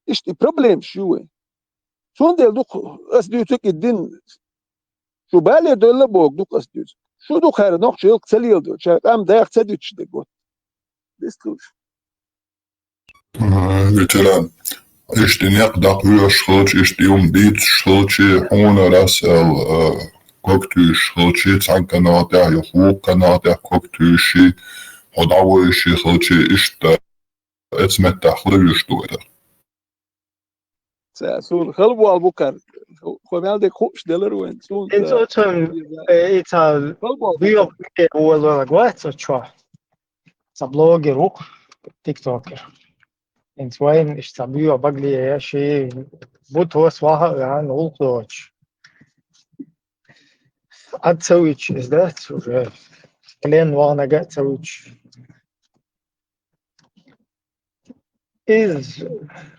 Иштта и проблемаш ю вайн. Цундела ду-кх ас дуьйцург и дин. Шу бале а доьлла а боху ду-кх ас дуьйцург. Шу ду-кх хӀара нохчо хӀаллак ца леладо, шайн къам даха ца дуьтуш дерг вот. Дистхуьлуш. Ветеран. Иштта некъ даккха везаш хилча, иштта и хӀума дийцаш хилча, хьуна рас аьлла, а, когтуьйсуш хилча, цхьан канал тӀехь, я хӀокху канал тӀехь когтуьйсуш, хьо дӀавоьдуш хилча, иштта эцу меттехь хила вуьйш ду это. Ца, суна хала болу бу кхара. Хо мел дерг хууш делара вайн. Суна ХӀинца ца оцунна, э, и ца хала болу бу буьйла кхара. Бе волавелларг вац оцу чохь. Ца блогер ву, тиктокер. ХӀинца вайна иштта ца буьйла багле я ши бу тос ваха а ваьхьана гӀуллакх доцуш. Ад ца вуьйцуш иза дац уже. Плен ваханага а ца вуьйцуш. Иза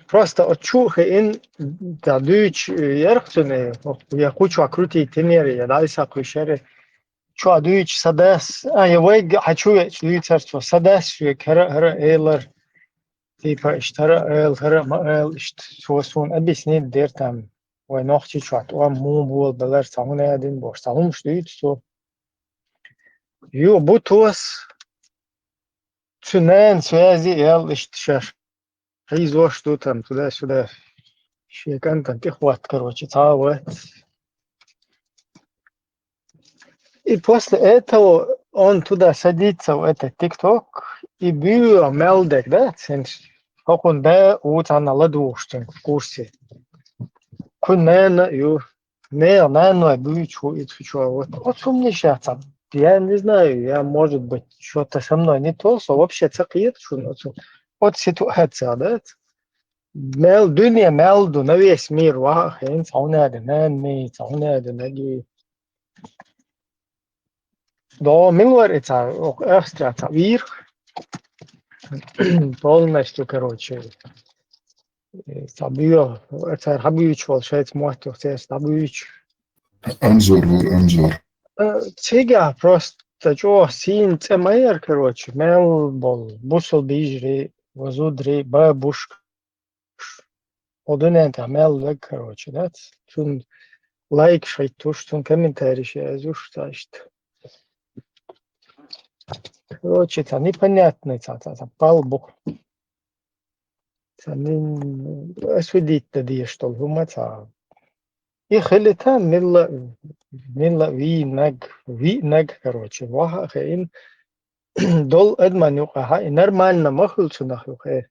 просто оцу чу а хиъна, дӀа дуьйцуш ярх цуьнан, я кху чохь крутить йинера, я дӀасакхуьйшера. Чохь дуьйцуш сан дас, а, я вайга хьан чу веача дуьйцара цо, сан дас шега хӀара а, хӀара а элира. Типа, иштта хӀара а ала, хӀара а ма ала, иштта цо суна объяснить дира там, вай нохчий чохь тӀом муха болабелар, цхьа хӀун а дина бохуш, цхьа хӀумаш дуьйцу цо. Юха бу тос, цуьнан нана связи яьлла иштта шаьш хьийзош ду там туда-сюда. Шен кӀантана тӀехӀотта, короче, цхьа а вац. И после этого он туда садится, в этот тикток, и буьйла мел дерг, да, цуьнан хӀокхуьнан да ву цхьанна ладугӀуш цуьнга в курсе. Кхуьнан нана а ю. Нехан наной буьйцуш ву иза цу чохь. Вот оцу хӀуманаш яц, я не знаю, я, может быть, что-то со мной не то, со вообще ца кхета шуна оцу, оцу ситуацехь, да? Мел дуьне мел ду, на весь мир ваха а хиъна, цхьа хӀун а дина нанна, цхьа хӀун а дина наги. До мила вара и цхьа, оха Австрия цхьа вийра. Полностью, короче, э, цхьа буьйла, цара хьан буьйцуш волу шайца мотт юха церца дӀабуьйцуш. Анзор вара, Анзор. Э, цигахь просто чӀогӀа сийна цӀе ма яра, короче, мел болу бусалба йижарий, вайн зударий, бабушка. Хьо дуьнен тӀехь мел вега, короче, дац? Цунна лайкаш хӀиттуш, цунна комментарийш язъеш, цхьа иштта. Короче, цхьа непонятный, цхьа, цхьа, цхьа пал бу. Цхьа не-, осудить дан дезаш долу хӀума цхьа. И хилита милла, милла вийнаг, вийнаг, короче, ваха а хиъна, долу адаман юкъахь, и нормально ма хуьлу цунах юкъе.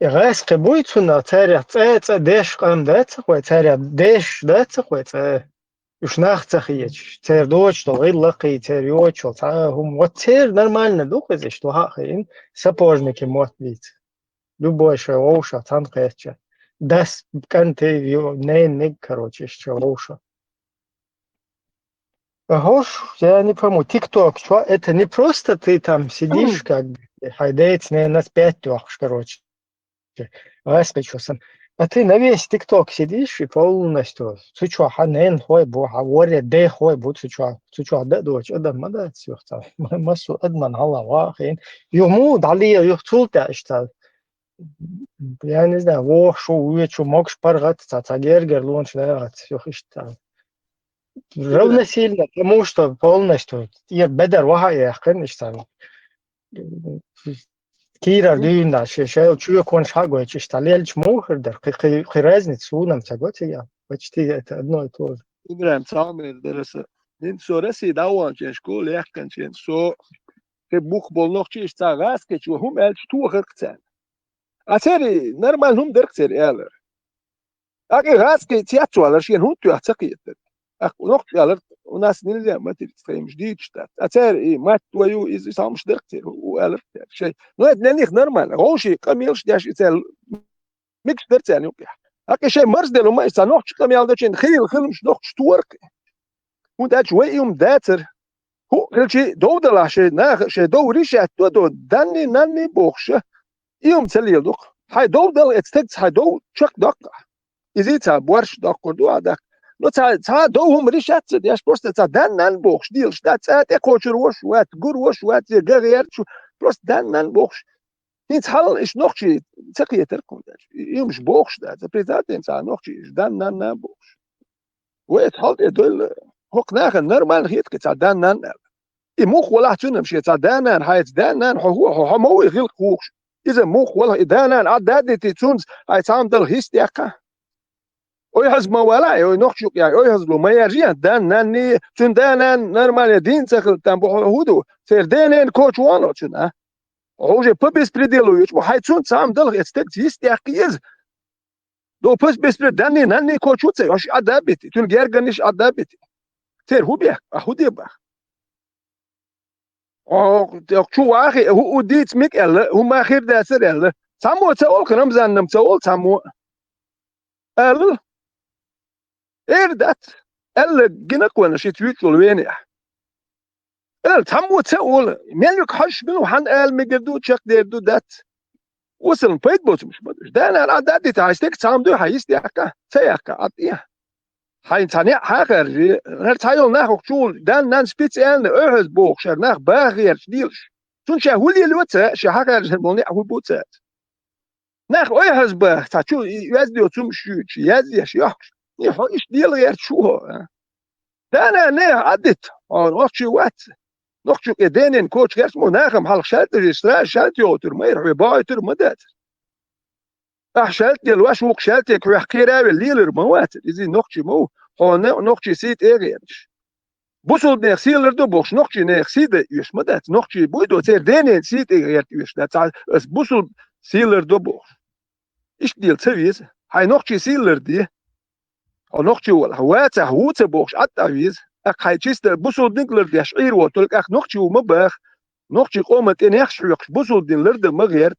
И гӀаьскхи буй цунах, царех цӀа, цӀа деш къам дац-кх вай, царех деш дац-кх вай цӀа. Уьш нах ца хеташ, церан доцуш долу гӀиллакхий, церан йоцуш йолу цхьа а хӀума. Вот церан нормально ду-кх иза, иштта ваха а хиъна, сапожники мотт бийца. Любой шайн вовшах цхьаьна кхетча. Дас, кӀанте, ю-, ненниг, короче, иштта шайн вовшах. А хӀорш, я не пойму, тикток чохь, это не просто ты там сидишь, как бы, хьайн деца, ненаца пять йохуш, короче. ГӀаскхичо сан. А ты на весь тикток сидишь и полностью. Цу чохь хьан ненахой бу, хьан ворхӀе дехой бу, цу чохь, цу чохь дан а доцуш адам ма дац, юха цхьа. Ма-, массо а адаман хьалха ваха а хиъна. Юха муха дӀалела, юха цул тӀаьхьа иштта. Я не знаю, вохуш ву, воьдуш ву, могуш паргӀат, цхьа, цхьа гергарлонаш дагӀац, юха иштта. Равносильно, потому что полностью, я бедар ваха а яьккхина, иштта. Кийрара дуьйна, ши-, шайла чоькхонаш хьа а гойтуш, иштта лелча муха хир дара? Кхи-, кхи-, кхин разница хӀунда ца го цига? Почти это одно и то же. Ибрахим, цхьа хӀума эр дара аса. ХӀинца со Россия дӀа а ваханчийн, школа яьккхинчийн, со кхин бух болу нохчий иштта цхьа гӀаскхичо хӀума аьлча тохар-кх царна. А церан нормально хӀума дара-кх церан алар. ТӀаккха и гӀаскхи цец валар шена хӀунда тоьхна ца кхетара. ТӀаккха нохчо алар, у нас нельзя материться, тхайн хӀумаш дийцуш дац. А цара и мать твою, иза, иза хӀумаш дара-кх церан, у, у алар-кх цара. Шайн. Ну, это для них нормально. Вовшийн къамелаш деш, и цара мегаш дара царна юкъехь. ТӀаккха и шайн марзделла ма, и цхьа нохчийн къамел дечийн, хийла хиламаш нохчаша тора-кх. ХӀунда аьлча вай и хӀума дацара. ХӀуъа хилчий, дов далахь шайн наха, шайн дов решать до, данний, нанний бохуша. И хӀума ца леладо-кх. Хьайн дов дала, эцу стагца хьайн дов чекхдоккху ахь. Иза цхьа борш доккхур ду ахь даккха. Ну, цхьа, цхьа дов хӀума решать ца деш, просто цхьа дан-нан бохуш, делаш дац, цӀа тӀекхочур вуш вац, гур вуш вац, я ган гӀерташ ву, просто дан-нан бохуш. ХӀинца хьал иштта нохчий ца кхетара-кх хӀунда аьлча. И, и хӀумаш бохуш дац, представьте, цхьа нохчий иштта дан-нан-нан бохуш. Вай эцу хьал тӀе доьлла, хӀокху нахана нормально хета-кх цхьа дан-нан аьлла. И муха валахь цуьнан шен цхьа да-нана, хьайца да-нана, хьо хӀу, хьо, хьо ма вуй гӀиллакх вухуш. Иза муха валахь, и да-нана Ӏад дадитий цунца, хьайн цхьа хӀума дала хӀисс деккха. Ойхьаз ма вала, ой, нохчу юкъе, ойхьаз лу, ма яржи, дан, нанни, цун да, нан, нормально, дин ца хилтан, бу, ху ду, цер денен кочу вано цун, а? Ху уже по беспределу юч, бу, хай цун цам дал, эцтек, зис, тяхки ез. До по беспределу, данни, нанни кочу ца, аш адабити, цун герганиш адабити. Цер ху бех, а ху де бах. О, чу вахи, ху удиц мик элла, ху ма хир дацар элла. Цамо ца ол, Рамзаннам ца ол, цамо. Эл, эр дат. Элла гина квана шит вичул вене. Эл, цамо ца ол, мелюк хаш бил хан эл мигерду, чак дерду дат. Усун пайд боцмуш бадуш. Дан ар ададди тайстек цамду хайс дяка, ца яка, ат я. Хайн цане хахар, хар цайол нахук чул, дан нан специально ойхьаз бохшар, нах бахерч дилш. Цун ша хули лоца, ша хахар жер болни ху буцац. Нах ойхьаз бах, ца чул, яздио цум шуч, яздеш, яхш. Ни хо иш дил гер чу. Дана не адит, он охчи вац. Нохчу ке денен коч герс мо нахам халх шалт, стра шалт йотур, майр хве байтур ма дат. Ах шалт дел ваш ук шалт, ек хве хираве лилер ма вац. Изи нохчи мо, хо не нохчи сит эгерч. Бусул не силер до бохш, нохчи не сиде юш ма дат. Нохчи буйдо цер денен сит эгерт юш дат. Ас бусул силер до бохш. Иш дил ца виз. Хай нохчи силер ди. О нохчи вал, ваца, вуца бохш, атта виз. Ак хай чисто бусул динклер деш, ир вот, только ак нохчи у ма бах. Нохчи кома тен яхш хвекш, бусул динлер да ма герт.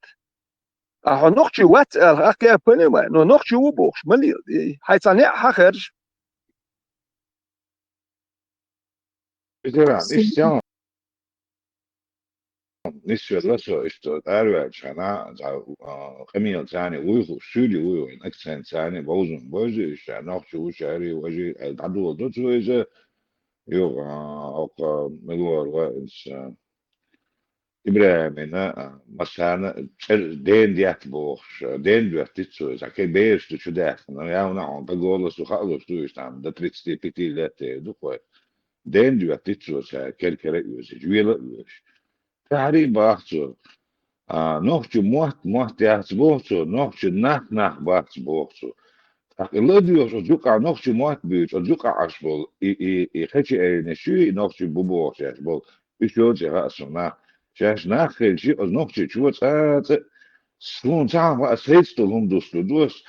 А хо нохчи вац, ал, ак я понимаю, но нохчи у бохш, ма лил. Хай ца не хахарж. Ветеран, иш сян. Нисвелла со, иш то арвач хана, за, а, камиел цани уйху, шули уйху, акцент цани, баузун, баузу, иш, нохчу, шари, важи, э, дадула, дочу, эзе, ю, а, ока, милуар, ва, иш, а, Ибрахимина, а, масана, чер, ден диат бохш, ден дуат тицу, за, ке беш, ту чудах, но я уна, он, по голосу, халус, ту, иш, там, до тридцати пяти лет, э, духой. Ден дуат тицу, са, кер-кере, юзиш, вела, юзиш. Тари бахцу. А, нохчу мот, мот яц бохцу, нохчу нах, нах бахц бохцу. Так, ладуёш, оз юкъа нохчу мот бюч, оз юкъа аш бол, и, и, и хечи эйне ши, и нохчу бу бохчаш бол. Иш ёлча хасуна. Шаш нах хелчи, оз нохчу чуа цаца. Сун цаха а средство лум дусту дус.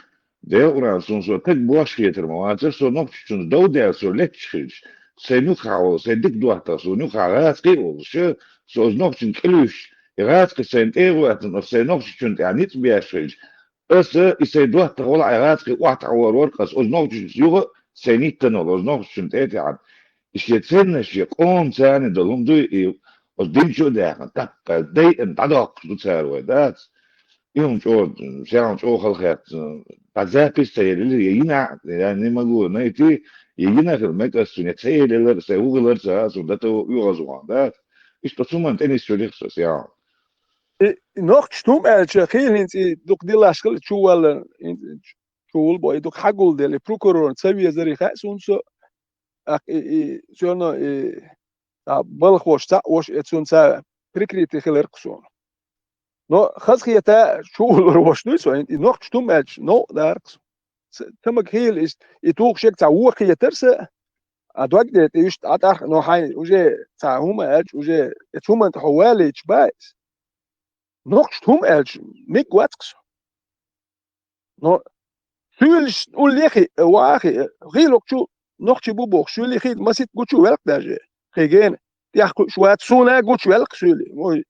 Дел уран сун со так бош хетер ма вацар, со нохчу чун дов дел со леч хилч. Сей нук хавал, сей дик дуатар со нук хавал, гац ки ол, ши, со оз нохчун килюш. Гац ки сей тегуатан, оз сей нохчу чун тя ниц беш хилч. Аса, и сей дуатар вала, гац ки уат хавал воркас, оз нохчу юга, сей ниттан ол, оз нохчу чун тя тян. Ишке ценна, ишке къом цани да лум дуй, и оз динчу дяхан, таппа, дай эн дадок, ду цар вай, дац. Им чо, сян чо халхат, та запись цаерили, я ина, я не могу найти, я ина хил мекас, не цаерилер, се углер, са, су, да то угазуан, да. Ишто суман теннис чулих со, сян. И нохч тум элча, хил хинц, и дук дилаш хил, чувал, чувал бой, дук хагул дели, прокурор, цавезари, ха, сунсо, ак, и, и, сёно, и, а, балхош, ца, ош, эцун, ца, прикрытый хилер ксун. Но хаз хета чулур вошлуй со, и нохч тум элч, но даркс. Тамак хил ис, и тух шек ца ух хетер се, а дог де, и ишт атах, но хай, уже ца хума элч, уже, и цуман хо валич байс. Нохч тум элч, миг вацкс. Но сюлиш уллехи, вахи, хилок чу, нохчи бу бох, сюли хил, масит гучу велк даже. Хеген, тяхку шуат суна гуч велк сюли. Ой,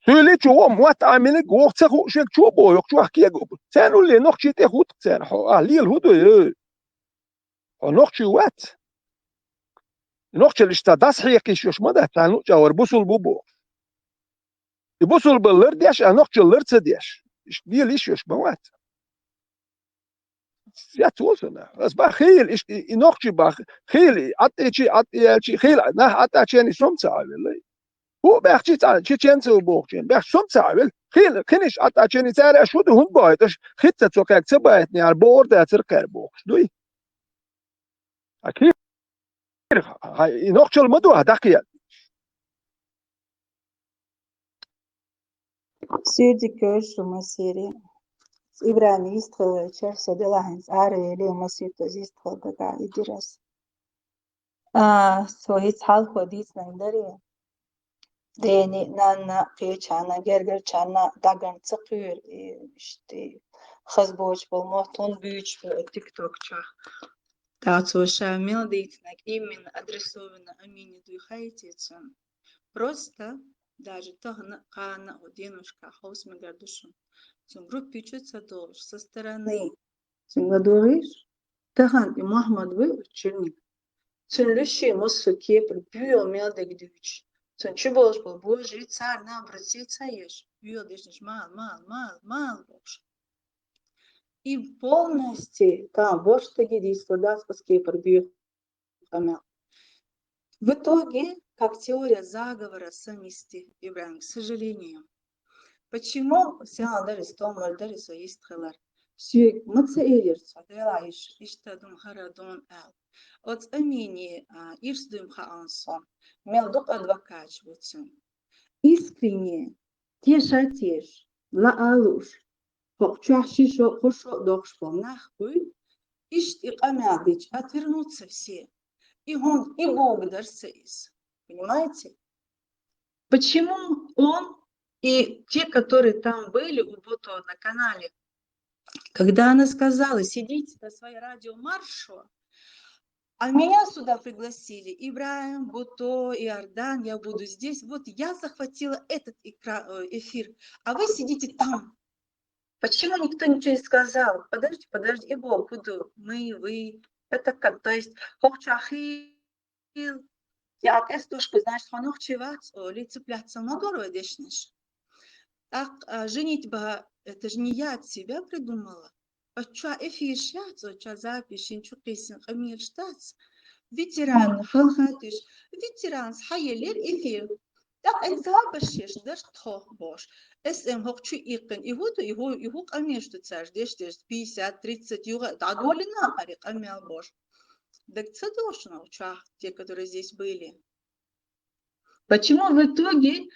сюли чу, о, муат амилик, ох, цеху, шек чу бо, ёк чу, ахкия гу. Цен улле, нохчи те хут, цен, хо, а, лил худу, э. Хо нохчи ват. Нохчи лиш та дас хекиш ёш мада, та ну чавар бусул бу бо. И бусул баллар деш, а нохчи лар ца деш. Иш, дил иш ёш мават. Я тулсана. Ас ба хил, иш, и, и нохчи ба хил, и ат ичи, ат иялчи, хил, нах ат ачени сом ца авел. Ху бяхчи ца, чеченцы бохчен. Бяхчи сом ца авел. Хил, киниш ат ачени цара шуду хун бойташ, хитца цо как ца байтни, ар бор да цир кар бохш. Дуй. А кир, ха, и нохчал маду, а дахия. Сюди кёш, ма сири. ИбрагӀима йистхилча, со делахьинца ара еле, масийтта йистхила дага идирас. А, со хӀинца хьалхо дийцинарг дарий. Дена, нанна, кхечарна, гергарчарна дагар ца кхоьру, и, иштта, хаза боцуш болу мотт хӀунда буьйцуш бу тикток чохь. ТӀаккха цо ша мел дийцинарг именно адресовано Амине дуй хаийти цунна. Просто даже тахана а, кхана а хӀокху деношкахь хьовса мегар ду шуна. Цуьнан группе чу ца долуш, со стороны. Цуьнга догӀийша, тахана и Мухьаммад вуй оцу чуьрниг. Цуьнан луьйш массо а кепара боьха мел дерг дуьйцуш. Цуьнан чу болуш болу божарий, царна наоборот сий ца еш, боьха дешнаш мала, мала, мала, мала бохуш. И полностью, там, вовшахтаге дийцалур дац оцу кепара боьха къамел. В итоге, как теория заговора, са мисти, ИбрагӀим, к сожалению. Почему, сенал дарий, стоммар дарий, со йистхилар. Соьга ма ца элира цо, делахь иш, иштта ду-м, хӀара ду-м аьлла. Оцу Амине, а, ирс дуй-м хаьа суна, мел дукха адвокаташ бу цуьнан. Искренне, теша а теша, лаа а лууш, хӀокху чохь ши шо, кхо шо а дохуш болу нах буй, иштта и къамел дича, отвернуться все. И хӀун, и богу дара сан иза. Понимаете? Почему он и те, которые там были у Бото на канале, когда она сказала: «Сидите на своей радиомаршо», а меня сюда пригласили, ИбрагӀим, Бото, Иордан, я буду здесь. Вот я захватила этот экра-, э, эфир, а вы сидите там. Почему никто ничего не сказал? Подожди, подожди, и богу ду, мы, вы. Это как, то есть, хӀокху чохь хи- Ил. Я кӀестуш бу, значит, хьо нохчи вац олий, цепляться ма гур вай дешнаш. ТӀаккха, а, женитьба, это же не я от себя придумала. Оцу чохь эфирш яц, оцу чохь запись, шен чу кхийсина къамелаш дац. Ветеран, хьалха теш, ветеранс хьаеллера эфир. ТӀаккха эцу гӀабашеш даш тхо бош. Эс эм хӀокху чу иккхина, и хӀу ду, и хӀу, и хӀу къамелаш ду цаьрша деш, деш, пятьдесят, тридцать юха, дӀадолийна хӀара къамел бош. Так ца дошна у чохь те, которые здесь были. Почему в итоге,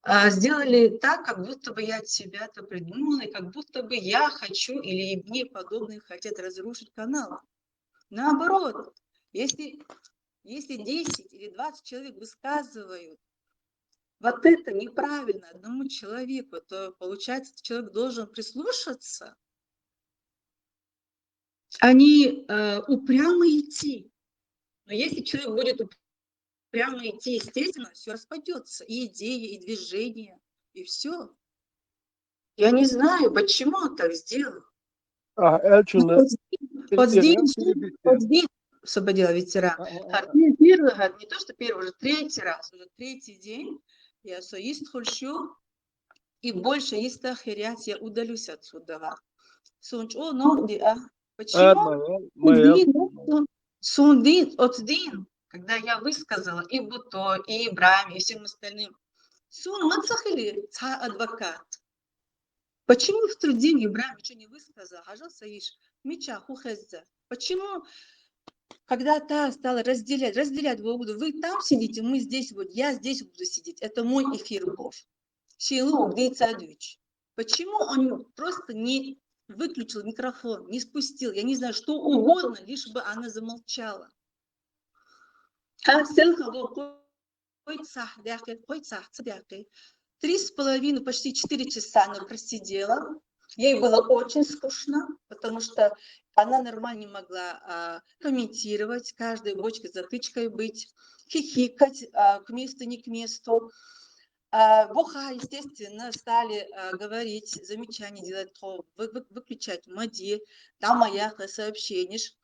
а, сделали так, как будто бы я от себя это придумала, и как будто бы я хочу или мне подобные хотят разрушить канал? Наоборот, если, если десять или двадцать человек высказывают вот это неправильно одному человеку, то, получается, этот человек должен прислушаться, а не, э, упрямо идти. Но если человек будет упрямо идти, естественно, все распадется, и идея, и движение, и все. Я не знаю, почему он так сделал. А, Эльчина, Вот здесь, вот здесь, вот здесь, освободила ветеран. А, а, а. Хар-, не первый, хар-, не то, что первый, уже третий раз, уже третий день я со йистхуьлуш ю, и больше, если херять, я удалюсь отсюда. Суна чӀогӀа новкъа ди а. Почему? Ма, ма, суна дийна, су-, суна дийна, оцу дийна, когда я высказала и Буто, и ИбрагӀим, и всем остальным. Суна ма ца хили цхьа адвокат. Почему в тот день ИбрагӀим ничего не высказал? Хьажал сан йиш, мича хӀу хезза? Почему, когда та стала разделять, разделять, вы там сидите, мы здесь, вот я здесь буду сидеть, это мой эфир был. Шен луург дийца а дуьйцуш. Почему он просто не выключил микрофон, не спустил, я не знаю, что угодно, лишь бы она замолчала? А селхан вокху кхойцахь даьккхи, кхойцахь ца даьккхи. Три с половиной, почти четыре часа она просидела. Ей было очень скучно, потому что она нормально не могла, а, комментировать, каждая бочка затычкой быть, хихикать, а, к месту, не к месту. А, буха, естественно, стали, а, говорить, замечания делать, тхо вы-, вы-, выключать ма де, там моя сообщениш.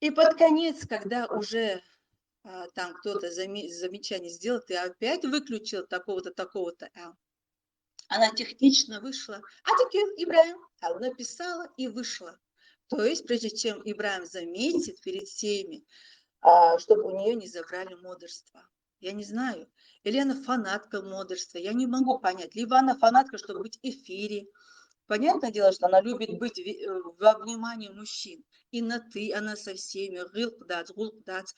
И под конец, когда уже, а, там кто-то заме-, замечание сделал, ты опять выключил такого-то, такого-то, а, она технично вышла. А теперь, ИбрагӀим, а, написала и вышла. То есть, прежде чем ИбрагӀим заметит перед всеми, а, чтобы у неё не забрали модерство. Я не знаю. Или она фанатка модерства. Я не могу понять. Либо она фанатка, чтобы быть в эфире. Понятное дело, что она любит быть в, э, во внимании мужчин. И на «ты» она со всеми. ГӀуллакх дац, гӀуллакх дац.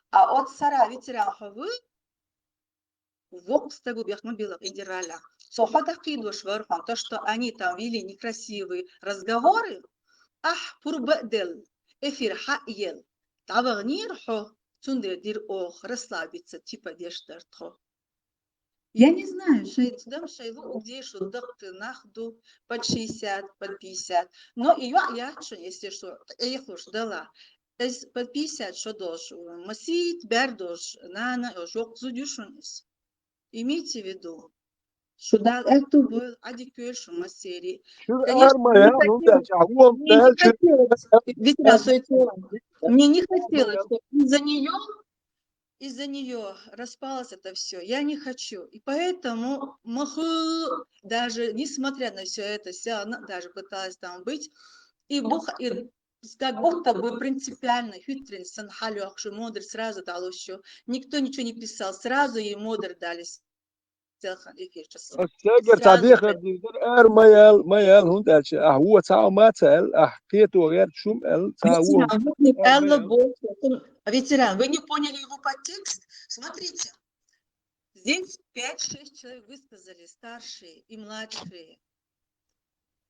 А оцу сарахь ветеран хьо вуй, воккха стаг ва, бехк ма билла, Индиралла. Цо хьо дӀакхийдош вар хьона, то, что они там вели некрасивые разговоры, ахь пурба а делла, эфир хьаъелла, дӀаваханера хьо, цундела дира оха расслабиться, типа деш дар тхо. Я не знаю, шай, дам шай луъу дешо даккхий нах ду, под шестьдесят, под пятьдесят. Но и йоӀ яц шун, если что, Ӏехалуш дала. Эс под пятьдесят шо долуш, масийта бер долуш, нана, жокъ зуда ю шун эс. Имейте в виду, шу Дала аьтту бойла, Ӏадика йойла шу массери. Шуьга Конечно, ар ма не ял, ну, хотела, да, ча, вон, мне не да, чу- хотелось, ветеран, мне не хотелось, что из-за неё из-за неё распалось это всё. Я не хочу. И поэтому маху, даже несмотря на всё это, всё равно даже пыталась там быть. И бух-, и с-, как будто бы принципиально хитрин сан халёх, что модер сразу дало всё. Никто ничего не писал. Сразу ей модер дали. Селхан эфир часов. Ас сегар ца Сразу дехар же. Дийзар, ар ма ял, ма ял, хӀунда аьлча, ахь вон цхьа а ма ца аьл, ахь кхето гӀерта шум аьл, цхьа а вон. Ветеран, вот не Ар ма аьлла ял. Больше. Ветеран, вы не поняли его подтекст? Смотрите, здесь пять-шесть человек высказали, старшие и младшие.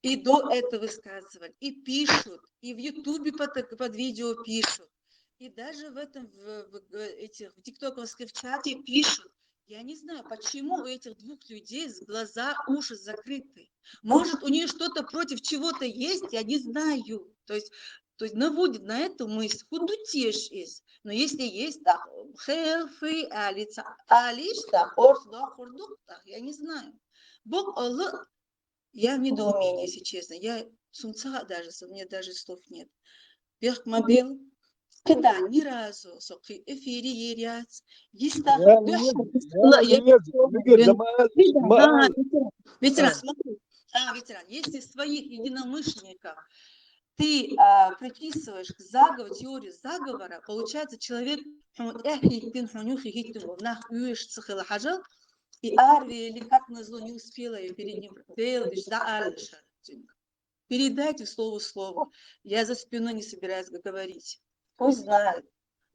И до этого высказывали, и пишут, и в Ютубе под, под видео пишут, и даже в этом, в, в, в этих, в тиктоковских чате пишут. Я не знаю, почему у этих двух людей с глаза, уши закрыты. Может, у нее что-то против чего-то есть, я не знаю. То есть, то есть наводит на эту мысль, худутеш из. Но если есть, да, хелфи, алица, алиш, да, орс, да, хурдук, да, я не знаю. Бог Аллах, я в недоумении, если честно. Я сумца даже, со-, мне даже слов нет. Бехк ма билла, кхидӀа ни разу со кхин эфире ер яц. Йиста, Я не вехь, вижу, я ла-, не я вижу. Выгодно, ма-, кхидӀа, ма-, а, ветеран, ветеран, а. Смотри. А, ветеран, если своих единомышленников ты, а, приписываешь к заговору, теорию заговора, получается, человек, хьуна тӀехьа хӀиттина, хьуна юххе хӀиттина, нах уьйш ца хила хьажал, и арвели, как назло, не успела я перед ним, велдиш, да, арвеш. Передайте слово слово. Я за спиной не собираюсь г-, говорить. Пусть знает.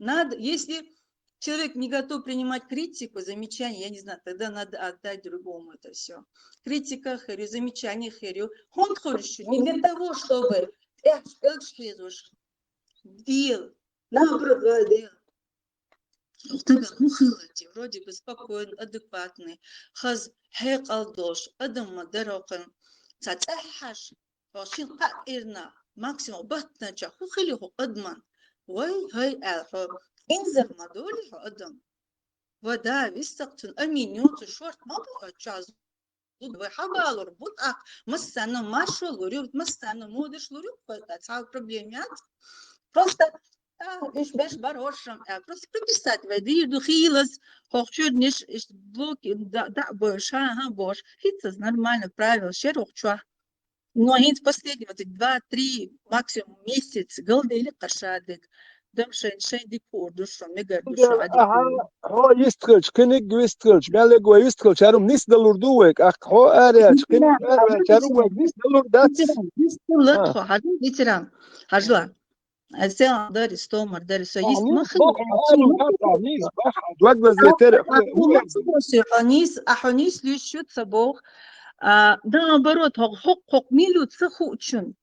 Надо, если человек не готов принимать критику, замечания, я не знаю, тогда надо отдать другому это всё. Критика херю, замечание херю. ХӀунда хуьлуш ю? Не для того, чтобы тӀехь элча хьезош дел, наоборот, вай дел. Стага хӀун хилла те? Вроде бы спокойный, адекватный, хаза хьекъал долуш адам ма дара хӀокхуьнан. Ца цӀеххьаш, хьо шин кхаъ ирна, максимум баттанача хӀун хили хӀу адаман? Вай, хӀай, аьлла хьо, инзар ма долий хьо адам? Ва да, вистак цун амин ю, цу шорт ма бу хьо чаз. Вай хьабалур бу тӀаккха, массарна маршо лур ю, массарна модаш лур ю, вай тӀа цхьа проблема яц. Просто, а, уьш беш бар хӀоршам, а, просто прописать вай дийр ду хийлас, хӀокху чуьрниш, иш блоки, да, да, бош, ха, ха, бош. ХӀинцаз нормально правила шер хӀокху чохь. Но хӀинца последний вот эти два-три, максимум месяц, галдели кхашадиг. Дам шайн, шайн дика хуур ду шо, мегар ду шо, Аха, хьо йистхилча, кхиниг вистхилча, меллиг вай вистхилча, хӀара нисдалур ду вайга, ахка хьо араяьлча, кхиниг араяьлча, хӀара вайга нисдалур дац. Ветеран, вистхилла А. Тхо, хьажа, ветеран. Хьажла. Селхан дари, стомар дари, со А, йист ма нис хила. Бахьа, а, нис бахьа, дог лазле тера, Ахьо нис, ахьо нис луьйш ю ца боху. А, наоборот, хьо, хьо, хьо, милу ца хуучун.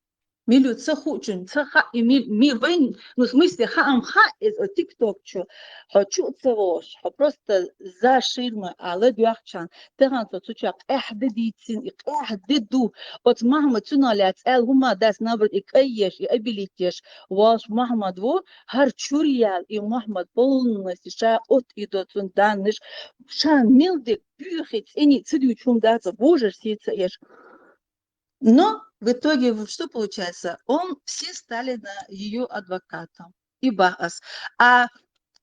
Милу ца хуучун, ца хаъ, и ми, ми вайн, ну, в смысле, хаам хаъ, э, э, тикток чу, хьо чу а ца вогӀуш, хьо просто за ширма а ладоьгӀчан, тахана со цу чохь къаьхьа де дийцина, и къаьхьа де ду. Оцу Махьмад цунах лаьцна аьлла хӀума дац, наоборот, и кӀай еш, и обелить еш, волуш Махьмад ву, хӀара чуьра яьлла, и Махьмад полностью ша отта и до цунна даннаш, ша мел дерг буьйхи цӀени ца дуьйцу хӀума дац, божар сий ца еш. Но в итоге в-, что получается? Он, все стали на её адвоката. И бах ас. А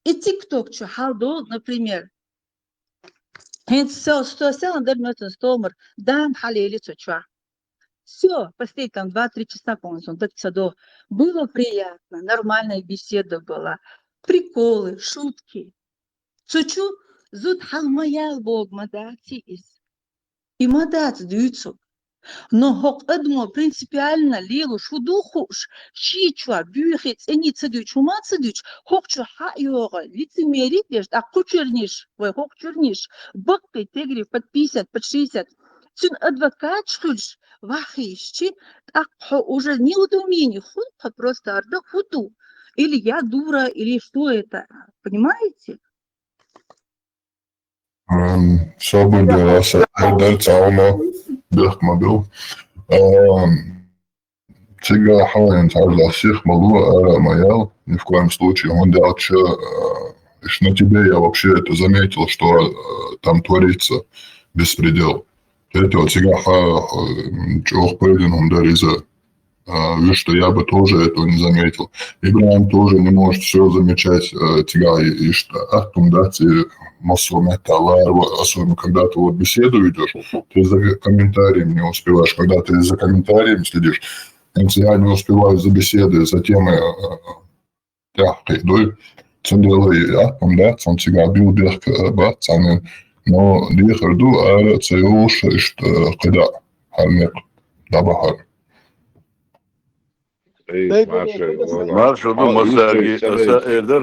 и тикток чу хьал долу, например, хӀинца со, со, селхан дар меттан стомар, дам хьалели цу чохь. Всё, последние там два-три часа, по-моему, сон даг ца до. Было приятно, нормальная беседа была. Приколы, шутки. Цу чу зуда хьал ма ял богу ма дац иза. И ма дац дуьйцург. Но хӀокху адамо принципиально лелош хӀун ду хууш, шен чохь буьйхи цӀена ца дуьйцу, хӀума ца дуьйцу, хӀокху чу хьа а йогӀу, лицемерие а деш, тӀаккха кху чуьрниш, вай хӀокху чуьрниш, баккхий тегри под пятьдесят, под шестьдесят, цуьнан адвокаташ хуьлуш, вахийшчи, тӀаккха хьо уже недоумение хуьлу, тхан просто арда хӀун ду? Или я дура, или что это? Понимаете? Ам, собар де, аса эр дар цхьа хӀума бехк ма бил. Ам, цигахь хьалайн цхьажлахь сих ма ло, ара а ма ял, ни в коем случае, хӀунда аьлча, а, иш на тебе я вообще это заметил, что, а, там творится беспредел. Хетел цигахь, а, чӀогӀа пайдина хӀума дара иза. А, вы что, я бы тоже этого не заметил. Ибрахим тоже не может все замечать, э, цигахь и, и что, а, там, да, те массо меттала, особенно когда ты вот беседу ведешь, ты за комментарием не успеваешь, когда ты за комментарием следишь, я не успеваю за беседой, за темой, э, э, тӀаьхьа кхиадой. Цундела и аттам дац, цунна цигахь билла бехк, э, бац цхьаннен. Но дехар ду, ара а ца йолуш, иштта, э, кхидӀа хьарнекъ дӀабахьар. Эй, Дай Маша, Боже, Вова. Маша, ду, Хьо масаги, история аса цӀа эр дар,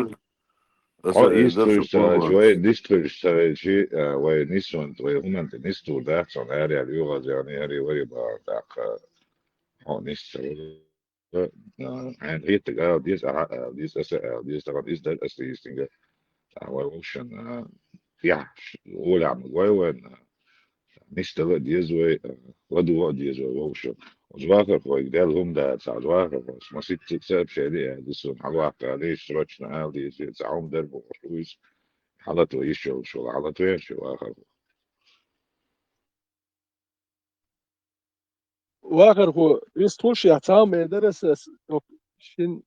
аса Хьо эр дар история шу цӀа пурба. Вай дистхуьлуш ца велчи, а, вай нисван, вай хӀуманна тӀе нисдур дац, цунна аьлла, югӀазяни, хӀари, вари бахьан тӀаккха. Хьо нисдур. А, хьайна хетарг ала деза, ахьа ала деза, аса ала деза, тахана иза дара аса дийцинарг. А, вай вовшан, а, яхь, олехь ма гой вайн, а, нисдала а деза вай, а, ладогӀа а деза вай вовшан. Оцу вахархойга Далла хӀума дацахь, оцу вахархойс масийтта сообщение а дисина, хьалаваккха деза, срочно ала деза, цхьа хӀума дара бохуш ву иза. Хьалатве йиш йолуш вала, хьалатве шу вахархо. Вахархо, вистхуьлуш яц, цхьа хӀума эр дара аса, аса, оп, шин,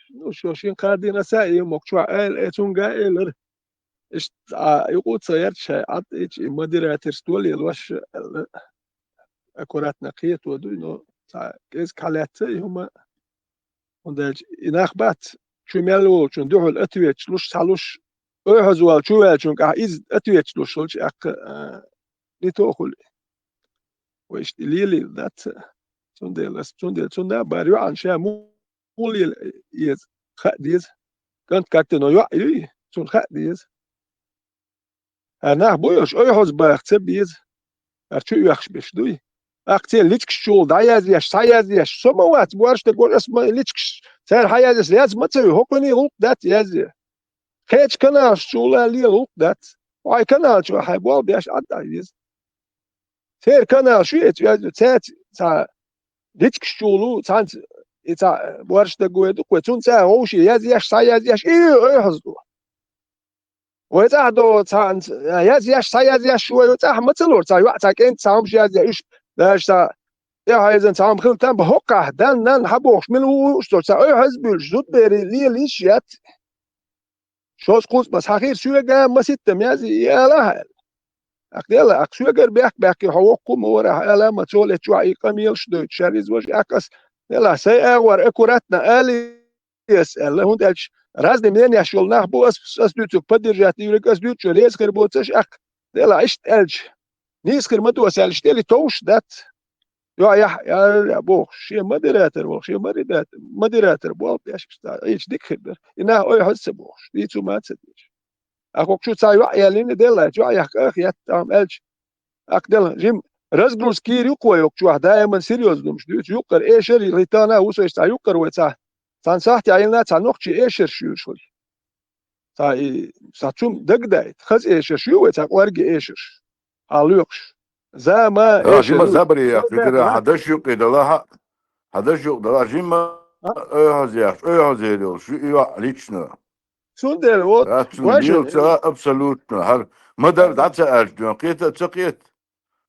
ну, шо шин кхардина аса а, и мокчохь аьлла, э, цунга а элира. Иштта, а, юкъа ца ярча, шайн Ӏад ича, и модераторство лелош, аьлла, аккуратно кхето дуй, но цхьа кӀезиг хьалаьцна и хӀума. ХӀунда аьлча и нах бац, чу мел волчун дуьхьал ответаш луш, схьалуш, ойхьаза ваьлла чу ваьллачун кӀахь иза ответаш луш хилча, аьккха, а, не то хуьлу. Вай иштта лелийла дац. Цундела ас, цундела цунна а бара йоӀана ша му-, муха лела еза, хаа деза. КӀант как-то но йоӀ юй, цунна хаа деза. ХӀара нах бу йолуш, ойхьаза баха ца беза. ХӀара чу оьхуш берш дуй. Аккха церан личкаш чугӀула дӀаязъеш, схьаязъеш, со ма вац, борш дерг вара, ас ма личкаш, цара хьаязъеш, яз ма ца ю, хӀокхуьний гӀуллакх дац язъе. Кхечу каналаш чугӀула лела гӀуллакх дац. Хьайн канал чохь хьайн болх беш Ӏад Ӏа веза. Церан канал шу эца веза, цаьрца цхьа личкаш чугӀулу, цхьаьнца и цхьа борш дерг вай ду-кх вай, цунна цара вовшийн язъеш, схьаязъеш, и ойхьаза ду. Вай цӀахь догӀу цхьаьнца, язъеш, схьаязъеш, вай цӀахь ма ца лора, цхьа йоӀ, цхьа кӀентан цхьа хӀумаш язъеш, уьш, даже цхьа тӀехьайзан цхьа хӀума хилла там бан, хӀоккхахь, дан, нан, хьан бохуш, мила ву уьш цо, цхьа ойхьаза буьлуш, зудберий лела йиш яц. Шозза кхузткъа масех хир соьга маситтам язъе, и ала ахьа аьлла. Аккха дела, аккха соьгара бехк баьккхи хьо воккха ма вара ахьа ала, ма цо леччохь и къамелаш дойтуш, шаьриза важа, аккха ас, дела, сайн агӀор аккуратно али, ас аьлла, хӀунда аьлча разный мнениеш йолу нах бу, ас, ас дуьйцург поддержать йийриг, ас дуьйцучо реза хир боцуш, аккха, дела, иштта аьлча, нийса хир ма ду ас аьлла, иштта дели товш дац. ЙоӀ яхь, яра бохуш, шен модератор волу, шен модератор, модератор болх беш, иштта, Ӏийча дика хир дара. И нах ойхьаза ца бохуш, дийцу ма ца деш. Ахь хӀокху чу цхьа йоӀ яьллина, дела, йоӀ яхь кӀайх ятта, тахьама аьлча, аккха дела, жима разгрузка йийр ю-кх вай хӀокху чохь, даиман серьёзно хӀумаш дуьйцу, юккъара эшар, хӀетта а ву со иштта цхьа юккъара вай цхьа, цхьана сахьтехь йиллина цхьа нохчийн эшарш юьйш хуьлу. Цхьа и, цхьа цум дагадайта, хаза эшарш ю вай, цхьа кӀорге эшарш. Хьан лоькхуш. Зама, Ха, эшар жима ю. Забаре яхча, Забаре дира, яхча. Хьан даш юккъе дала, хьан, хьан даш юкъ дала, жима А? ойхьаза яхча, ойхьаза эр йолуш ю и йоӀ лично. Цундела, вот, Ха, цунна важа лела ца а абсолютно. ХӀара ма-дарра дӀа ца аьлча, дуьйна кхета а ца кхета.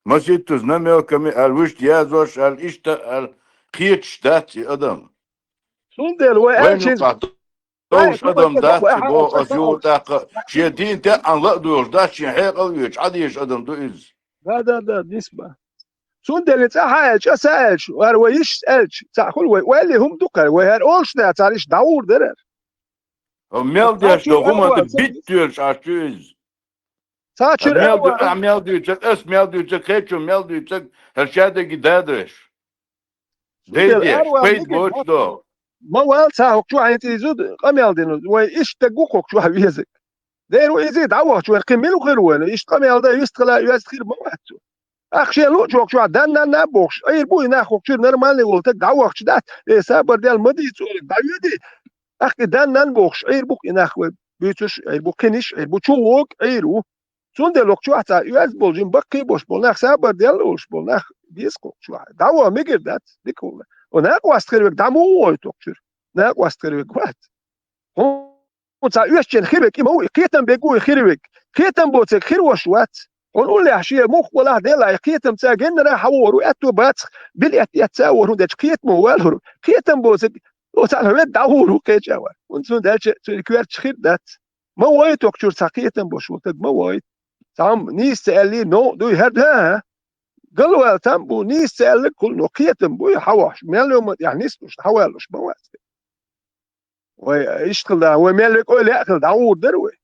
Маситтаза намёками аьлла, вуьшта язош аьлла, иштта аьлла, кхеташ дац и адам. Цундела вай Вайн аьлча, юкъахь товш адам дац, боху ас юха тӀаккха, шен дийна теӀан ла а доьхуш дац, шен хьекъал а оьцуш, Ӏадийша адам ду иза. Да, да, да, нисба. Цундела цӀа хьан аьлча, аса аьлча, хӀара вай йиш аьлча, цхьаъ хуьлу вай, ойла хӀума ду-кх хӀара, вай хӀара олуш да, цара иштта дӀагӀур дара хӀара. Мел деш до хӀума ду, битта доьлуш Ӏаш ю иза. Цхьа чуьра мел ду-, а, мел дуьйцург, ас мел дуьйцург, кхечо мел дуьйцург, хӀара шадерриге дадеш. Дай деш, пайда боцуш до. Ма вал цхьа хӀокху чохь хӀинца иза къамел дина, вай иштта даггу хӀокху чохь везарг. Дера ву иза дӀавахча вайн кхин мила хир вайна, иштта къамел дан юьстахала оьзда хир ма вац цо. Ахь шен луучу хӀокху чохь дан-нанна а бохуш, Ӏийр бу и нах хӀокху чуьра нормальный волу стаг дӀавахча дац, э, сабар дел ма дийца олург дӀавоьдий? Ахь и дан-нанна бохуш, Ӏийр бу и нах вай буьйцуш, Ӏийр бу кхиниш, Ӏийр бу чу вогу, Ӏийр ву. Цундела хӀокху чохь цхьа оьзда болу жима баккхий а бош болу нах, сабар делла а волуш болу нах беза хӀокху чохь. ДӀаваха мегар дац, дика хӀума. О, накъост хир верг дӀа муха войту хӀокху чуьра? Накъост хир верг вац. Хьуна цхьа оьшучун хир верг и ма ву, и кхетам берг ву и хир верг. Кхетам боцург хир ваш вац. Хьуна уллехь шен мух валахь делахь, и кхетам цӀа геннара хьан вогӀур ву, аьтто бацах, билет эцна а вогӀур, хӀунда аьлча кхетамо валур. Кхетам боцург, оцу цхьана хӀун дӀагӀур ву кхеча а вар. ХӀунда цунна аьлча цуьнан коьртачу хир дац. Ма вайта хӀокху чуьра цхьа кхетам бош волу стаг, ма вайта. Цхьамма нийса ца аьллий, новкъа дуй, хӀара ду, хӀа-хӀа. Галвала цхьамма бу, нийса ца аьлларг хуьлу, но кхетам буй, хьан вахьаш, мел йомма тӀехь нисдуш, хьан ваьллуш ма вац. Вай, иштта хила, вай мел векъой лаьа хила, дӀагӀур дара вай.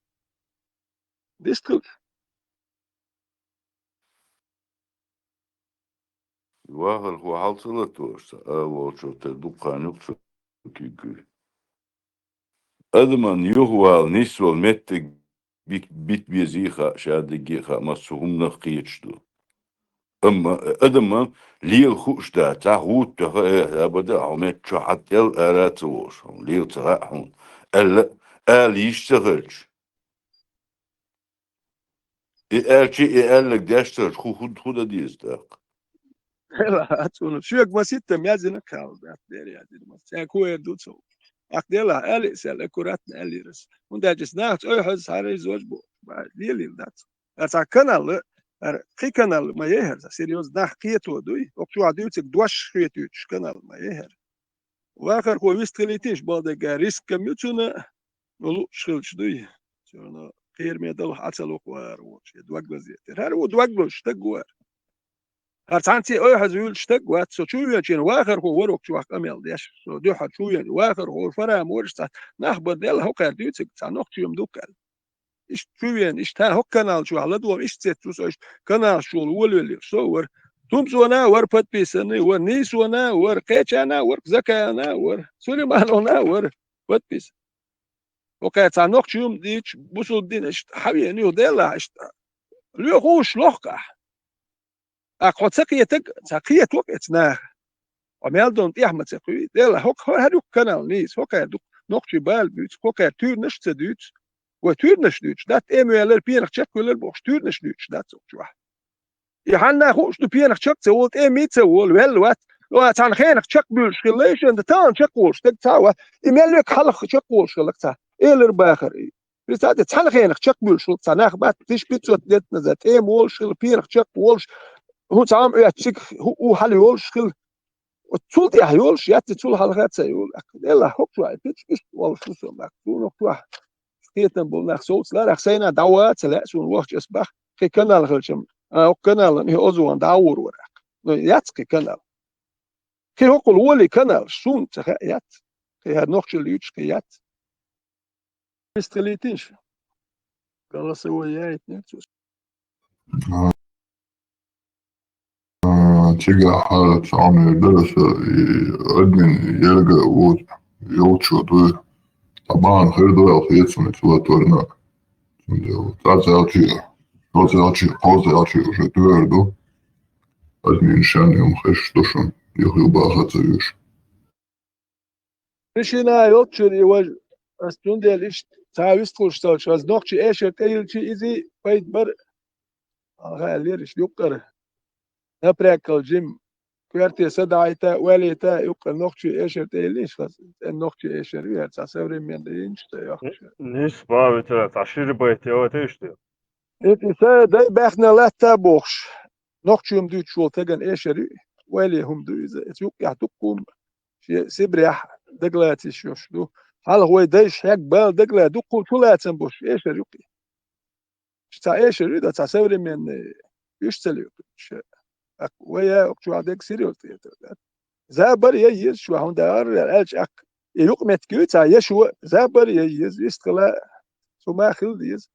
Дист хила. Вахархо хьал ца латош ца а волчо тера дуккха юкъа ца куьйгуй. Адаман юхавала нисвала меттиг бит-, бит безий хаа, шадерриге а хаа, массо а хӀуманах кхеташ ду. Амма адаман лела хууш дац, цхьа гӀуттаха, э, абада, хьо меттачу хьатӀел ара а ца волуш, хьуна лела ца хаьа хьуна, аьлла, ала йиш ца хилча. И аьлча, и аьлларг деш ца хилча, хӀу-, хӀу-, хӀу дан деза тӀаккха? Ла, цунах шуьга ма ситтам яздина кхалла, дац, дера яздина ма. Цаьрга хӀун эр ду цо? Аккха делахь, аьлла, сел аккуратно аьллера ас. ХӀунда аьлча нахаца ойхьаза хьарайзош бу, ма, лелийла дац. ХӀара цхьа канал, хӀара кхин канал ма яй хӀара, серьёзно, нах кхето дуй. ХӀокху чохь дуьйцург дош хетуьйтуш канал ма яй хӀара. Вахархо вистхилийтийша, бакъдерг а рискам ю цунна, ну, лууш хилча дуй. Цунна кхераме далахь Ӏа ца лукхавахар волчу, я дог лазийтира. ХӀара ву дог лозуш стаг вара. ХӀара цхьаьнцций ойхьаза вуьйлуш стаг вац, со чу веанчийн вахархо вара хӀокху чохь къамел деш. Со дуьххьара чу веана вахархо вара, фарамо вара, цхьа нах бара делла хӀокхара дуьйцург, цхьа нохчо ма ду-кх аьлла. Иштта чу веана, иштта хӀокху канал чохь ладогӀа иштта цецву со, иштта каналаш чухула волавеллера со а вара. Тумсона а вара подписанный, вара Нийсона а вара, кхечарна а вара, Закаевна а вара, Сулеймановна а вара подписан. ХӀокхара цхьа нохчо ма дийцча, бусулба дин иштта хьан веана юха делахь, иштта лоьхуш лохкахь. Аккха хьо ца кхетаг, цхьа кхетавакъ эца наха. Хьо мел долу тӀехь ма ца кхуьй, делахь хӀокху хӀара юккъа канал нийса, хӀокхара дукха нохчий бала буьйцу, хӀокхара туьйранаш а ца дуьйцу. Вай туьйранаш дуьйцуш дац, тӀема ваьллара, пенах чекхвеллара бохуш, туьйранаш дуьйцуш дац хӀокху чохь. И хьанна хууш ду, пенах чекх ца волу, тӀемий ца волу, ваьлла вац. Ва цхьана хенах чекхбуьйлуш хилла, и шен тахана чекхволуш стаг ца вац. И мел век хьалха чекхволуш хилла цхьа. Элар бахар и. Представьте, цхьана хенах чекхбуьйлуш хилла цхьа нах бац, тысяча пятьсот лет назад, тӀема волуш хилла, пенах чекхволуш, хӀун цхьа ма оьцциг, хӀу-, хӀу хьал йолуш хилла. Оцу цул тӀаьхьа йолуш яц, и цул хьалха а ца йолу. Аккха, делахь, хӀокху чохь и пиццу иштта волуш ду со, бах. Суна хӀокху чохь кхетам болу нах совцалара, ахь сайна дӀаваха а ца лаьа, суна вахча ас бах, кхин канал хилчам, а, хӀокху каналан и озон дӀа а гӀур вара. Ну, яц кхин канал. Кхин хӀокхул волий канал, суна ца хаьа яц. Кхин хӀара нохчалла юьйцуш кхин яц. Вистхилийтийша. Голосовой яйтинера цо. А, а, цигахь хьара цхьа хӀума эр дара аса, и админ ерга а ву, йолчо дуй. Ткъа бахьана хир ду аьлла хета суна и цу латорна. Цундела цӀа ца аьлча, цо ца аьлча, кхо ца аьлча уже туьйр ду. Админ шен юм хезаш ду шуна, юха ю баха ца веш. Причина йолччуьра и важа, ас цундела иштта цхьа вистхуьлуш цалча, ас нохчий эшар тӀе йиллича иза пайда бара. Алха аьллера иштта юккъара. Напряг кал жим, коьрте са дахьийта, валийта, юккъара нохчий эшар тӀе йиллийша хаза. ЦӀена нохчий эшар ю, хӀара цхьа современный йинчу ца йохкуш. Нис бавитара, цхьа шира байт йовайта иштта. И, и са дай баьхна латта бохуш. Нохчо ма дуьйцуш волу таган эшар ю, вале хӀума ду иза. Иза юккъехь дуккха хӀума шен Сибрехь дагалацийш йолуш ду. Хьалха вай дайша хьегна бала дагала дуккха хӀума чулацам бохуш эшар ю кхин. Цхьа эшар ю дан, цхьа современный уьш ца луьйтуш. Аккха вай а окху чохь дерг серьёзно тӀетар дац. Забар яй еза чохь, хӀунда аьлча аккха и юкъаметтиг ю цхьа ешо, забар яй еза, вистхила, цу ма хила деза.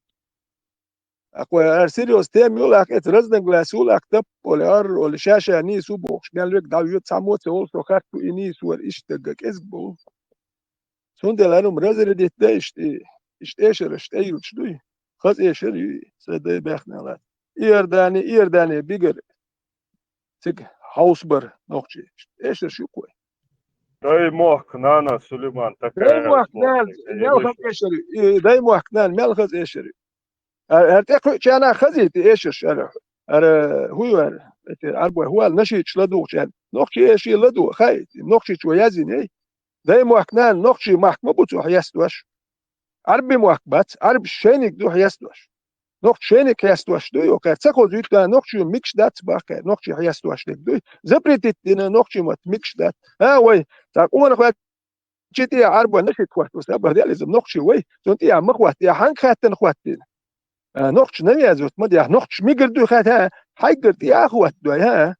Акхо ара серьёз тема юлахь, эца разногласи юлахь, таппа оли, ара оли, ша-ша нийса ву бохуш, мел верг дӀавоьду, цхьаммо а ца волу, со хатта и нийса вара, иштта дагга кӀезиг болу. Цундела аьлла, разрядить дан иштта, иштта эшараш тӀеюьлуш дуй. Хаза эшар ю, сан дай баьхна лаьа. Иордани, Иордани бигар цига хьовсбар нохчий. Эшараш ю кхой. Дай мохк, нана, Сулейман, такая Дай мохк, нана, мел хаза эшар ю. И, дай мохк, нана, мел хаза эшар ю. А, ара тӀекхуьучарна хазийта эшараш, ара, ара, хӀу ю ара, эти, арбой, хӀу ала, нашийчу ладугӀучарна. Нохчий эший ладугӀу, хай, нохчийчо язйина, эй. Дай мохк, нана, нохчий махк ма бу цо хьесташ. Ӏарби мохк бац, Ӏарбаш шайниг ду хьесташ. Нохчий шайниг хьесташ ду, йо, кхаьр ца хозуьйту, нохчий микаш дац бахкхаьр, нохчий хьесташ дерг дуй. Запретить дина нохчий мотт микаш дац. А, вай, цхьа къонах ваьлла, чи тӀе Ӏарбой нашийта хӀоттаву, сабар дел иза, нохчий вай, цунна тӀе ма хӀоттае, хьанга хаьттина хӀоттийна? А, нохчий навязывать ма дехьа, нохчий мигар дуй хаьттина, хьайгара тӀе а хӀоттадой, хӀа?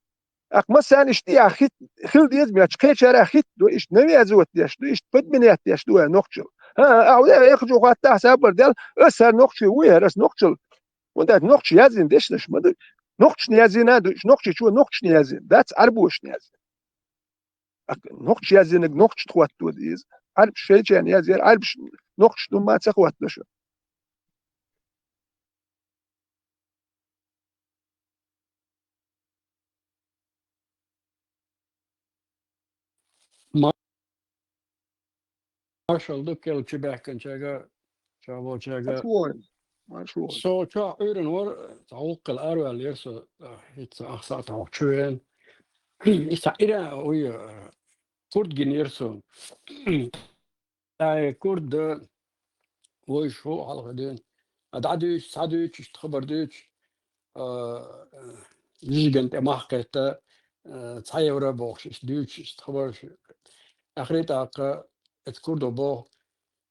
Аккха массарна иштта тӀехь хит-, хила деза моьттуш, кхечара хитта ду, иштта навязывать деш ду, иштта подменять деш ду вай нохчалла. ХӀа, ахьа вай, эхачо хаттахь, сабар дел, ас хӀара нохчий вуй, хӀара ас нохчалла. ХӀунда аьлча нохчий язйина дешнаш ма ду. Нохчашна язйина ду, иштта нохчийчо нохчашна язйина, дац Ӏарбошна язйина. Аккха нохчий язйинарг нохчашна хӀоттаду иза. Ӏарбаш шайчарна язъяр, Ӏарбаш нохчашна ма ца хӀоттадо шу. Ма-, маршалла ду кхел чу баьхкинчаьрга, чу волчаьрга. Маршалла. Маршалла. Со чохь Ӏуьйранна вара, цхьа гӀуллакх хилла араваьллера со, хӀинца ах сахьт хьокху чу веана. И цхьа Иран, ой, курд гинера со. Ай, курд, вуьйш ву хьалха дуьйна. А дӀадуьйцу, схьадуьйцу, иштта хабар дуьйцу, а, жижиган тӀе мах кхетта, а, цхьа евро бохуш, иштта дуьйцу, иштта хабарш. Ахри тӀаккха эцу курдо боху,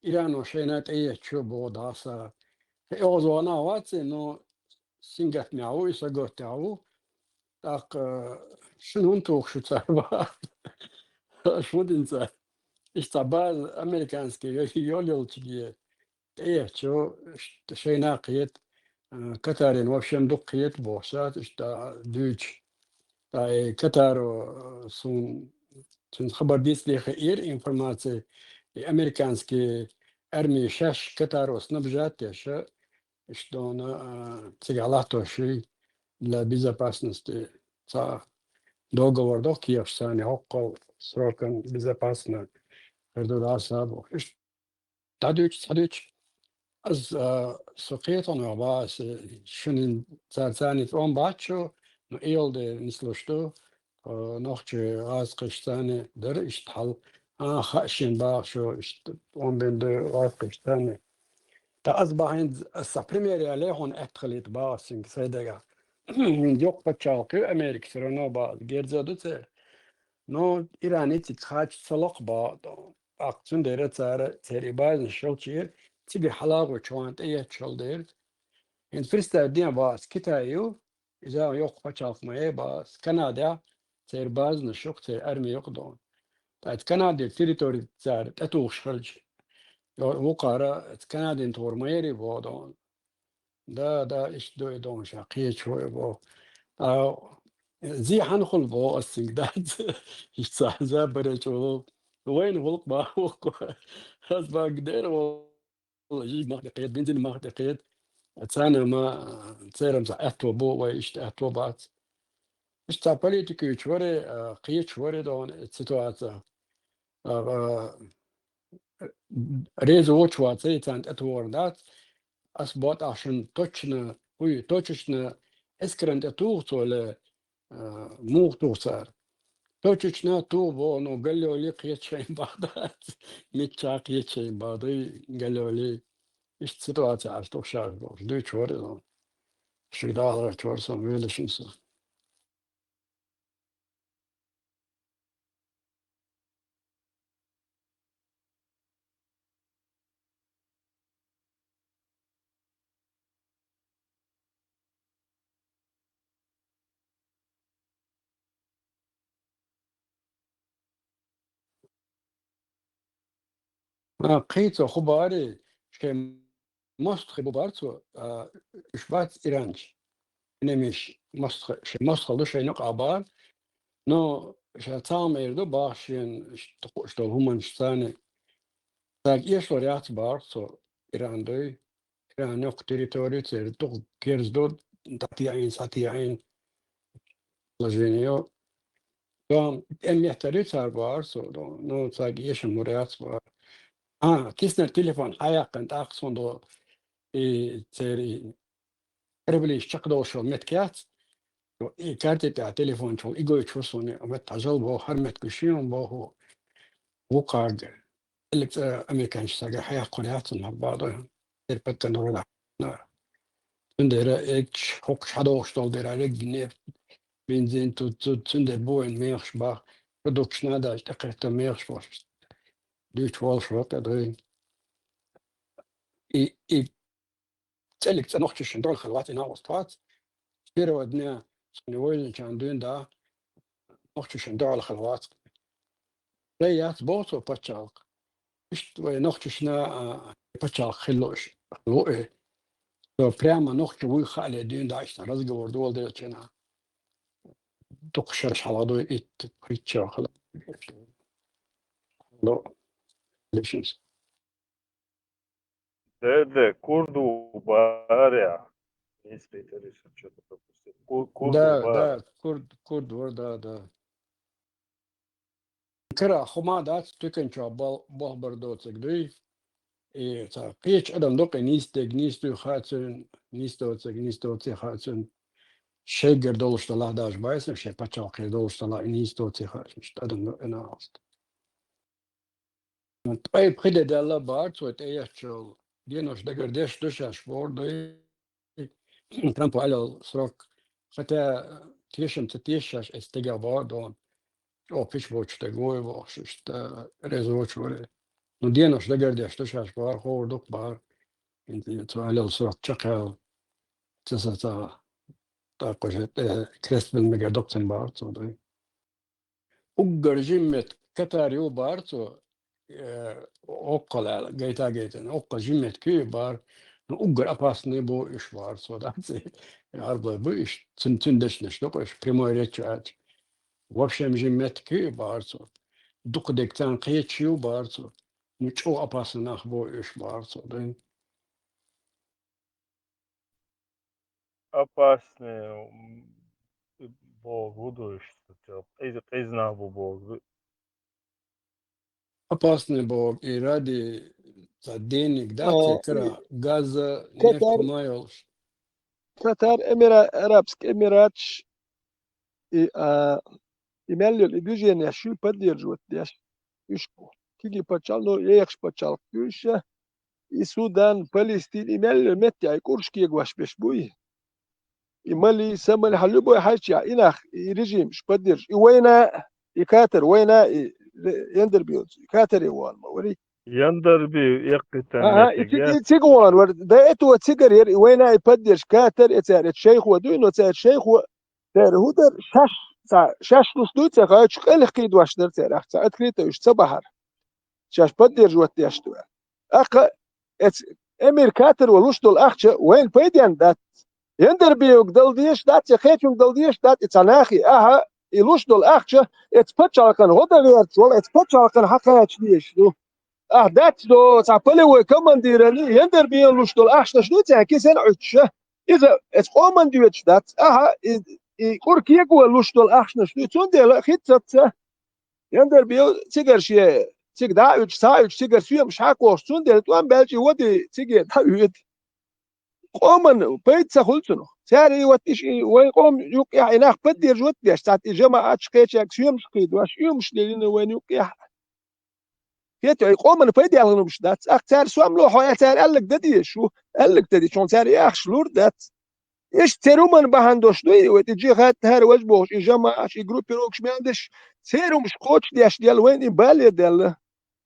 Ирано шайна тӀееттачо боху дӀаса. Хе, оха зона вац, но сингаттамехь ву, и саготтехь ву. ТӀаккха, шуна хӀунда туху шу цара баха? Аша хӀун дина цара? Иштта цхьа база американский йо-, йолу йолчуьнга тӀееттачо, ш-, шайна кхета, а, Катарина вообще дукха кхета бохуш, иштта дуьйцуш. Ткъа и Катаро, а, суна, цуьнца хабар дийцаре хиира информация, и американский арми шаьш Катаро снабжать деш, иштта дона, а, цигахь латтош ю для безопасности, цхьа договор ду кехаш царна, хӀокху срокан безопасно хир ду дӀаса бохуш. Иштта дӀадуьйцу, схьадуьйцу. Ас, а, со кхетахь баха, ас шуна цара царна тӀом бац шу, но и йолу де нислуш ду, а, нохчий гӀазкхаш царна дара иштта хьал. А, хаьа шена баха шу, иштта тӀом бина ду гӀазкхаш царна. Ткъа ас бахьана, ас цхьа пример яле хьуна, аьтта хилийта баха ас цуьнга сайн дагахь. Йоккха пачхьалкх ю Америка, всё равно баха, герза ду церан. Но Иран ицциг хача ца локху баха. ТӀаккха цундела цара, церан и базанаш йолчера, цига хьалагӀочу хьуна тӀеетташ йолу дела. ХӀинца представь де баха, Китай ю, иза йоккха пачхьалкх ма ю баха, Канадехь церан базанаш ю-кх, церан арми ю-кх дона. Ткъа Канадан территори цара тӀетухуш хилча, йо-, вукхара Канадин тхура ма яри боху дона. Да, да, иштта ду и дона ша, кхечахо и боху. А, зи хьанна хуьлу боху ас цуьнга дац. Иштта ца хьаза баре чӀогӀа. Вайна гӀуллакх баху-кх. Ас бага дера вала, жижиг мах тӀекхета, бензин мах тӀекхета. Царна ма, церан ца аьтто бу, вай иштта аьтто бац. Иштта цхьа политикуьйчу варе, а, кхечахь варе дона и ситуация. А, а, реза воцуш вац, и царна тӀетухур дац. Ас боху тӀаккха шуна точно, хӀуй, точечно эскаран тӀе туху цо ле, а, муха туху цара. Точечно туху боху, но галлёли кхечу шайн бахдац. Мичча кхечу шайн бахдай галлёли. Иштта ситуация Ӏаш туху шаьш бохуш. Дуьйцуш вара иза. Шуьга дахалгӀачу вара со, велашин со. А, кхин цо хӀун бахарий, шен мостагӀий бу бахар цо, а, уьш бац Иранча. Немиш мостагӀа-, шайн мостагӀал ду шайна юкъахь бахар. Ну, ша цхьа ма эр ду бахар шен, ш-, хууш долу хӀуманаш царна. Цаьрга эшалур яц бахар цо, Иран дуй. Иран йоккха территори, церан дукха керза ду, дӀатеӀийна, схьатеӀийна положение. Там тӀеметтар ю цара бахар цо, ну, цаьрга эшам лур яц бахар. А, Киснер телефон хьаяьккхина тӀаккха суна до, и церан и кораблиш чекхдолуш йолу меттиг яц. И карти тӀехь телефон чухула и гойтуш ву суна, и меттиг хьажал боху, хӀара меттиг шен боху, вукхарга. Эллиг цӀа американчу сага хьаяккхур яц цунна хьабадо. Тера паттан дора. Цундела эцаш хӀокхуш хьадогӀуш долу дера регги нефть, бензин, ту, цу, цундела бу вайн мехаш баха, продукташ надажа тӀекхетта мехаш бохуш. Дуьйцуш волуш вара тӀе дой. И, и цӀеллиг цӀа нохчашна дуьхьал хила вац, и накъост вац. Первого дня суна вевзачарна дуьйна да, нохчашна дуьхьал хила вац. Шайн яц боху цо пачхьалкх. Иштта вай нохчашна, а, пачхьалкх хила лууш, лу и. Цо прямо нохча вуй хаале дуьйна да, иштта разговор доладелча хенахь. Дукха шераш хьалагӀдой итт, хӀитта хила. Лу, лишнас. Де, де, курд ву бахарехь. Если это решит что-то пропустить. Ку-, курд ву бахар. Да, да, курд, курд вара, да, да. Кара хӀума дац, туькан чохь бол-, болх бар доцург дуй. И цхьа кхечу адам дукха нийса дерг нийса дуй хаьа цуьнан, нийса доцург нийса доций хаьа цуьнан. Шайгара долуш далахь даже байсана, шайн пачхьалкхера долуш далахь, и нийса доций хаьа, иштта адам ду, и нахаста. Ткъе пхи де даьлла бахар цо тӀеэцчул, денош дагардеш ду шаьш бохур ду, Трампа аьлла срок. Хотя тешам ца теша шаьш, эцу стагах бохур ду, чӀогӀа пича боцуш стаг ву и бохуш, иштта реза воцуш вара. Ну, денош дагардеш ду шаьш бохур, хуур ду-кх бохур. ХӀинца цо аьлла срок чекхъяьлла, ца, ца, ца, тӀаккха уже тӀе крестбилла мегар ду-кх цуьнан бохур цо, ду. Уггар жиммет Катар ю бахар цо, э, оккхал аьлла, гайта-гайтина, оккхал жиммет куьйга бахар, ну, уггар опасный бу уьш бахар цо, дац и, арба бу уьш, цуьн-, цуьнан дешнаш ду-кх уьш, прямой речь аьлча. В общем, жиммет куьйга бахар цо. Дукха дерг царна кхечаш ю бахар цо. Ну, чӀогӀа опасный нах бу уьш бахар цо, дай. Опасный, м, боху ду иштта, къиз-, къиза нах бу боху ду. Опасный боху, и ради за денег, да, а, церан кара газа, нефть Катар, хӀума йолуш. Катар, Эмира-, Арабский Эмираташ, и, а, и мел йолу, и движенеш ю поддерживать деш. Уьш кегий пачхьалкх, ну, Ӏехаш пачхьалкх ю уьш, и Судан, Палестин, и мел йолу меттехь, и кӀурш кегош беш бу и. И Мали, Сомали, хьан любой хьаьжча, и нах, и режимаш поддерживать, и вайна, и Катар, вайна, и ре-, Яндарбиев, и Катаре вахана ма варий. Яндарбиев эккхийтина. Ага, и меттиг цига, яц? И цига вахана вара. Да, это вот цигара яра, и вайна, и поддержка Катар, и цара, и шайхо дуй, но цара шайхо, цара хӀун дара, шаьш, ца, шаьш луш дуй, ца, хьоьцуш къайлаха кхийдош дара цара, ахь ца открыто уьш ца бахьара. Шаьш поддерживать деш ду аьлла. ТӀаккха эц-, Эмир Катаро луш долу ахча вайна пайденна дац. Яндарбиевга дала дезаш дац, я кхечунга дала дезаш дац, и цхьа нахе. Ахьа, и луш долу ахча, эц пачхьалкхан гӀо дан гӀерташ волу, эц пачхьалкхан хьакхача дезаш ду. Ахьа дац до, цхьа полевой командиран, Яндарбиевна луш долу ахчанаш ду цхьа кисана Ӏуьттуша. Иза эц къоман доьдуш дац. Ахьа, и, и кӀур кего луш долу ахчанаш ду, цундела хӀинццаца Яндарбиев цигара шен, цига дӀа а уьдуш, схьа а уьдуш, цигара соьмаш хьакхочуш, цундела тӀом баьлча и води циге дӀа а воьду. Къоман пайда ца хуьлу цунах. Цара и вот иш, и вайн къоман юккъехь и нах поддерживать деш, цхьаъ и жамаӀаташ кхечаьрга соьмаш кхийдош, уьмаш лелийна вайн юккъехь. Хета, и къоман пайда яьлла хӀумаш дац. ТӀаккха цара сом ло хьо, цара аьлларг дан дезаш ву, аьлларг дан дезаш, хьуна цара яхаш лур дац. Иштта церан хӀуманна бахьана долуш ду и, вай тӀе джихад, тӀаьхьара важа бохуш, и жамаӀаташ, и группировкаш мел деш, церан хӀумаш кхочушдеш делла, вайна и бале делла.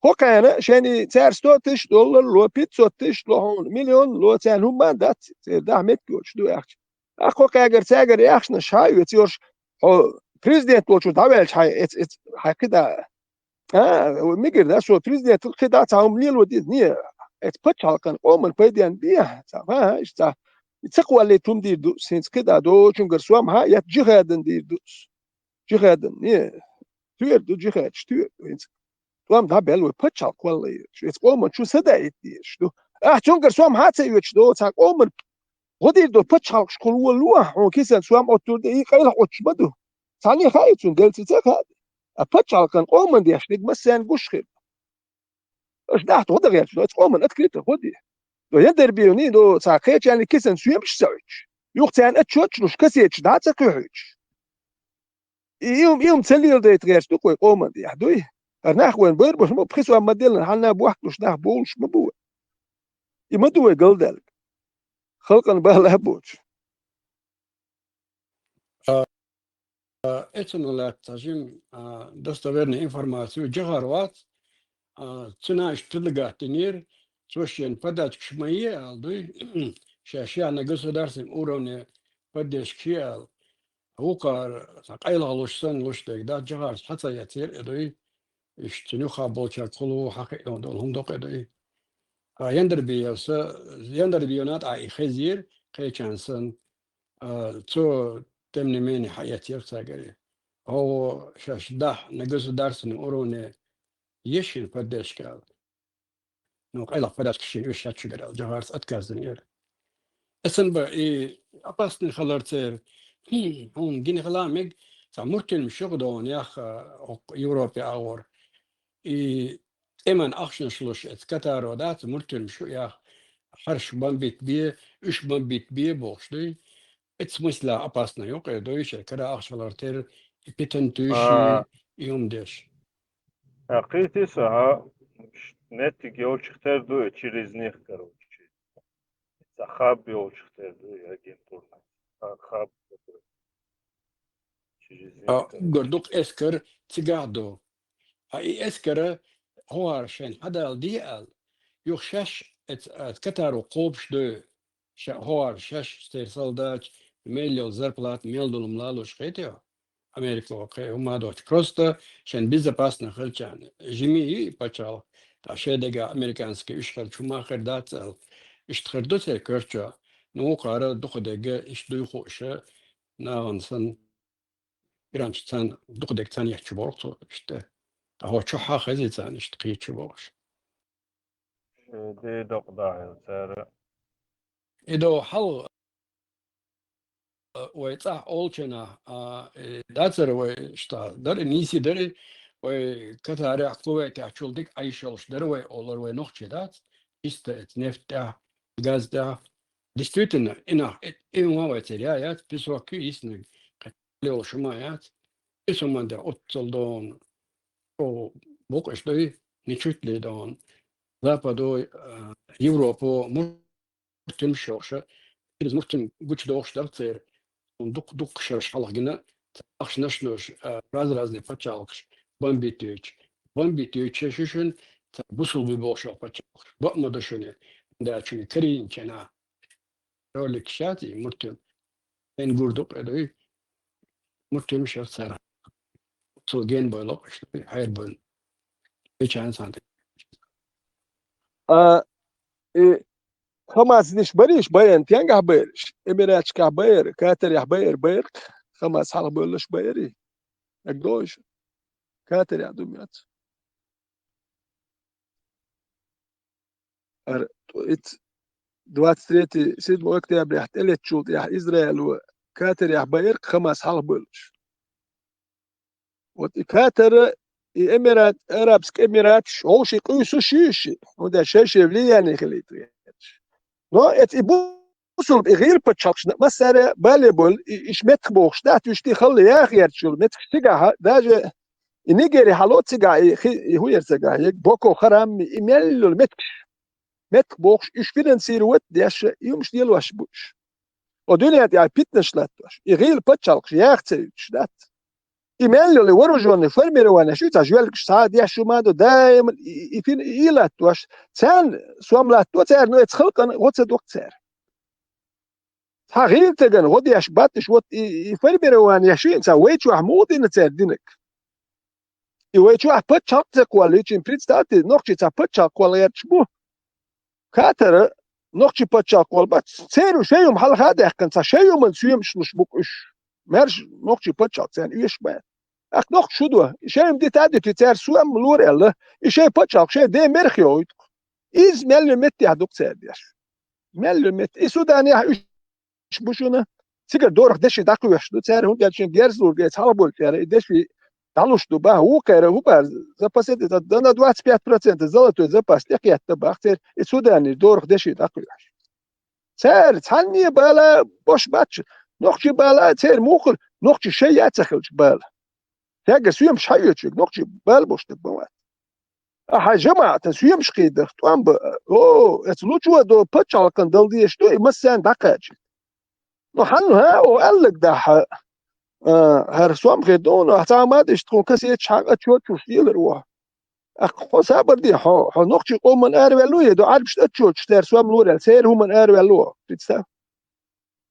ХӀокхарна шайна и цара сто тысяч доллар ло, пятьсот тысяч ло хьуна, миллион ло, царна хӀумма а дац, церан дахьа меттиг йоцуш ду ахча. ТӀаккха хӀокхаьргара цаьргара яхчанаш хьан а оьцу, йорш хьо президент волчу дӀаваьлча хьайн эц-, эц-, хьайн кхидӀа. А, мигар да, со президент кхидӀа цхьа хӀума лело деза, не, эцу пачхьалкхан къоман пайден бехьа, ца, ха, ха, иштта, и ца кхолле тум дийр ду, хӀинца кхидӀа доцунгара сом хьа, я джихадан дийр ду. Джихадан, не, туьр ду, джихадаш туьр ду, хӀинца. ТӀом дӀабелла вай пачхьалкх кхоллайо, эцу къоман чу садаийта дезаш ду. Ахь цунгара сом хьа ца оьцуш до, цхьа къоман гӀо дийр до пачхьалкхашкахула ло, хьуна кисана сом оттур де, и къайлаха оттуш ма ду. Цхьанне хаьий цунна, делцица а хаьа. А пачхьалкхан къоман деш дерг массарна гуш хир. Аша дахьа гӀо дан гӀерташ ду, эцу къоман открыто гӀо де. До Яндарбиевна, до цхьа кхечарна кисана соьмаш ца оьцуш. Юха царна отчёташ луш, кассеташ дӀа а ца кхуьхьуьйтуш. И, и, и ца леладайта гӀерташ ду-кх вай къоман тӀехь, дуй? ХӀара нах вайна бер бу, ма пхи сом ма делла, хьанна бохкалуш нах бовлуш ма бу вай. И ма ду вай галдаьлларг. Халкъана бала а боцуш. А, а, эцунах лаьцна жима, а, достоверная информация, джихад вац, а, цуьнан иштта предлагать динера, цо шена подачкаш ма е аьлла дуй, ша, ша на государственном уровне поддержка е аьлла. Вукхара цхьа къайлаха луш санна луш дерг дац, джихадаш хьа ца эцира и дуй. Иштта цуьнан юххе болчаьрга хулу хьакхиъна долу хӀума ду-кх и дуй. Ткъа Яндарбиевс, Яндарбиевна тӀехь и хезира, кхечарна санна, а, цо, тем не менее, хьаэцира цаьргара. Хьо шаьш дахьа на государственном уровне ешшина поддержка аьлла. Ну, къайлаха подачкаш шена оьшуш яц шуьгара аьлла, джихадца отказ динера. Эцунах бен и опасный хилар церан, хьуна гина хила мега, цхьа мурталмаш ю-кх дона, ях, а, хӀокху Европе агӀор. И тӀеман ахчанаш луш эцу Катаро дац, мурталмаш ю, ях, хӀорш бомбить бе, уьш бомбить бе бохуш дуй. Эцу смысле опасный ю-кх и дуй, шайн кара ахча хилар тера, и питана туьйсуш, а, и хӀума деш. А, кхийти со, хьа, меттиг йолчух тера ду, через них, короче. Цхьа хаб йолчух тера ду, агентурный. Цхьа хаб. Через них, а, короче. Гар дукха эскар цигахь ду. Ткъа и эскара хӀора шайна хьадала де аьлла, юха шаьш эц-, эц Катаро кхобуш ду. Ша хӀора шаьш церан солдаташ, мел йолу зарплата, мел долу хӀума лалуш хетий хьо? Америка кхин хӀума а доцуш. Просто шайн безопасный хилчарна. Жима ю и пачхьалкх, ткъа шайн дегахь американский уьш хилча хӀума а хир дац аьлла. Иштта хир ду церан коьртачохь. Ну, вукхара дукха дерг иштта дуй хууш, нахана санна. Иранча царна дукха дерг царна етташ боху цо иштта. Ткъа хӀо чохь хьан хезий царна иштта кхийча бохуш. Шен де докъа дахьийла цара. И до хьал, а, вай цӀахь олучунах, а, и дацара вай шта дара, нийси дара, вай Катарехь, Кувайтехь чул дика Ӏайш йолуш дара вай олура вай нохчий дац. Чисто эцу нефть тӀехь, газ тӀехь. Действительно, и нах, и, и хӀума вай церан я яц, песок ю йиснарг. Лелаш хӀума яц. Иза хӀума де оццул дона, о, букъаш дуй, ничуть ли дона. Западо, а, Европо, мурталмаш йохуша, иза мурталмаш гучудохуш дара церан. Дукха-дукха шераш хьалха гина, ахчанаш луш, а, раз-разные пачхьалкхаш бомбить йойтуш. Бомбить йойтуш шу шуна, цара бусулба бохуш йолу пачхьалкхаш. Бакъ ма ду шуна, да шуна карийна чена. Ролик шаьтта и мурталмаш. Эн гур ду къе дуй. Мурталмаш яра цара. Цо ген бойла къе дуй, хьайр бойла. Бичан санте. А, и Хамас диш бариш, баян тенгахь байриш. Эмираташкахь байр, Катарехь байр, байр. Хамас хьалха бойлаш байри. Эгдойш. Катарехь ду мец. Ар, ит двадцать третье, седьмое октября тӀелетчул тӀехь Израило Катарехь байракх Хамас хьалха бойлуш. Вот и Катара, и Эмират, Арабский Эмираташ, хӀовши къуьйсуш ю ши, хӀунда шай-шай влияние хилийта гӀерташ. Но эца и бусулба, и гӀийла пачхьалкхаш массара бале болу, и, иш меттах бохуш дац, уьш тӀе халла яха гӀерташ йолу меттигаш цигахь, даже и Нигери хьало цигахь, и хи-, и хӀун яра цигахь, и Боко Харам, и мел йолу меттигаш, меттах бохуш, уьш финансировать деш, и хӀумаш лелош бу уьш. О дуьнен тӀехь питнаш латтош, и гӀийла пачхьалкхаш яха ца юьтуш дац. И мел йолу вооружённый формирование шу цхьа жоьлгаш схьа а деш шу ма ду, даим и, и фин-, и латтош, царна сом латто цара, но эца халкъана гӀо ца доккху цара. Цхьа гӀийла стагана гӀо деш батташ, вот и, и формирование шина цхьа вай чохь муха дина цара динарг. И вай чохь пачхьалкх ца кхоллийчийн, представьте, нохчий цхьа пачхьалкх кхолла гӀерташ бу. Катара нохчий паччахьалкх вала бац. Церан шоай хӀума хьалха а даьккхина, цхьа шоай хӀуманна соьмаш луш бу-кх уьш. Маьрша нохчий паччахьалкх царна оьшуш бац. ТӀаккха нохчаша хӀун до? Шоай хӀума дита а дитий, цара сом лора аьлла, и шоай паччахьалкх шоай ден мара йохуьйту-кх. Иза мел йолу меттехь ду-кх цара деш. Мел йолу метта. И Суданехь уьш бу шуна. Цигара дорах деши дӀакхоьхьуш ду цара, хӀунда аьлча шен герз лург эца хьалха болчара и деши дӀалуш ду баха. Вукхара хӀун бара, запас это, да на двадцать пять процентов золотой запас тӀекхетта баха церан, и Суданера дорах деши дӀакхоьхьуш. Цара цхьанне а бала бош бац, нохчий бала церан муххал, нохчий шай а ца хилча бала. Цаьргара соьмаш хьаоьцуш верг нохчий бала бош дерг ма вац. А хьайн жамаӀатан соьмаш кхийдах тӀом бан, о, эца лучо а до паччахьалкхана дала дезаш ду, и массарна дӀакхачийта. Ну, хьанна, хӀа, о, аьлларг дахьа, а, хӀара сом хир ду, ну, цхьа ма диш тхуна кассеташ хьакъа чочуш лелар ву. Ахь хьо сабар де, хьо, хьо нохчий къоман араваьлла ву, е до Ӏарбашна отчёташ цара сом лорал, церан хӀуманна араваьлла ву, представь.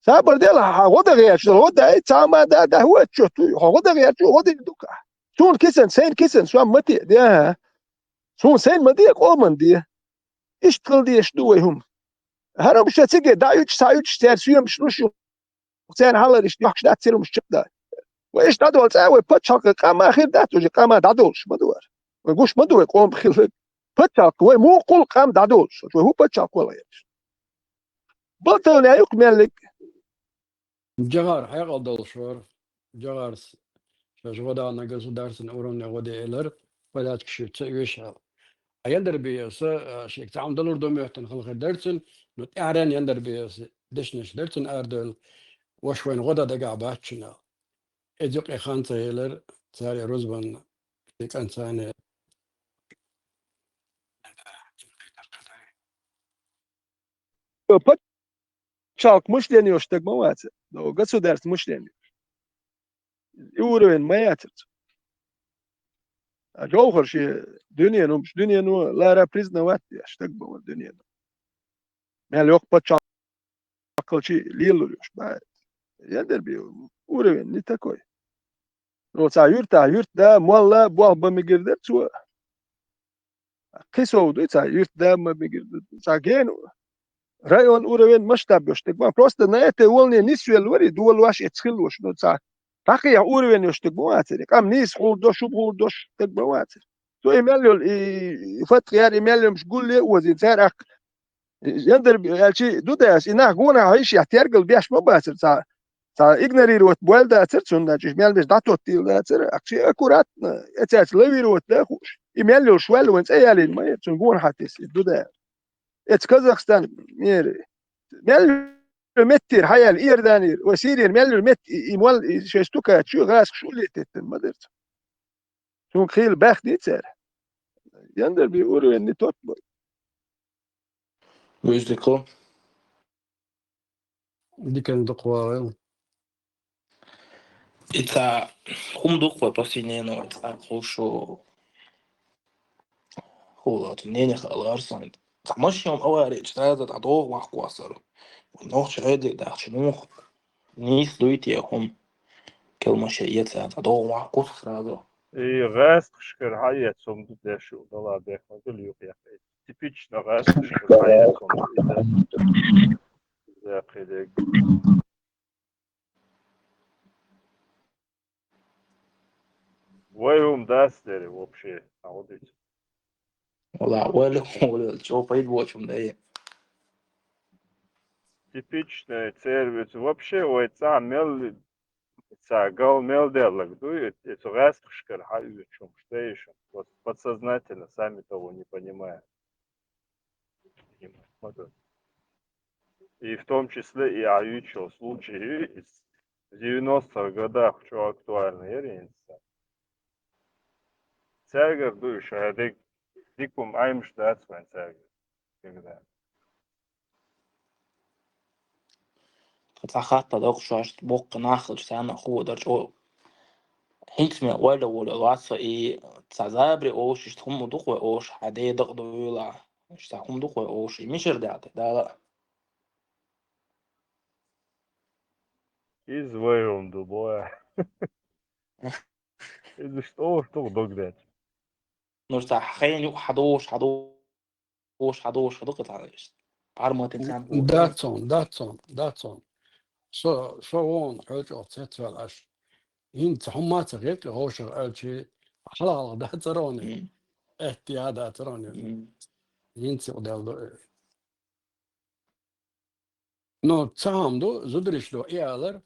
Сабар дела, хьан гӀо дан гӀерташ дара, гӀо дай, цхьа ма да, да, хӀу отчёт ву, хьо гӀо дан гӀерташ ву, гӀо дийр ду-кх ахь. Суна кисана, сайна кисана сом ма теъа, де, хӀа. Суна сайна ма де, къоман де. Иштта хила дезаш ду вай хӀума. ХӀара-м ша цига дӀа а юьтуш, схьа а юьтуш, цара соьмаш луш ю, церан хьалар иштта йохкуш дац, церан хӀумаш чекхдац. Вай иштта дӀадолу цӀа, вай пачхьалкхан къам а хир дац, уже къам а дӀадолуш ма ду вара. Вай гуш ма ду вай къоман хилларг. Пачхьалкх вай муха гӀуллакх къам дӀадолуш, вай хӀун пачхьалкх вала гӀерташ. Балтална юкъ меллиг. Джагъар хьекъал долуш вара. Джагъарс шаьш гӀо даьлла государственный уровне гӀо де элира, порядок шуьца оьшу аьлла. А Яндарбиевс, а, шега цхьа хӀума далур ду моьттина хала хир дара цуьнан, но тӀаьхьаренна Яндарбиевс дешнаш дара цуьнан арадевлла, ваша вайна гӀо дан дагахь бац шуна аьлла. Иза юкъе хан ца елира, цара рузбанна, и кӀант царна пачхьалкх мышление йолуш стаг ма вацара, но государство мышление йолуш. И уровень ма яцара цуьнан. А Джовхар шен дуьненан хӀумаш, дуьнено лара признавать деш стаг ма вара дуьнено. Мел йоккха пачхьалкхалчий лелалур йолуш бац. Яндарбиев уровень не такой. Ну, цхьа юьртахь юьртда, молла болх бан мегар дара цо. Кхин сов дуй цхьа юьртда ма мегар ду. Цхьа гена район уровень масштаб йолуш стаг ма. Просто на этой волне нисвелла вара и долош, эцхилла ваш. Ну, цхьа дӀакхехьа уровень йолуш стаг ма вацара. Къам нийса хӀур до, шуба хӀур долуш стаг ма вацара. Цо и мел йолу, и, и фатх яра, и мел йолуш гулле а озийна, цара аккха Яндарбиев аьлча ду дас, и нах гонах хьийшехь тергал беш ма бацара цхьа. Цхьа игнорировать бойла дацара цунна, значит, мел деш дӀатоттийла дацара, ахча аккуратно, эцаьрца лавировать дан хууш. И мел йолуш ваьлла вайн цӀе ялийна ма яра, цунна гонах хьатесса, и ду дас. Эца Казахстан мера. Мел йолу меттера хьаяьлла, Иорданера, вай Сирера мел йолу метта, и, и мол, и шайн стукачу гӀазкхаш улле теттина ма дара цо. Цунга хийла баьхкий цара. Яндарбиев уровень не тот бой. Вуьззико. Диканна дукха вахана. И цхьа хӀума ду-кх вай по синену, цхьа хӀушу хӀула цу нене хаалара сан. Цхьа машен авари чу сразу дӀадогӀу ваккхосара. Нохча гӀайде дахча муха нийса дуй те хӀума? Кел машен эца дӀадогӀу ваккхуш сразу. И гӀаьсташкара хьаэца хӀума ду деш ю, дала бехк ма гил юкъа яхъе. Типично гӀаьсташкара хьаэца хӀума ду иза. Яхъе дег. Вай хӀума дац дери вообще, а вот эти. Вала, вала, вала, чё пайда бочум да е. Типичный сервис. Вообще, вай цӀа мел, цӀа гал мел деллаг ду, и, и цу гӀаьсташкара хьаоьцуш, стоишь, вот подсознательно, сами того не понимая. И в том числе и Аючо случаи из девяностых годах, что актуально, я. Цаьргара дуй ша дик, дикум Ӏаймаш дац вайн цаьргара. Когда. Цхьа хатта доккхуш шоашта боккха нах хилча, царна хӀун дар чӀо. ХӀинца ме ойла волу вац со и цхьа забаре олуш, иштта хӀума ду-кх вай олуш, хьан ден дакъа дуйла. Иштта хӀума ду-кх вай олуш, и мичара даьлла те, Дала? Иза вай хӀума ду, бо. Иза иштта олуш ду-кх дог дечу. Ну, цхьа хенан юкъа хьан долуш, хьан долуш. Вовшах хьадовш хӀама дукха ца хьаьжча. Ӏарматин цхьаьна боху. Дац цунна, дац цунна, дац цунна. Со, со вон хьоьжуш цецваьлла аша. ХӀинца хӀумма а ца хетта, вовшах аьлчи, хьалха-хьалха дацароне. Мгм. Эттия дацароне. Мгм. ХӀинца юкъадаьлла ду. Ну, цхьа хӀама ду, зудариш ду, и алар,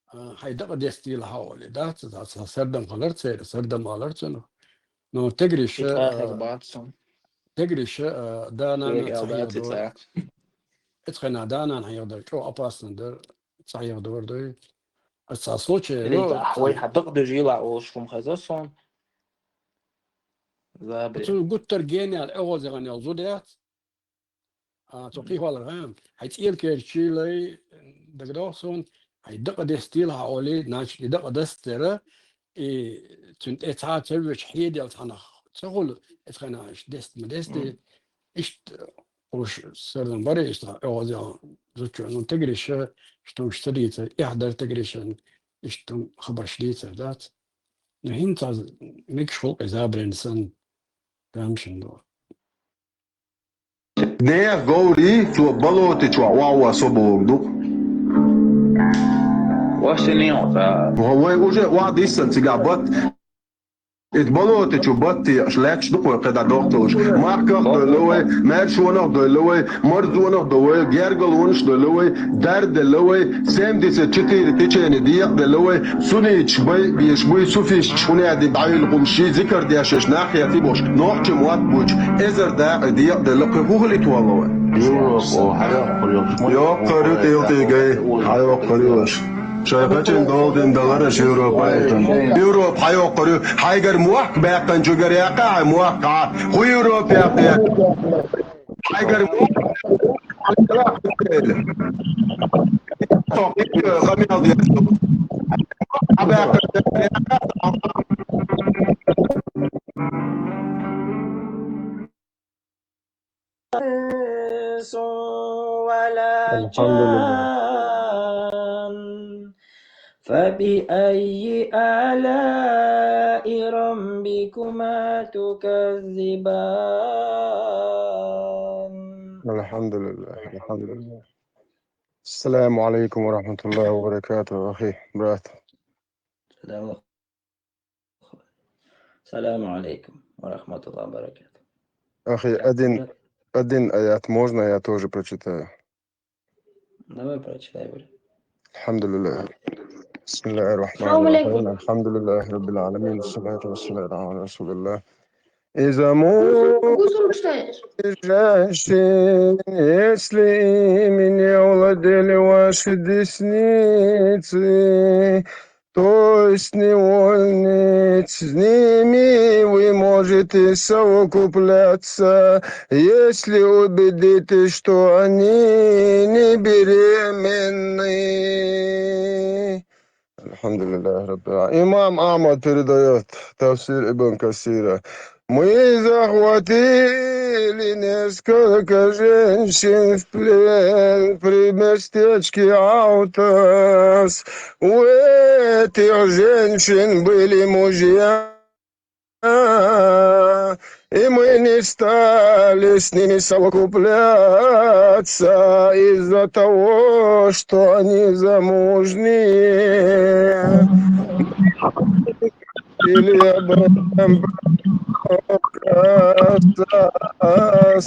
а, хьайн дакъа дестийла хьо олий. Дац, дац, сардам хилар церан, сардам алар цунах. Ну, тегриш, ИтхӀа а, хеза бац цунна. Тегриш, а, да-нана Вегал цхьа дац и хьехадора. ЦӀа. Эцхена да-нана хьехадора, чӀо опасно дара, цхьа хьехадора дуй. Аса случай, Или ну, ахь вай хьан дакъа дужийла олуш хӀума хеза суна. Забе. Цу гуттар гениял, эгӀозагӀанел зуда яц. А, цу Мгм. кхийхьолгӀа, хьайн цӀелкерчийлай, дагадогӀу суна, хьайн дакъа дестийла хьо олий, значит, и дакъа дастера, и цуьнан тӀе цхьа а ца вуьйцуш хьедел цхьанах ца хуьлу, эцхена аша дест ма дести, Мгм. иштта уьш сардам бара, иштта эгӀозагӀа зудчо, ну, тегриша, иштта уьш ца дийцар, эхь дара тегришан, иштта хабарш дийцар дац. Ну, хӀинца мегаш хуьлу-кх и забарина санна, тамашийна ду. Нехан говрий цо болоте чохь охьавоссо бохург ду-кх. Вай уже охьадиссина цигахь бат. Итт болоте чу бат текъаш лаьтташ ду-кх вай кхидӀа дохталуш. Махках а доьлла вай, маьршонах а доьлла вай, марзонах а до вай, гергалонаш а доьлла вай, дар а делла вай, семьдесят четыре течение декъа а делла вай, сунниташ бай а беш буй, суфисташ хӀунда аьлла дӀахьуьллу хӀума ший зикар деш, нах хетий бохуш, нохчийн мотт буьйцуш, эзар дакъа декъа а делла, кхин хӀун хилийта валло вай? Европа, хьайоккхур ю. Йоккхур ю, тӀелтӀигай, хьайоккхур ю аша. Шайн кхачийн дола дина далар аша Европа. Европа хьайоккхур ю. Хьайгара мохк баьккхинчуьнгара яьккхи хьайн мохк, хьан хӀун Европа яьккхи? Хьайгара мохк. إنس ولا الحمد لله. جان. فبأي آلاء ربكما تكذبان. الحمد لله، الحمد لله. السلام عليكم ورحمة الله وبركاته، أخي، брат. السلام السلام عليكم ورحمة الله وبركاته. Ахи, один, один аят можно, я тоже прочитаю? Давай прочитай, брат. الحمد لله. بسم الله الرحمن الرحيم. السلام عليكم. الحمد لله رب العالمين. الصلاة والسلام على رسول الله. Из-за мужа женщин, если ими не овладели ваши десницы, то есть невольницы, с ними вы можете совокупляться, если убедитесь, что они не беременны. الحمد لله رب العالمين. Имам Ахмад передаёт тафсир Ибн Касира. Мы захватили несколько женщин в плен при местечке Аутас. У этих женщин были мужья, и мы не стали с ними совокупляться из-за того, что они замужние. Или об этом пророк Асас.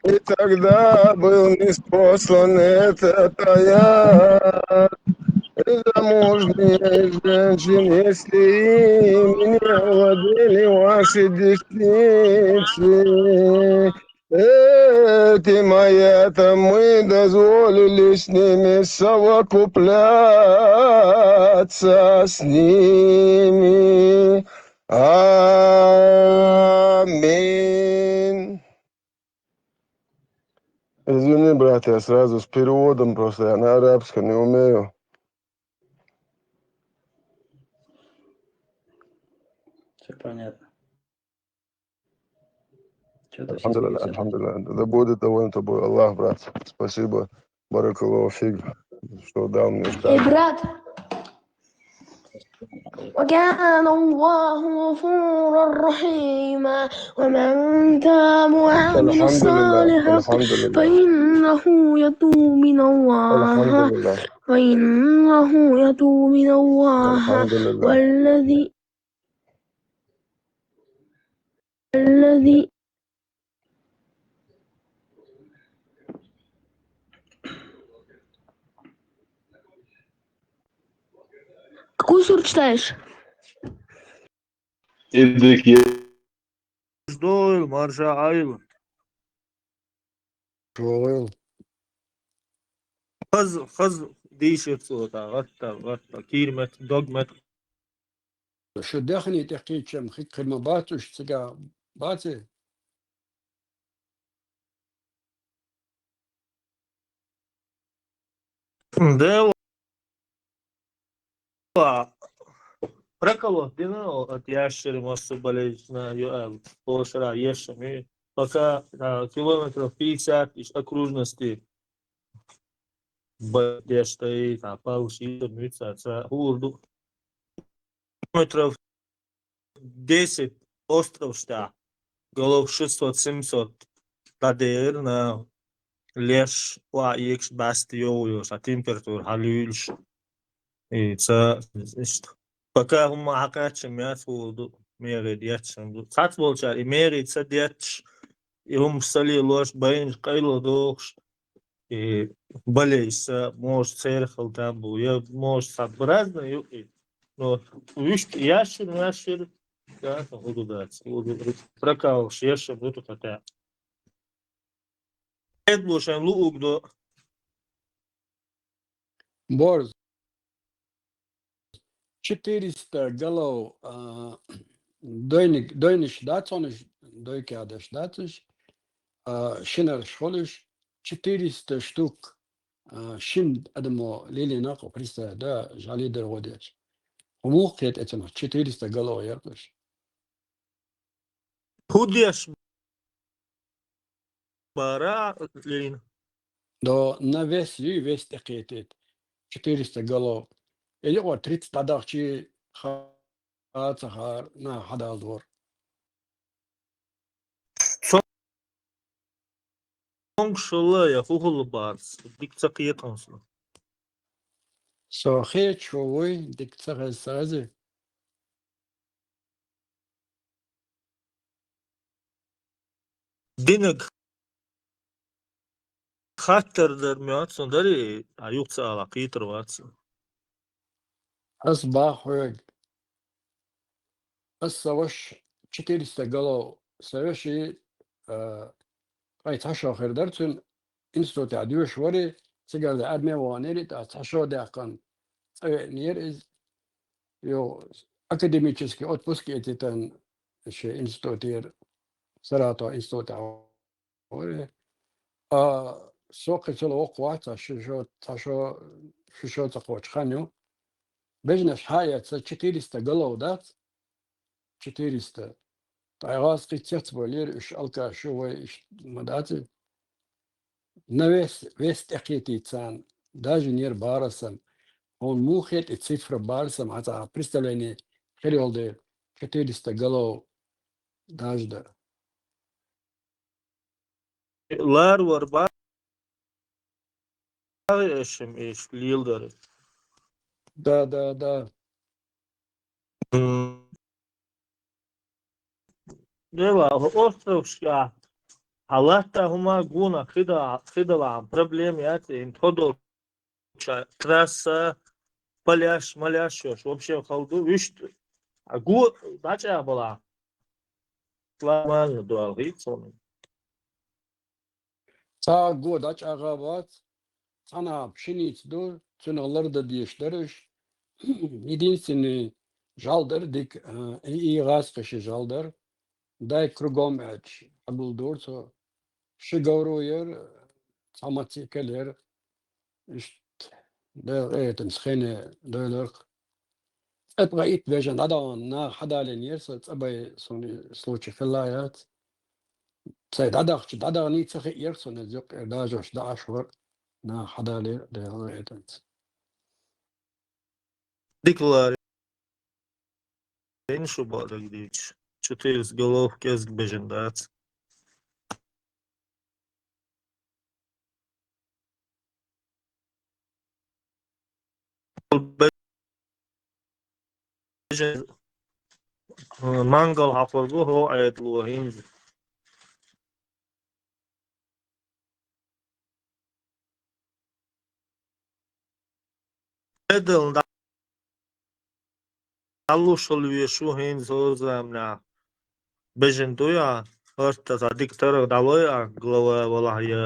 И тогда был ниспослан этот аят. Замужние женщины, если ими не овладели ваши десницы, этим аятом мы дозволили с ними совокупляться с ними. Аминь. Извини, брат, я сразу с переводом, просто я на арабском не умею. Всё понятно. Чё ты щас Альхамдулилля, пишешь? Альхамдулилля. Да будет доволен тобой Аллах, брат. Спасибо. Баракаллаху фик, что дал мне ждать. Эй, брат. وكان الله غفورا رحيما. ومن تاب وعمل صالحا فإنه يتوب من الله. فإنه يتوب من الله. والذي الذي Какую суру читаешь? Иди к Дойл, Маржа Айл. Дойл. Хаз, хаз дийшир цо, та, гӀатта, гӀатта, кийр мет, дог мет. Шу дехни тӀе кхийчам хик хир ма бац уж цига баци? Дела. Проколот дина от ящери массу болезнь на ю-, э, полшара ешами. Пока, а, километров пятьдесят из окружности. Бадештай, та палши, мыца, ца, хурду. Километров десять остров шта. Голов шестьсот-семьсот. Та дер на леш, ва екш баст йоу йош, а температура халюльш. И ца, ишт. Пока хӀума хьакхаьчча, мяц хурду, мери деччан ду. Цац болчар, и мери ца дечч, и хӀума сали лош, байна къайло дохуш, и бале иса, может, церхал там бу, я, может, са разный ю, и, но вуьшта яшир, яшир, да, хурду дац, хурду, прокалш, яшир, буту хата. Эд бу шайн луъуг до. Борз. Четыреста голов, а, дойник, дойниш дац, он уж дойкадаш дац уж, а, шинарш холуш, четыреста штук, а, шин адамо лелийнакъо, представь, да, жали дергодеш. ХӀумух кхет эцунах, четыреста голов яркъуш. ХӀудеш бара лин. До навес ю, вес тӀекхетит. Четыреста голов. Или вот тридцать тӀадахчи ха-, хацахар, на хьадалдор. Цонг шалла я хухула барс, дик ца кхетанс. Со хечу вуй, дик ца хеза сази. Динаг хаттар дар моьтту сон дари, а юха ца ала кхетар вац. Ас бах хьоьга. Ас сан ваша четыреста голов сан ваши, а, кхай цхьа шо хир дара цуьнан, институтехь доьшуш вари, цигара арме ваханери, тӀаккха цхьа шо даьккхина цӀа веанера иза. Йо, академический отпуск эцитан шен институтера, Саратов институтехь вари. А, со кхин цул воккха вац, цхьа ши шо, цхьа шо, ши шо ца кхочу хан ю. Бежнаш хьаэца четыреста голов дац? Четыреста. Ткъа гӀаз кхин цецбалера, уьш алкаш ю вай, иш ма дац и. Навес, вес тӀекхетийта царна, даже нера барасам. Хьуна муха хета и цифра барасам, хьан цхьа представление хир йолу дела, четыреста голов даже дар. Лар вар ба-, эшам эш лелдара. Да, да, да. М. Дела, островшка, а латта хӀума гуна, хида, хидала проблема яц, ин тодо ша-, трасса, пляж, маляж йош, вообще халду, вуьшта, а го дӀачӀагӀбала. Ламазна дуьхьал хийца хьуна. Цхьа а го дӀачӀагӀа бац, цхьана пшеница ду, цуьнах лардан дезаш дара уьш. Единственный жӀаьла дара дика, а, и, и гӀазкхаша жӀаьла дара. Дай кругом аьлча, хьагулдора цо. Ши говро яра, цхьа мотоцикл яра. Иштта, Делан къинхетамца хене дойларх. ЦӀа тӀе итт бежан дӀадахана наха хьадалийнера сан, цӀа бай суна случай хилла яц. Сайн дӀадахча, дӀадахний ца хиъера суна, иза юккъера дажош даӀаш вара, наха хьадалийра Делан къинхетамца. Дика ларе. Ин шу баъ дагадийча. Чу тилс голов кӀезиг бежан дац. Бежан, мангал хьакхургу хӀо Ӏедало хӀинца. Эдал дӀалуш хила везаш ву хӀинца хӀора заманахь. Бежан дуй а, хӀорта цхьа дика таргӀа дӀалой а, глава валахь я,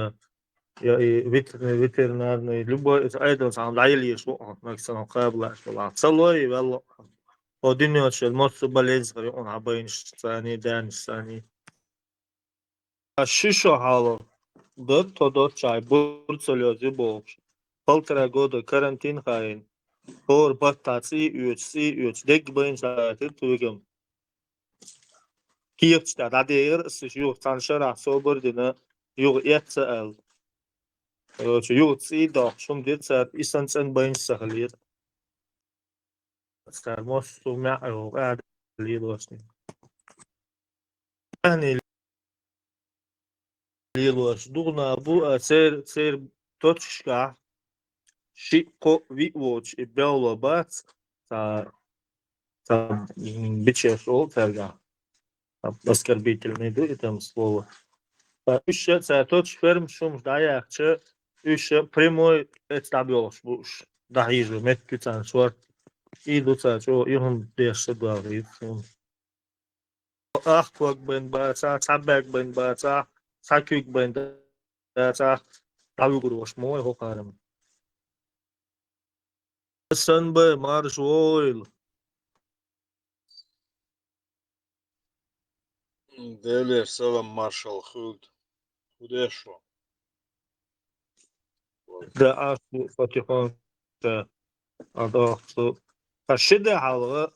я и вет-, ветеринарный, любой, иза Ӏедал цхьа дӀайилла езаш ву, нагахь санна кхаба лаьаш валахь. Ца лой, ваьлла. Хьо диночул массо а болезнь хир ю хьуна хьан байнаш цани, даьнаш цани. Ткъа ши шо хьалха, дар тхо доцчахь, бруцеллёз ю бохуш, полтора года карантин хаийна, хӀора баттахь цӀий оьцуш, цӀий оьцуш, дегга байна сагатир цуьнгам. Кехаташ тӀехь дӀадехира ас, уьш юха цхьана шарахь собар а дина, юха эцна аьлла. Короче, юха цӀий доккхуш хӀума дира цара, и санна цӀена байна ца хилира. Цара массо а маьӀ а йоху, кӀада лелошна. Царна лелош дукха нах бу, а цер-, церан точкашкахь шиъ, кхоъ, виъ воцуш и бевлла бац, цхьа, цхьа, м, бичеш олу цаьргахь. Оскорбительный ду и там слово. Ткъа уьш ша цара точка фермаш хӀумаш дӀаяьхча, уьш ша прямой эца дӀабоьлхуш бу уьш. ДӀахьийжо меттиг ю царна шорта. И ду цара чӀогӀа, и хӀума деш ша догӀу иза хӀума. Ах ког бен бацахь, цхьа баьг бен бацахь, цхьа куьг бен дацахь, дӀавуьгур ваша ма вай хӀокхарам. Сан бай, марша вогӀийла. Делера салам маршалла хуьлда. ХӀун деш ву? Да, ас потихоньку. А дохцу. Ткъа ши де хьалха,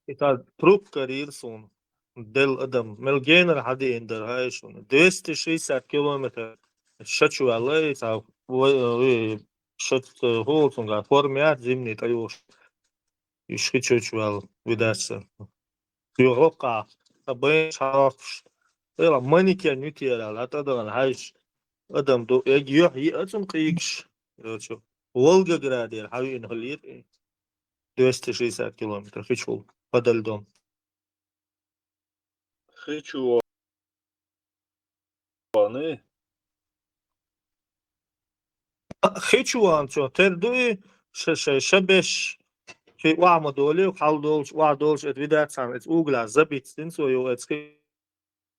и та трубка карийра суна. Делла адам. Мел генара хьадеана дара, хьаьжча шуна. Двести шестьдесят километр. Ша чу ваьлла, и цхьа, ва-, ви-, ша, э, хӀула цуьнга форма яц, зимний тӀе юхуш. Уьш хи чу чу ваьлла, видаьцна. Юха хӀокхахь, сан байна хьароккхуш. Эла манекен ю те аьлла, тӀадагӀана хьаьжча, адам ду, эг юьхь йиъ а цунна къийгаш. Йо, чу. Волгоградера хьавиъна хилира и. Двести шестьдесят километр, хи чу, подаль дом. Хи чу вахана? Хи чу вахана цо, тера ду и, ша, ша, ша беш, ши охьа ма долий, хьал долуш, охьа долуш, эта видаьцна, эта угла забиц дина цо, йо, эта хи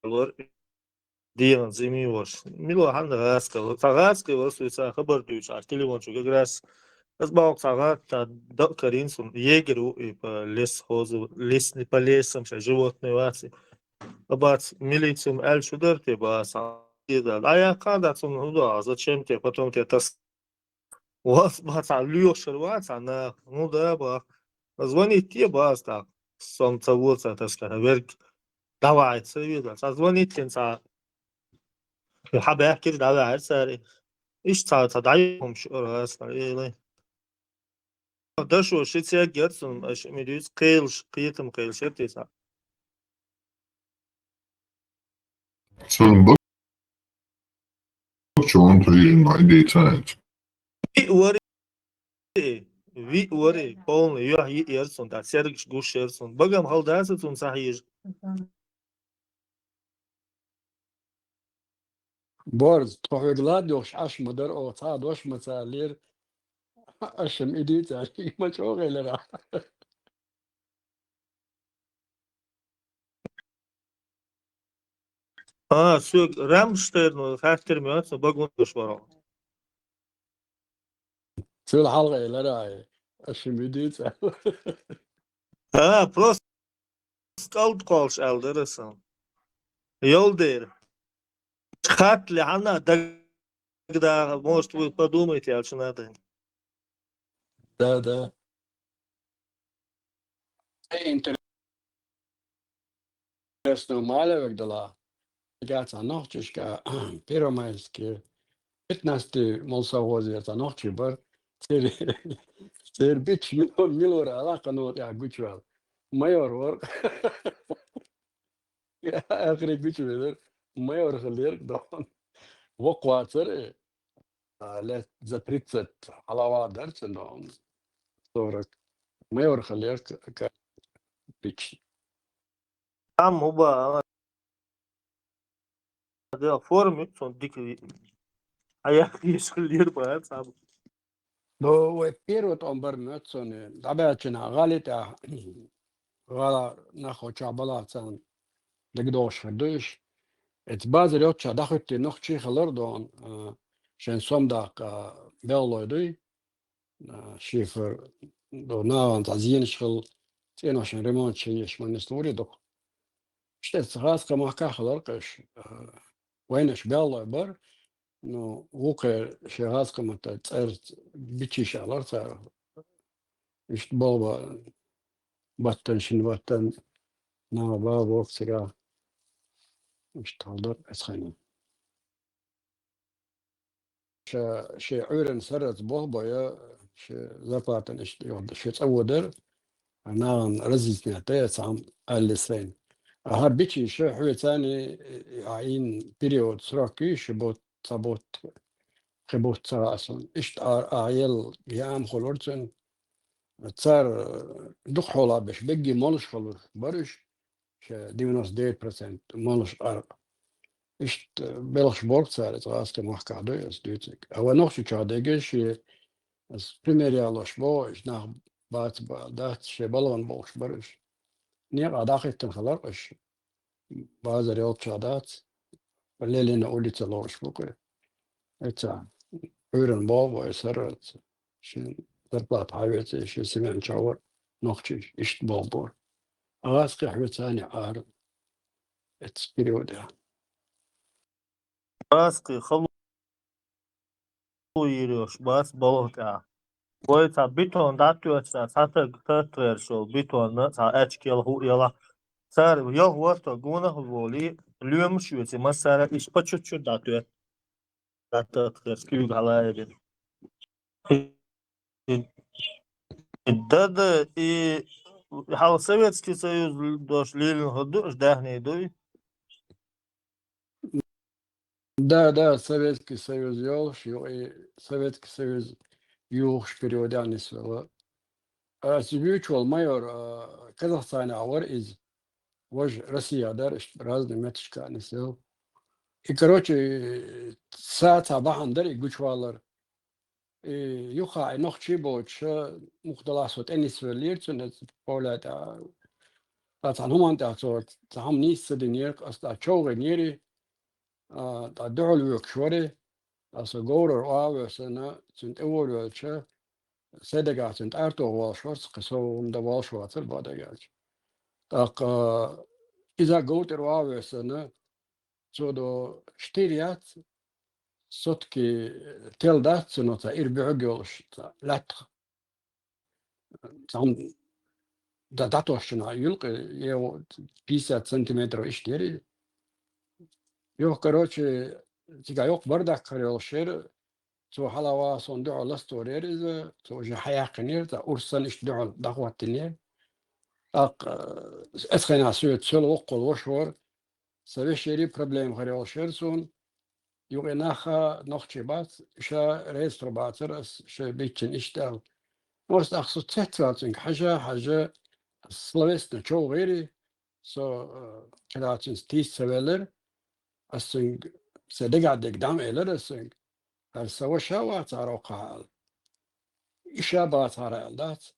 лор. ДегӀан зими ваша. Мила хьанна гӀазкхи вара? Цхьа гӀазкхи вара, со цхьа хабар дуьйцуш, аш телефон чу как раз. Ас боху цхьа гӀатта дакъа карийна суна. Егер ву и по лесхозу-, лесни-, по лесам ша животные вац. Абац милицам аьлла шу дара те баса. ДӀаяккха да цунна хӀун до, зачем те, потом те тас Вас бац, цхьа лоьхуш вац, цхьа нах. Ну да, бах. Звонить те бац тӀаккха. Со ца воцу, ца таскара верг. ДӀавахьа ца веза. Цхьа звонить тина цхьа. Хьан баьхкира дӀавахьира цара. Иштта цхьа, цхьа дӀайохуш ора аса, эла. Дашо ши цеггер цунна, аша ма дуьйцу, кхелаш, кхетам кхелаш яра те цхьа. Цунна бу-, чон хьийжина ма дийцаьнца. Виъ вари, виъ вари, полный, юьхь йиъ яра цунна, тӀаккха сергаш гуш яра цунна. Багам хала дац цунна ца хьийжа. Борз, тхо хьоьга ладоьгӀуш Ӏаш ма дара оха, цхьа дош ма ца лера. Аша ма и дийца, и ма чӀогӀа элира. А, соьга Рамштайн хаьттира ма яц, багун дош вара. Цул хьалха элира ай. Аша ма и дийца. А, просто кӀалд кхоллаш аьлла дара сан. Йолдер. Хаттале хьанна дагда, может, вы подумаете, аьлла шу надо. Да, да. Интересно, мала вегдала. Га цхьа нохчашка, Первомайский, пятнадцатый молсовхоз яр цхьа нохчий бар. Цер, цер бич мило-, милора ала кхано тӀехь гучвал. Майор вар. Ахире гучувелар. Майор хилар дон. Вокх вацар, э, а, лет за тридцать, хьалава дар цун дон. Сорок. Майор хилар к-, к-, пич. Ам уба, а, форме, сон дик, а я еш хилар ба, сам. До вай первый тӀом бар моьтту суна, дӀабаьлча гӀали тӀехь, гӀала нах хӀокху чохь балахь царна дагадогӀуш хир ду уьш. Эцу базар йолччохь дӀахӀоьттина нохчий хилар дон, а, шайн сом даккха, а, белхалой дуй, а, шифер, до нагӀан цхьа зенаш хилла, цӀенош шайн ремонт шайн еш ма нислур ду. Иштта эцу гӀазкхийн махкахь хилар-кх уьш, а, вайнаш белхалой бар, ну, вукхеран шен гӀазкхийн маттахь цӀерца бичий ша лар цара. Иштта болх бан, баттана, шина баттана, нагӀа бан боху цигахь. Иштта хьал дара эцу хенахь. Ша, шен Ӏуьйранна сарралц болх бан я, шен зарплатана иштта йоху, шен цӀа водар, нагӀана разъяснять дан я цхьаьна аьлла сайна. А хӀара бичий ша хьоьцани, а, йина период, срок юй, ши бутт, цхьа бутт, кхин бутт ца хаьа суна. Иштта а, а елла яам хуьлура цуьнан. Цара дукха хьолахь беш, бегги молуш хилуш бара уьш, ша девяносто девять процент молуш къаркъа. Иштта белхаш болу цара, иза гӀазкхийн махкахь ду аса дуьйцург. А вай Нохчийчохь дерг шен, аса пример ялош боху, уьш нах бац ба-, дац, шен балгӀан болуш бара уьш. Некъа дӀахӀиттина хилар-кх уьш. Базар йолччохь дац, Ленина улица лоруш бу-кх. Эца Ӏуьйранна болх бан я сарралц. Шен зарплата хьавеъча, шен семьян чохь вара нохчий, иштта болх бора. А гӀазкхий хьоьцани Ӏара эцу периодехь. ГӀазкхий хала йийр йолуш бац балха тӀехь. Вай цхьа бетон дӀатоьттуш, цхьа стаг таттагӀерш йолу бетонна, цхьа аьчка ялхо а ялахь. Цара ялх варто гонах а волий, лоьмаш а йоций, массара а иштта по чуть-чуть дӀатоьтту. ДӀататтахь куьйга хьалаайбина. И, и, да, да, и хьал Советский Союз дош лелийна хӀу ду, уьш даьхний дуй? Да, да, Советский Союз йолуш, юкъа и Советский Союз юхуш периодехь нисвелла. Аса вуьйцуш волу майор, а, Казахстанехь вара иза. Важа Россия дара, иштта разный метташка нисвелла. И, короче, са цхьа бахьана дара и гучувалар. И юха и нохчий боцуш, муха далахь со тӀе нисвеллера цуьнан, иза поле тӀе, ткъа цхьана хӀуманна тӀехь цо цхьа хӀума нийса ца динера, аса тӀе човхийнера, а, тӀе дуьхьал воькуш вара, аса говрара охьа а воьссина, цуьнан тӀе волавелча, сайн дагахь цуьнан тӀарто волуш вара, кхин сов хӀума дан волуш вацара бакъдерг аьлча. ТӀаккха иза говра тӀера охьа а воьссина, цо до штир яц, сотки тел дац цуьнан цхьа ира буьхьиг йолуш, цхьа лаьттах. Цхьа хӀума дан дӀатосчунна юьлкъе, е пятьдесят сантиметров иштта яра иза. Юха, короче, цигахь йоккха бардак хир йолуш яра, цо хьала ваха суна дуьхьал ластор яра иза, цо уже хьаяьккхинера, цхьа урс санна иштта дуьхьал дӀахӀоттийнера. ТӀаккха, э, эцу хенахь соьца сел воккхал ваша вара, сан вешерий проблема хир йолуш яра суна. Юкъе нах а нохчий бац, ша реестр бацара ас шайн биччина иштта аьлла. Оцу тӀаккха со цецваьлла цуьнга хьажа, хьажа, словесно човхийра, со, э, кхидӀа цуьнца тийса ца велира. Ас цуьнга, сайн дагахь дерг дӀа ма элира ас цуьнга. ХӀара сан ваша а вац хӀара оккхахь аьлла. И ша бац хӀара аьлла дац.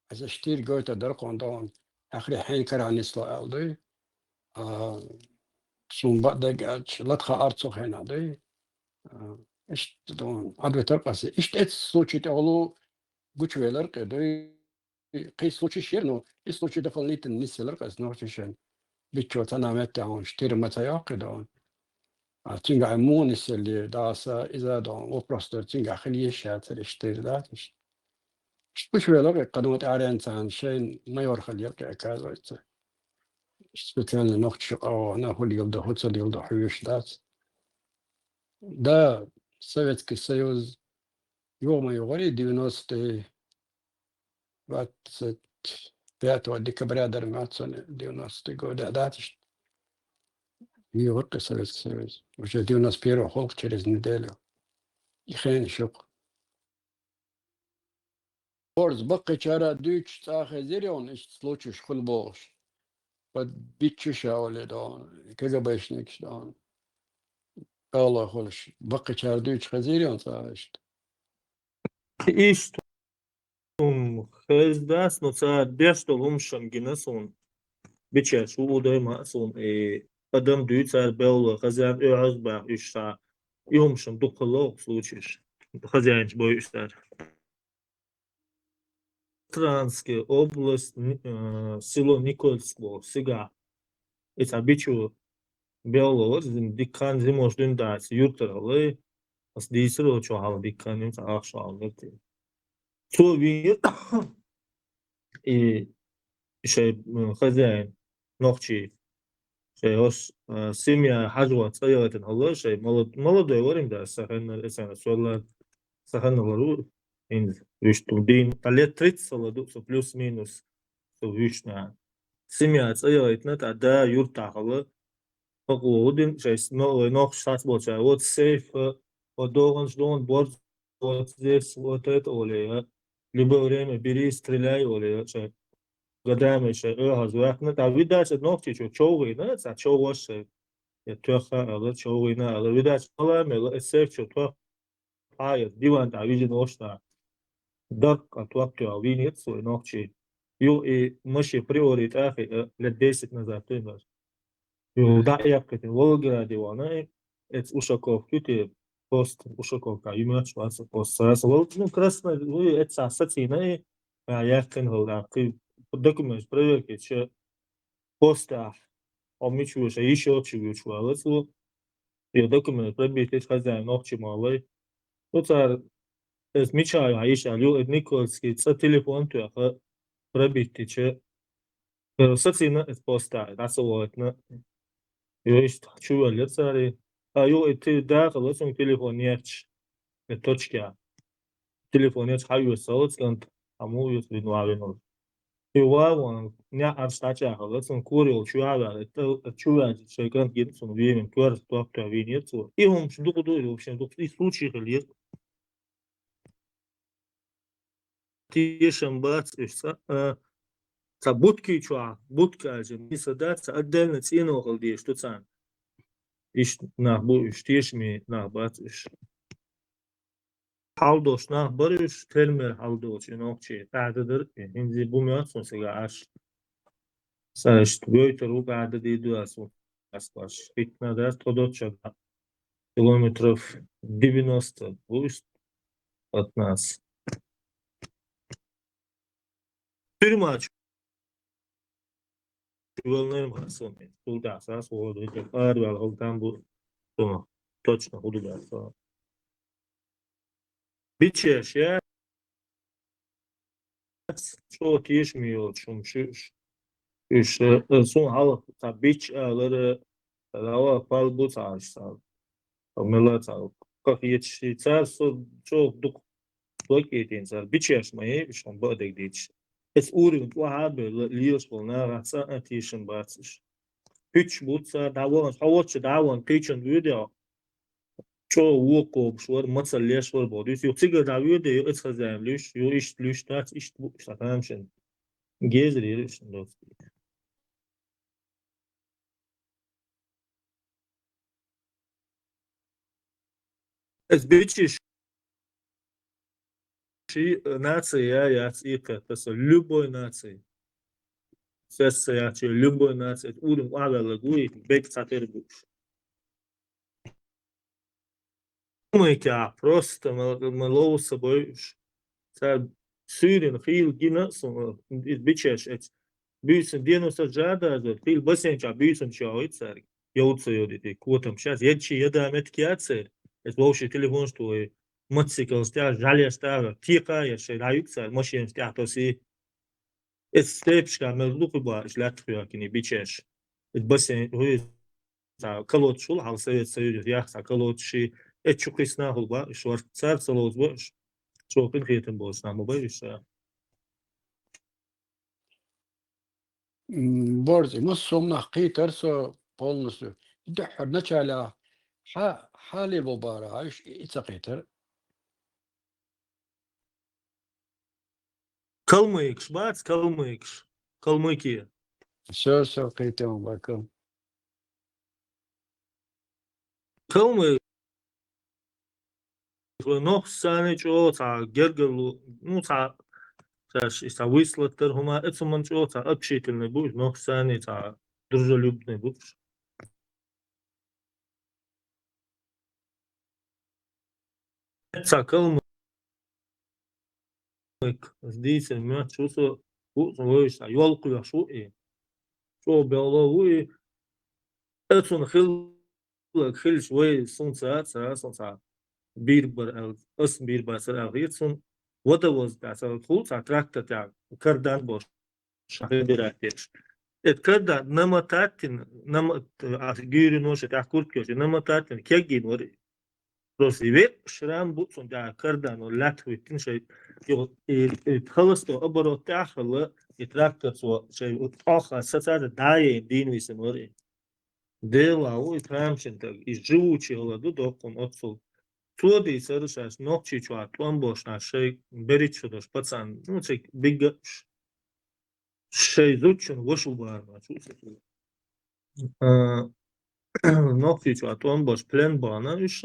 Аса штир гойтар дара кхунна догӀун, ахри хьенан карахь нисло аьлла дуй. А, суна бакъдерг аьлча, латха арцу хенахь дуй. А, иштта догӀун, Ӏадвитар къаси. Иштта эцу случай тӀехула гучувелар кхин дуй. Кхин случай шера, ну, и случай дополнительно нисъелар къаси нохчашна. Биччо цхьана метте хьуна штир ма ца йоккхи догӀун. А, цуьнгахь муха нисъеллера, даса, иза догӀун, вопрос дара, цуьнгахь хила йиш яцара иштта дера дац иштта. Иштта гучувелар кхин къанот арен царна шайна майор хила яра кхин, оказывается. Специально нохчаша къа вахана, хӀу леладо, хӀу ца леладо хьоьжуш дац. Да, Советский Союз юха ма юхара, девяностые, двадцать, пятого декабря дар моццане девяностый года датишт. Юртка Советский Союз. Уже девяносто первого холх через неделю. И хен шук. Борз баккхичара дуьйцуш цӀа хезира он, иштта случайш хуьлу бохуш. Под биччу шауле дон, КГБшникаш дон. Алла хуьлуш, баккхичара дуьйцуш хезира он цӀа иштта. Иштта хӀума хездац, но цара деш долу хӀумашна гина суна. Бичеш ву дой ма суна, и адам дуьйцара белла, хазяин оьгӀаз баха уьш ша. И хӀумашна дукха лоху случайш. Хазяинчу бой уьш цара. Странская область, Ни-, э, село Никольск боху, сигахь. И цхьа бичу белла вара, зим-, диккан зимош дуьйна дац, юртара хилла, ас дийцаро чохь хьалха диккан ю, цхьа ахча хьалха гӀерти. Цо вийра, и шайн, м, хозяин, нохчий, шайн ош, а, семья хьажа цӀа яйтина хилла, шайн молод-, молодой вара им да, сан хеннара, эцана, солла, сан хеннара вара ву, хӀинца, вуьшта дийна, тӀа лет тридцать хилла ду, со плюс-минус, со вуьшна. Семья цӀа яйтина, тӀа да юртахь хилла, хӀокхо хӀу дина, шайн с-, но-, вай нохчий схьаца болчара, вот сейф, а, вот догӀанаш догӀан борз, вот здесь, вот это оле, а. Любое время бери, стреляй оле, а, шайн. Годами шайн оьгӀаз ваьккхина, тӀа видача нохчичо човгӀийна, цхьа човгӀаш шайн. Я тоьхха ала, човгӀийна ала, видача хала мела, э, сейф чу тоьхха, хьа, я диван тӀа вижина ош тӀа. Даккха топ тоьхна вийна яц вай нохчий. Ю и машин приори тӀаьхьа, э, лет десять назад, пример. Ю, дӀа а эккхитина, Волгограде вахана, и эца Ушаковка ю те, пост Ушаковка, ю моьттуш вац пост. Сараса вал, ну, красный, ву, эца сацийна, и, а, яьккхина хилла, кхин документаш проверка еча, постахь, хьо мича вуьйш, йиш йоцуш вуьйш валац ву. И документ пробить еча хозяин нохчий ма валай. Ну, цара, эс мича ю хьан йиш аьлла, ю, эд Никольский цӀа телефон тоьхна, пробить еча, Э, сацийна эца постахь, дӀа ца войтина. Йо, иштта чувеллера цара. А, йо, и ти дахала цунна телефон еча, э, точкехь. Телефон еча хьан оьцу, ца оьцу кӀант, хьан муха оьцу, вина ван вина. И ван ван, неӀарш дӀачӀагӀхьала, цунна кора йолчу юьхьа ваьлла, э, чу ваьлча, шайн кӀант гина цунна вемин, коьрта топ тоьхна вийна яра цо. И хӀумаш дукха ду, и вообще дукха, и случай хилла яра. Тешам бац уьш цкъа, а, цхьа будки чохь, будка аьлча, миса дац, цхьа отдельно цӀено хила дезаш ду царна. Иштта нах бу уьш, тешаме нах бац уьш. Хьал долуш нах бара уьш, фермер хьал долчу и нохчий, тӀаьхьа дан дара, хӀинца бу моьтту суна цига Ӏаш. Сан иштта гойтур ву, гӀада дийр ду ас ву, ас баш. ХӀитна дац, тхо доцчу километров девяносто ву иштта от нас. Тюрьма чу валнай ма сан, тул тӀехь сас вогӀу, ара ваьлла хала там бу, суна точно хӀу ду баьлла. Бичеш яц, чӀогӀа тешаме йолчу хӀумаш ю уьш. Уьш, э, суна хьалха цхьа бича алара, дӀаваха пал бу цхьа уьш цхьа. Мела цхьа кахеташ, цара со чӀогӀа дукха доккхийтина цара. Бичеш ма ю уьш, хьуна бакъдерг дийцича. Эца уровень тӀаьхьа а бевлла, лелаш болу нахах цкъа а тешам бац уьш. Пуьчаш бу цара, дӀаваханчу, хьо волчу дӀавахана кхечунна воьду хьо. ЧӀогӀа вон кхобуш вара, мацалла леш вара боху дуьйцу. Юха цигара дӀавоьду, ю эца хозяин луьйш, ю иштта луьйш дац, иштта бу, иштта тамашийна. Гезар йира иштта доцу. Эца бичеш ши, э, наци я, яц и кхетта аса, любой наци. Сесса яц, любой наци, эца уровень охьаваьлларг вуй, бег цхьатерра бу уьш. Хьумайкехь просто ма, ма ловса бойуш. Цара суьйрина хийла гина а суна, иза бичеш эца. Буьйсанна дено сан жа а дазар, хийла бассейнчохь буьйсанна чохь вайта цаьрга. Йовца йодитий, котам шаьш, ед ши яда метка яцара. Эца вовшийн телефонаш тухий, мотоциклаш тӀехь, жӀаьлеш тӀехь, текха а еш, шайн дӀаюьгу цара, машенаш тӀехь тосий. Эца степашка мел лухи бахаш лаьттах йоьхкиний бичеш. Эца бассейн, хӀуй, цхьа колодаш хуьлу хьалха Совет Союзехь, цхьа колодаш ши, эца чу кхиссина хуьлу бахаш, варх цара ца ловза бахаш. Чо къинхетам болуш нах ма бай уьш. М, борзи, массо а нах кхийтар со полностью. Дуьххьара начале хьа-, хьале бо бара, хьаьш и, и ца кхийтар. Калмыкаш бац, калмыкаш. Калмыкия. Всё, всё, кхийтам бакал. Калмыкаш вай нохчашца чӀогӀа цхьа гергарло, ну, цхьа, цхьа, цхьа выслать дар хӀума, эцу ман чӀогӀа цхьа общительный бу, нохчашца цхьа дружелюбный бу. Цхьа калмык, ас дийцар моьттуш ву со, ву со вевзаш, цхьа йолкхавеш ву и. ЧӀогӀа белгало ву и. Эцунна хилларг хилча вай, сунца, ца, сунца бийр бар аьлла, ас бийр бацар аьлла хета сона, водовоз тӀехь ца хул, цхьа трактор тӀехь кардан болуш, ша хӀун бира теш. Эт кардан намотать йина, намо-, а, гуьйрено ша тӀехь куртка йолчу, намотать йина, кегйина вара и. Просто и векъ шрам бу цунна тӀехь кардано лаьтта хӀиттина шайн, и, и, и холостой оборот тӀехь а хилла, и трактор цо шайн тӀохха сацада дӀа а яйна дийна висина вара и. Дела ву и тамашийна стаг, и живучий хила ду доккхун оццул. Цо дийцар шаьш Нохчийчохь тӀом болуш нах шайн берриг шу долуш пацан, ну, цига биггаш шайн зудчун ваша ву бахара ма чу. А, Нохчийчохь тӀом болуш плен бахана уьш,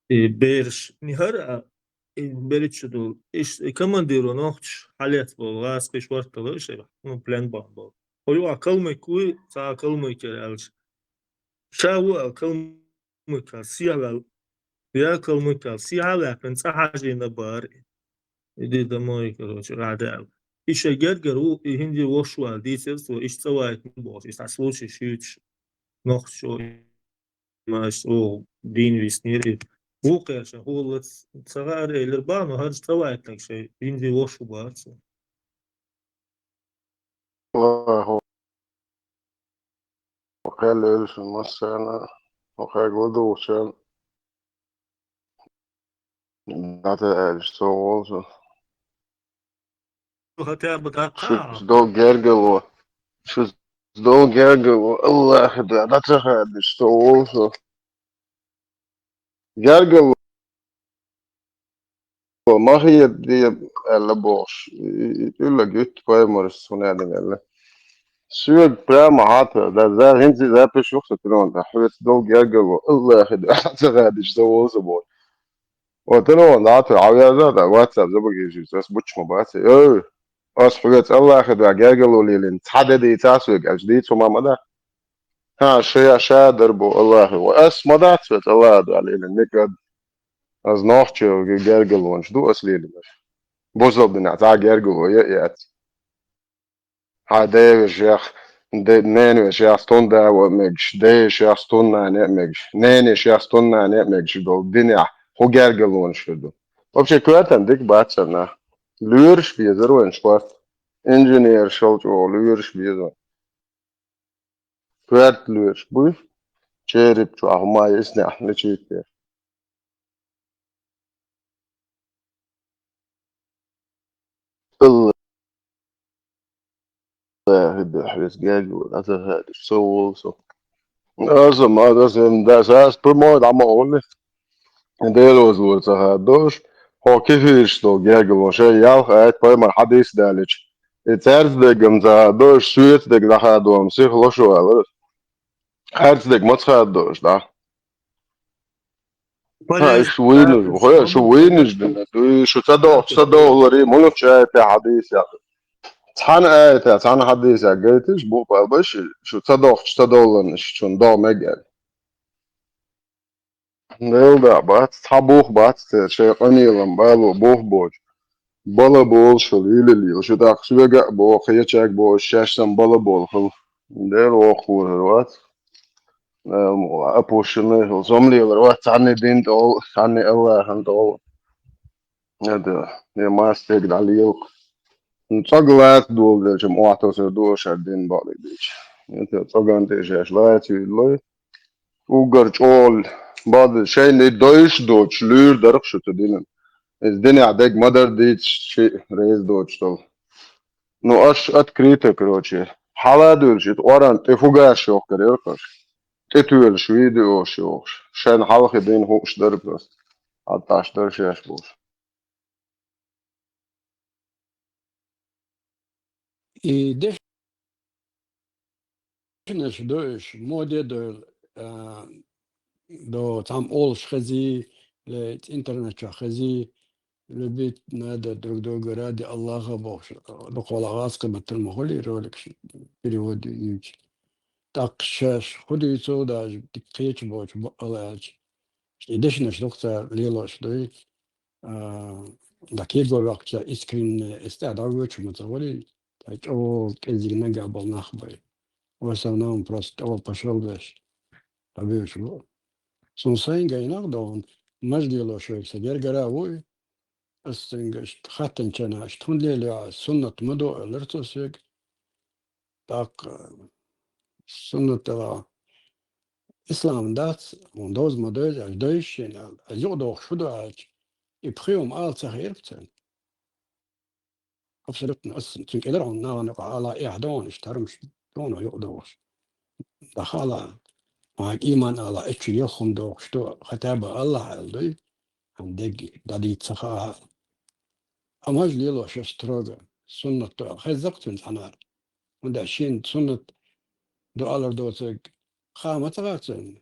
и бераш нихара, а, и берриг шу долу. Иш, и командиро нохчаш хьалец болу гӀазкхиш вартала, иш, ну, плен бахана болу. Хьо юкъахь калмык вуй, цхьа калмык яра аьлча. Ша ву аьлла, калмыкал сехьаваьлла. Я калмыкал сехьаваьккхина цӀа хьажийна бара. Иди домой, короче, гӀада аьлла. И шайн гергара ву, и хӀинца вовшах ву аьлла дийцира цо, иштта цӀа вайтина бохуш, и цхьа случай шуьйцуш, нохчо, и маша оха дийна виснера и. Вукхерчан хӀула ца хаьара элира бах, но хӀара цӀа вайтинарг шайн хӀинца вовшах ву бара цо. Аллаху. Хьо кхел лелаш массарна, хьо кхел ладугӀучарна. ДӀа ца хаьдича, со волу со. Хотя бы дӀа ца хаьдича. Шуьца долу гергало, шуьца долу гергало, Аллахьа дуьхьа, дӀа ца хаьдича, со волу со. Гергало ма хеда де аьлла бохуш, и, и, и тӀуьллаг юьтта пайхамарш цунна аьлла. Соьга прямо хьатта, да, за хӀинца запишу со телефон тӀехь, хьоьца долу гергало, Аллахьа дуьхьа, дӀа ца хаьдича, со волу со боху. О, телефон дӀа а тоьхна, хьан веза, да, WhatsApp забагийжица, ас бучча ма бац. Ой, ас хьоьца Аллахьа дуьхьа гергало лелийна, цхьа де дийца соьга, аьлча, дийца хӀума ма дац. ХӀан, ша, ша дар бу Аллахьа, ва ас ма дац веза Аллахьа дуьхьа лелийна, никад. Ас нохчо гергалонаш ду ас лелийнарш. Бусалба динехь цхьа гергало я а яц. Хьан ден вешех, де-, ненан вешех стунда а мегаш, ден вешех стунна нана а мегаш, ненан вешех стунна нана а мегаш долу динехь хӀун гергалонаш хир ду? Вообще, коьртан дика бац царна. Лоьраш безар вайн шпарт. Инженераш шал чӀогӀа лоьраш беза вайн. Коьрта лоьраш буй, череп чохь хӀума йиснехь лечить деш. Аллахьа дуьхьа веза гергало, дӀа ца хаьдича, со волу со. Аса ма, аса ма, аса аса прямой дӀа ма олли. Делоза вора ца хаддош, хьо кефираш долу гергало, шайн ялх аят пайхамар хьадийс далича. И цаьрца дегам ца хаддош, соьца дег дӀахадо-м сиха лошо аьлла. Цаьрца дег маца хаддош дӀа? Ха, иш вуйнаш, хой, шу вуйнаш дина, дуй, шу ца дохчу, ца довлари, муьлхачу аятехь хьадийсехь. Цхьана аятехь, цхьана хьадийсехь гайтиш, бу пал баши, шу ца дохчу, ца довларна, шу чун догӀ мега. Делда бац, цхьа бух бац, те, шайн къамелам бало бух боч. Бала болуш хила, йилилийла, шу тӀаккха соьга а боху, кхечаьрга боху, шаьш санна бала болу хила. Дела воккхавар вац. Эм, опущенный хила, сомлелар вац, цхьанний дин тӀол, цхьанний Аллахьан тӀол. Это, я мастег дӀалелакх. Ну, цӀога лаца доладелчам охьатосар ду шар дин бакъдерг дийча. Это, цӀоган тӀе шаьш лаца виллой. Уггар чӀогӀа бада шайна дойш доцуш луьйр дарх шу цу динан. Иза динехь дег ма-дарра дийцаш ши реза доцуш долу. Ну, аш открыто, короче, Хьала а дуьлуш, и Къуръан тӀе фугаш йохкар яра кхаш. ТӀе тоьлуш видеош йохуш. Шайн хьалхе дина хууш дара просто. Хьан тӀаш дара шаьш болуш. И дешнаш ду уьш, моде а дойла, а, до цхьамма олуш хезий, ле, интернет чохь хезий, любить надо друг друга ради Аллаха бохуш, дукха вала гӀазкхи баттана ма хуьлий роликаш перевод юьйцу. ТӀаккха шаьш хӀун дуьйцу даже дика кхеча боцу бакъала аьлча. И дешнаш дукха цара лелош дуй. А, дӀа кего ваьккхича искренне, эс тӀаьхьа дӀавоьдуш ма ца варий, ткъа чӀогӀа кӀезиг нагахь болу нах бай. В основном просто тӀе пошёл беш, дӀабоьдуш бу. Суна сайн гайнах а догӀун, маж лелош вайга сан гергара а вуй. Ас цуьнга иштта хаттанчана, иштта хӀунда лелайо, суннат ма ду, элира цо соьга. ТӀаккха суннат тӀера ислам дац, хьуна доза ма дойза, аьлча, дойза шена аьлла. Ас юкъадохуш хӀун ду аьлча, и пхи хӀума ала ца хиира цуьнан. Абсолютно, ас цуьнан кӀелара хьуна нахана юкъа ала эхь догӀун, иштта хӀарамаш догӀун юкъадохуш. Дахала, хьан иман ала, эчу елхум дохуш ду, хотя бы Аллах аьлла дуй, хьан дегги, дӀадийца ца хаа. Амма хӀаж лело шаьш строго, суннат ду, хеззакх цуьнан цхьанара. ХӀунда аьлча шена суннат ду алар доцург, хаа ма ца хаар цуьнан.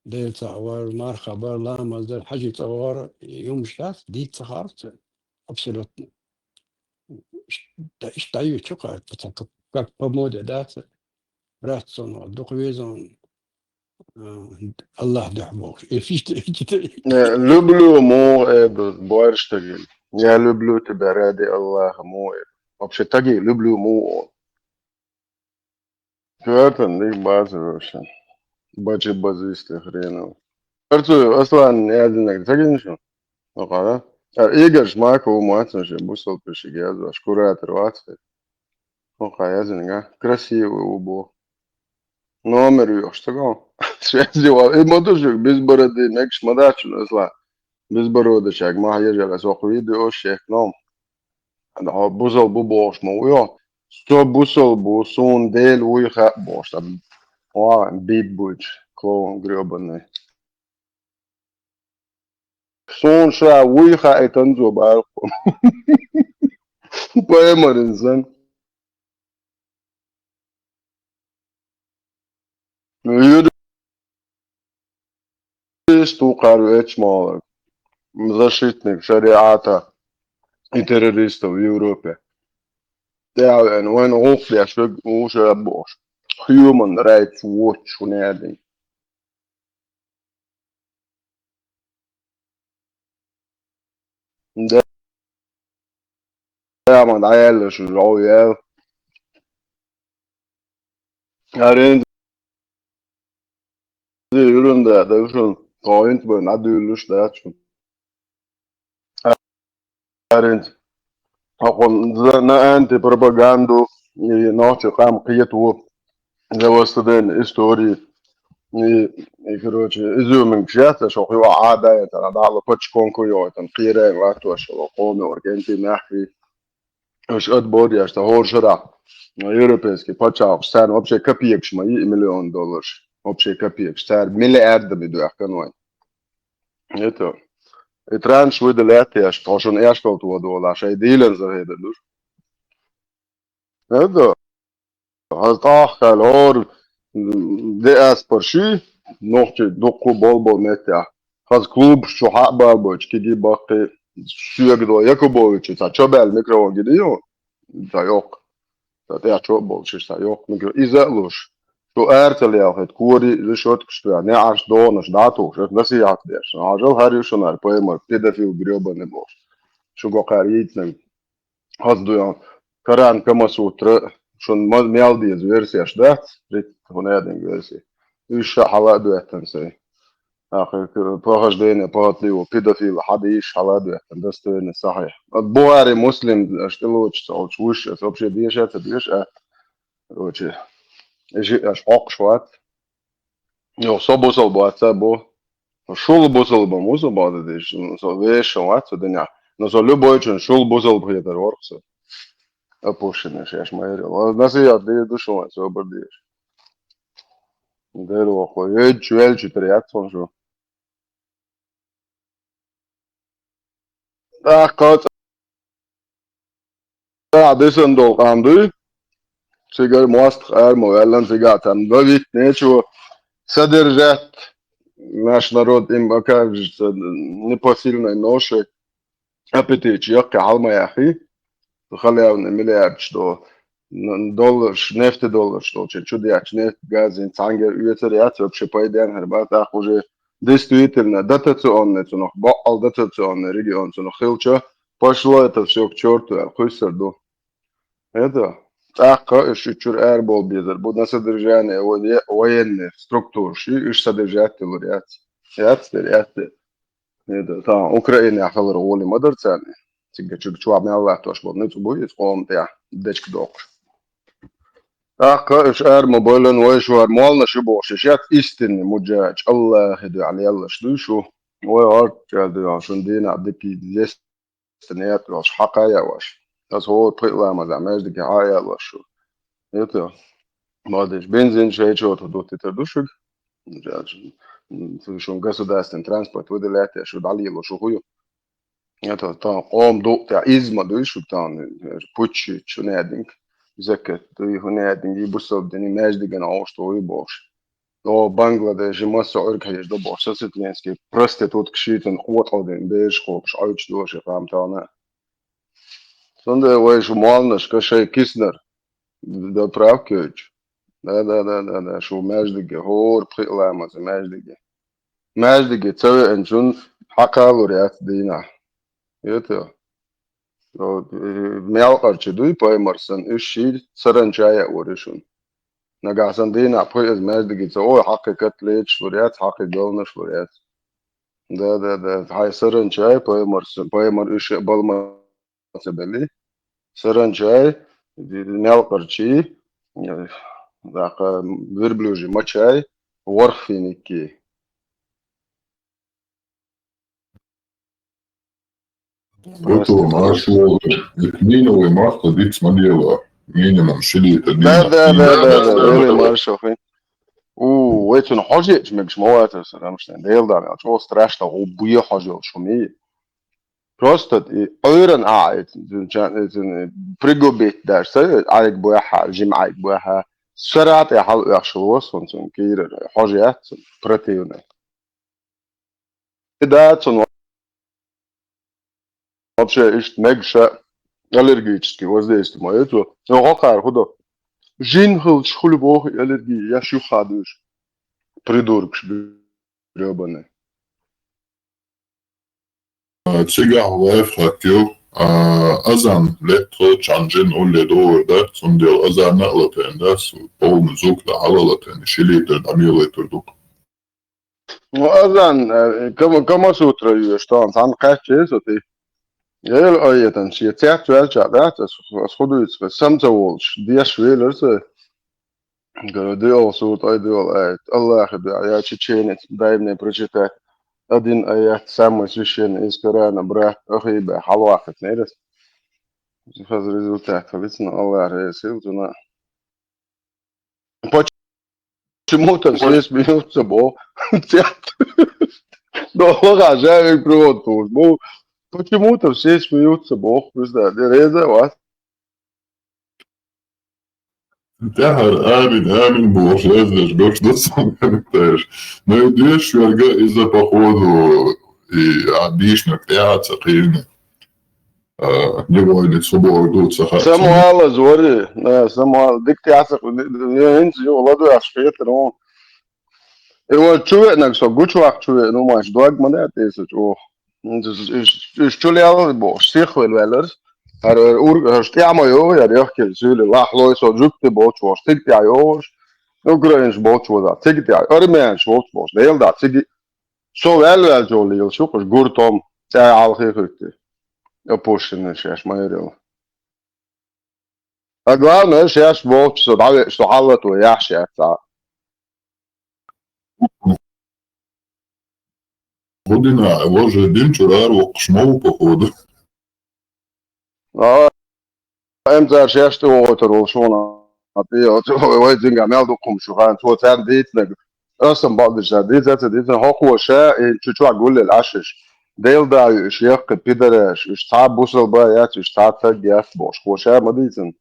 Дела цхьаъ вар, марха бар, ламаз дар, хьаьжи цӀа вар, юмаш дац, дийца ца хаар цуьнан. Абсолютно. Иш-, да, иштта дӀаюьйцу кхара, ца как, как по моде дац. Раццон вар, дукха везон, а, Аллах дуьхьа бохуш. Э, люблю муха э, бу-, бу аьрш стаге. Я люблю тебя ради Аллаха муха э. Вообще стаге люблю муха. Коьртан дика бацар вообще. Бачи базисты хренов. Харцуев Аслан яздинарг ца гина шу? Ну-ка, да? А, Игорь Шмаков ву мац вообще, бусалба пишиг яздеш, куратор вац хӀара. Ну-ка, яздинарг, а? Красивый ву бу. Номер йохуш ца гон. Связи вал. И ма ду шуьга, без бороды, мегаш ма дац шуна, Аслан. Безбородочаьрга ма хьежар, ас окху видео шех ном. Хьо бусалба ву бохуш ма ву йо. Со бусалба ву, суна Дела вуй хаьа бохуш. Ва, биббуч, клоун грёбаный. Суна ша вуй хаьа, и танзо баьлла. Паймарин сан. Юрист ву кхара ву эчмалаг, защитник шариата и террористов в Европе. ТӀаьхьа веана, вайна гӀуллакх деш верг ву ша бохуш. Human Rights Watch хӀун яьдина. Да, ма дӀаяьлла шу жов ял. Арензи юран да, да шун, тоинт бен, а дуьллуш дац шун. Арензи. Хьакъун за-, на антипропаганду, и нохчи къам кхетаво. За восстановление истории. И, и, короче, изюминг шеца, шо хьо Ӏадаятана, дала пачконку йойтан, кхирай ватош, шо къоми оргенти махви. Уж отбор яш, та хор шара. Европейский пачалкх, царна вообще копеекаш ма йи миллион долларш. Вообще копеекаш. Цар миллиардами дуьхкан вайн. Это. И транш выделять яш, то шун эшколт водола, шай дилан за хеда душ. Это. Хьан тӀаккха лор, м, диаспор ши, нохчи дуккху бол-бол меттехь. Хаза клуб чу хьа а балбойтуш, киги баккхи, соьга до Якубовича, цхьа чо баьлла микрофон гина ю, цхьа йоккха. Цхьа тӀехь чо а болуш, цхьа йоккха микро-, иза а луш. Шу ара ца лелхийта, кори, решёткаш тоьхна, неӀарш догӀанаш дӀатухуш, аса насихьат деш. Хьажал хӀара ю шунара, поймар, педофил грёбаный бохуш. Шу го кхара йийцинарг. Хаза ду, Коран, Камасутра, шун ма-, мел деза версеш дац, рит хӀун яьдинг верси. Уьш ша хьала а доьттан сай. Ахир к-, похождение похотливого педофила хьадийш хьала а доьттан, достойно, сахьихь. Бухари, Муслим, аш тӀелочу ца олчу вуш, ас вообще деша а ца деша, а, короче, и жи аш хьокхуш вац. Йо, со бусалба вац, ца бу. Шул бусалба, бусалба ца деш, со вешан вац, со динехь. Но со любой чун шул бусалба хетар ворх со. Опущенный шаьш ма ярал. Насихьат дийр ду шуна, собар деш. Дер вахо, веч велчу тер яц хьуна шу. ТӀаккха цӀа дисан долу къам дуй? Цигара мостагӀа ара ма ваьллан, цигахь царна давить нечего. Содержать наш народ, им окажется непосильной ношей. Аппетит яккхий хьал ма яххий. Халявна миллиардаш долу, н-, долларш, нефтедолларш долчу чудеача нефть, газ, цхьаьнгара оьцур яц, вообще пайден хӀара бац, тӀаккха уже действительно дотационный цунах, баккъал дотационный регион цунах хилча, пошло это всё к чёрту, аьлла, кхуьссур ду. Это, тӀаккха уьш чуьра ара болу безар бу, на содержание воен-, военных структур ши, уьш содержать делур яц. Яц дер, яц дер. ХӀета, тахана Украинехь хилар гӀоли ма дара царна. Цига чуьра чохь мел латтош болу ницкъ бу иза къоман тӀехь дечка доккхуш. ТӀаккха уьш ара ма бевлла, вай шу хӀара молланаш ю бохуш, иш яц истинный муджахӀидаш, Аллахьан дуьхьа лелларш дуй шу. Вай хӀордчара дуьхьал шун дийнахь дика еза, естан яц ваьлла, хьакха а яа ваша. Аса хӀора пхи а ламазехь маьждиге хьа а ялош шу. ХӀета, молодец, бензин шайн чоьтах дуттуьйтур ду шуьга. Шун государственный транспорт выделять а шу дӀалело шу хӀу ю. ХӀета, тахана къоман дукъ тӀехь иза ма дуй шуьга тахана, пуччи чу нединг, закат дуй хӀу нединг, и бусалба дини маьждиган Ӏош тохуй бохуш. О, Бангладеше масса Ӏуьрг хьежа до бохуш, сосветленский проститутка шийцан къотӀалдина бераш кхобуш Ӏуьйчу доши къам тахана. Цундела вай шу молланашка шайн киснар. Да, правкевич. Да, да, да, да, да, шу маьждиге, хӀора пхи а ламаза маьждиге. Маьждиге ца веанчун хьакха а лур яц дийнахь. ХӀета. Мелкъарчи дуй, пайхамар санна, уьш шийла саранча а яа вара шуна. Нагахь санна дийнахь пхи иза маьждиге ца, ой, хьакхи котлеташ лур яц, хьакхи галнаш лур яц. Да, да, да, хьайн саранчай, пайхамар санна, пайхамар уьш а балма ца белли. Саранчай, мелкъарчий, даккха верблюжий мачай, ворхӀ финиккий. Просто марш волу. Минимум марш диц ма дела. Минимум шилита. Да, да, да, да, да, да, марш охи. У, вай цунна хьожа ечу мегаш ма вацара сан, Рамштайн. Дела да, мел чӀогӀа страшно, гӀу буе хьожа йолуш хӀума. Просто и Ӏуьйран а, и, и, и, пригубить даже, са, Ӏайг бохьа, жима Ӏайг бохьа, сара тӀе хьал оьхшал вос, хӀун цун кийра, хьожа яц цун, противный. И да, цун вообще иштта мегаш а аллергический воздействие ма яц цо. Цо хӀокхара хӀу до? Жин хилча хуьлу боху аллергия, я шу хадуьйш? Придуркаш грёбаный. А, цигахь лайфхак ю, а, азан летта хилча жин улле догӀур дац, цундела азан а латийна дац, полный звук да хьала латийна, ши литр дӀамелайтур ду. Ну, азан, э, кама-, Камасутра ю, что он, сан кхаьчча со ти. Ел айетан, ши цец велча дац, ас, ас худуьйцу, сам ца волуш, деш велар со. Говорю, делал сурт, ай делал аят. Аллахьа дуьхьа, я чеченец, дай мне прочитать один аят, самый священный из Корана, брат, ахи бе, хьалвахат нерас. Хаза результат, лицно Аллах ресил, цуна. Почему-то все смеются, бо. Цят. Ну, ладно, я их привод тоже. Ну, почему-то все смеются, бо. Вы знаете, реза вас. ТӀаьхьара амин, амин бохуш, лаьцнарш берш ду сан комментареш. Но и доьшуш верг а иза, походу, и, а, дийшнарг тӀаьхьа ца кхийна. А, невольница хӀу бохург ду ца хаьа. Самуалаз вари, а, Самуал, дика тӀаьхьа ца кхийна, хӀинца юха ладоьгӀуш хетар, хӀун. И вай чу веанарг со гучуваккха чу веана, ну, маьш дог ма даьтта эсачу оха. Уьш, уьш чу лелла бохуш, сихвелла ваьлларш. ХӀара ур-, хӀара тӀехь ма йогӀу, яра яхкина суьйли лахлой со жуьгти болчу волуш, цига тӀехь йогӀуш, украинаш болчу воза, цига тӀехь, армянаш волчу волуш, Дела да, цига. Со ваьлла-ваьллачу лелаш ю, кхуш гуртом, цӀай хьалхе хуьттий. Опущенный шаьш ма ярал. А главное, шаьш волчу со дӀавеъча, со хьаллато яхь шаьш цхьа. ХӀу дина, вожа дин чуьра ара воккхуш ма ву, походу. А, М цара шаьш тӀе вогӀуьйтур волуш ву хьуна. Вай, вай, вай, цуьнга мел дукха хӀума шу хаьа, цо царна дийцинарг. Аса-м бакъдерг ша дийца а ца дийцина, хӀокхо ша и чу чохь гулъелла Ӏаш уьш. Делан да ю уьш, яккхий пидараш, уьш цхьа а бусалба яц, уьш цхьа а стаг яц бохуш, хӀокхо ша ма дийцина.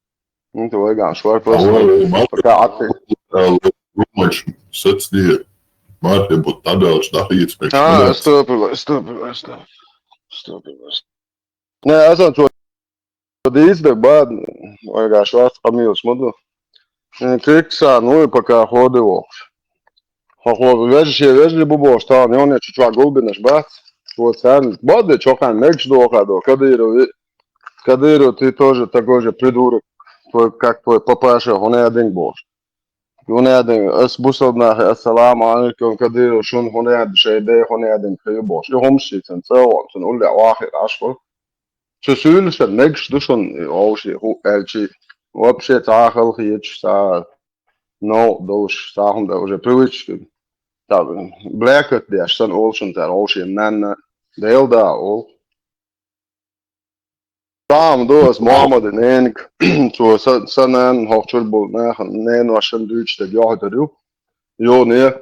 ХӀинца вайгахь шорпа. Ала, ала, пока Ӏатте. Ала, думаешь, сацле, мархе бутт дӀабаьлча дӀахийца мегаш ма А, дац. Стоп, стоп, стоп. Стоп. Не, аса цо дийцинарг бан, вайгахь шорпа къамелаш ма ду. М, Крикса, ну и пока ходи вохуш. ХӀокхо вежа шен вежарий бу бохуш, тахана йоне чу чохь гулбинарш бац. Цо царна, бакъдерг чохь хан мегаш дохадо, Кадыров, Кадыров, ты тоже такой же придурок, твой, как твой папаша, хӀунда аьлла бохуш. ХӀунда аьлла, ас бусалба нахе, ассаламу алейкум, Кадыров, шуна хӀунда аьлла, шайн ден хӀунда аьлла хир ю бохуш. И хӀумаш шийцан цӀа а вахна, цунна уллехь вахийра Ӏаш вара. Цу суьйлашан мегаш ду шуна и вовшийн хӀуъа аьлчи, вообще цхьа а халахеташ, цхьа а новкъа долуш, цхьа а хӀума дан уже привычка. Та, блекат деш санна олу шуна цара вовшийн нанна, Делан да олу. Цхьа а хӀума ду аса Мухьаммадан ненаг, цо сан, сан нана хӀокху чуьра болу нахана, неношна дуьйцуш дерг йохуьйтур ю. Юхане,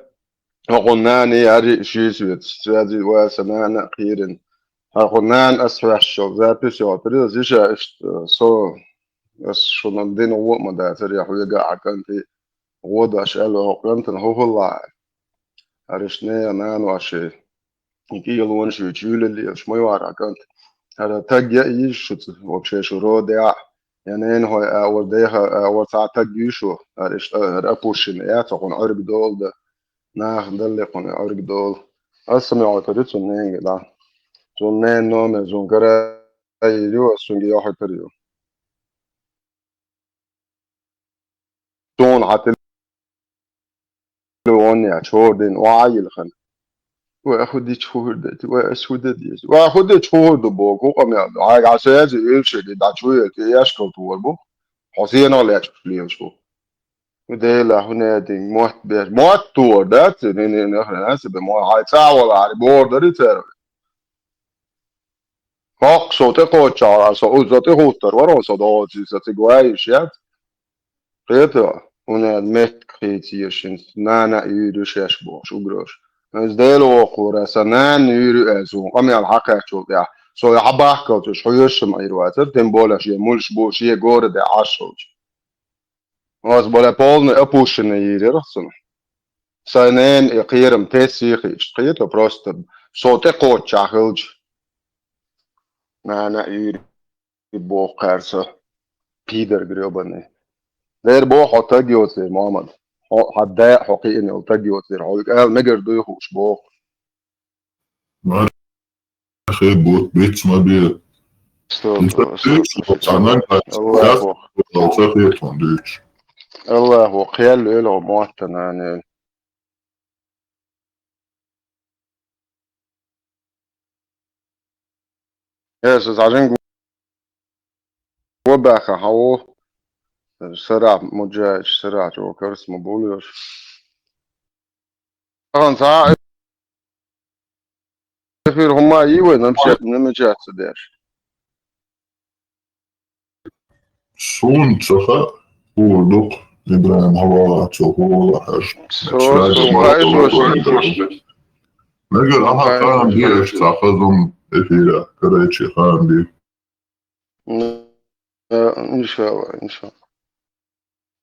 хӀокхуьнан нана а, аьрри а шийца веза. Цаьрца вай сан нана а кхийрина. ХӀокхуьнан нана ас хьоьстуш йолу запись йохуьйтур ю, иза иша иштта, со, ас шуна дина гӀо а ма дацара, я хьоьга а хьан кӀанте гӀо дош аьлла, хӀокху кӀантана хӀун хилла а. ХӀара иштта нехан наноши, и кӀелонаш юьйцу, юьйлаллелаш ма ю хӀара кӀант. ХӀара таг я а йийш шуьца, вообще шу родехь а, я ненахой а, вара деха а, вара цхьа а таг юьйш шу, хӀара иштта, хӀара опущенный яц, хӀокхуьнан Ӏуьрг долу дан, нахана далле кхуьнан Ӏуьрг долу. Аса ма йохуьйтур ю цунна ненга, да. Цунна ненан номер, цунна кара йийр ю, аса цуьнга йохуьйтур ю. Суна хьан телефон яьлча, хӀора дийнахь охьа а йилхина. Вай хӀун дича хӀун хир ду, вай ас хӀун дан деза? Вай хӀун дича хӀун хир ду боху, хӀун къамел ду? Хьайга Ӏа саьза уьйраш а ди, дӀа чу а елти, эшкал тохар бу, хьо сенах лечкъаш лелаш ву. ХӀун дела, хӀун нединг, мотт беш, мотт тохар дац, нин, нин, нахрен, аса бе, мо, хьайн цӀа а вала, хьари бохур дарий цара? ХӀокху со тӀекхоччахь, со, со тӀехӀуттур вара, со догӀуций, со цига вайиш яц. Кхета, хӀунда меттиг хийца еза шуна, нана а юьйр ю шаьш бохуш, угрош. Аса Дела воккхура, сан нана юьйр ю аьлла, суна къамел хьакхаьччул тӀаьхьа. Со и хьабахкалчуш, хьоьжуш ма эр вацара, тем более шен мулш бу, шен городе Ӏаш волчу. Аса боле полный опущенный йийр яра цунах. Сайн ненан и кхерам тессе а хиъча, кхета просто со тӀекхоччахь хилча. Нана а юьйр ю боху кхаьра со, пидор грёбаный. Дера боху хьо таг йоцийра, Мухьаммад. Хьо, хьан да а хьо кхиъна йолу таг йоцийра, хьо ала мегар дуй хууш боху. Мархе бутт биц ма бе. Стоп, И стоп, ца стоп, хеташ, стоп. Аллаху. Ца хеташ дуьйцуш. Аллаху, кхел лело мотта нанел. Эса зажин гу-, губаха хьо. Сарахь муджаич, сарахь чокарс ма булуш. Хан ца эфир хӀума йий вай, намеча-, намечаться деш. Суна ца хаьа, хӀора дукха, Ибрахим, хьо вагӀа, цо хӀора хьаьжна. Со, Шайга со, марха хай, со, вагӀа. Мегар ахьа хаам бе, аша цхьа хаза хӀума эфира, короче, хаам бе. М, э, иншалла, иншалла.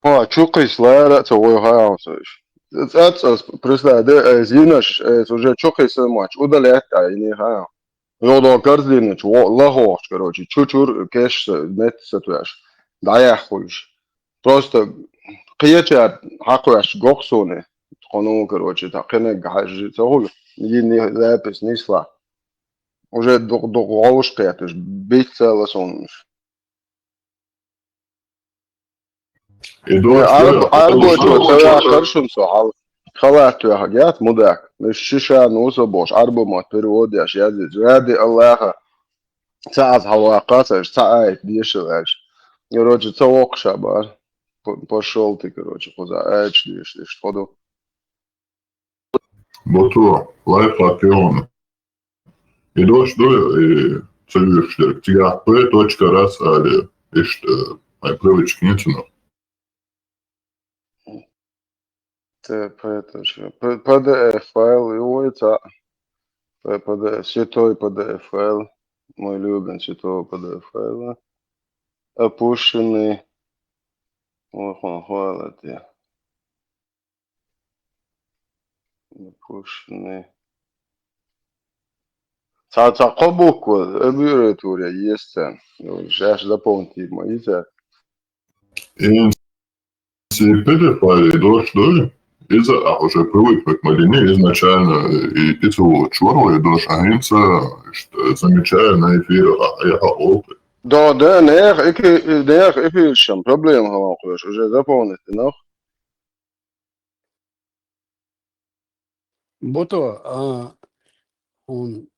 Хьо, чу кхийса лара а ца вой, хьан ца иш. ЦӀа, цӀа, представь, де, э, зинаш, э, уже чу кхийса ма вац, удалять а, йиний хьан. Йо, до корзина чу, во, лахохч, короче, чу-чур, кеш, мет сатвеш. ДӀаяххуьлуш. Просто кхечар хьакхвеш гоху суна. Кхуну, короче, та кхинег хьажи ца хуьлу. Йиний запись нисла. Уже дукъ-, дукъ гӀовш кхеташ, бицца ласунаш. И доча Ӏарб-, ца Ӏарбочо ца ваьхар шун со хьал. Халат вехаг яц мудак. Миш шиша нуса бош, Ӏарбамат перевод еш язди. Ради Аллаха. Ца аз хьалваккха, ца иш, ца айт дешал аьлча. Короче, ца воккха ша бара. П-, пошёл ты, короче, кхуза айч деш, деш, ходу. Бото, лайфхак йогӀна. И дош ду, и ца вуьйраш дерг. Цигахь П точка рас али, иштта, Хай привычка нет у нас. Т П, это же П- П Д Ф файл, его это П- П Д Ф, святой П Д Ф файл. Мой любимый святой П Д Ф файл. Опущенный. Ох, он хвалит я. Опущенный. Ца, ца кхо буква, аббревиатура есть. Ну, сейчас запомните, мои за. Если перепали дождь, да? Из-за, а уже привыкнуть к малине изначально, и, и целую чурлу, и дождь, а что замечаю на эфире, а я опыт. Да, да, нех, эки, нех, эфир шам, проблема хаван кулаш, уже запомните, но. Бото, а, он,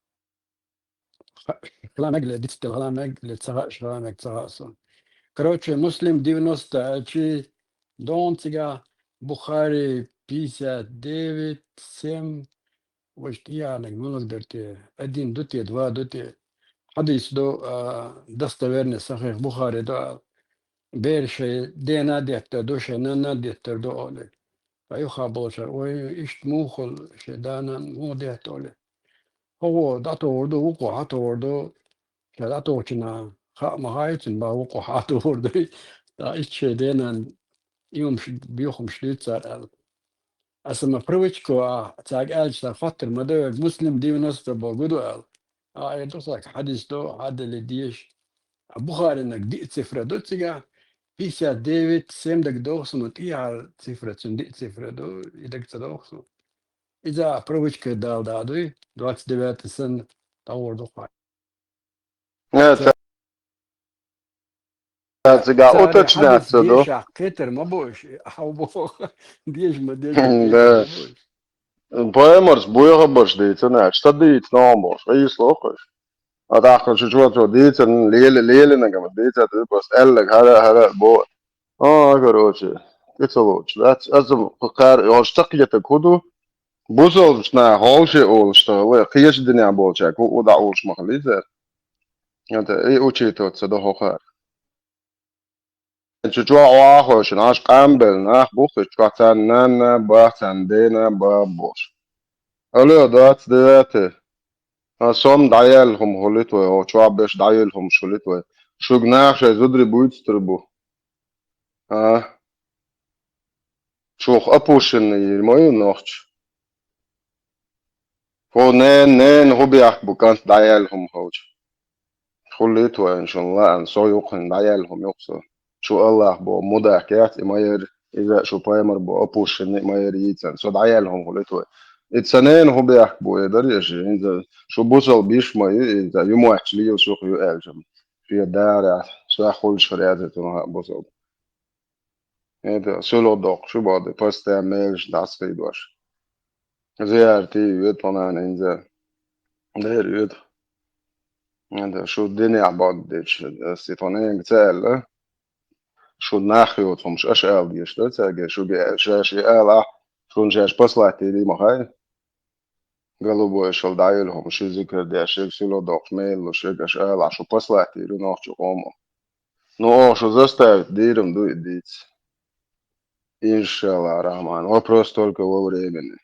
ха- хала мег ле, дицтел хала мег ле, цагаш хала мег цагаса. Короче, Муслим девяносто, а чи Донцига, Бухари пятьдесят девять, семь, вот я не могу дерти, один дути, два дути. Хадис до, а, достоверный, сахих Бухари до, бер шей дена деттер до, шей нана деттер до оли. Аюха болчар, ой, ишт мухул, шей дана му деттер оли. Хого, дато ворду, уку хато ворду, шей дато чина, ха, махайцин ба уку хато ворду. Да, ишт шей дена, иум ш-, биохум шлицар ал. Аса ма привычка, а, цаг алча фаттер ма да, Муслим девяносто бо гуду ал. А, э, досак хадис до, хадали деш. А Бухаринаг ди цифра до цига, пятьдесят девять, семь даг дохсума, тиар цифра, цун ди цифра до, и даг ца дохсу. Иза привычка дал да дуй, двадцать девятый сэн, тавор дохай. Э, Ца- ца-, ца-, цига цари уточняться, хадис да? Деша, кетер ма бош, а бо, деш ма деш, Да. Ма бош. Поэморс буйха бош дийца, не, что дийца, но бош, и слухаешь. А так, что чего, что дийца, лели, лели на гама, дийца, ты просто элле, хара, хара, бо. А, короче, это лучше, да? А там, кар, он что где-то куду, бусол, на, холше, ол, что, вы, киеш дня болча, ку, уда, уж махлизер. Это, и учитываться до хохар. Чу чуа оахош, наш камбел, нах бухи, чуа цан нана, ба цан дена, ба бош. Алло, двадцать девятый. А сом даял хум хулит вай, о, чуа беш даял хум шулит вай. Шуг нах шай зудри буйцтур бу. А? Чух опущенный мою нохч. Фо нен, нен, хубиях бу кант даял хум хауч. Хулит вайн шун лаан, со юхин даял хум юхсо. Шу Аллах бо, мудах кят, и майер, иза шу паймар бо, опущенный майер йицан. Со даял хум хулит вай. И цанен хубиях бу, и дар еши, инза шу бусал биш маю, и за юмуахч лил шух ю элжам. Фия дара, шу ахуль шуряза тунга бусал. Это, суло док, шу боды, постоянно мелш дас фейдваш. Зиярти вет понан инза. Дер вет. Это, шу дыня бод дич, ситонен цель, шу нах ют, хум ш-, аш эл диш, да, цаге, шу ге, ш-, ш-, эл, а, шун ш-, ш-, послать или махай. Голубой шел дайыл хум, шу зикр дя, шек сило док, мейлу, шек аш эл, а шу послать или нох чу хомо. Ну, о, шу заставить, дирам ду и диц. Иншаллах, Рахман. Вопрос только во времени.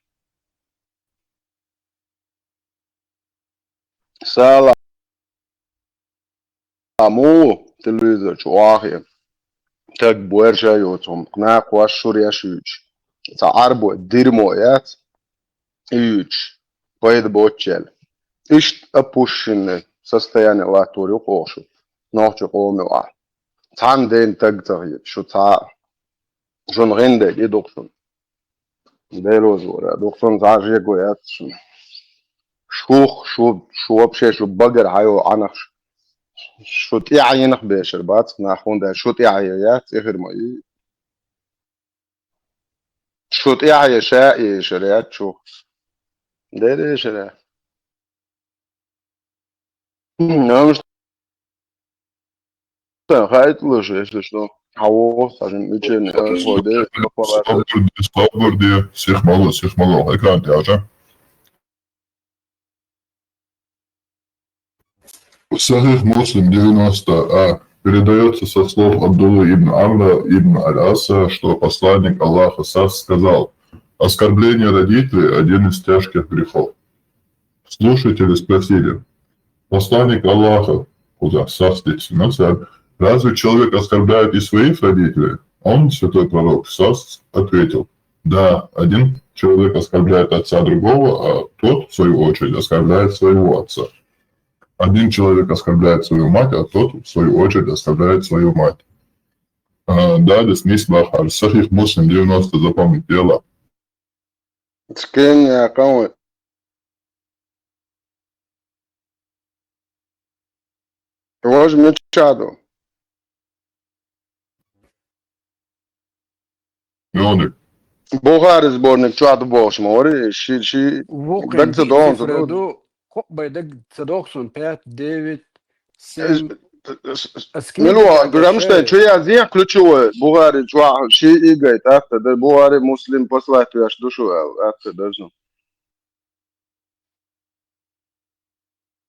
Салам. Аму, телевизор чу ахи. Так буэр шай йоцум, кна кваш шур яш юч. Ца арбо дерьмо яц. Юч. Пайда бочел. Ишт опущенный состояние латур ю кошу. Нохчу коми ва. Цан ден так цахи, шу ца. Шун гендек и доксун. Белозора, доксун ца жего яц шун. Шух, шу, шу вообще, шу багар хайо анах. Шу тя йинах бешер бац, нахун да, шу тя яц, эхир ма и. Шу тя я ша и шаря чух. Дере шаря. Нам что, хайт лучше, если что. Хаво, скажем, учение, э, ходе, ну, положение. Сабыр де, сабыр де, сих мало, сих мало, хайкан тяжа. Сахих Муслим девяносто, а, Передается со слов Абдуллы ибн Амра ибн Аль-Аса, что посланник Аллаха Сас сказал: «Оскорбление родителей — один из тяжких грехов». Слушатели спросили: «Посланник Аллаха, куда Сас здесь, разве человек оскорбляет и своих родителей?» Он, святой пророк Сас, ответил: «Да, один человек оскорбляет отца другого, а тот, в свою очередь, оскорбляет своего отца. Один человек оскорбляет свою мать, а тот, в свою очередь, оскорбляет свою мать». А, да, да, смесь бахар. Сахих Муслим девяносто, запомнить дело. Скин я кому? Вож мечаду. Нёник. Бухари сборник чуаду болш мори, ши, ши, Вокин даг ца дон, ца дон. Ду, хоп бай даг ца дохсун, пять, девять, семь. Милуа, Рамштайн, чё я зия ключевой, Бухари, чуа, ши игай, так-то, да, Бухари, Муслим, послать, я ж душу, а, так-то, да, ну.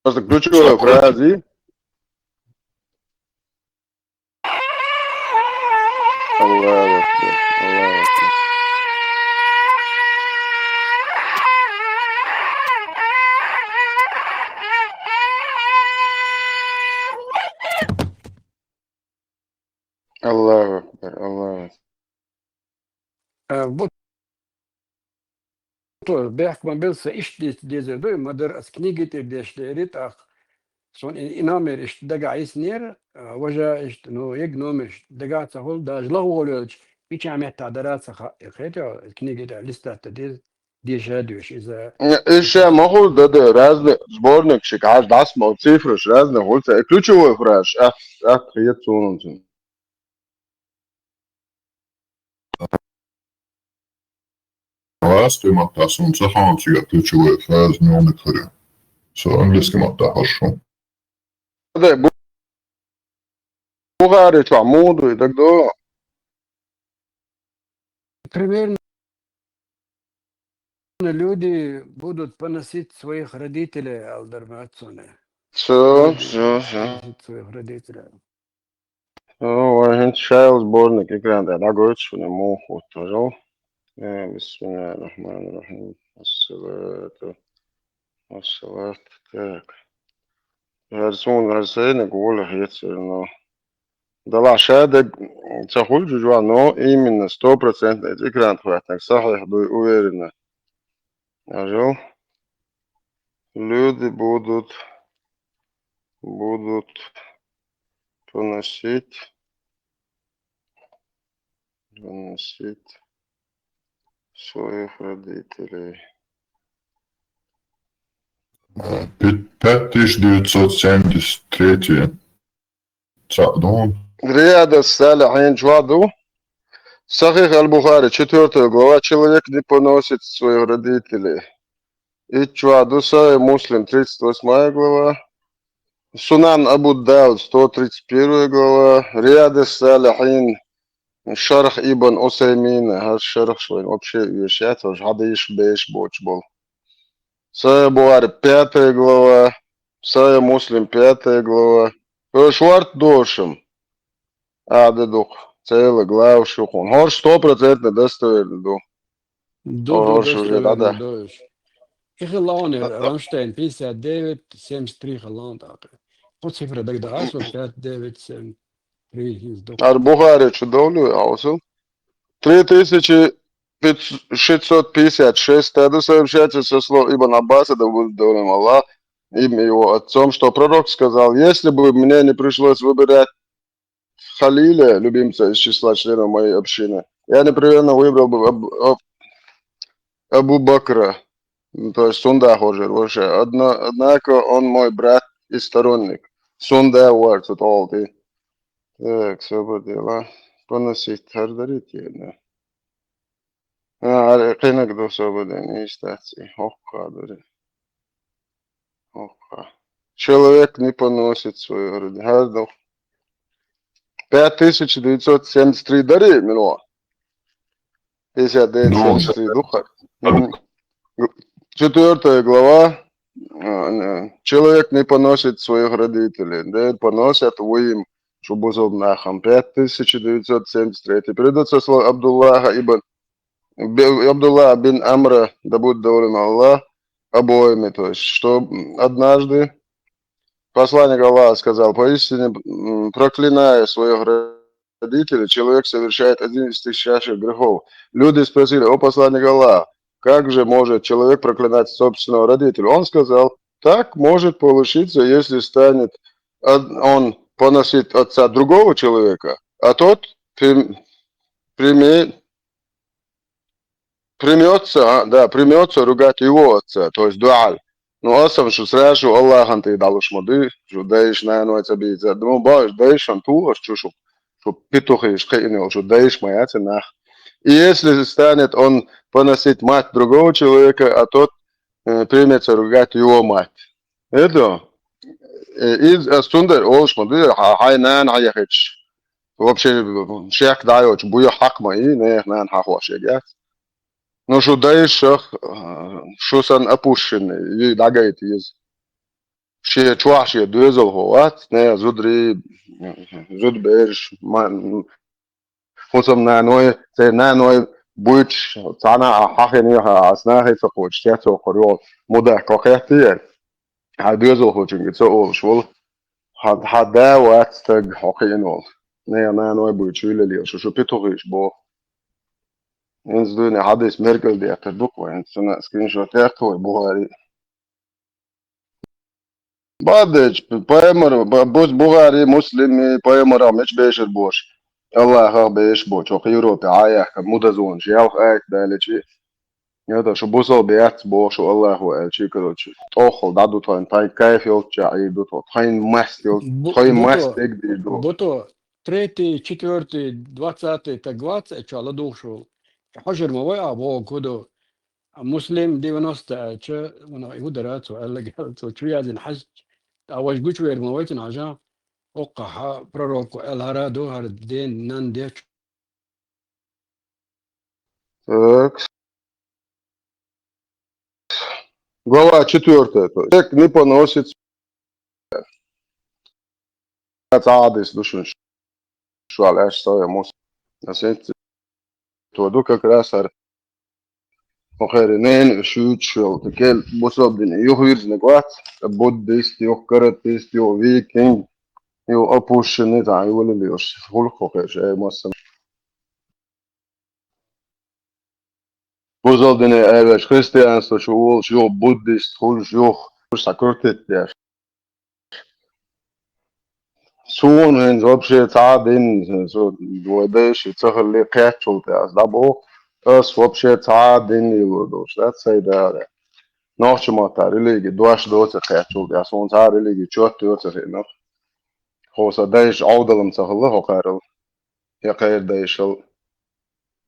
Просто ключевой фразы. Аллаху акбар, Аллаху акбар. Аллаху акбар, Аллаху акбар. Э, вот то, бехк ма билса ишт дез-, дезер дуй, ма дар ас книги тӀер деш дерит, ах, сон и-, и номер ишт дага иснер, э, важа ишт, ну, иг номер ишт дага ца хул, даже лагъ волюлч, ича метта дара ца ха-, хетя, книги тӀа листат дез-, деша душ, иза. Иша ма хул, да, да, разный сборник шик, аж дас ма цифраш, разный хул, ца, ключевой фраз, ах, ах, хет сунун. Ласт маттас ун ца хан цига ключевой фраз нёник хара. Со английский матта хорошо. Да, Бу-, Бухари чё, муду и так далее. Примерно люди будут поносить своих родителей, Алдар Мацуне. Всё, всё, всё. Поносить своих родителей. О, вай хӀинца шайл сборник экран тӀа дӀагойтуш вуна муха хӀуттажал. Э, бисмиллахир-рахманир-рахим. Ассалату вассалату. Так. ХӀара суна, хӀара сайна гула хьецар, но. Дала шадаг ца хуьлу жужуа, но именно стопроцентно экран тӀа хӀоьттинарг сахьихь дуй, уверенно. Ажал. Люди будут, будут поносить, поносить своих родителей. Э, пи-, пять тысяч девятьсот семьдесят третий. Ца-, ну. Риядас Салихин чуа ду. Сахих аль-Бухари, четвёртая глава. Человек не поносит своих родителей. И чуа ду Сахих Муслим, тридцать восьмая глава. Сунан Абу Дауд, сто тридцать первая глава. Риядас Салихин, шарх Ибн Усаймина, хӀара шарх швайн вообще вешать, хӀара хьадийш беш боч бол. Сахих Бухари, пятая глава. Сахих Муслим, пятая глава. Э, шварт дошам. А, да, дух. Целая глава шухун. ХӀорш стопроцентно достоверно ду. Ду, ду, ХӀорш уже, да, да. Достоверно ду. Их лаунер, Рамштайн, пятьдесят девять семьдесят три халан так. По цифре так да, сорок пять девять семь три из двух. Ар Бухари чу довлю, а усу? Три тысячи шестьсот пятьдесят шесть, тогда сообщается со слов Ибн Аббаса, да будет доволен Аллах, им и его отцом, что пророк сказал: «Если бы мне не пришлось выбирать Халиля, любимца из числа членов моей общины, я непременно выбрал бы Абу, Аб-, Абу Бакра». Ну, то есть сунда хожер вообще. Одно-, однако он мой брат и сторонник. Сунда вар тут олди. Так, всё было дела. Поносить хардарите, да. А, аре, къинаг ду собадан, и стаци. Хохка дури. Хохка. Человек не поносит свою родину. Хардох. Пять тысяч девятьсот семьдесят три дари, мило. Пятьдесят девять семьдесят три духа. Четвёртая глава. А, не. Человек не поносит своих родителей. Да, поносят вы им. Шу бусалба нахам, пять тысяч девятьсот семьдесят третий. Передается слово Абдуллаха ибн, Бе- Абдуллах бин Амра, да будет доволен Аллах, обоими, то есть, что м, однажды посланник Аллаха сказал: «Поистине, м, проклиная своих родителей, человек совершает один из тысячайших грехов. Люди спросили: «О посланник Аллаха, как же может человек проклинать собственного родителя?» Он сказал: «Так может получиться, если станет од- он поносить отца другого человека, а тот прим- приме- примется, а, да, примется ругать его отца», то есть дуаль. Ну, асам шу сразу Аллахан ты далуш моды, шу дайш на нуай цабица. Ну, баш дайшан ту аш чушу, шу петухиш кайнил, шу дайш моя цена. И если станет он поносить мать другого человека, а тот э, примется ругать его мать. Это э, из астундар олш моды, хай нан хаяхич. Вообще, шек даёч, буя хак мои, не нан хахуаш егят. Ну, шу дайшах, шу сан опущенный, и дагайт из. Ше чуаш, ше дозал ховат, не зудри, зуд берш, ма- хусам наной, цей наной буч, цана хахини ха, аснахи ца хоч, ца ца хорё, муда кохетти. Ха дозал хочинги ца олш вол. Ха ха да ват стаг хохин вол. Не наной буч уйлали, шу шу петухиш бо. Инздуйне хадис меркел де тадук ва, инсана скриншот яхту Бухари. Бадыч, пайгамбар, ба- бус Бухари, Муслими, пайгамбар меч бешер бош. Аллаха беш боч, ох Европе аяха мудазон, жал айт далечи. Это шу бусал бяц бош, Аллаху элчи, короче. Тохол даду тайн, тайн кайф ёлча, и ду то, тайн маст ёл, Бу- тайн бу маст то- тег ди ду. Бу то третий, четвёртый, двадцатый, так двадцать, чё, ладушул. Хожер мовой, а, во, куду. А Муслим девяносто, а чё, вона, и ударат, цо, элле гал, цо, чё язин хаж. А ваш гуч вер мовой, тин хажа. Окка, ха, пророку, эл хараду, хар ден, нан деч. Так. Глава четвёртая, то есть. Человек не поносит цадис душун шуал аш соя мус. Асент то ду как раз ар. Охери нен шучел, кел бусобдин юхирзне гват, буддист, юх каратист, юх викинг, юх опущенный, та, юх лилиош, хул хохеш, э, мосам. Бузалдыны эвеш христианство чу улш юх буддист хулш юх сакрутит деш. Сун хин вообще цадин, су двойдеш цахли качул те аз дабо. Ас вообще цадин илудуш, да, сайдале. Нохчи мата религи дуаш доца качул те, сун ца религи чот доца хинох. Хоса деш аудалам цахла хокарыл. Я кайр дешал.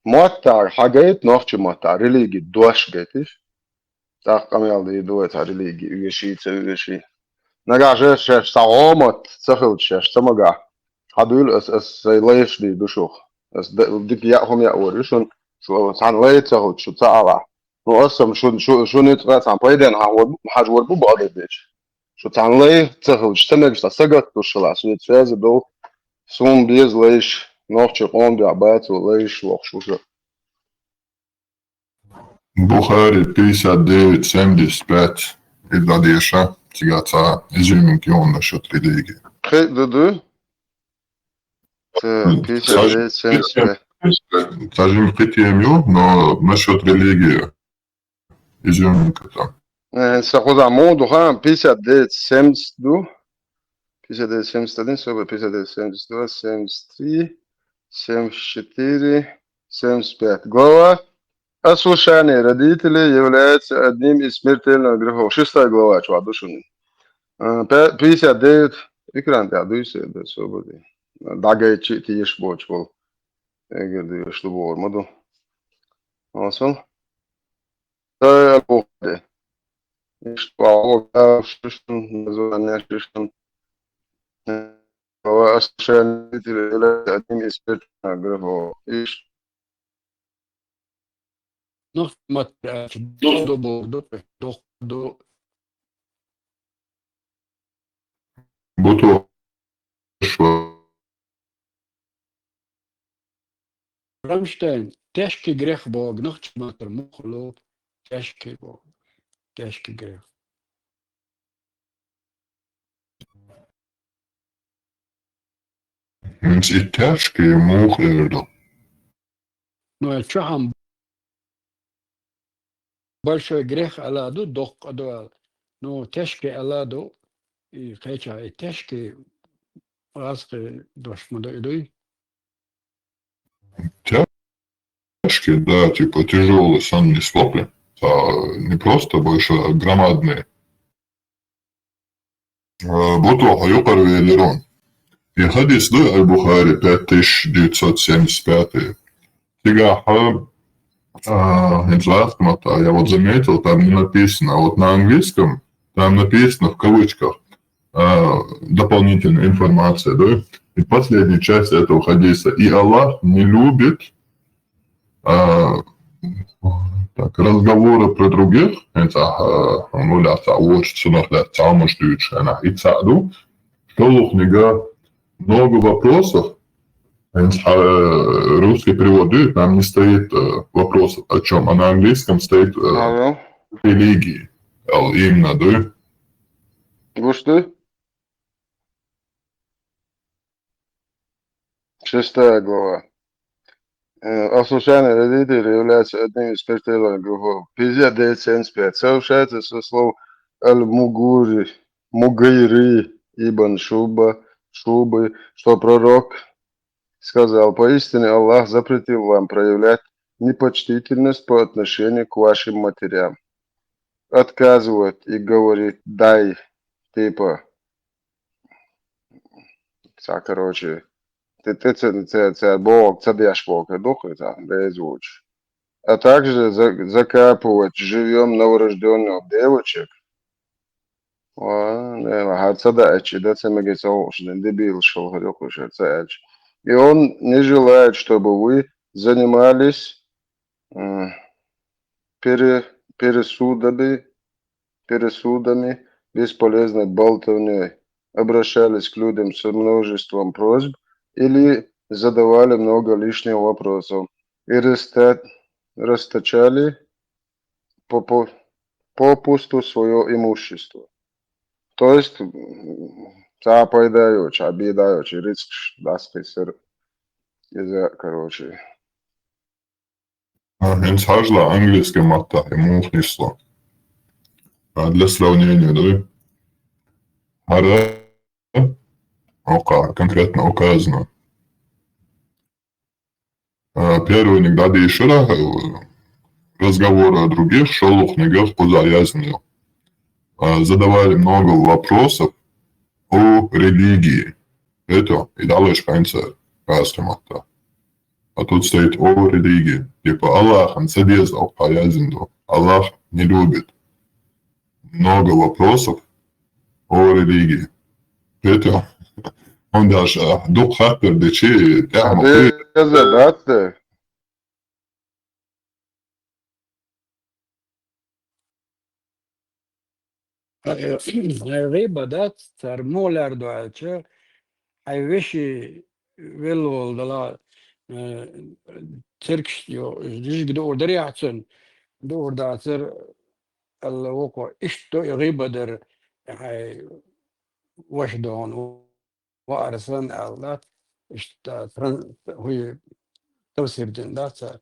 Моттар хагайт нохчи моттар религи дуаш гайтиш. Так камял да и дуэт религи уеши, ца уеши. Нага же шеш сагомот, цахил шеш самага. Хадуил эс эс сай лайш ди душух. Эс дик я хом я оришун, шу сан лай цахил шу цаала. Ну, асам шун шун шун ит сан пайден ха вот хаж вот бу бадеш. Шу сан лай цахил шу самег шу сагат душла, шун ит связи дол. Сум без лайш, нохчи ком да бацу лайш лох шуша. Бухари пятьдесят девять семьдесят пять. Идла деша, тигаца, изюминки он насчёт религии. Хе, ду-ду. Т- пятьдесят девять семьдесят пять. Тажим хитием ю, но насчёт религии. Изюминка там. Э, сахуза моду, ха, пятьдесят девять семьдесят ду. Пятьдесят девять семьдесят один, собой пятьдесят девять семьдесят два, семьдесят три, семьдесят четыре, семьдесят пять. Глава: «Ослушание родителей является одним из смертельных грехов». Шестая глава, чё, душуни. Э, пя- пятьдесят девять, экран, да, дуйся, да, свободы. Дагай чи ти еш боч бол. Эгер да еш ду бор, моду. Осол. Э, бу- Ишпа, о, да, шишин, название шишин. Э, ослушание родителей является одним из смертельных грехов. Иш- Ну, мат, э, до, до, до, до, до, до. Буту. Рамштайн, тяжкий грех боху нохчийн маттахь муха ло, тяжкий боху, тяжкий грех. ХӀинца и тяжкий муха эр ду? Ну, чохь-м большой грех аьлла ду, доккха а ду аьлла. Ну, тяжкий аьлла ду, и кхечахь и тяжкий гӀазкхи дош ма ду и дуй? Тяжкий, да, типа тяжёлый санна нисло. Ца не просто большой, а громадный. Э, бу тхо юкъара велира. И хадис ду Аль-Бухари, пять тысяч девятьсот семьдесят пятый. Цигахь, а, хӀинца лаьцна маттахь, я вот заметил, там не написано, вот на английском там написано в кавычках, а, дополнительная информация, да? И последняя часть этого хадиса. И Аллах не любит, а, так, разговоры про других, это, а, ну, да, ца, вот, что у нас, да, ца, может, и чё, она, и ца, ну, что лохнига много вопросов, э, русский перевод, и там не стоит, э, вопросов о чем, а на английском стоит, э, Ага. Религии. Ал именно, да? Гушты? Шестая глава. Э, Ослушание родителей является одним из смертельных грехов. Пятьдесят девять семьдесят пять. Сообщается со слов Аль-Мугури, Мугайри ибн Шуба, Шубы, что пророк сказал: «Поистине Аллах запретил вам проявлять непочтительность по отношению к вашим матерям». Отказывает и говорит: «Дай», типа, ца, короче, ты, ты ц-, ц-, ц-, бог, ца деш бог, дух, это, да, звучит. А также за-, закапывать живьём новорождённых девочек. А, не, а ца да, эчи, да, ца меге ца уж, не, дебил шел, говорю, кушать, ца эчи. И он не желает, чтобы вы занимались, м, пере-, пересудами, пересудами, бесполезной болтовнёй, обращались к людям со множеством просьб или задавали много лишних вопросов и раста-, расточали попу-, попусту своё имущество. То есть, м, ца пайдаючи, обидаючи, риск ш-, даскхи сер из-, короче. А, хӀинца хьажал английский маттахь и муха нисло. А, для сравнения, да? ХӀара, ока, конкретно указано. А, первый ниг дӀадийшира, э, разговоры о других, шолгӀа нигах кхуза яздина. А, задавали много вопросов о религии. Это и дальше конца раскамата. А тут стоит о религии. Типа Аллахом садеза, а я зинду. Аллах не любит много вопросов о религии. Это он даже, а, дух хаттар дечи, тяхма. А ты, хуй. Ты, ты. Э, э, гӀийба дац, цара муха лаьрду аьлча, хьайн вешин велла волу дала, э, цергаш йо, жижиг дуур дарехь цунна, дуур дацара, аьлла вукхо, иштта ду и гӀийба дар, хьайн ваша догӀун ваара санна аьлла, иштта тран-, хӀуй тафсир дина дац цара.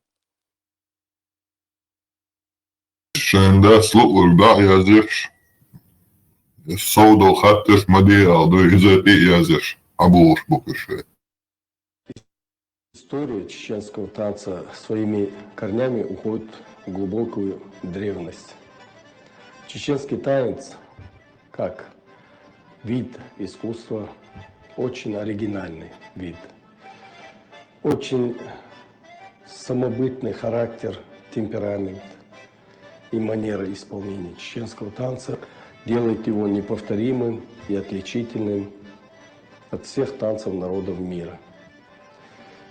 Шайн дас луъург дӀа а язйеш, сов долу хаттарш ма де ала ду, иза тӀе а язйеш, Ӏабулуш бу кхуьш вай. История чеченского танца своими корнями уходит в глубокую древность. Чеченский танец, как вид искусства, очень оригинальный вид. Очень самобытный характер, темперамент и манера исполнения чеченского танца делает его неповторимым и отличительным от всех танцев народов мира.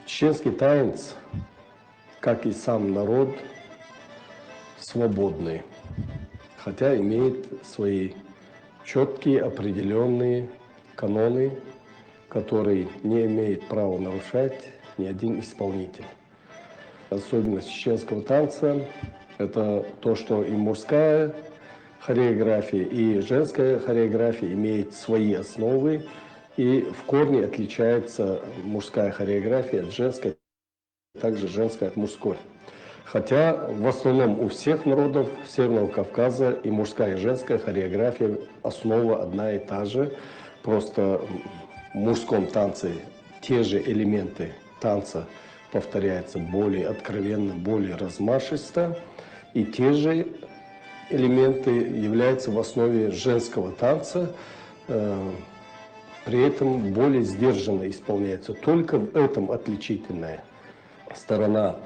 Чеченский танец, как и сам народ, свободный, хотя имеет свои чёткие определённые каноны, которые не имеет права нарушать ни один исполнитель. Особенность чеченского танца — это то, что и мужская хореография, и женская хореография имеет свои основы, и в корне отличается мужская хореография от женской, также женская от мужской. Хотя в основном у всех народов Северного Кавказа и мужская, и женская хореография, основа одна и та же. Просто в мужском танце те же элементы танца повторяются более откровенно, более размашисто, и те же элементы являются в основе женского танца, э, при этом более сдержанно исполняется. Только в этом отличительная сторона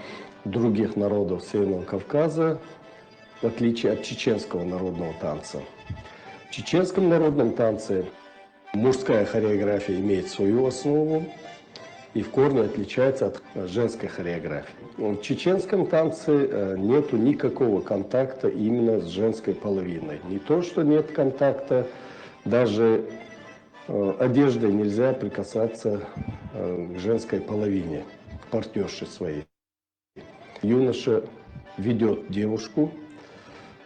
других народов Северного Кавказа, в отличие от чеченского народного танца. В чеченском народном танце мужская хореография имеет свою основу и в корне отличается от женской хореографии. В чеченском танце э, нету никакого контакта именно с женской половиной. Не то, что нет контакта, даже э, одеждой нельзя прикасаться э, к женской половине, к партнерше своей. Юноша ведет девушку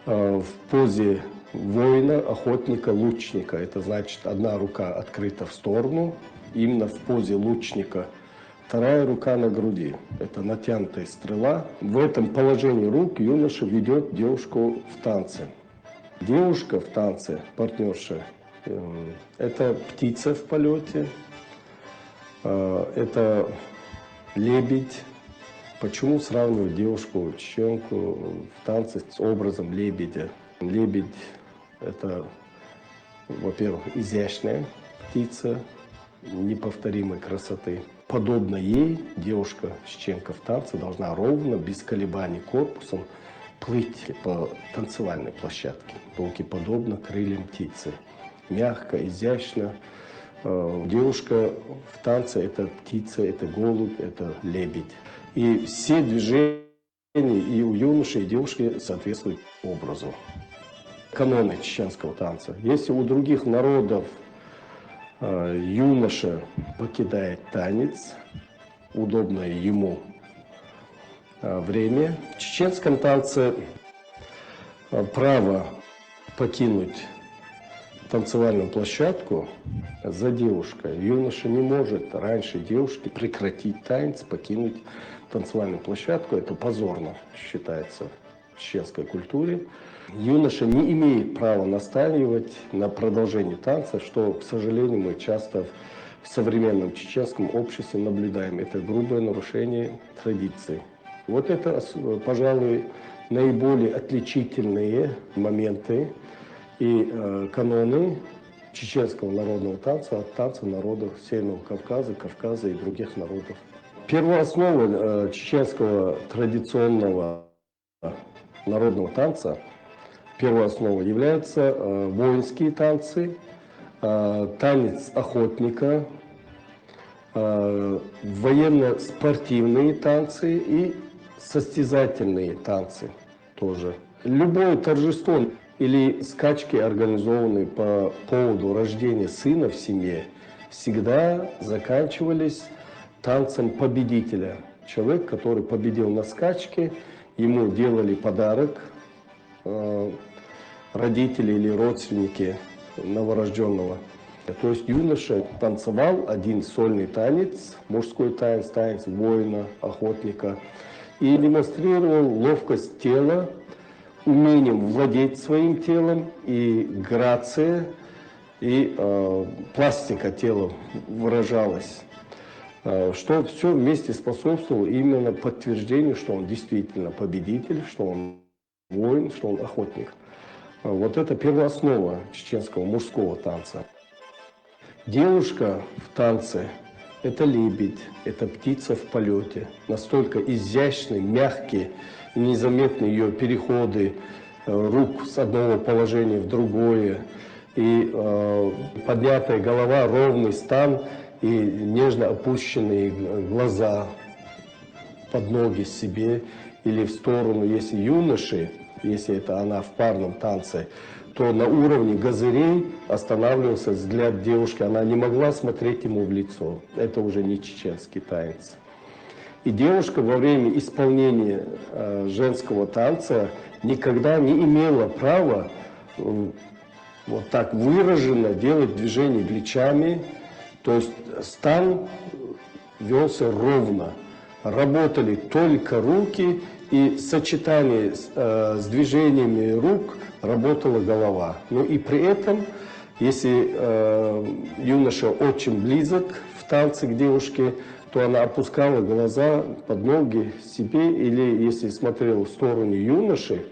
э, в позе воина, охотника, лучника. Это значит, одна рука открыта в сторону, именно в позе лучника, вторая рука на груди. Это натянутая стрела. В этом положении рук юноша ведет девушку в танце. Девушка в танце, партнерша, э, это птица в полете, э, это лебедь. Почему сравнивать девушку, чеченку в танце с образом лебедя? Лебедь — это, во-первых, изящная птица неповторимой красоты. Подобно ей, девушка, чеченка в танце должна ровно, без колебаний корпусом плыть по танцевальной площадке. Руки подобно крыльям птицы. Мягко, изящно. Э, Девушка в танце — это птица, это голубь, это лебедь. И все движения и у юноши, и девушки соответствуют образу. Каноны чеченского танца. Если у других народов э, юноша покидает танец, удобное ему э, время, в чеченском танце э, право покинуть танцевальную площадку за девушкой. Юноша не может раньше девушки прекратить танец, покинуть танцевальную площадку. Это позорно считается в чеченской культуре. Юноша не имеет права настаивать на продолжении танца, что, к сожалению, мы часто в современном чеченском обществе наблюдаем. Это грубое нарушение традиций. Вот это, пожалуй, наиболее отличительные моменты и э, каноны чеченского народного танца от танца народов Северного Кавказа, Кавказа и других народов. Первооснова э, чеченского традиционного народного танца, первооснова является э, воинские танцы, э, танец охотника, э, военно-спортивные танцы и состязательные танцы тоже. Любое торжество или скачки, организованные по поводу рождения сына в семье, всегда заканчивались танцем победителя. Человек, который победил на скачке, ему делали подарок, э, родители или родственники новорожденного. То есть юноша танцевал один сольный танец, мужской танец, танец воина, охотника, и демонстрировал ловкость тела, умением владеть своим телом и грация, и э, пластика тела выражалась. Э, что все вместе способствовало именно подтверждению, что он действительно победитель, что он воин, что он охотник. Э, Вот это первооснова чеченского мужского танца. Девушка в танце — это лебедь, это птица в полете. Настолько изящны, мягкие, незаметны ее переходы э, рук с одного положения в другое. И э, поднятая голова, ровный стан и нежно опущенные глаза под ноги себе или в сторону, если юноши, если это она в парном танце, то на уровне газырей останавливался взгляд девушки. Она не могла смотреть ему в лицо. Это уже не чеченский танец. И девушка во время исполнения э, женского танца никогда не имела права э, вот так выраженно делать движение плечами. То есть стан велся ровно. Работали только руки, и сочетание с, э, с движениями рук работала голова. Но и при этом, если э, юноша очень близок в танце к девушке, то она опускала глаза под ноги себе, или если смотрела в сторону юноши,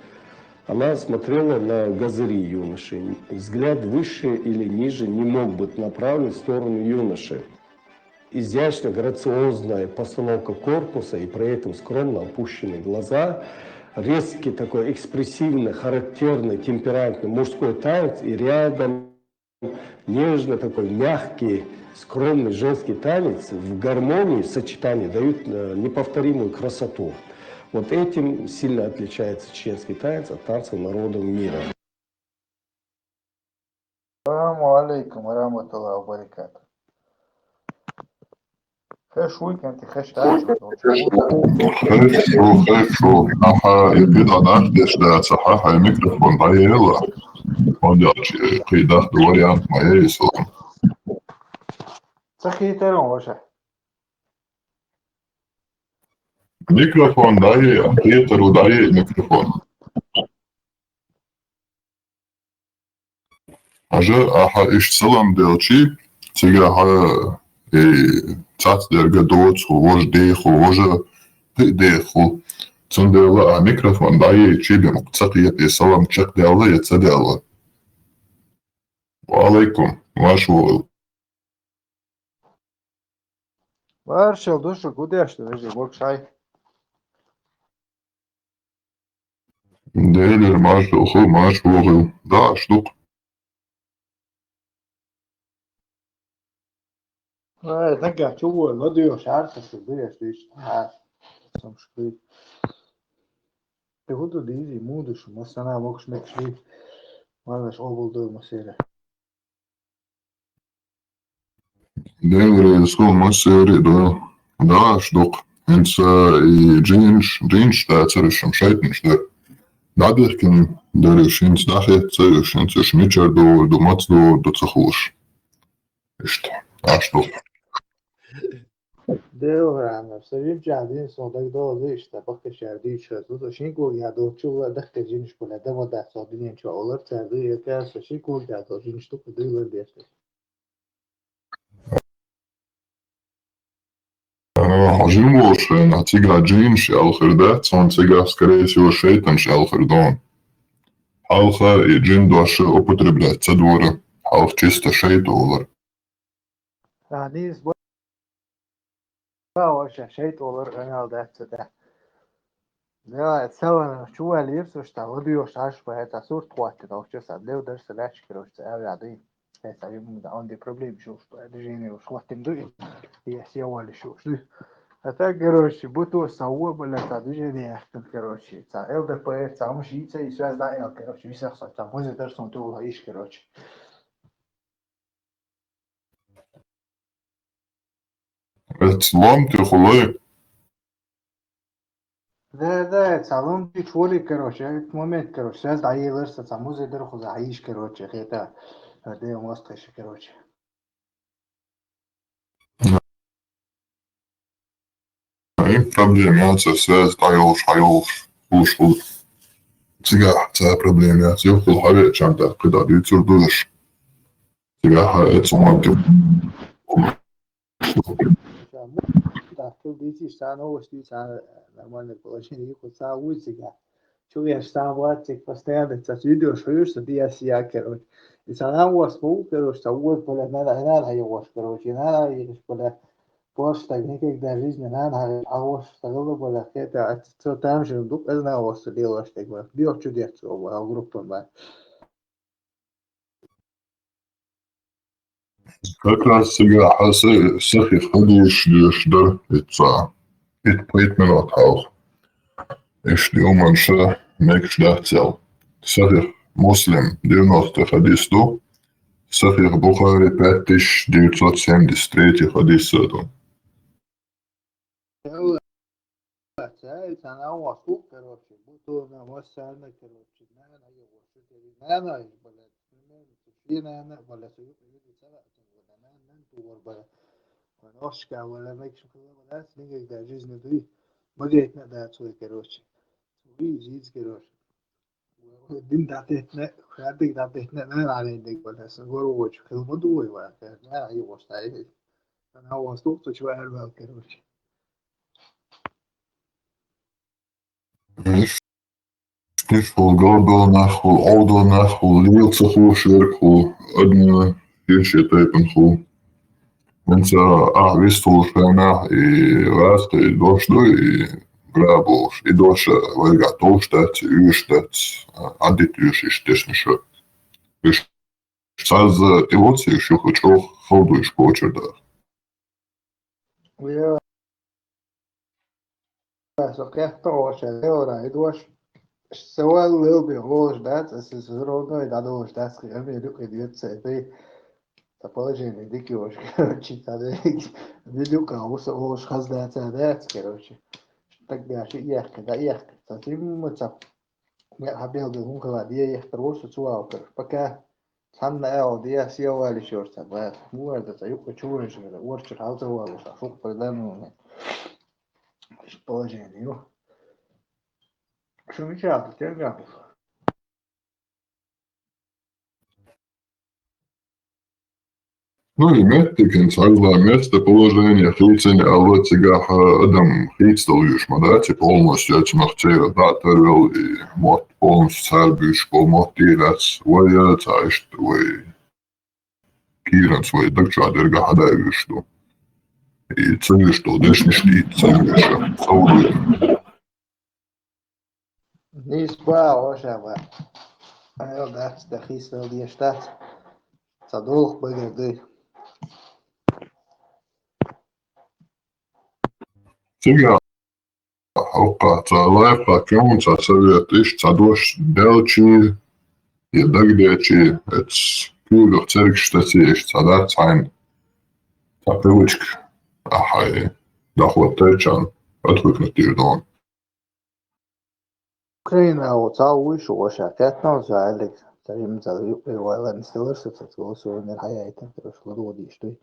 она смотрела на газыри юноши. Взгляд выше или ниже не мог быть направлен в сторону юноши. Изящно грациозная постановка корпуса и при этом скромно опущенные глаза, резкий такой экспрессивный, характерный, темпераментный мужской танец и рядом нежно такой мягкий, скромный женский танец в гармонии, в сочетании дают э, неповторимую красоту. Вот этим сильно отличается чеченский танец от танцев народов мира. السلام عليكم ورحمة الله وبركاته. Хеш уикенд, хеш таш. Хеш, хеш, аха, и бида даш деш да цаха, хай микрофон да ела. Он я чи, хай да вариант моя и салам. Цахи терон ваша. Микрофон да е, Петру да е микрофон. Ажа, аха, иш салам делчи, цига ха, э, цац дерга доц, вож деху, вожа, пи деху. Цундела а микрофон да е чи бим, цак е пи салам чак дела, е ца дела. Ва алейкум, ваш вол. Маршал душу гудешта, вежи мокшай. Делер маршал ху, марш вол. Да, штук. Ай, нага чугу, ладуё шарта, что дыш, дыш. А, сам шкы. Ты вот тут изи, мудуш, масана мокш мекшли. Ладно, ж обул дой масера. Делер су масери да. Да, штук. Инца и джинш, джинш да царышам шайтнш да. Да бехкин да шинц да хет царышам царш мичар да, да мац да, да цахуш. Ишта, а штук. Делграна, савим чадин сон даг дозы ишта, бахка шардича, тут шинку я дочула дахка джинш поля, да вода со динен чо олар царды, яка со шинку я дозы джинш тук дылар дешта. Жим волшена, цига джинш алхыр да, сон цига, скорее всего, шейтан алхыр дон. Алха и джин доша употреблять, ца двора. Алх чисто шейт олар. А, низ бо-, ба, вообще, шейт олар, канал да, ца да. Да, целана, чувал ирсу, что ладуё шаш, по это сурт хватит, но сейчас отдел даже собачки, короче, а, я, да. Это ему, да, он де проблем, что, что движение уж хватит, да, и я съел, что, что. А так, короче, будто саво, бля, та движение, короче, та ЛДП, та мужица, и связь, да, короче, висах, та музей, даже сон, ты, короче. Эт лом ты хулой. Да, да, это лом ты чули, короче, этот момент, короче, связь да, и лырса, та музей, даже хуза, аиш, короче, это, да, мост, короче. Ай, проблема, я, ца связь, та ёлш, ха ёлш, хуш, хуш. Цига, ца проблема, я, ца ёлш, хуш, ха вечам, да, когда дюцур душ. Цига, ха, это суманки. Так, ты видишь, та новости, та нормальное положение, их вот та узика. Чё я ж сам ватик постоянно, сейчас видео шуешь, что ты я сия, короче. И сам вас пол, короче, та вот, бля, надо, надо его, короче, надо, и, бля, просто так никогда в жизни надо, а вот что было, бля, это, а что там же, вдруг, я знал, что делаешь, так, бля, бьёт чудес, а группа, бля. Как раз цига, ха, сахих хадиш деш дар, ица. Ит, ит минут хал. Иш дюман ша, мекш да цел. Сахих Муслим, девяностый хадис ду. Сахих Бухари, пять тысяч девятьсот семьдесят третий хадис ду. Царна а вастук, короче, бутуна, вассана, короче, нана, я вошу, нана, я, блядь, примерно, ши нана, блядь, су, юк, юк, цара, цара, нана, нана, ту, вор, блядь. Ваношка, вала, мекшу, блядь, нигде жизни дуй. Магет на да, цой, короче. Цой, жизнь, короче. Дин датетне, хадик датетне, нана, нана, дик, блядь, су, вор, вор, хилма дуй, вар, нана, я вастук, царна а вастук, цу, чу, вар, вар, короче. Ишттиш хул, галбелла нах хул, Ӏовдала нах хул, лела ца хулаш верг хул, адамаш ишттача тайпан хул. ХӀанз а вистхулаш ханнахьа и васта, и дош ду, и грабулаш, и дош вайга толаш дац, и оьшуш дац, а, Ӏаддита оьшуш иштта дешнаш. Уж цхьазза тӀе воций, уж юха чӀоагӀа хала ду уж кочар даха. Я, со кхетта гӀо ша левара и дош. Са валла лелабе гӀолаш дац, аса всё равно и дӀадолаш дац, кхы амир юкъе доьца ца этай. Ца положение дика йолаш, короче, ца дерг. Дилюка гӀо са гӀолаш хаза дац, а дац, короче. Тогда ши яхкы, да яхкы. Ца цимма ца. Ме хьабелгал хӀун хила де яхкар ву со цу валкар. Пока. Цхьанна аьлла, дехьа сел валиш йорца, бац. Муарда ца юкъа чуванаш гара, орчур хьалца валуш, а шух преданный. Ишт положение ю. Шу мича ду, тен гапуш. Ну, и меттиган цхьазза местоположение хийцина аьлла, цигахь адам хийцадала везаш ма дац, и полностью цунах церан дӀа а тарвелла, и мотт полностью цара буьйцуш бола мотт а дац, вай а ца иштта, вай кийранца вай даг чохь дерг а хьадаь вуьйш ду. И ца вуьйш долу дешнаш дийца ца вуьйш, ца вуьйш. Нийса бан, ваша бан. Айо, дац, дахийса дала деш дац. Ца долх багар дуй. Цигахь хьокхахь цхьа лайфхак ю, цхьа совет, иштта цхьа дош делчий, я дагадеачий, эцу куьйгах цергаш тасий, иштта цхьа дац хьайна цхьа привычка, ахьа, доход тайчан, отвыкнуть дийр ду. Украина а цхьа вуй шу, ваша кхетнал, ша аьллиг, ца йимзал юкъе вайлан стелар, со ца голосование хьаяйтан, короче, ладогӀа дийш дуй.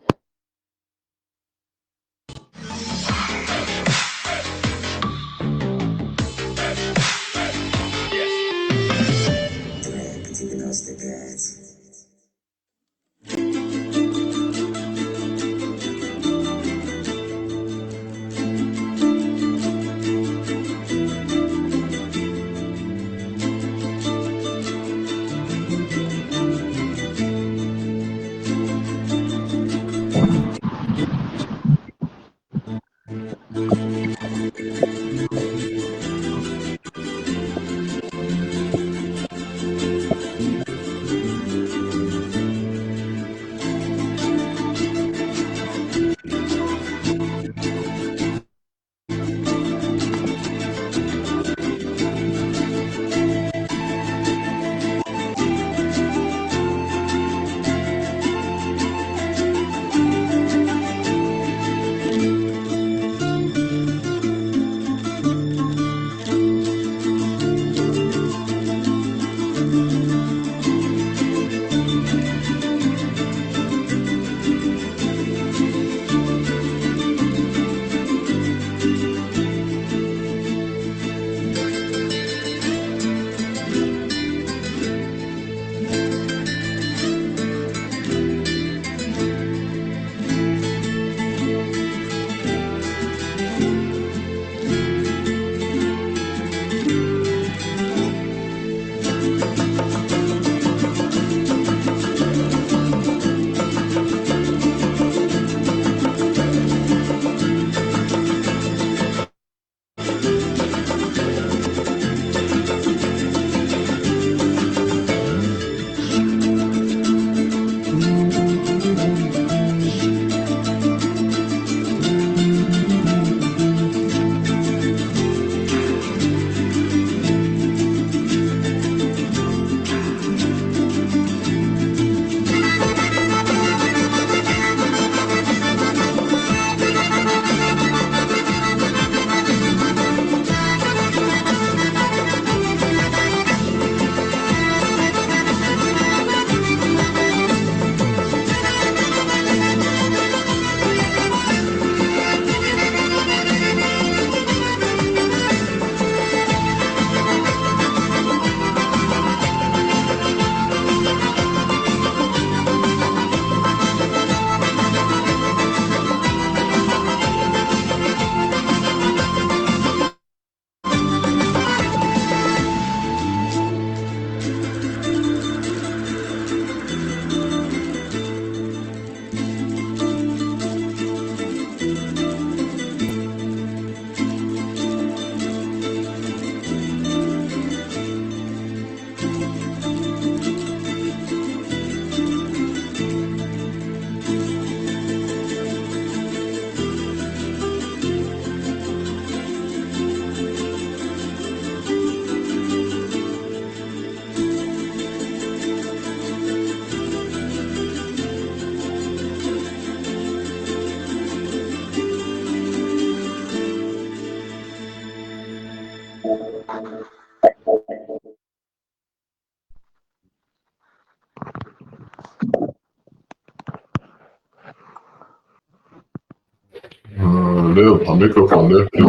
Э, а микрофон легче.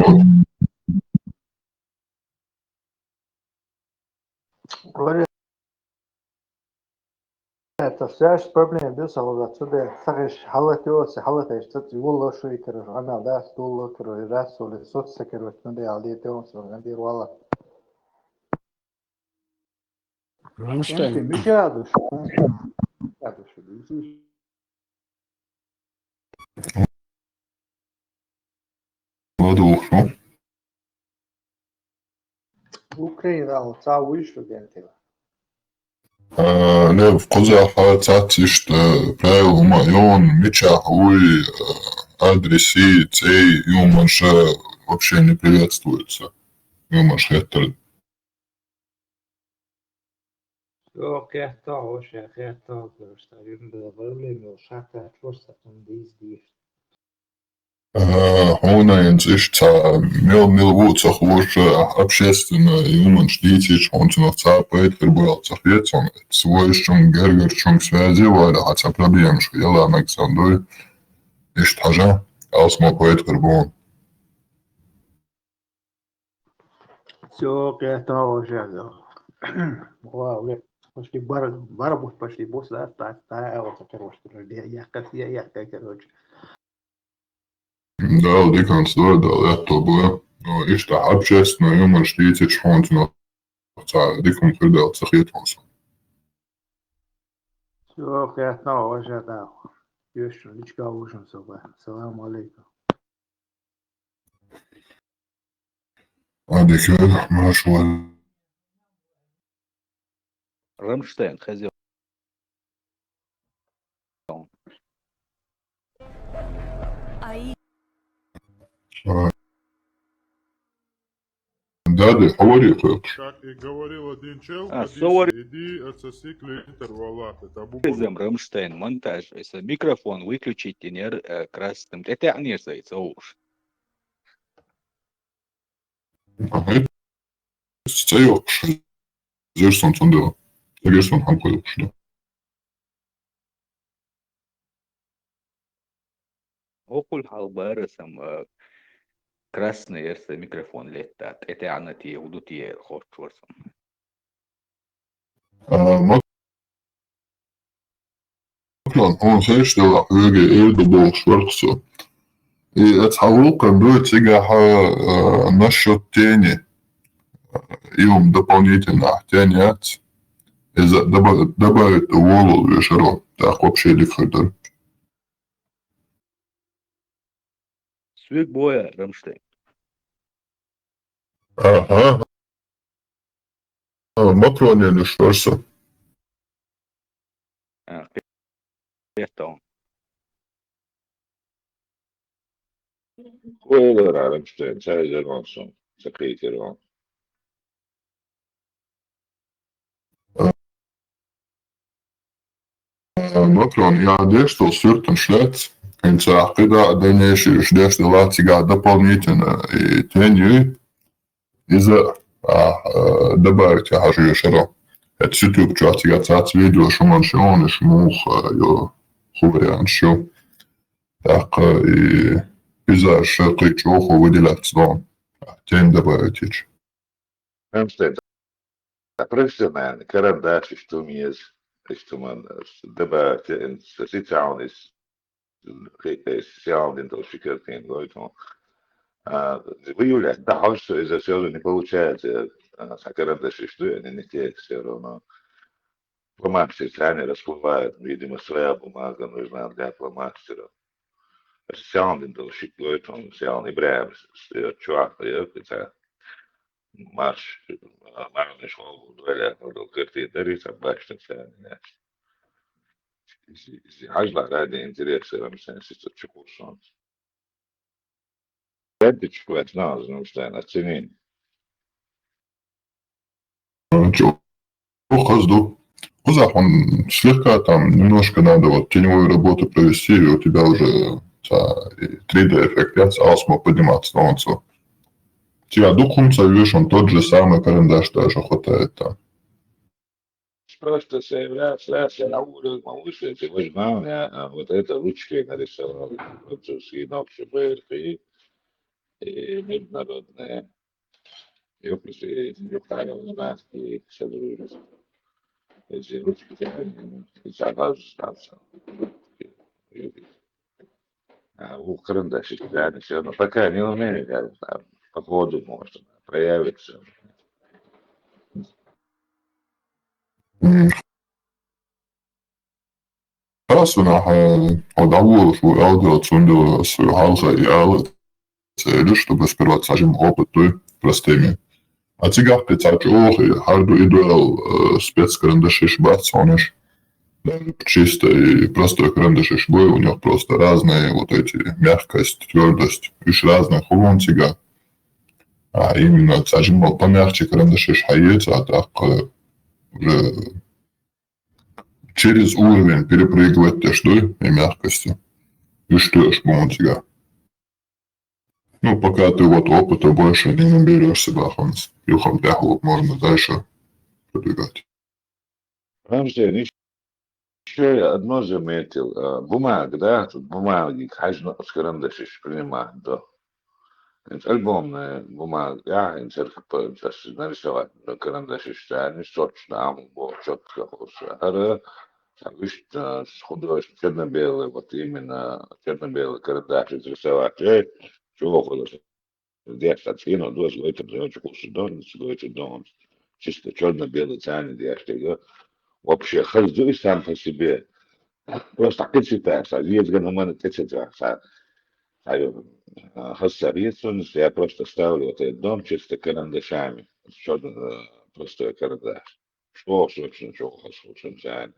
Говорит, это связь проблема без отсюда. Сагиш халат ёси, халат эш, цат юлла шуй, короче, ана да, стулла, короче, раз, соли, соц, короче, надо, алде, те он, соли, надо, вала. Рамштайн. Микадуш. Микадуш. Ладугу. Украина, ца вуйш студентила. Э, Лев, кхузахьа цац иштта правила ма йоагӀа, мичахь вуй, э, адреси, цӀей, юмаш вообще не приветствуется. Юмаш хеттар. Всё, кхетта, вообще кхетта, просто юрнда проблема, шатта, просто он здесь. Э, хьуна ин цӀиш ца мел-мел ву ца хууш, общественный юмаш дийцича, хьуна цунах ца пайда хир бу аьлла ца хета хьуна. Свойшчун, гергарчун связи вара, хьа ца проблемаш, яла нагсан дуй. Иштта хьажа, алсмо пайда хир бу. Всё, кхетта вообще, да. Ва, уже почти бар, бар бу-, почти бус, да, та, та, вот, короче, я, я, я, я, короче. Дала диканца дойла, Дала аьттув бойла. Но иштта общественный юмаш дийцича хьуна цунах ца дика хӀума хир даьлла ца хета хьуна. Всё, кхетта, уже, да. Ещё личка ужин собой. Салам алейкум. Ва алейкум, маршо. Рамштайн, хазил. Ай. А. Да, да, говори, Хойкуш. Как и говорил один чел, а, Хадис, со вар-, иди отсоси клиенту валлахи. Это буквально. Изем Рамштайн монтаж, если микрофон выключить, и нер, э, красным. Это не за это уж. Ага. Ца йоккхуш. Зерсон цундела. Ца герсон хӀама кхойкхуш, да. Оккхул хьалха бара сам, э, красный эрса микрофон летта. ТӀетаьӀна те, хӀу ду те, ховш вар сам. А, ма-, Маклан, хьуна хезаш делахь, хьоьга эр ду бохуш вара-кх со. И аса хьан гӀуллакхана дуй цигахь, а, насчет тени, а, и хӀума дополнительно ахь тени яц. Иза доба-, добавить дан волавелла вешаро, тӀаккха вообще дика хир дара. Свиг боя, Рамштайн. Аха. А, Макрон елуш вара со. А, кхетта. Ойла ара, Рамштайн, ца хезар ван сон, ца кхийтира ван. Макрон, я деш тол суьртанаш лаьц, хӀинца кхидӀа а дальнейший уьш деш делахь цигахь дополнительно и тени юй, иза, а, а, добавить яхьаш вешаро. ХӀета YouTube чохь цигахь цац видео шуманаш йогӀуш муха, а, йо, хӀу варианташ ю. ТӀаккха и иза ша кхин чӀогӀа выделяться догӀу. Тени добавить йича. Рамштайн, ткъа профессиональный, карандаш иштта хӀума еза, иштта хӀуманна, э, добавить ян, социальный, хи-, э, социальный дин долу ши картина гойту хьуна. А, выявлять, да, хьожа со, иза всё равно не получается, а, сан карандаш иштта ду, они не те, всё равно. Фломастер, они расплывают, видимо, своя бумага нужна для фломастера. Социальный дин долу ши гойту хьуна, социальный ИбрахӀим, с-, с-, чохь, э, кхин цхьа марш, а, марнаш вогӀу, дуьйла, хӀун ду, картина дарий, цхьа баьшна царна, неш. Иза, иза хьажа ради интереса, Рамштайн, сица чу кхуссу. Беддичу кхетта нахаза, Рамштайн, оцени. Чу, хаза ду. Кхузахь хьуна слегка там немножко надо вот теневую работу провести, и у тебя уже, ца, и три дэ эффект яц, алсмо подниматься догӀу цо. Цигахь дукха хӀума ца вешан, тот же самый карандаш даже хватает там. Просто заявляться, я на уровне могу, если ты возьмал, я, а, вот это ручкой нарисовал, французский ногти вверх, и э, международные, и вообще, и Украина, и всё другое. Эти русские, и сразу, сразу. А, у карандашик, да, всё, но пока не умею, я там по ходу, может, проявится. М. Ас ванахь, э, хьо дӀаволуш ву аьлла, цундела ас хьалха и ала ца елира, чтобы сперва цхьа жима опыт дуй простыми. А цигахь кхин цхьа чӀогӀа хӀара ду и ду аьлла, э, спецкарандашаш бац хьуна уьш. Даже чисто и простой карандашаш буй, у них просто разные вот эти мягкость, твёрдость. Уьш разные хӀун цигахь. А именно цхьа жимма помягче карандашаш хьаэца, а тӀаккха уже через уровень перепрыгивать деш дуй и мягкости. Уьш тоьаш бу хьуна цигахь. Ну, пока ты вот опыта больше не наберёшься, да, хьуна юха тӀехьа вот можно дальше продвигать. Рамзан, ещё я одно заметил. А, бумага, да, тут бумаги, хьажна с карандашиш принимать, да. Альбомная бумага, я, церковь, нарисовать, да, карандашиш, да, не сочно, а, вот, чётко, хорошо. Ара, а, вишь, а, с художественной черно-белой, вот именно черно-белый карандаш рисовать, э, чего художественный. Деш цӀено дош гойтур ду, чу кхуссур ду, гойтур ду. Чисто чёрно-белый царна деш дерг. Вообще, хаза ду и сам по себе. Просто кхин цвета, са, везгана мана тӀе ца ца, са, са, а, хаза са везун, я просто ставлю вот этот дом чисто карандашами. Чёрно, э, простой карандаш. Что, что, что, что, что, что, что,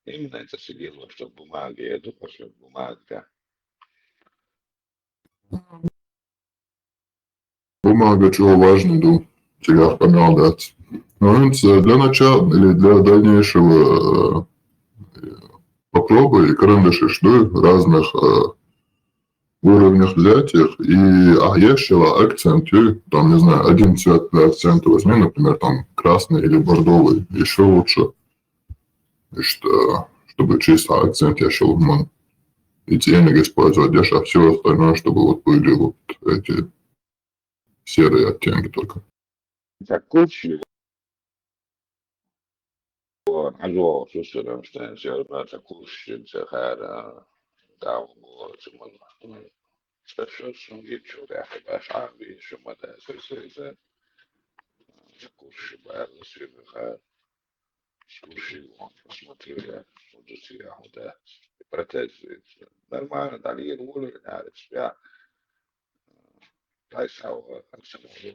именно это сидел, что бумага, я думаю, что бумага. Бумага чего важно ду, цигахь къамел дац. Но хӀинца для начала или для дальнейшего, э, попробуй карандаши, что разных, э, уровнях взять их и, а, ещё акцент, и там, не знаю, один цвет для акцента возьми, например, там красный или бордовый, ещё лучше. И что, чтобы чисто акцент я шел в ман. И ценник использовать деш, а всё остальное, чтобы вот были вот эти серые оттенки только. Так, кучи. Азо сусерам стан серна, так, кучи, цехара, там, вот, ман. Что, что, что, ничего, я, я, шаби, что, мада, сусерам. Так, кучи, бала, сусерам. Слушай, вот, посмотрю я, вот у тебя, вот, да, протезы. Нормально, да, я говорю, надо тебя. Шайсау,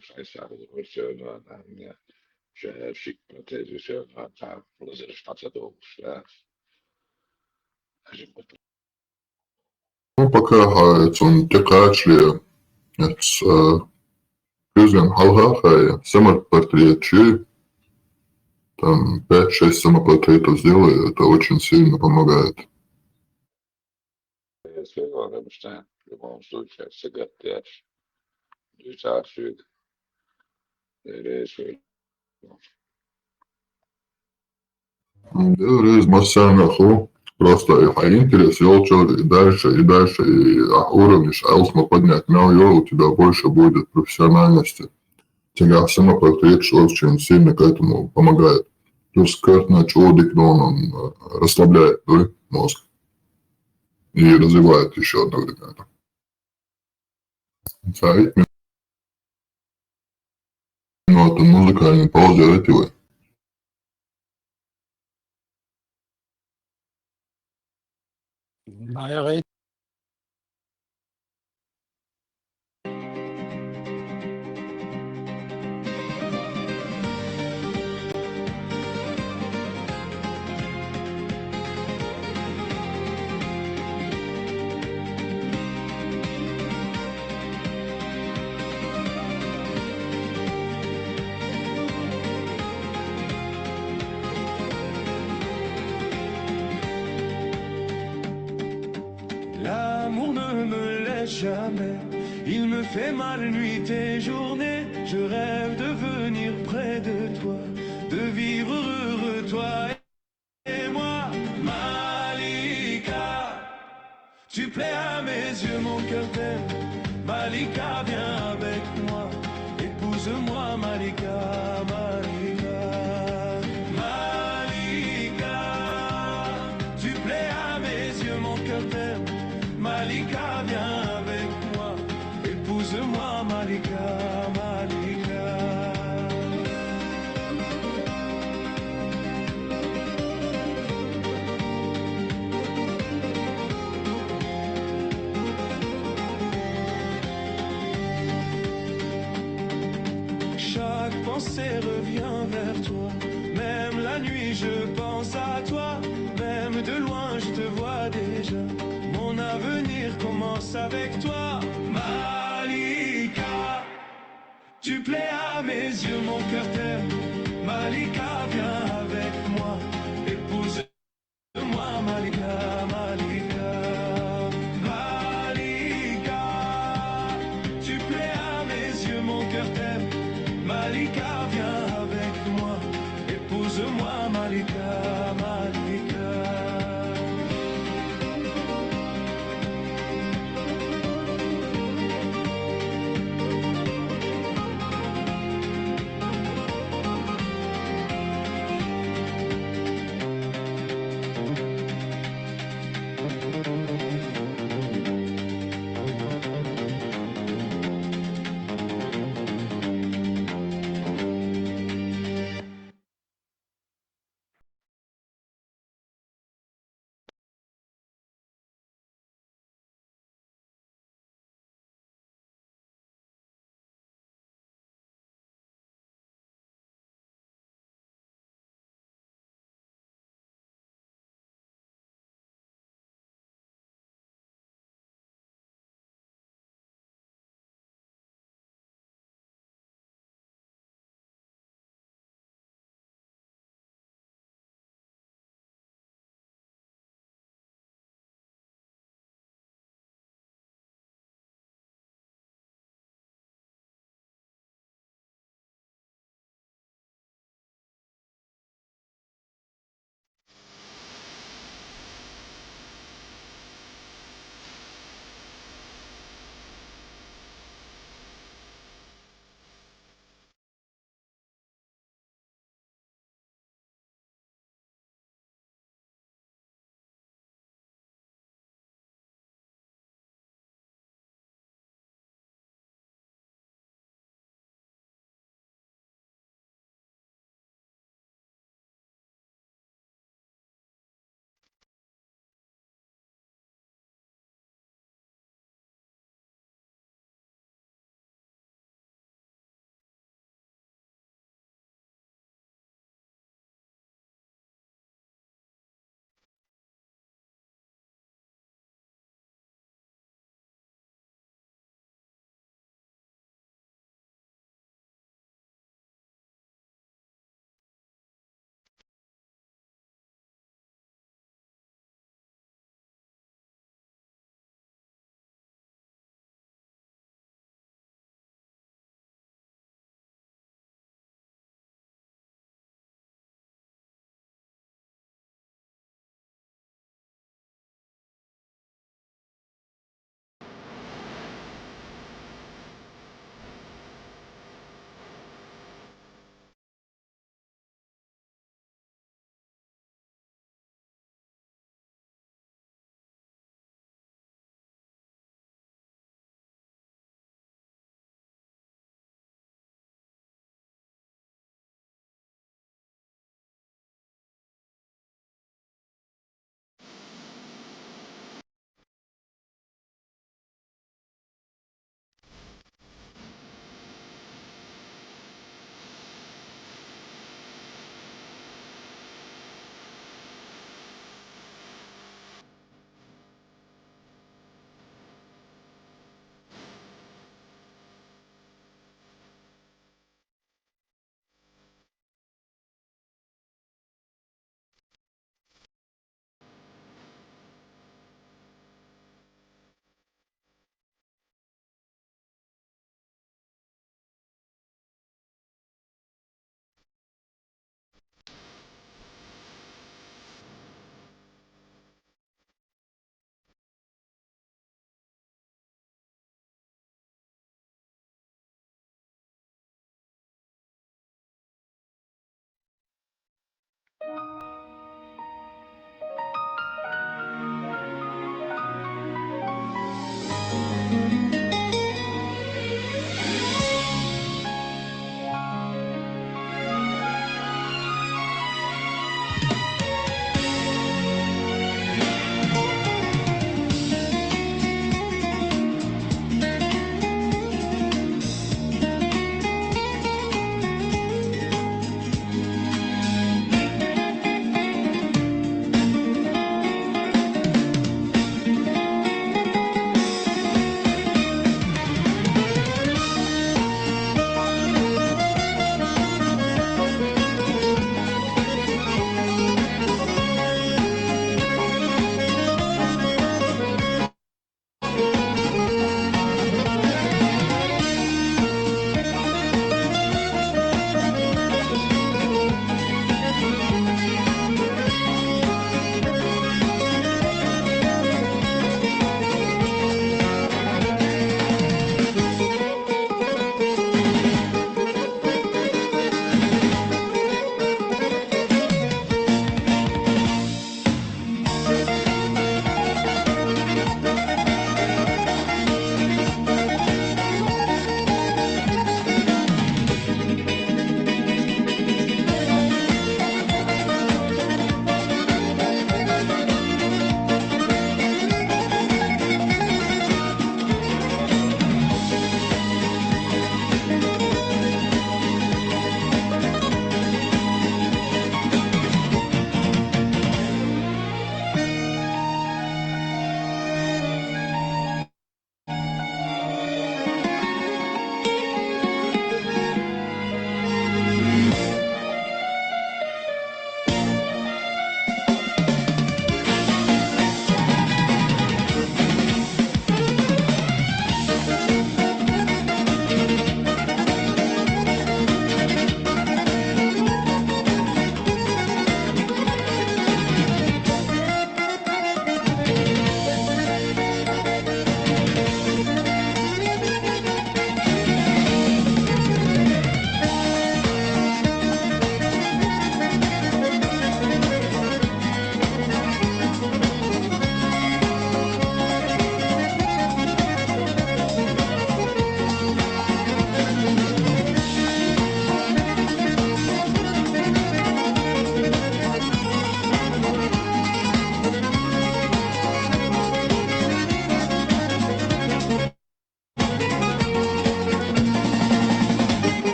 шайсау, все равно, да, мне. Шик протезы, все равно, там, лазер, что-то, да. Ну, пока хьай цунна тӀекхачале, эцу, э, куьзган хьалха хьай самопортрет чуьй, там пять-шесть самопортретов сделай, это очень сильно помогает. Если он обычно, в любом случае, сигарет, дуьйцахь соьга. М, реза массарна а хӀу, просто и хьан интерес йолчуьра, и дальше, и дальше, и ахь уровнеш алсма поднять мел йо, у тебя больше будет профессиональности. Цигахь самопортреташ очень сильно к этому помогает. Плюс картина чего дик, но он, э, расслабляет, да, мозг. И развивает ещё одновременно. Цхьа итт минот музыкальный пауза ярайтий вай? Дӏаягӏийта. L'amour ne me laisse jamais, il me fait mal nuit et journée, je rêve de venir près de toi, de vivre heureux, toi et moi. Malika, tu plais à mes yeux, mon cœur t'aime. Malika. Malika, viens avec moi, épouse-moi, Malika, Malika. Malika, tu plais à mes yeux, mon cœur t'aime. Malika, viens avec moi, épouse-moi, Malika, Malika. Chaque pensée revient vers toi. Même la nuit, je pense à toi. Même de loin, je te vois déjà. Mon avenir commence avec toi. Malika, tu plais à mes yeux, mon cœur t'aime. Malika, viens avec moi. Épouse-moi, Malika, Malika, Malika. Tu plais à mes yeux, mon cœur t'aime. Malika, viens avec moi. Épouse-moi, Malika, Malika.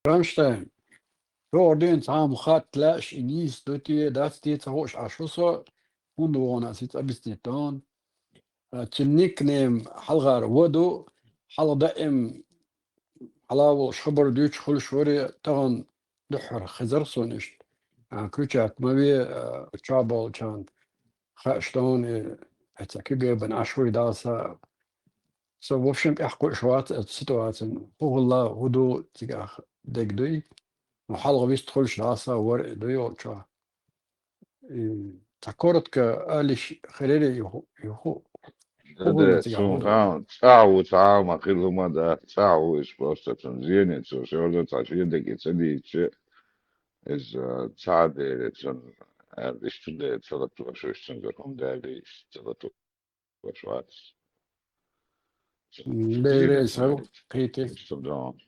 Рамштайн, чӀоагӀа дийна цхьа хӀама хатта лаьаш, и нийса ду те, дац те ца хууш Ӏаш ву со, хӀунда вахана ас иза объяснить дон. А, цуьнан никнейм хьалхара В ду, хьалха даим хьала волуш хабар дуьйцуш хуьлуш варе, тахана дуьххьара хезара суна иштта. А, крючок ма ве, а, чохь болчарна хууш дон, и, хьаьца КГБ-на Ӏаш вуй Дала са. Со, в общем, тӀехь кхуьуш вац оцу ситуацина. ХӀун хилла, хӀун ду цигахь дерг дуй? Ну, хьалха вистхуьлуш Дала са вара и дуй йолчохь. И, цхьа коротко алиш хир яра и хӀу-, и хӀу-, хӀун хилла цигахь, хӀун ду? Цхьа а ву, цхьа а ма хилла ма дац, цхьа а ву иза просто цунна зене, цо шорзо цхьа шен дерг и ца дийцича, иза цхьа а дера цунна, аьлла, иштта дера ца латош, уьш цуьнгара хӀума даьлла, иштта ца латош вац. Бере сов кхийти. Иштта дон.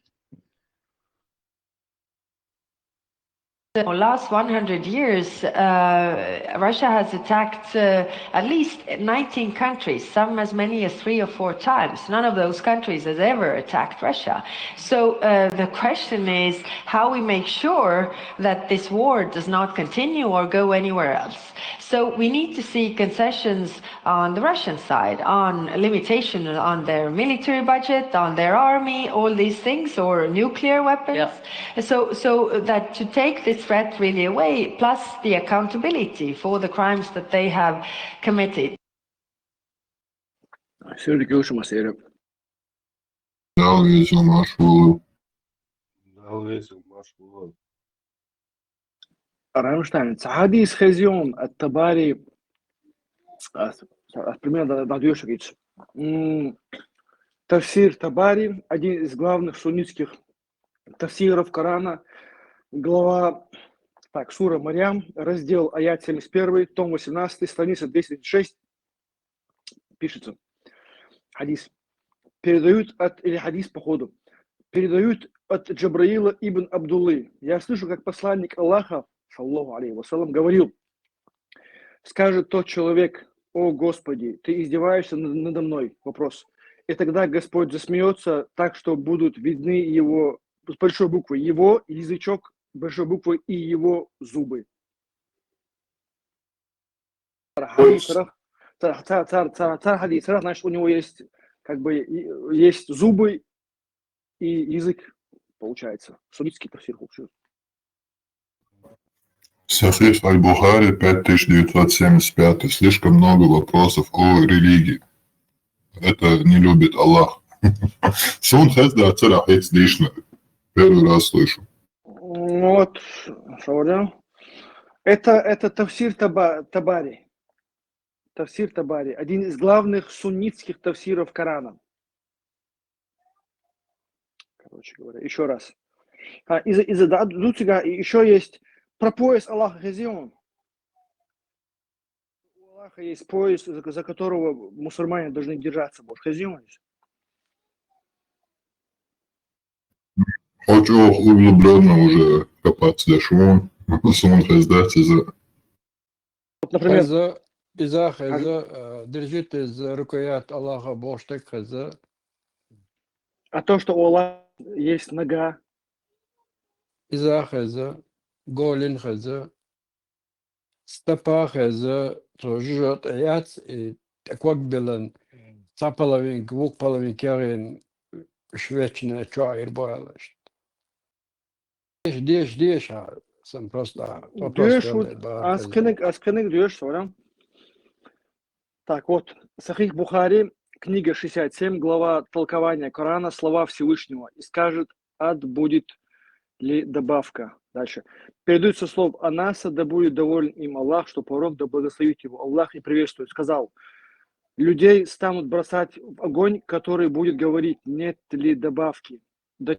the last one hundred years, uh, Russia has attacked uh, at least nineteen countries, some as many as three or four times. None of those countries has ever attacked Russia. So uh, the question is how we make sure that this war does not continue or go anywhere else. So we need to see concessions on the Russian side, on limitation on their military budget, on their army, all these things, or nuclear weapons. Yeah. So, so that to take this threat really away, plus the accountability for the crimes that they have committed. Сергей Киушима серия. Дал везу машулу. Дал везу машулу. Рамштайн. Хадис хезион ат-Табари. А, с- а, Примерно да- да, даёшь речь. М, Тафсир Табари, один из главных суннитских тафсиров Корана, глава, так, сура Марьям, раздел аят семьдесят первый, том восемнадцатый, страница двести тридцать шесть, пишется. Хадис. Передают от, или хадис, походу, передают от Джабраила ибн Абдуллы. Я слышу, как посланник Аллаха, саллаллаху алейхи вассалам, говорил: «Скажет тот человек: „О Господи, ты издеваешься над- надо мной“». Вопрос. И тогда Господь засмеется так, что будут видны его, с большой буквы, его язычок, большой буквы, и его зубы. Цар хадис, цар, цар, цар, цар, цар хадис, цар, значит, у него есть, как бы, и- есть зубы и язык, получается. Суннитский тафсир получился. Сахих Аль-Бухари, пять тысяч девятьсот семьдесят пятый. Слишком много вопросов о религии. Это не любит Аллах. Сун хезда царах эц дишна. Первый раз слышу. Ну вот, что говорю? Это, это тафсир Таба- Табари. Тафсир Табари. Один из главных суннитских тафсиров Корана. Короче говоря, еще раз. А, из-за, из-за да, Дуцига и еще есть про пояс Аллаха хезион. У Аллаха есть пояс, за, за которого мусульмане должны держаться. Больше хезион есть. Очень углубленно уже копаться дальше. Вон, сун хезда из-за Вот, например, Хеза, иза хеза, э, держите за рукоять Аллаха, боштек хеза. А то, что у Аллаха есть нога, Иза хеза, голин хеза, стапа хеза, то жжет яц и таквак билан, ца половинка, вук половинка ярин швечная чаир боялаш. Деш, деш, деш, а сам просто, а, вопрос Деш, делает, да, а хеза. скинек, а скинек деш, сорян. Так вот, Сахих Бухари, книга шестьдесят семь, глава толкования Корана, слова Всевышнего. И скажет: «Ад будет ли добавка?» Дальше. Передают со слов Анаса: «Да будет доволен им Аллах, что пророк, да благословит его Аллах и приветствует», сказал: «Людей станут бросать в огонь, который будет говорить: „Нет ли добавки?“ До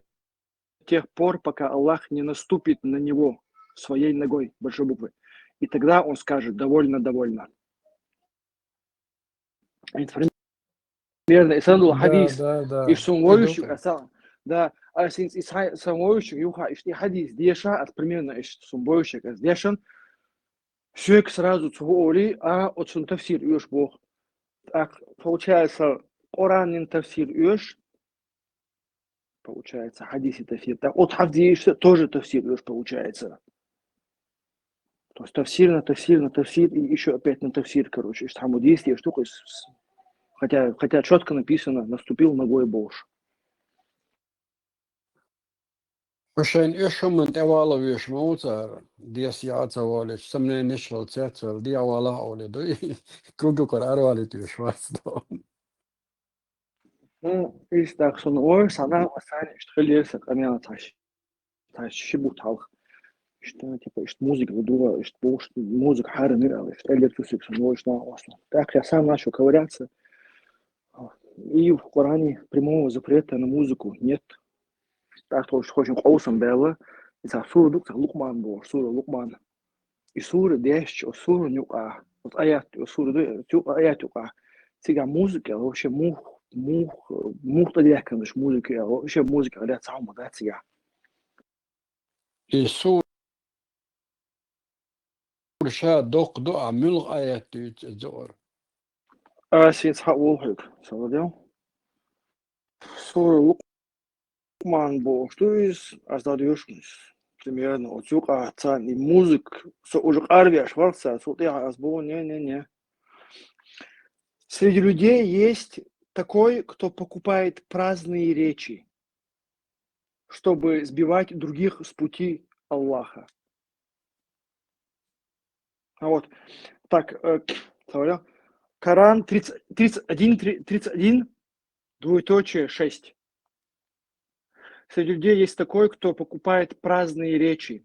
тех пор, пока Аллах не наступит на него своей ногой», большой буквы. И тогда он скажет: «Довольно, довольно». Это примерно. И сандул Да, хадис. да, да. И сум воющий, Иду. А сам, да. А син и са- сам воющий, юха, и хадис деша, а примерно и сум воющий, а дешан. Сюек сразу цугу оли, а от сун тафсир юш бог. Так, получается, Коранин тафсир юш, получается, хадиси тафсир. Так, от хадис тоже тафсир юш, получается. То есть тафсир на тафсир на тафсир и еще опять на тафсир, короче. Что там вот есть, есть штука, с- с- хотя, хотя четко написано: «Наступил ногой Бож». Хушайн эшуман тевала веш мауцар, дес яца валеш, самне нешвал цецвал, диавала оле дуй. Кругу кор арвали тюш вацдо. Ну, из так сон ой, сана асани, что хелеса, камяна таш. Таш шибу талх. Что, типа, что музыка в друга, что бо- что музыка хара мира, что электро сикс, ну, что на осло. Так я сам начал ковыряться. И в Коране прямого запрета на музыку нет. Так что очень хочешь колсом было. И за сура дук, Лукман был, сура Лукман. И сура десять, о сура нюка. Вот аят, о сура ду, тю аят юка. Цига музыка, вообще мух, мух, мух то дякан, музыка, вообще музыка, да, саума, да, цига. И су ша доккха ду, а муьлха аят дуьйцу иза юкъара? Ас хьа волхьуьг, саладел. Сура Лукъман бохуш ду иза, ас дӀадоьшу иза. Примерно, оцу юкъа царна и музыка, со уже къарвеш варх цара, цул тӀаьхьа ас боху, не, не, не. Среди людей есть такой, кто покупает праздные речи, чтобы сбивать других с пути Аллаха. А вот так, э, говорю, Коран тридцать, тридцать один, три- тридцать один, двоеточие, шесть. Среди людей есть такой, кто покупает праздные речи.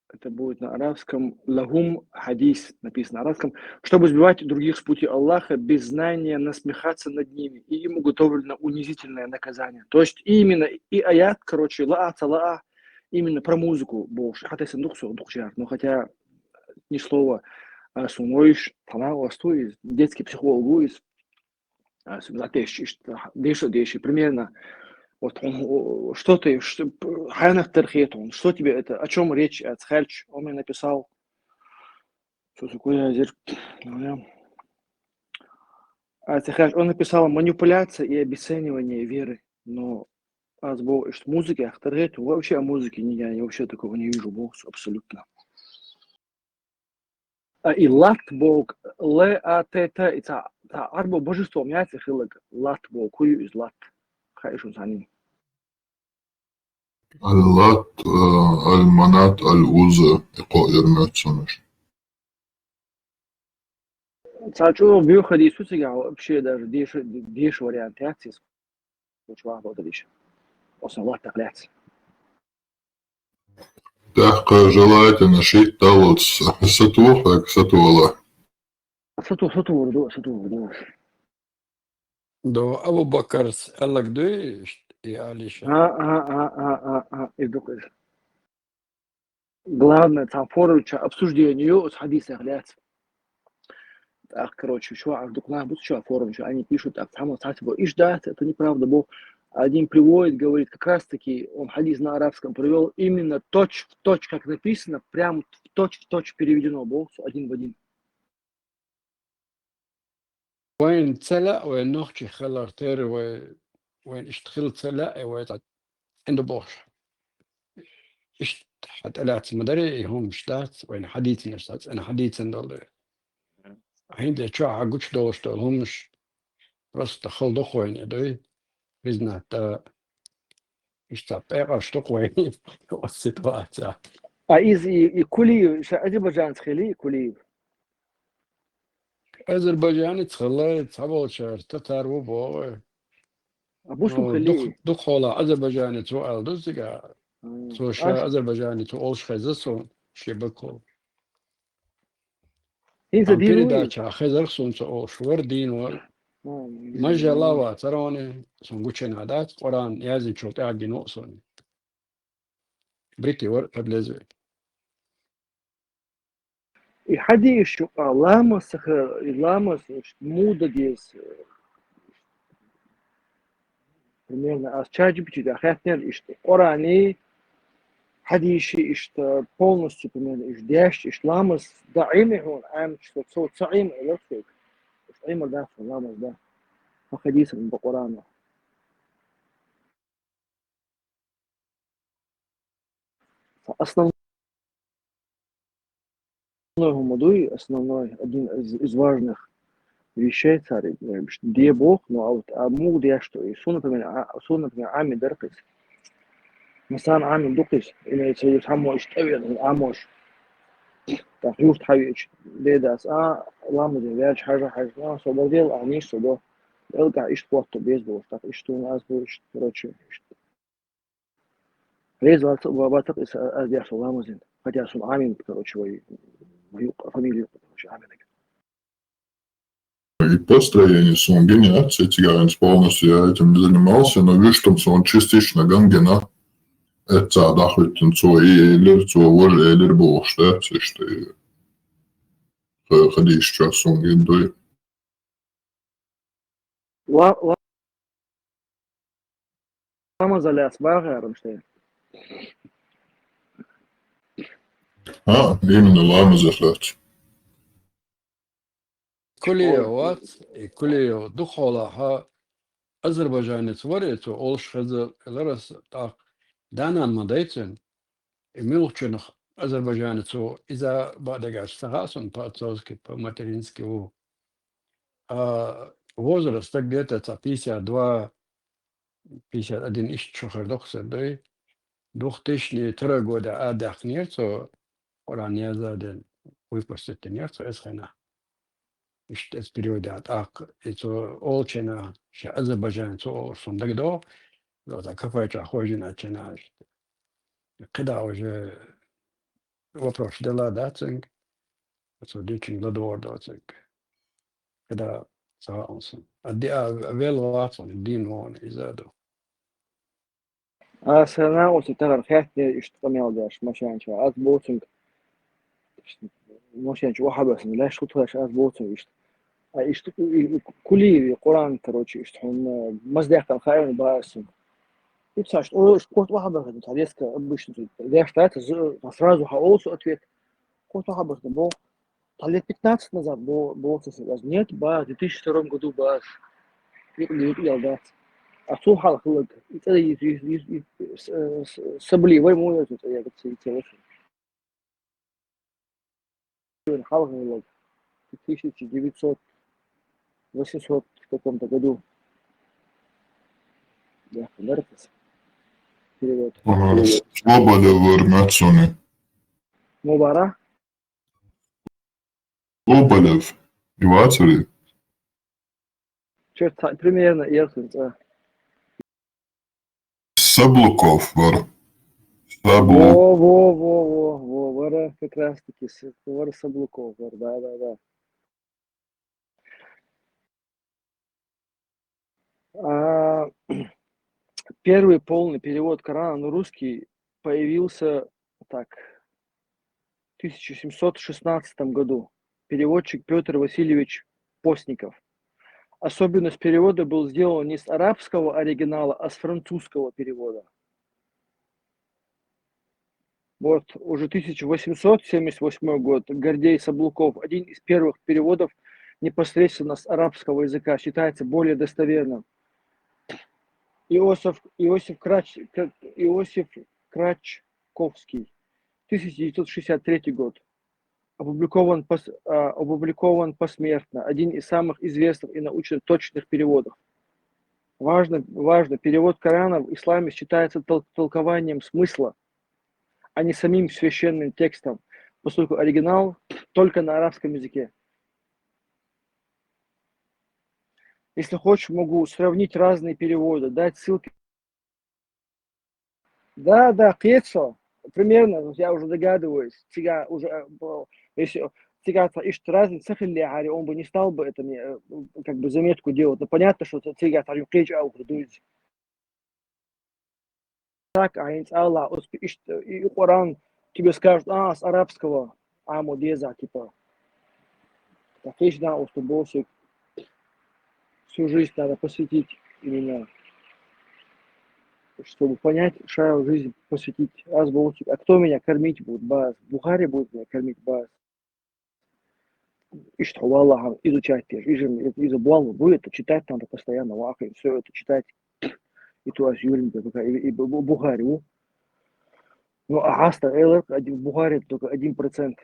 Это будет на арабском «лагум хадис», написано на арабском, чтобы сбивать других с пути Аллаха, без знания насмехаться над ними, и им уготовлено унизительное наказание. То есть именно и аят, короче, лаа цалаа, именно про музыку больше. Хьатта сан дукха со дукха жар, но хотя ни слова, а, сумойш, тана осту из, детский психолог из, а, сумна теш, иш-, деша, деша, примерно, вот он, о, что ты, что, п-, хьанах тархет он, что тебе это, о чём речь, а, Цхальч, он мне написал, что такое, я зер-, ну, я, а, Цхальч, он написал: «Манипуляция и обесценивание веры». Но аз бо, что музыка, я тархет, вообще о музыке не, я вообще такого не вижу, бо, абсолютно. А и Лат боху, Л А Т Т, и цхьа, цхьа Ӏарбо божество яц и хилларг, Лат боху, хӀун ю иза Лат? Хаьий шуна цхьанна? Аль-Лат, э, Аль-Манат, Аль-Уза, и кхо эр моьтту цунаш. Цхьа чӀогӀа боьха хадис ю цигахь, вообще даже деша, деша вариант яц иза. Лучу вахло дадиш. Осан латтах лаьц. ТӀаккха желательно шийтта даллалц сатухьаг сатуала. Сату-, сатувр ду, сатувр ду. До Абу Бакарс аьлларг дуй, и Алиша? А, а, а, а, а, а, и дукха. Главное, цхьа форум чу обсуждение ю, оцу хьадисах лаьца. ТӀаккха, короче, чу аш дукха нах бу цу чу форум чу, они пишут, так, там, кстати, бо, иш дац, это неправда, бо. Один приводит, говорит, как раз-таки он хадис на арабском привёл, именно точь в точь, как написано, прям в точь в точь переведено, бо, один в один. Вайн ца лаьа, вайн нохчий хилар тера, вай, вайн иштта хила ца лаьа, вай цхьа цӀена бохуш. Иштта хьан тӀелаьцна ма дарий, и хӀуманаш дац, вайна хьадийцинарш цхьа цӀена хьадийцина долу. ХӀинца чохь гучудолуш долу хӀуманаш просто хала докху вайна, дуй? Признать, да, иштта пӀекъаш докху вайна оцу ситуацехь. А иза и, и Кулиев, ша азербайджанец хили, Кулиев? Азербайджанец хилла, цхьаболчара татар ву боху. А бусулба хили? Дукха, дукха хьолахь азербайджанец ву аьлла ду цигахь. Цо ша азербайджанец ву олуш хеза суна, шен Баку. ХӀинца дийна ву иза? Передача хезарх суна цо олуш, вара дийна вара. Мажжала вац, цароне, суна гученна дац, Къуръан яздинчул тӀаьхьа гина ву суна. Бритий вара, подлезвий. И хьадийш юкъа ламаз ца хила, и ламаз муха дан деза? Примерно ас чат джи пи ти тӀехь хаьттинера иштта, Къуръани, хьадийши иштта полностью, примерно, иштта деш, иштта ламаз дан Ӏемий хьуна, Ӏемачу со цо ца Ӏема элира соьга. Иштта Ӏемар дац хьуна ламаз дан. Хьо хьадийсар ма бан Къуръано. Основное хӀума дуй, основной, один из, из важных вещей цаьрга, э, де боху, но а вот, а муха деш ду и? Суна, например, а, суна, например, Ӏамийна дара-кх иза. Масала, Ӏамийна ду-кх иза, имеется в виду, цхьаммо иштта тӀевеана Ӏамош. ТӀаккха юрта хьавеача, де дас, а, ламазе ваьлча хьажа, хьажа, а, со бара дела, а, нийса со до. Элкъа иштта хӀотто беза бохуш, тӀаккха иштта суна аз бу, иштта, короче, иштта. Реза вац-, ва-, вацахь иза аз деш долу ламазна. Хотя суна Ӏамийна, короче, вай, вай юкъа, фамилия юкъа, короче, Ӏамийнарг. И построение суна гина яц, я цигахь полностью я этим занимался, но вуьш там суна частично ган гина. Эццахь дӀахӀоьттина цо и элира, цо важа элира бохуш дац, иштта и ха-, хадийсаш чохь суна гина дуй. Ла-, ла-, ламаза лаьцна бахарам шайн. А, именно ламаз лаьтташ. Кулиев вац, и Кулиев дукха хьалха азербайджанец вар, и цо олуш хеза ларас тӀаккха данан ма дайцин. И муьлхачунах азербайджанец ву, иза бакъдерг аьлча ца хаьа суна, по-отцовски, по-матерински ву. А возраст стаг где-то ца пятьдесят два, пятьдесят один иштта шу хир доккха саг дай. Двухтысячный второй года а даьккхинера цо Къуръан яза ден, выпустить динера цо эс хена. Иштта эс перевод а тӀаккха, и цо олчена, ша азербайджанец ву олуш суна дагадогӀу, за кафе чохь хожина чена иштта. КхидӀа уже вопрос дела дац цуьнга, цо дийцинчуьнга ладогӀар доцург. КхидӀа ца хаьа суна. А ди-, а вел вац хьуна, дийна вон иза а ду. Аса нагӀуса тахана хаьттинера иштта къамел деш машен чохь. Ас боху цуьнга, машен чу вахьабас лаьш хӀу тхаьш, ас боху цуьнга иштта. А иштта и, и, и Кулиев, и Къуръан, короче, иштта хьуна маза даьккхина хаийна боху ас цуьнга. Иццаш, о, иштта корта вахьабас, цхьа резко, обычно, деш дац, з-, сразу хьаолу цо ответ. Корта вахьабас, бо, цхьа лет пятнадцать назад, бо, бо, цо сказал: «Нет, боху, в две тысячи втором году, боху». Юкъ-, юкъ ял дац. А цо хьалха хилларг, и цӀа, и, и, и, и, с-, с-, сабли вай мо яц, цӀа ягӀа ца, ца вац. Хьалха хилларг. В тысяча девятьсот, восемьсот в каком-то году. Да, нравится. Перевод. Ага, Соболев вар моьтту суна. Мубара? Соболев. И вацари? Чё, та-, примерно, я, а. Саблуков вар. Саблу- Во, во, во, во, во, вара как раз-таки с-, вара Саблуков вар, да, да, да. А, первый полный перевод Корана на русский появился так, в тысяча семьсот шестнадцатом году. Переводчик Пётр Васильевич Постников. Особенность перевода был сделан не с арабского оригинала, а с французского перевода. Вот, уже тысяча восемьсот семьдесят восьмой год, Гордей Саблуков, один из первых переводов непосредственно с арабского языка, считается более достоверным. Иосиф, Иосиф Крач-, Кра-, Иосиф Крачковский, тысяча девятьсот шестьдесят третий год. Опубликован пос-, а, опубликован посмертно, один из самых известных и научно точных переводов. Важно, важно, перевод Корана в исламе считается тол-, толкованием смысла, а не самим священным текстом, поскольку оригинал только на арабском языке. Если хочешь, могу сравнить разные переводы, дать ссылки. Да, да, кхета со. Примерно, вот я уже догадываюсь. Цигахь уже, э, бо-, если цигахь цхьа иштта разница хиллехьара, он бы не стал бы это мне, э, как бы заметку делать. Но понятно, что ц-, цигахь цхьа юкъе чӀогӀа дуьйцу. Так, а хӀинца Аллах, оцу иштта, и, и Къуръан тебе скажут: «А, с арабского». Ӏамо деза, типа. Так, кхечу дакъа оцу босу, всю жизнь надо посвятить именно, чтобы понять, шайла жизнь посвятить. Аз боху: «А кто меня кормить будет, баз? Бухари будет меня кормить, баз?» Иштта хьо валлахьа изучать деш, иза, иза болу бу, это читать надо постоянно, вахин, всё это читать. И то ас юрин, и, и Бу-, Бу-, Бухари ву. Ну, а хаста элар, один, Бухари только один процент.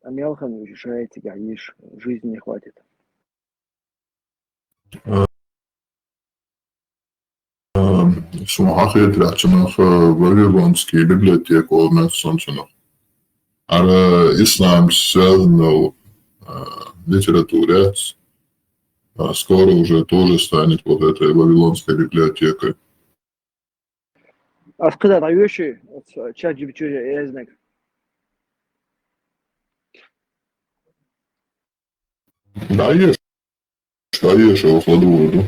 А мелхан уже шайца, гаиш, жизни не хватит. Э, суна хетарехь, цунах, э, Вавилонский библиотека олу моьтту суна цунах. Ара ислам связанный, э, литература яц. А скоро уже тоже станет вот этой Вавилонской библиотекой. Ас кхидӀа дӀайоьший, оцу чат джи пи ти чуьра яздинарг? ДӀайоьшу, дӀайоьшу, оха ладугӀур ду.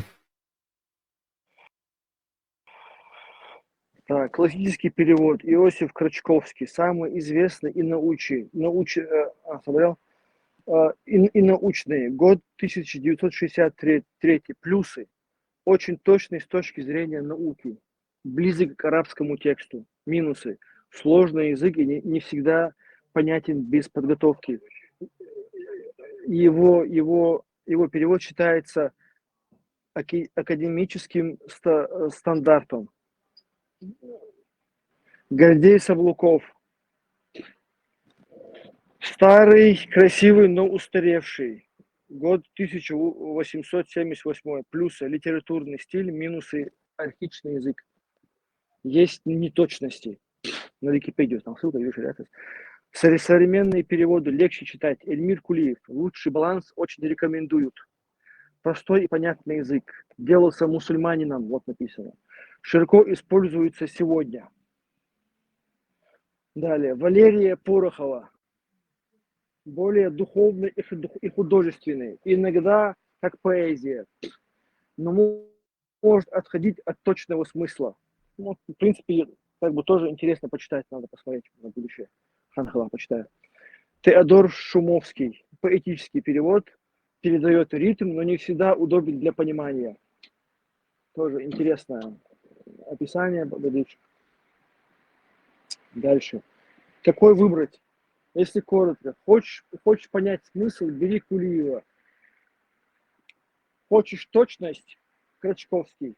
Так, классический перевод. Иосиф Крачковский, самый известный и научи-, научи-, э, а, смотрел? Э, и, и научный. Год тысяча девятьсот шестьдесят третий. Плюсы. Очень точный с точки зрения науки. Близок к арабскому тексту. Минусы. Сложный язык и не, не всегда понятен без подготовки. Его, его, его перевод считается аки- академическим ста- стандартом. Гордей Саблуков. Старый, красивый, но устаревший. Год тысяча восемьсот семьдесят восьмой. Плюсы: литературный стиль, минусы: архаичный язык. Есть неточности. На Википедию там ссылка, вижу, рядом. Современные переводы легче читать. Эльмир Кулиев. Лучший баланс, очень рекомендуют. Простой и понятный язык. Делался мусульманином, вот написано. Широко используется сегодня. Далее. Валерия Порохова. Более духовный и художественный. Иногда как поэзия. Но может отходить от точного смысла. Ну, в принципе, как бы тоже интересно почитать, надо посмотреть на будущее. Ханхала почитаю. Теодор Шумовский. Поэтический перевод. Передает ритм, но не всегда удобен для понимания. Тоже интересное описание. Дальше. Какой выбрать? Если коротко, хочешь, хочешь понять смысл, бери Кулиева. Хочешь точность, Крачковский.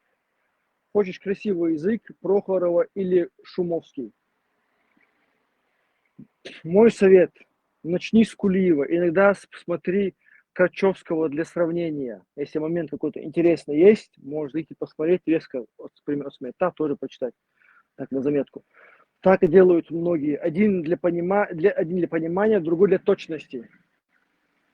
Хочешь красивый язык, Прохорова или Шумовский. Мой совет: начни с Кулиева. Иногда смотри Крачковского для сравнения. Если момент какой-то интересный есть, можешь зайти посмотреть резко. Вот, пример, Смета тоже почитать. Так, на заметку. Так и делают многие. Один для, понима... для, один для понимания, другой для точности.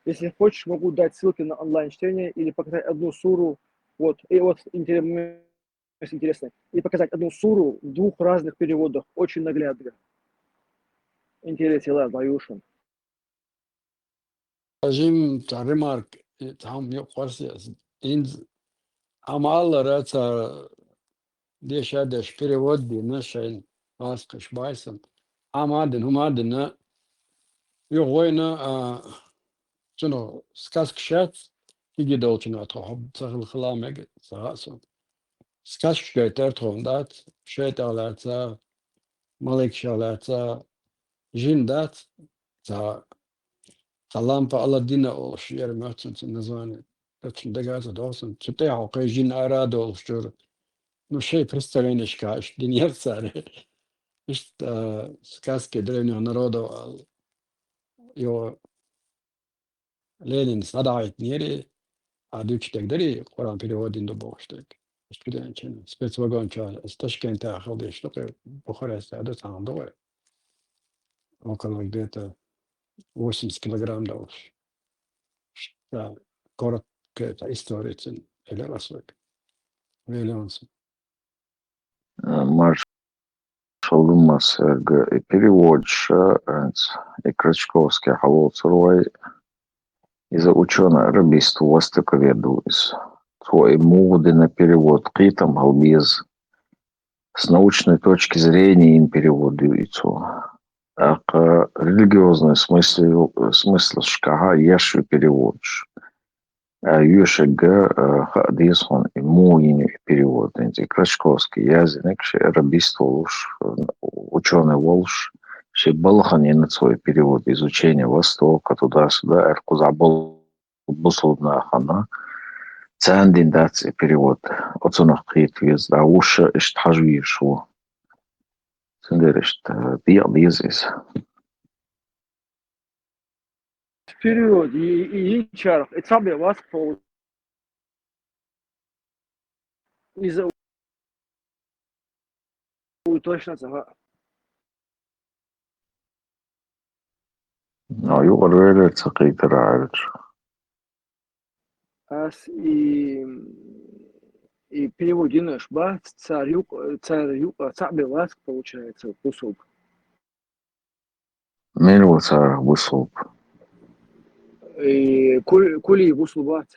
Если хочешь, могу дать ссылки на онлайн-чтение или показать одну суру. Вот. И вот интересно. И показать одну суру в двух разных переводах. Очень наглядно. Интересно, ладно, Юшин. Жим цхьа ремарк, цхьа хӀума юкъ-къарс яц. Инз хӀама аллара цхьа деша деш перевод дина шайн васкаш байсан. ХӀама дина, хӀума дина югӀойна, а, цуно сказка шац, киги долчуна тхо хӀоб ца хила хила мег ца хаъ сун. Сказка шайтар тховна дац, шайтӀа лаца, малик ша лаца, жин дац, ца Цхьа лампа Аладдина олуш яра моьттуш цуьнан название. Точно дагахь ца догӀу сан. Цу тӀехь кхин жин ара а долуш чуьра. Ну, шайн представленешка иштта динера цара. Иштта, а, сказки древних народов аьлла. Йо, Ленина схьадахьийтинера, а дуьйцуш дерг дарий, Къуръан перевод дина ду бохуш дерг. Иштта кхидӀа чу, спецвагон чохь, аса Ташкентехь хила дезаш ду, кхин Бухарестехь ду, цхьана ду вай. Около где-то восемьдесят килограмм долуш. Да, короткая эта история цуьнан, элира ас вайга. Виллиамсон. Маршалла ду массаьрга. И переводчик, хӀинца и Крачковский хьалоцур вай. Иза учёный, арабист ву, востоковед ву иза. Цо и муха дина перевод, кхетам хила беза. С научной точки зрения йина перевод ю и цо. ТӀаккха религиозный смысле, смыслашкахьа еш ю переводаш. А, йоьшург, а, хаа деза хьуна, и муха йина ю и перевод. ХӀинца и Крачковский яздинарг, шен арабист волуш, учёный волуш, шен балхана йина цо и перевод, изучение Востока, туда-сюда, аьлла, кхузахь болу бусулба нахана, царна дина дац и перевод. Оцунах кхета веза, да, вуьш иштта хьажа везаш ву. Цундела иштта декъа деза иза. Вперёд, и, и, и чарх, и цхьаъ бен вац кху. Иза ву точно ца хаьа. Ну, юкъара велира ца кхийтира аьлча. Ас и, и перевод йинарш бац, цара юкъ-, цара юкъа цхьаъ бен вац, получается, бусулба. Мила ву царах бусулба? И Кули-, Кулиев бусулба вац.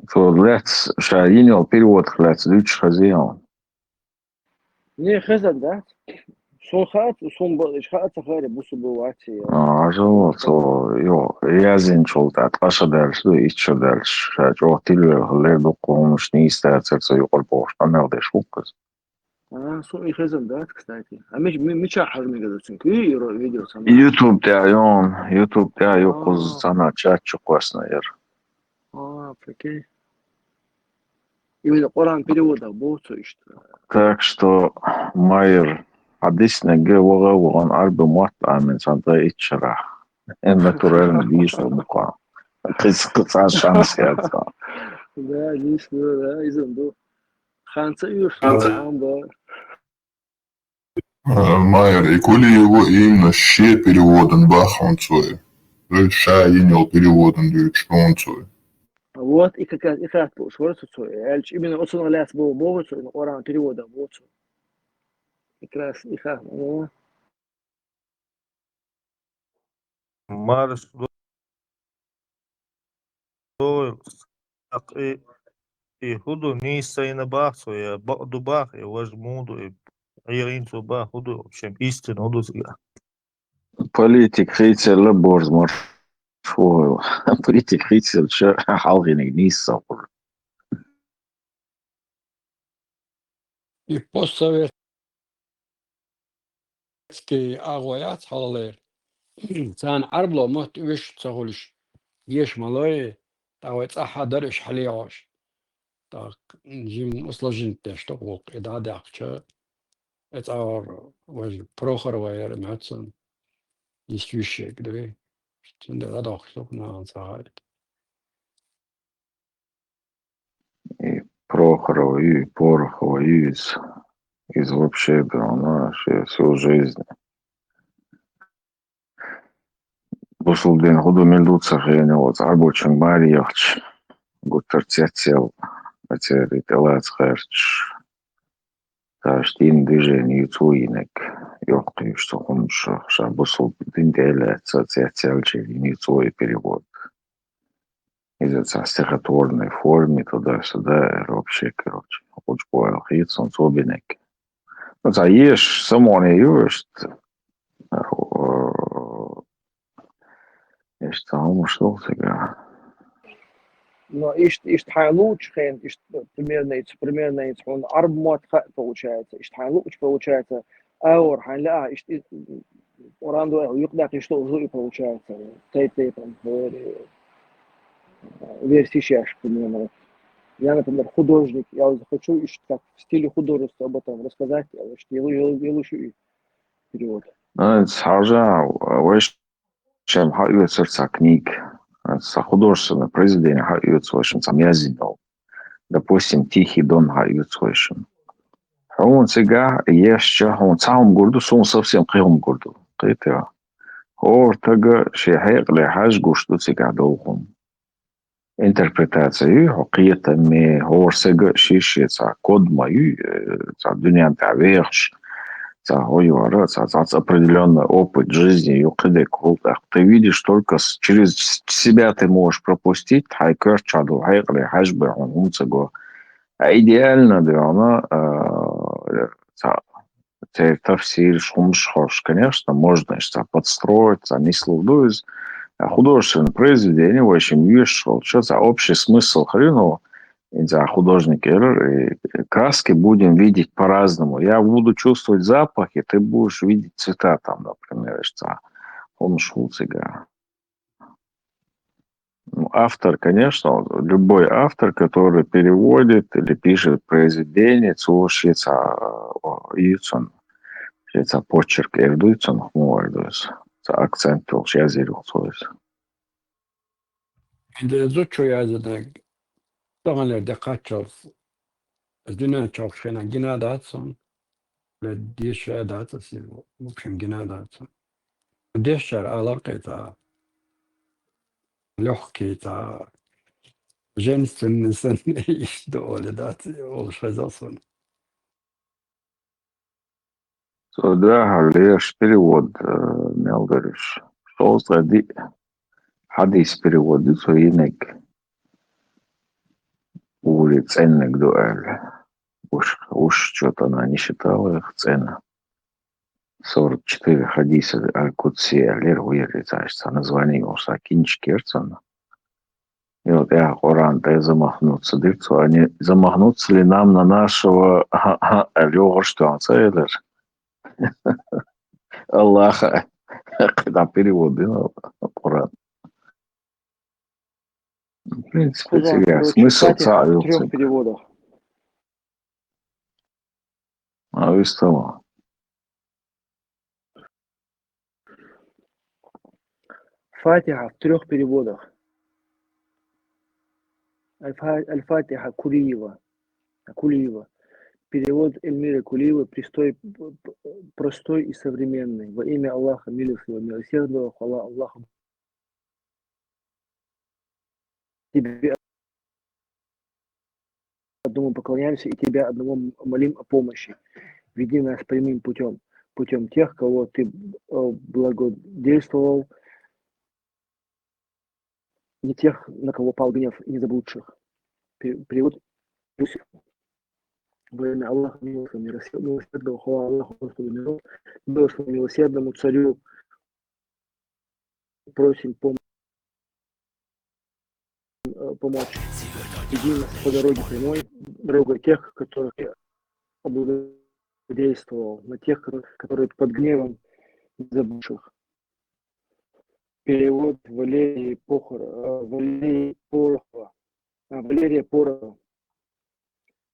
Цо лаьцна, ша йина йолу переводах лаьцна дуьйцуш хезий хьуна? Не, хезна дац. Суна хаьа, суна бакъдерг хаьа ца хаьара, бусулба ву, вац и. А, хьажал, цо, йо, яздинчул тӀаьхьа ткъа шо даьлча ду, итт шо даьлча, ша чӀогӀа тилвелла хилла, дуккха хӀуманаш нийса дацара, цо юкъара бохуш къамел деш ву-кх иза. А, со и хезна дац, кстати. А мич-, ми-, мича хьажа мегаш да цунга? Кхы йола видео цхьана? YouTube тӀа йона, YouTube тӀа йоккхуза А. цхьана чат чу кхоссана яр. А, окей. Именно Къуръан перевода бу цо иштта. Так что, Майр, хьадиснарг ваха а вахана, Ӏарбий мотт Ӏамийна цхьан ткъаь итт шарахь. Э, натурально дийшар мукъа. Кхы-, кхы цхьа шанс яц. Да, дийшар, да, иза ду. Ханца уьш, Ханца. Ханба. Э, Майр, и Кулиева именно шен переводана бах хьона цо. Ша йина йолу переводана дуьйцуш ду хьона цо. Вот, и как раз, и хатта бу уьш вара цо, цо. Аьлча, именно оцунах лаьцна бу-, боху цо, именно Къуръан перевода бу цо. Как раз и ха-, о. Марш до-, до-, сакъ и, и хӀу ду нийса сайна бах цо, я бакъ ду бах, я важа муха ду, и Ӏийрийна цо бах хӀу ду, в общем, истина хӀу ду цига. Политик хийцаелла борз марш ву. Политик хийцаелча хьалхийниг нийса ца хуьлу. И постсоветский агӀо яц хьалхалера. Царна Ӏарбало мотт оьшуш ца хуьлуш, еша ма лой, тӀаккха вай цӀахь а дара уьш хьалаегӀош. ТӀаккха жимма усложнить деш ду гӀуллакх. И дӀадаьккхича, и цӀахь вара важа Прохорова яра моьтту суна. Йист вуьшшерг дуй. Цундела дӀадохкуш ду нахана ца хаийта. И Прохорова ю, и Порохова ю иза. Иза вообще, да, она вообще всю жизнь. Бусулба дин хӀу ду, мила ду ца хиъна, оцу Ӏарбочун баре яхча, гуттар цецъял, оцеран тӀелаца гӀерташ. Цаьршинна дин движение ю цо йинарг, йоккха юьш цу хӀуманаш, ша бусулба дин тӀе а лаьцна, цецъяьлча йина ю цо и перевод. Иза цхьа стихотворной форме туда-сюда, вообще, короче, учбойл хийца цо бинарг. Ну, цхьа еш самоне ю иштта. Э, иштта хӀуманаш ду цига. Но иштта, иштта хьайн луучу хенахь, иштта примерно, ица, примерно, ица хьуна Ӏарбий мотт хаьа, получается. Иштта хьайн луучу, получается, аур хьайн лаьа, иштта и-, Къуръан дуьхьа юкъадаьккхича, иштта уже и получается. Тайп-тайпана, говорю, версии шаьш, примерно. Я, например, художник, я вот хочу иштта как в стиле художества об этом рассказать, я вот иштта йолу, йолу, йолу шу и перевод. Ну, схьажа, вай Шен хьаоьцура цхьа книга, цхьа художественное произведение хьаоьцу вайшимма, цхьа меззинал. Допустим, «Тихий Дон» хьаоьцу вайшимма. Хьуна цигахь ешча, хьуна цхьа хӀума гур ду, суна совсем кхин хӀума гур ду. Кхетий? ХӀора стага шен хьекъале хьаьжжа гуш ду цигахь долу хӀума. Интерпретация ю, хьо кхетаме, хӀора стага шен-шен цхьа код ма ю, э, цхьа дуьнен тӀехь вехаш, цхьа хӀо ю хӀара, цхьа, цхьацца определённый опыт жизни ю кхидерг хӀума тӀаккха. Ты видишь только с-, через с-, себя ты можешь пропустить, хьайн коьртачохь долу хьекъале хьаьжжа бен хьуна хӀума ца го. А идеально дуьйна, э, цхьа церан тафсираш, хӀумаш хьош, конечно, можно иштта подстроить, цхьа нислур ду иза. А художественное произведение, вайшимма йоьшуш хилча, цхьа общий смысл хир ю, ну, иза художник элира, и краски будем видеть по-разному. Я буду чувствовать запахи, ты будешь видеть цвета, там, например, иштта цхьа хӀумаш хуьлу цигахь. Ну, автор, конечно, любой автор, который переводит или пишет произведение, цо шен цхьа, э, ю цунна, шен цхьа почерк эр ду цунна, хӀума эр ду иза. Цхьа акцент йолуш язйийр ю цо иза. Хьайн зудчо яздинарг, таханлера де кхаччалц, аса дуьнен чохь хенахь гина дац суна, бен дешаш а дац аса, в общем, гина дац суна. Дешчара алар кхетта, лёгкий цхьа, женственный санна иштта ду олий дац, олуш хеза суна. Цо дуьххьара леш перевод, э, мел дара уьш. Шовзткъе диъ хьадис перевод ю цо йинарг. Уггаре цӀенниг ду аьлла. Уж, уж что-то она не считала их цӀена. Сорок четыре хадиса аль-Кудси аьллера, вуьйр ю цхьа, цхьа название йолуш цхьа кинчик яра цунна. И вот я Коран тӀа замахнуться дир цо. А не замахнуться ли нам на нашего, ага, ага, аьлла йоагӀаш тоьхна ца елар. Аллаха. КхидӀа перевод дина Коран. В принципе, Кузан, цигара короче, смысл Фатиха цаӀ в трёх йоцаг. Переводах. А, вистама. Фатиха в трёх переводах. Аль-Фа-, Аль-Фатиха Кулиева. Кулиева. Перевод Эльмиры Кулиевой, простой, п-, п-, простой и современный. Во имя Аллаха, милостивого, милосердного, хвала Аллаху. Тебе одному поклоняемся и тебя одного м-, молим о помощи. Веди нас прямым путём, путём тех, кого ты, э, благодетельствовал, не тех, на кого пал гнев, и не заблудших. Пе-, перевод Иосиф. Во имя Аллаха, милостивого, милосердного, хвала Аллаху, Господу миров, милостивому, милосердному, царю, просим пом-, э, помочь. Веди нас по дороге прямой, дорогой тех, которых ты облагодетельствовал, на тех, которые, которые под гневом заблудших. Перевод Валерии Похор-, э, Валерии Порохова. А, Валерия Порохова.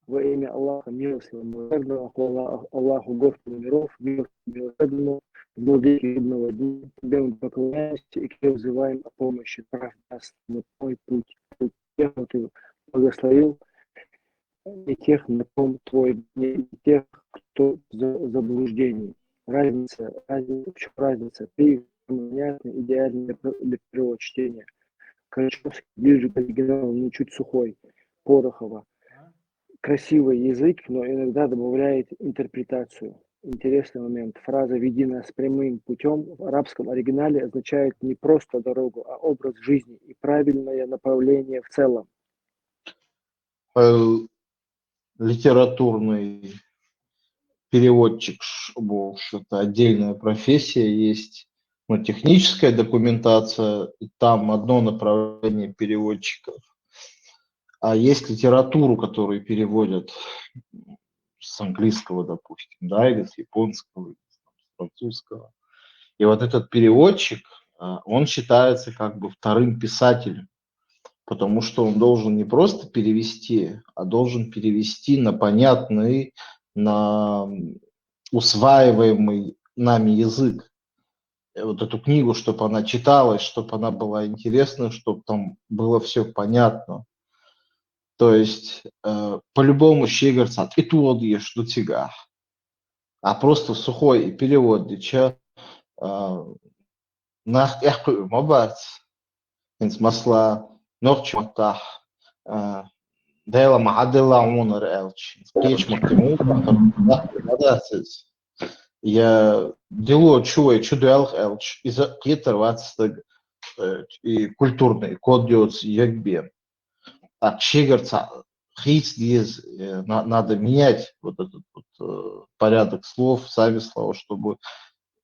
Во имя Аллаха, милостивого, милосердного, хвала Аллаху, Господу миров, милостивому, милосердному, владыке судного дня. Тебе мы поклоняемся и к тебе взываем о помощи. Направь нас на твой путь, путь тех, кто ты благословил, и тех, на ком твой гнев, и тех, кто в за-, заблуждении. Разница, разница, в чём разница? Ты понятно, идеально для пр-, для первого чтения. Карачевский ближе к оригиналу, но чуть сухой. Порохова. Красивый язык, но иногда добавляет интерпретацию. Интересный момент. Фраза «Веди нас прямым путём» в арабском оригинале означает не просто дорогу, а образ жизни и правильное направление в целом. Э, литературный переводчик, ш-, в общем-то, отдельная профессия есть. Ну, техническая документация, и там одно направление переводчиков. А есть литературу, которую переводят с английского, допустим, да, или с японского, или с французского. И вот этот переводчик, а, он считается как бы вторым писателем, потому что он должен не просто перевести, а должен перевести на понятный, на, м, усваиваемый нами язык. Э, вот эту книгу, чтобы она читалась, чтобы она была интересна, чтобы там было всё понятно. То есть, э, по-любому ши эггара цхьа тӀетоха дезаш ду цигахь. А просто сухой перевод дича, а, нах тӀекхуьур ма бац. ХӀинца, масала, нохчийн маттахь, а, «Дела ма Ӏаделла хьуна» аьлча, кхечу маттахь муха ма дац иза. Я дело чу вай чу доьлху аьлча, иза кхетар вац стаг, э, и культурный код йоцу ягбен. Так, ши эггара цхьа хийца деза, э, на-, надо менять вот этот вот, э, порядок слов, сами слова, чтобы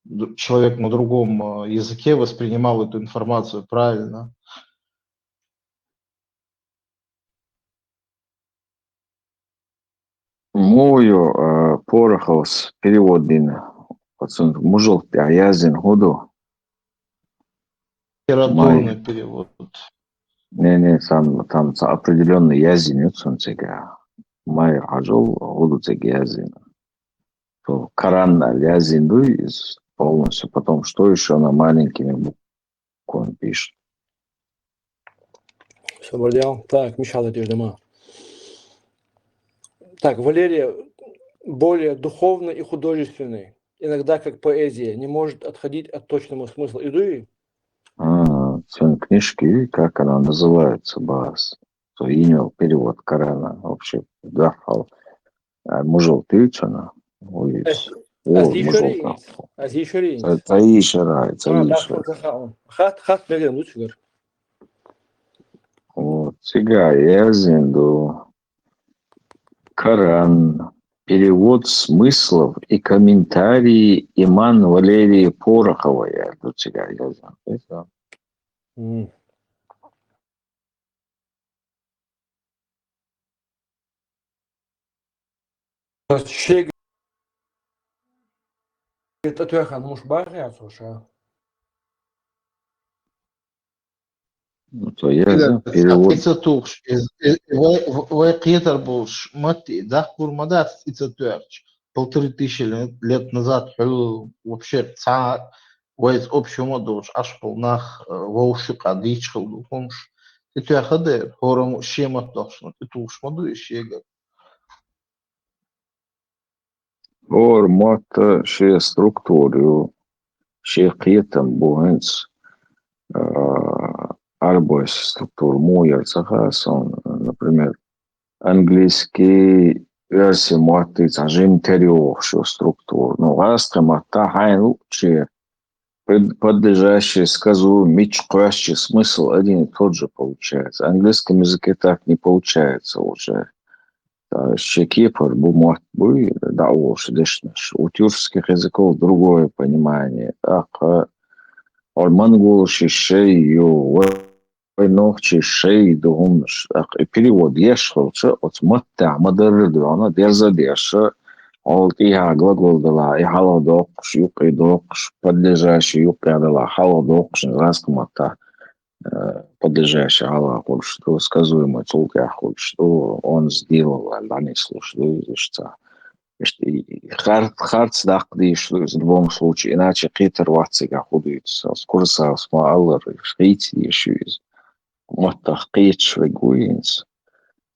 д-, человек на другом, э, языке воспринимал эту информацию правильно. Муха ю, э, Пороховс перевод дина? Оцун мужалта тӀехь яздина хӀун ду? Литературный перевод. Не, не, там, там ца-, определённо яздина ю цунна цигахь. Майра хьажал, хӀун ду цига яздина. То Коран аьлла яздина ду иза полностью. Потом, что ещё она маленькими буквами пишет? Всё, бордел. Так, Миша, это ждема. Так, Валерия, более духовный и художественный, иногда как поэзия, не может отходить от точного смысла. Иду и А, цун книжки, как она называется, бац? То имя перевод Корана вообще, да, хал. А, мужалта ю цунна? Ой, Аз, о, аз мужалта. Йишарий, аз йишарий. Ца, ца йишарай, ца А, да, йишарай. Хат, хат, хат, мегар лучше. Вот, цигахь яздина ду. Коран. Перевод смыслов и комментарии имам Валерии Пороховой. Я тут цигахь яздина. М. Шега тӀатоьхна муш бахьа цо ша? Ну, то я, да, перевод. Ица тухуш, из, из, вай, вай кхетар болуш, матти, даккхур ма дац ица тоьхча. Полторы тысячи лет, лет назад хьуьлла вообще цхьа вайца общий ма долуш, Ӏаш болу нах, э, вовши къа дийчхьал ду хӀумаш. И тоьхна дера, хӀораммо шен ма тохча, и тухуш ма ду и шега. ХӀора мотта шен структура ю, шен кхетам бу хӀинца, а, Ӏарбойс структура муха яра ца хаьа суна, например, английский, оьрсийн мотт цхьа жима тера йогӀуш ю структура. Ну, гӀазкхийн маттахь хьайна луучу Под-, подлежащее, сказуемое, мича кхоьссича смысл один и тот же получается. В английском языке так не получается уже. Ткъа шен кепара бу мотт буй, дӀа а волуш дешнаш. У тюркских языков другое понимание. ТӀаккха хӀора монголаши шай ю, вай вай нохчий шай ду хӀуманаш. ТӀаккха и перевод еш хилча, оцу маттехь ма-дарра а доьгӀна, дерза а деш, хьол тӀехьа глагол далахь, и хьалха доккхуш, юккъе доккхуш, подлежащий юккъе далахь, хьалха доккхуш, гӀазкхийн маттахь, э, подлежащий хьалха хуьлуш ду, сказуемый цул тӀаьхьа хуьлуш ду, он сделал аьлла дӀанислуш ду иза иштта. Иштта и, и хар-, харц даккха дезаш ду иза в любом случае, иначе кхетар вац цигахь хӀун дуьйцу. Ас Курасавас ма аллара, хийца дезаш ю иза. Маттах кхеташ верг ву хӀинца.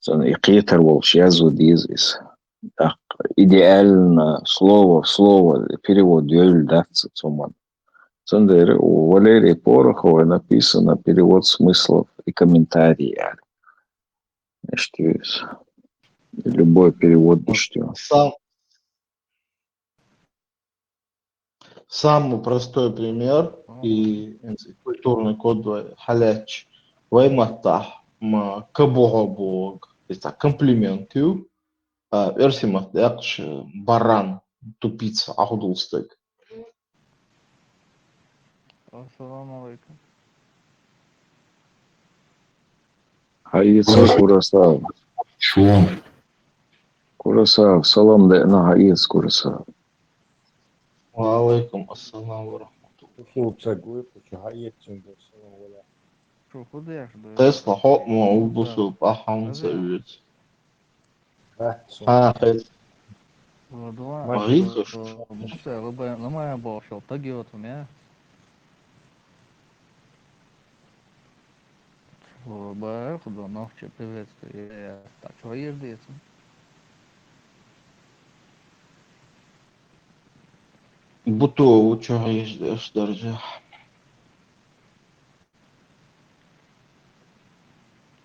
Цунна и кхетар волуш язво деза иза. ТӀаккха идеально, слово в слово перевод йойла дац цу хӀуманна. Цундела у Валерия Порохова написано «Перевод смыслов и комментарий» аьлла. Иштта веза. Любой перевод иштта. Сам-, самый простой пример и культурный код вай хьалаьцча. Вай маттахь ма кабохьо боху, иза комплимент ю, а оьрсийн маттахь аьлча баран, тупица, Ӏахудул стаг. Ассаламу алейкум. Хьаэца, Курасав. Шо. Курасав, салам деана, хьаэца, Курасав. Ва алейкум ассалам ва рахматуллах. Усул ца гуй, кучу хьаэца, салам вала. Шу хӀун деш ду? Тесла хьо ма улбусу, пахьан ца уьйц. Ха, хет. Ма гӀийла шу. Муса, лабай, ламая бохуш йолу таг йоцу мя. Лабай, худо нохча приветствие. Так, чего ир децу? Буту, чего ир децу, даржа?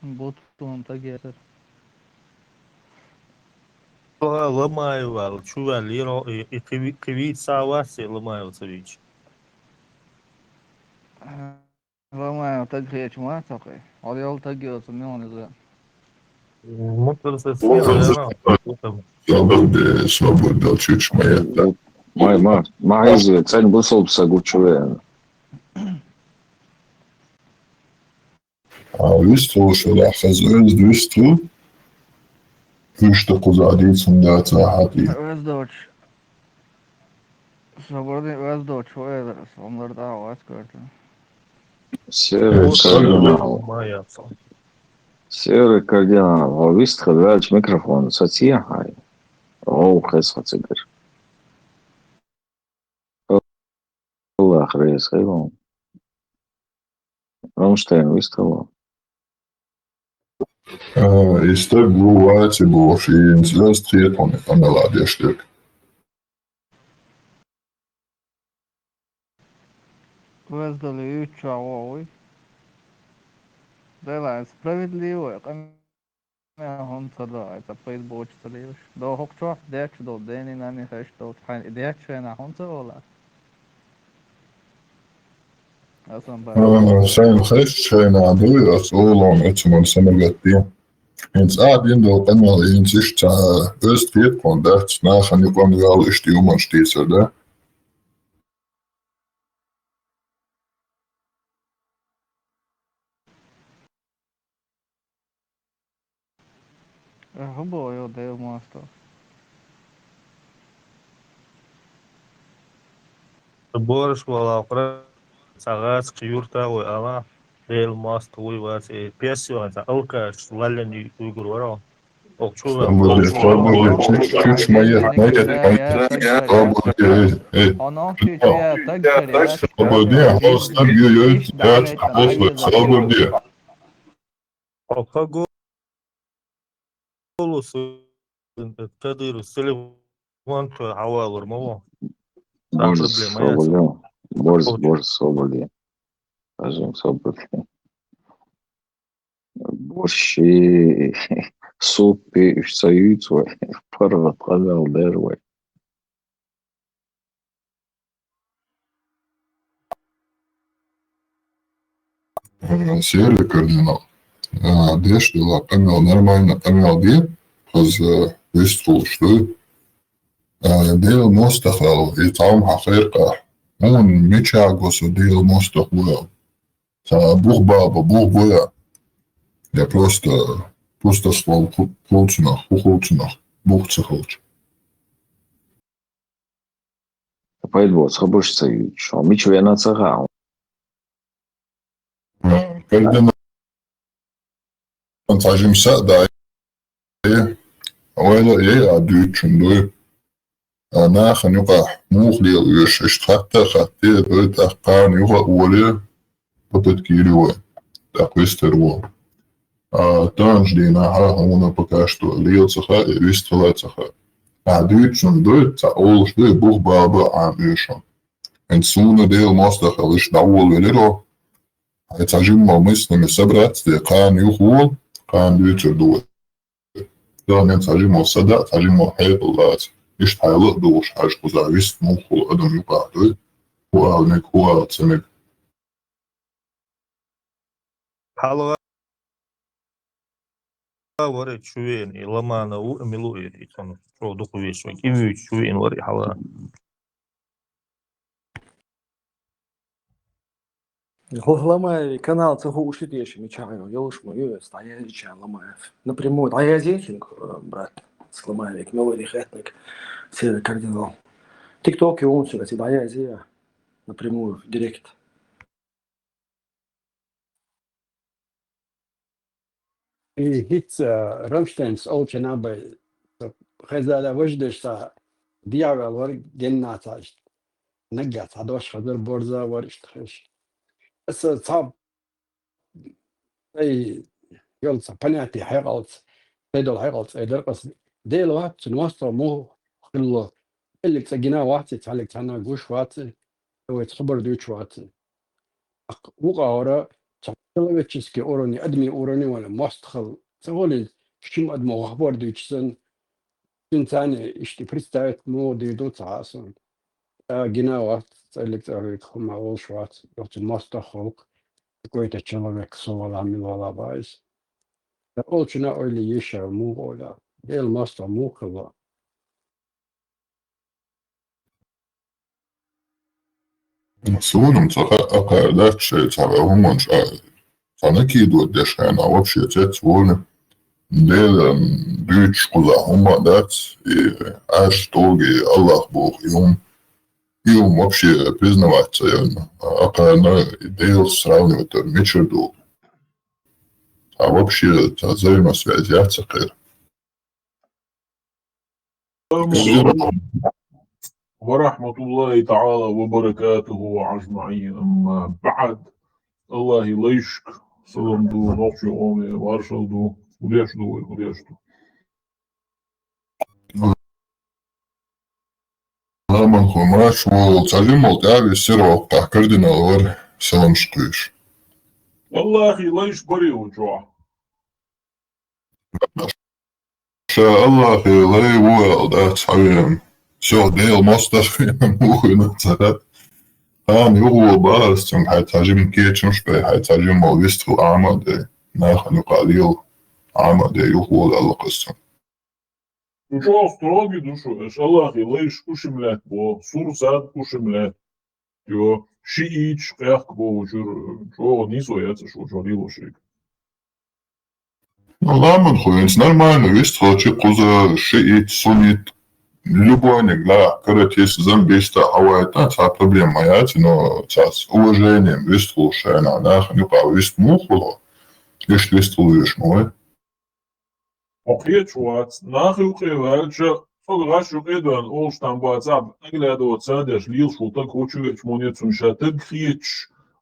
Бутун тагетар. Ламаев ваьлла, чу ваьлла, и, и, и кхи-, кхи вийца схьа а вац, и Ламаев ца вийча. Ламаев таг хечу ма ца кхи. Хьо йолу таг йоцу милан иза. Мутарса Свобода, свобода, чуч моя. Май, ма, ма, иза, цен бусул са гучу вен. А, вистхула шуьга хаза оьзда вистхула. Уьш ду кхуза дийцина дацахьа тӀе. Оьздочу. Со бардин оьздочу ву эзар, со лар дӀа а вац коьртан. Серый кардинал. Серый кардинал, хьо вистхила ваьлча микрофон сацехьа. ГӀовгӀа хеза хьо цигара. Аллах реза хила. Рамштайн вистхила. А, и стаг ву вац и бохуш, и хӀинца оьзда хета хьуна и къамел а деш дерг. Оьздале юьйцучохь вогӀуй. Делахь, справедливо, къамел хӀунда ца до, айса пайда боцуш ца лелаш. До хӀокху чохь детташ долу, дени-нани хезаш долчу хьайна и детташ хенахь хӀунда ца олахь? Асан бара. А, сайн хезаш хенахь дуй, ас олу, эцу ман самагатде. ХӀинца а дина долу къамел, хӀинца иштта оьзда хета хьуна дац, нахана юкъана ваьлла иштта юманаш дийцар, да? Э, хӀун боху йо, Дела мостагӀа? Бораш вала кхара, цхьа гӀазкхи юрта вай ала, Дела мост вуй вац, э, пес йола, цхьа алкаш, лаллен угур вара. Ох, чу ва. Свободе, свободе, чуть, чуть, моя, моя, моя, свободе, э, э. Оно чуть, я так же, я так же. Свободе, а остальные, я, я, свободе. Алкоголь. Голосу, Кадыров, телефон то хьавалур ма ву. Цхьа Боже, проблема яц. Свободе. Боже, Окей. Боже, свободе. Скажем, свободе. Борщи, супи, уж ца юйц вай. ПаргӀат къамел дер вай. Э, сервер кардинал. Э, деш дела къамел, нормально къамел де, хаз, э, вистхулаш ду. Э, Дела моастагӀал, и цхьа хӀума хьахайкха. Мун мича гӀо со Дела моастагӀа ву. Цхьа бух баба, бух боя. Я просто пустослов ху-, хулцунах, ху-, хулцунах, бух ца хулч. Пайда боц, хабарш ца юйцуш. Мича вена ца хаьа. Кардинал цхьа жимса а дай. Ойла е а дуьйцун дуй. А нахана юкъахь муха лела оьшу, иштта хатта а хатте, дуй тӀаккха кхарна юха а оле, попытки йили вай. ТӀаккха вистхир ву. А таханчу дийнахьа хьуна пока что лела ца хаьа, вистхила ца хаьа. Ахьа дуьйцун дуй, цхьа олуш дуй, бух баба Ӏама оьшу. ХӀинца суна Дела моастагӀа хила иштта дӀаволавелира, хьайн цхьа жимма мыслами собраться де, кхарна юха вола, кхарна дуьйцур ду вай. Тахана цхьа жимма сада, цхьа жимма хьекъал лаца. Иштта хьайла а духуш хьажа кхузахь вист муххул адам юкъахь дуй. ХӀу ала мега, хӀу ала ца мега. Хьалха вара чу веана, и ламана ву, мила ву и, и цунна чӀогӀа дукха везаш вай. И вуьйчу чу веана вара и хьалха. ХӀу Ламаевн канал ца хууш ю теша, мичахь йолуш ма ю, аса дӀаязйича Ламаев. Напрямую дӀаязъе цуьнга, э, брат, аса Ламаевн мила вара хаьттинарг, сервер кардинал. ТикТоке ву цуьнга, аса дӀаязъе, напрямую, в директ. И хӀинца, а, Рамштайнца олучу набай хезна, важа деш цхьа дехьаваьлла вара генна цхьа иштта. Наггахь цхьа дош хазар борза вара иштта хезаш. Аса цхьа, ай, йолу цхьа понятие хьекъалца, тӀедолу хьекъалца ай дара аса. Дела вац, цуьнан мостагӀа муха хилла. Эллиг цӀа гина вац, цхьаллиг цхьанна гуш вац. Вайца хабар дуьйцуш вац. Вукхара цхьа человеческий уровень, адамийн уровень вала мостагӀ хилла. Ца волийна шима адамо хабар дуьйцуш санна, цуьнан царна иштта представить муха дийр ду ца хаьа суна. ТӀаккха гина вац, цӀаллиг цӀарвиг хӀума волуш вац, оцу мостагӀа халкъ, какой-то человек, со вала, мила вала баьйса. Олучунна ойла еш, муха ойла. Дела мостагӀа муха хилла. Суна-м ца хаьа, кхара дац шайн цхьа хӀуманаш а, цхьа накидывать деш хьайна, вообще цец волу. Делан дуьйцуш кхузахь хӀумма а дац, и Ӏаш тоги Аллах боху и хӀума. И хӀума вообще признавать ца йина, а кхарна и Делах сравнивать дар мичара ду? А вообще цхьа взаимосвязь яц кхера. السلام عليكم ورحمة الله تعالى وبركاته أجمعين. أما بعد. Аллахьан лайшка салам ду, нохчийн къоме маршалла ду, хӀун деш ду вай, хӀун деш ду. Ламанхо марша вогӀу, цхьа жимма тӀаьхьа висира воккхахь кардинал вара, саламаш кхуьйсуш. Аллахьан лайш барий хӀун чохь? Ша Аллахьан лай ву аьлла дац хьан веана. Сох Делан мостагӀа веана муха вина ца хаьа. Кхарна юхавола бахара ас цуьнга, хьайн цхьа жимма кечамаш бай, хьайн цхьа жимма вистхила Ӏама а де, нахана юкъахь лела Ӏама а де, юхавола аьлла ас цуьнга. Шу чӀогӀа строгий ду шу, аш Аллахьан лайш ушим лаьтта боху, сур сад ушим лаьтта. Йо, шиъиташ къехка бохучуьра чӀогӀа нийсо яц аша шу чохь лелош ерг. Ну, ламанхо, хӀинца нормально, вистхилчи кхуза шиъит, суннит, любойниг нах каратист зам биста хьавайта, цхьа проблема ма яц, но цхьацца уважением вистхулаш шайна, нахана юкъа вист муха хул, иштта вистхулаш ма вай. Хьо кхеташ вац, нах юкъе ваьлча, цо гӀаш юкъе доьнна олуш там бацахь, оглядываться деш, лелаш волу таг хӀу чу веача муне цунна ша таг хеташ,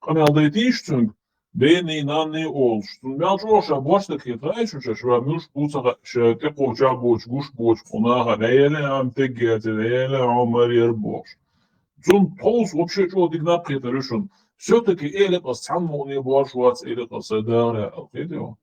къамел дайтийша цуьнга, дений, нанний олуш. Цунна мел чӀогӀа ша бош таг хета хаьий шуна, ша ша муьлш бу ца хаьа, ша тӀекхоча боцуш, гуш боцуш, кху наха лаьлла, ам теггерца лаьлла, хьо мар яр бохуш. Цунна тховса вообще чӀогӀа дика наб хетар ю шуна. Все-таки эликъас цхьамма мукъане бош вац, эликъас сан дагӀара аьлла, кхетий хьо?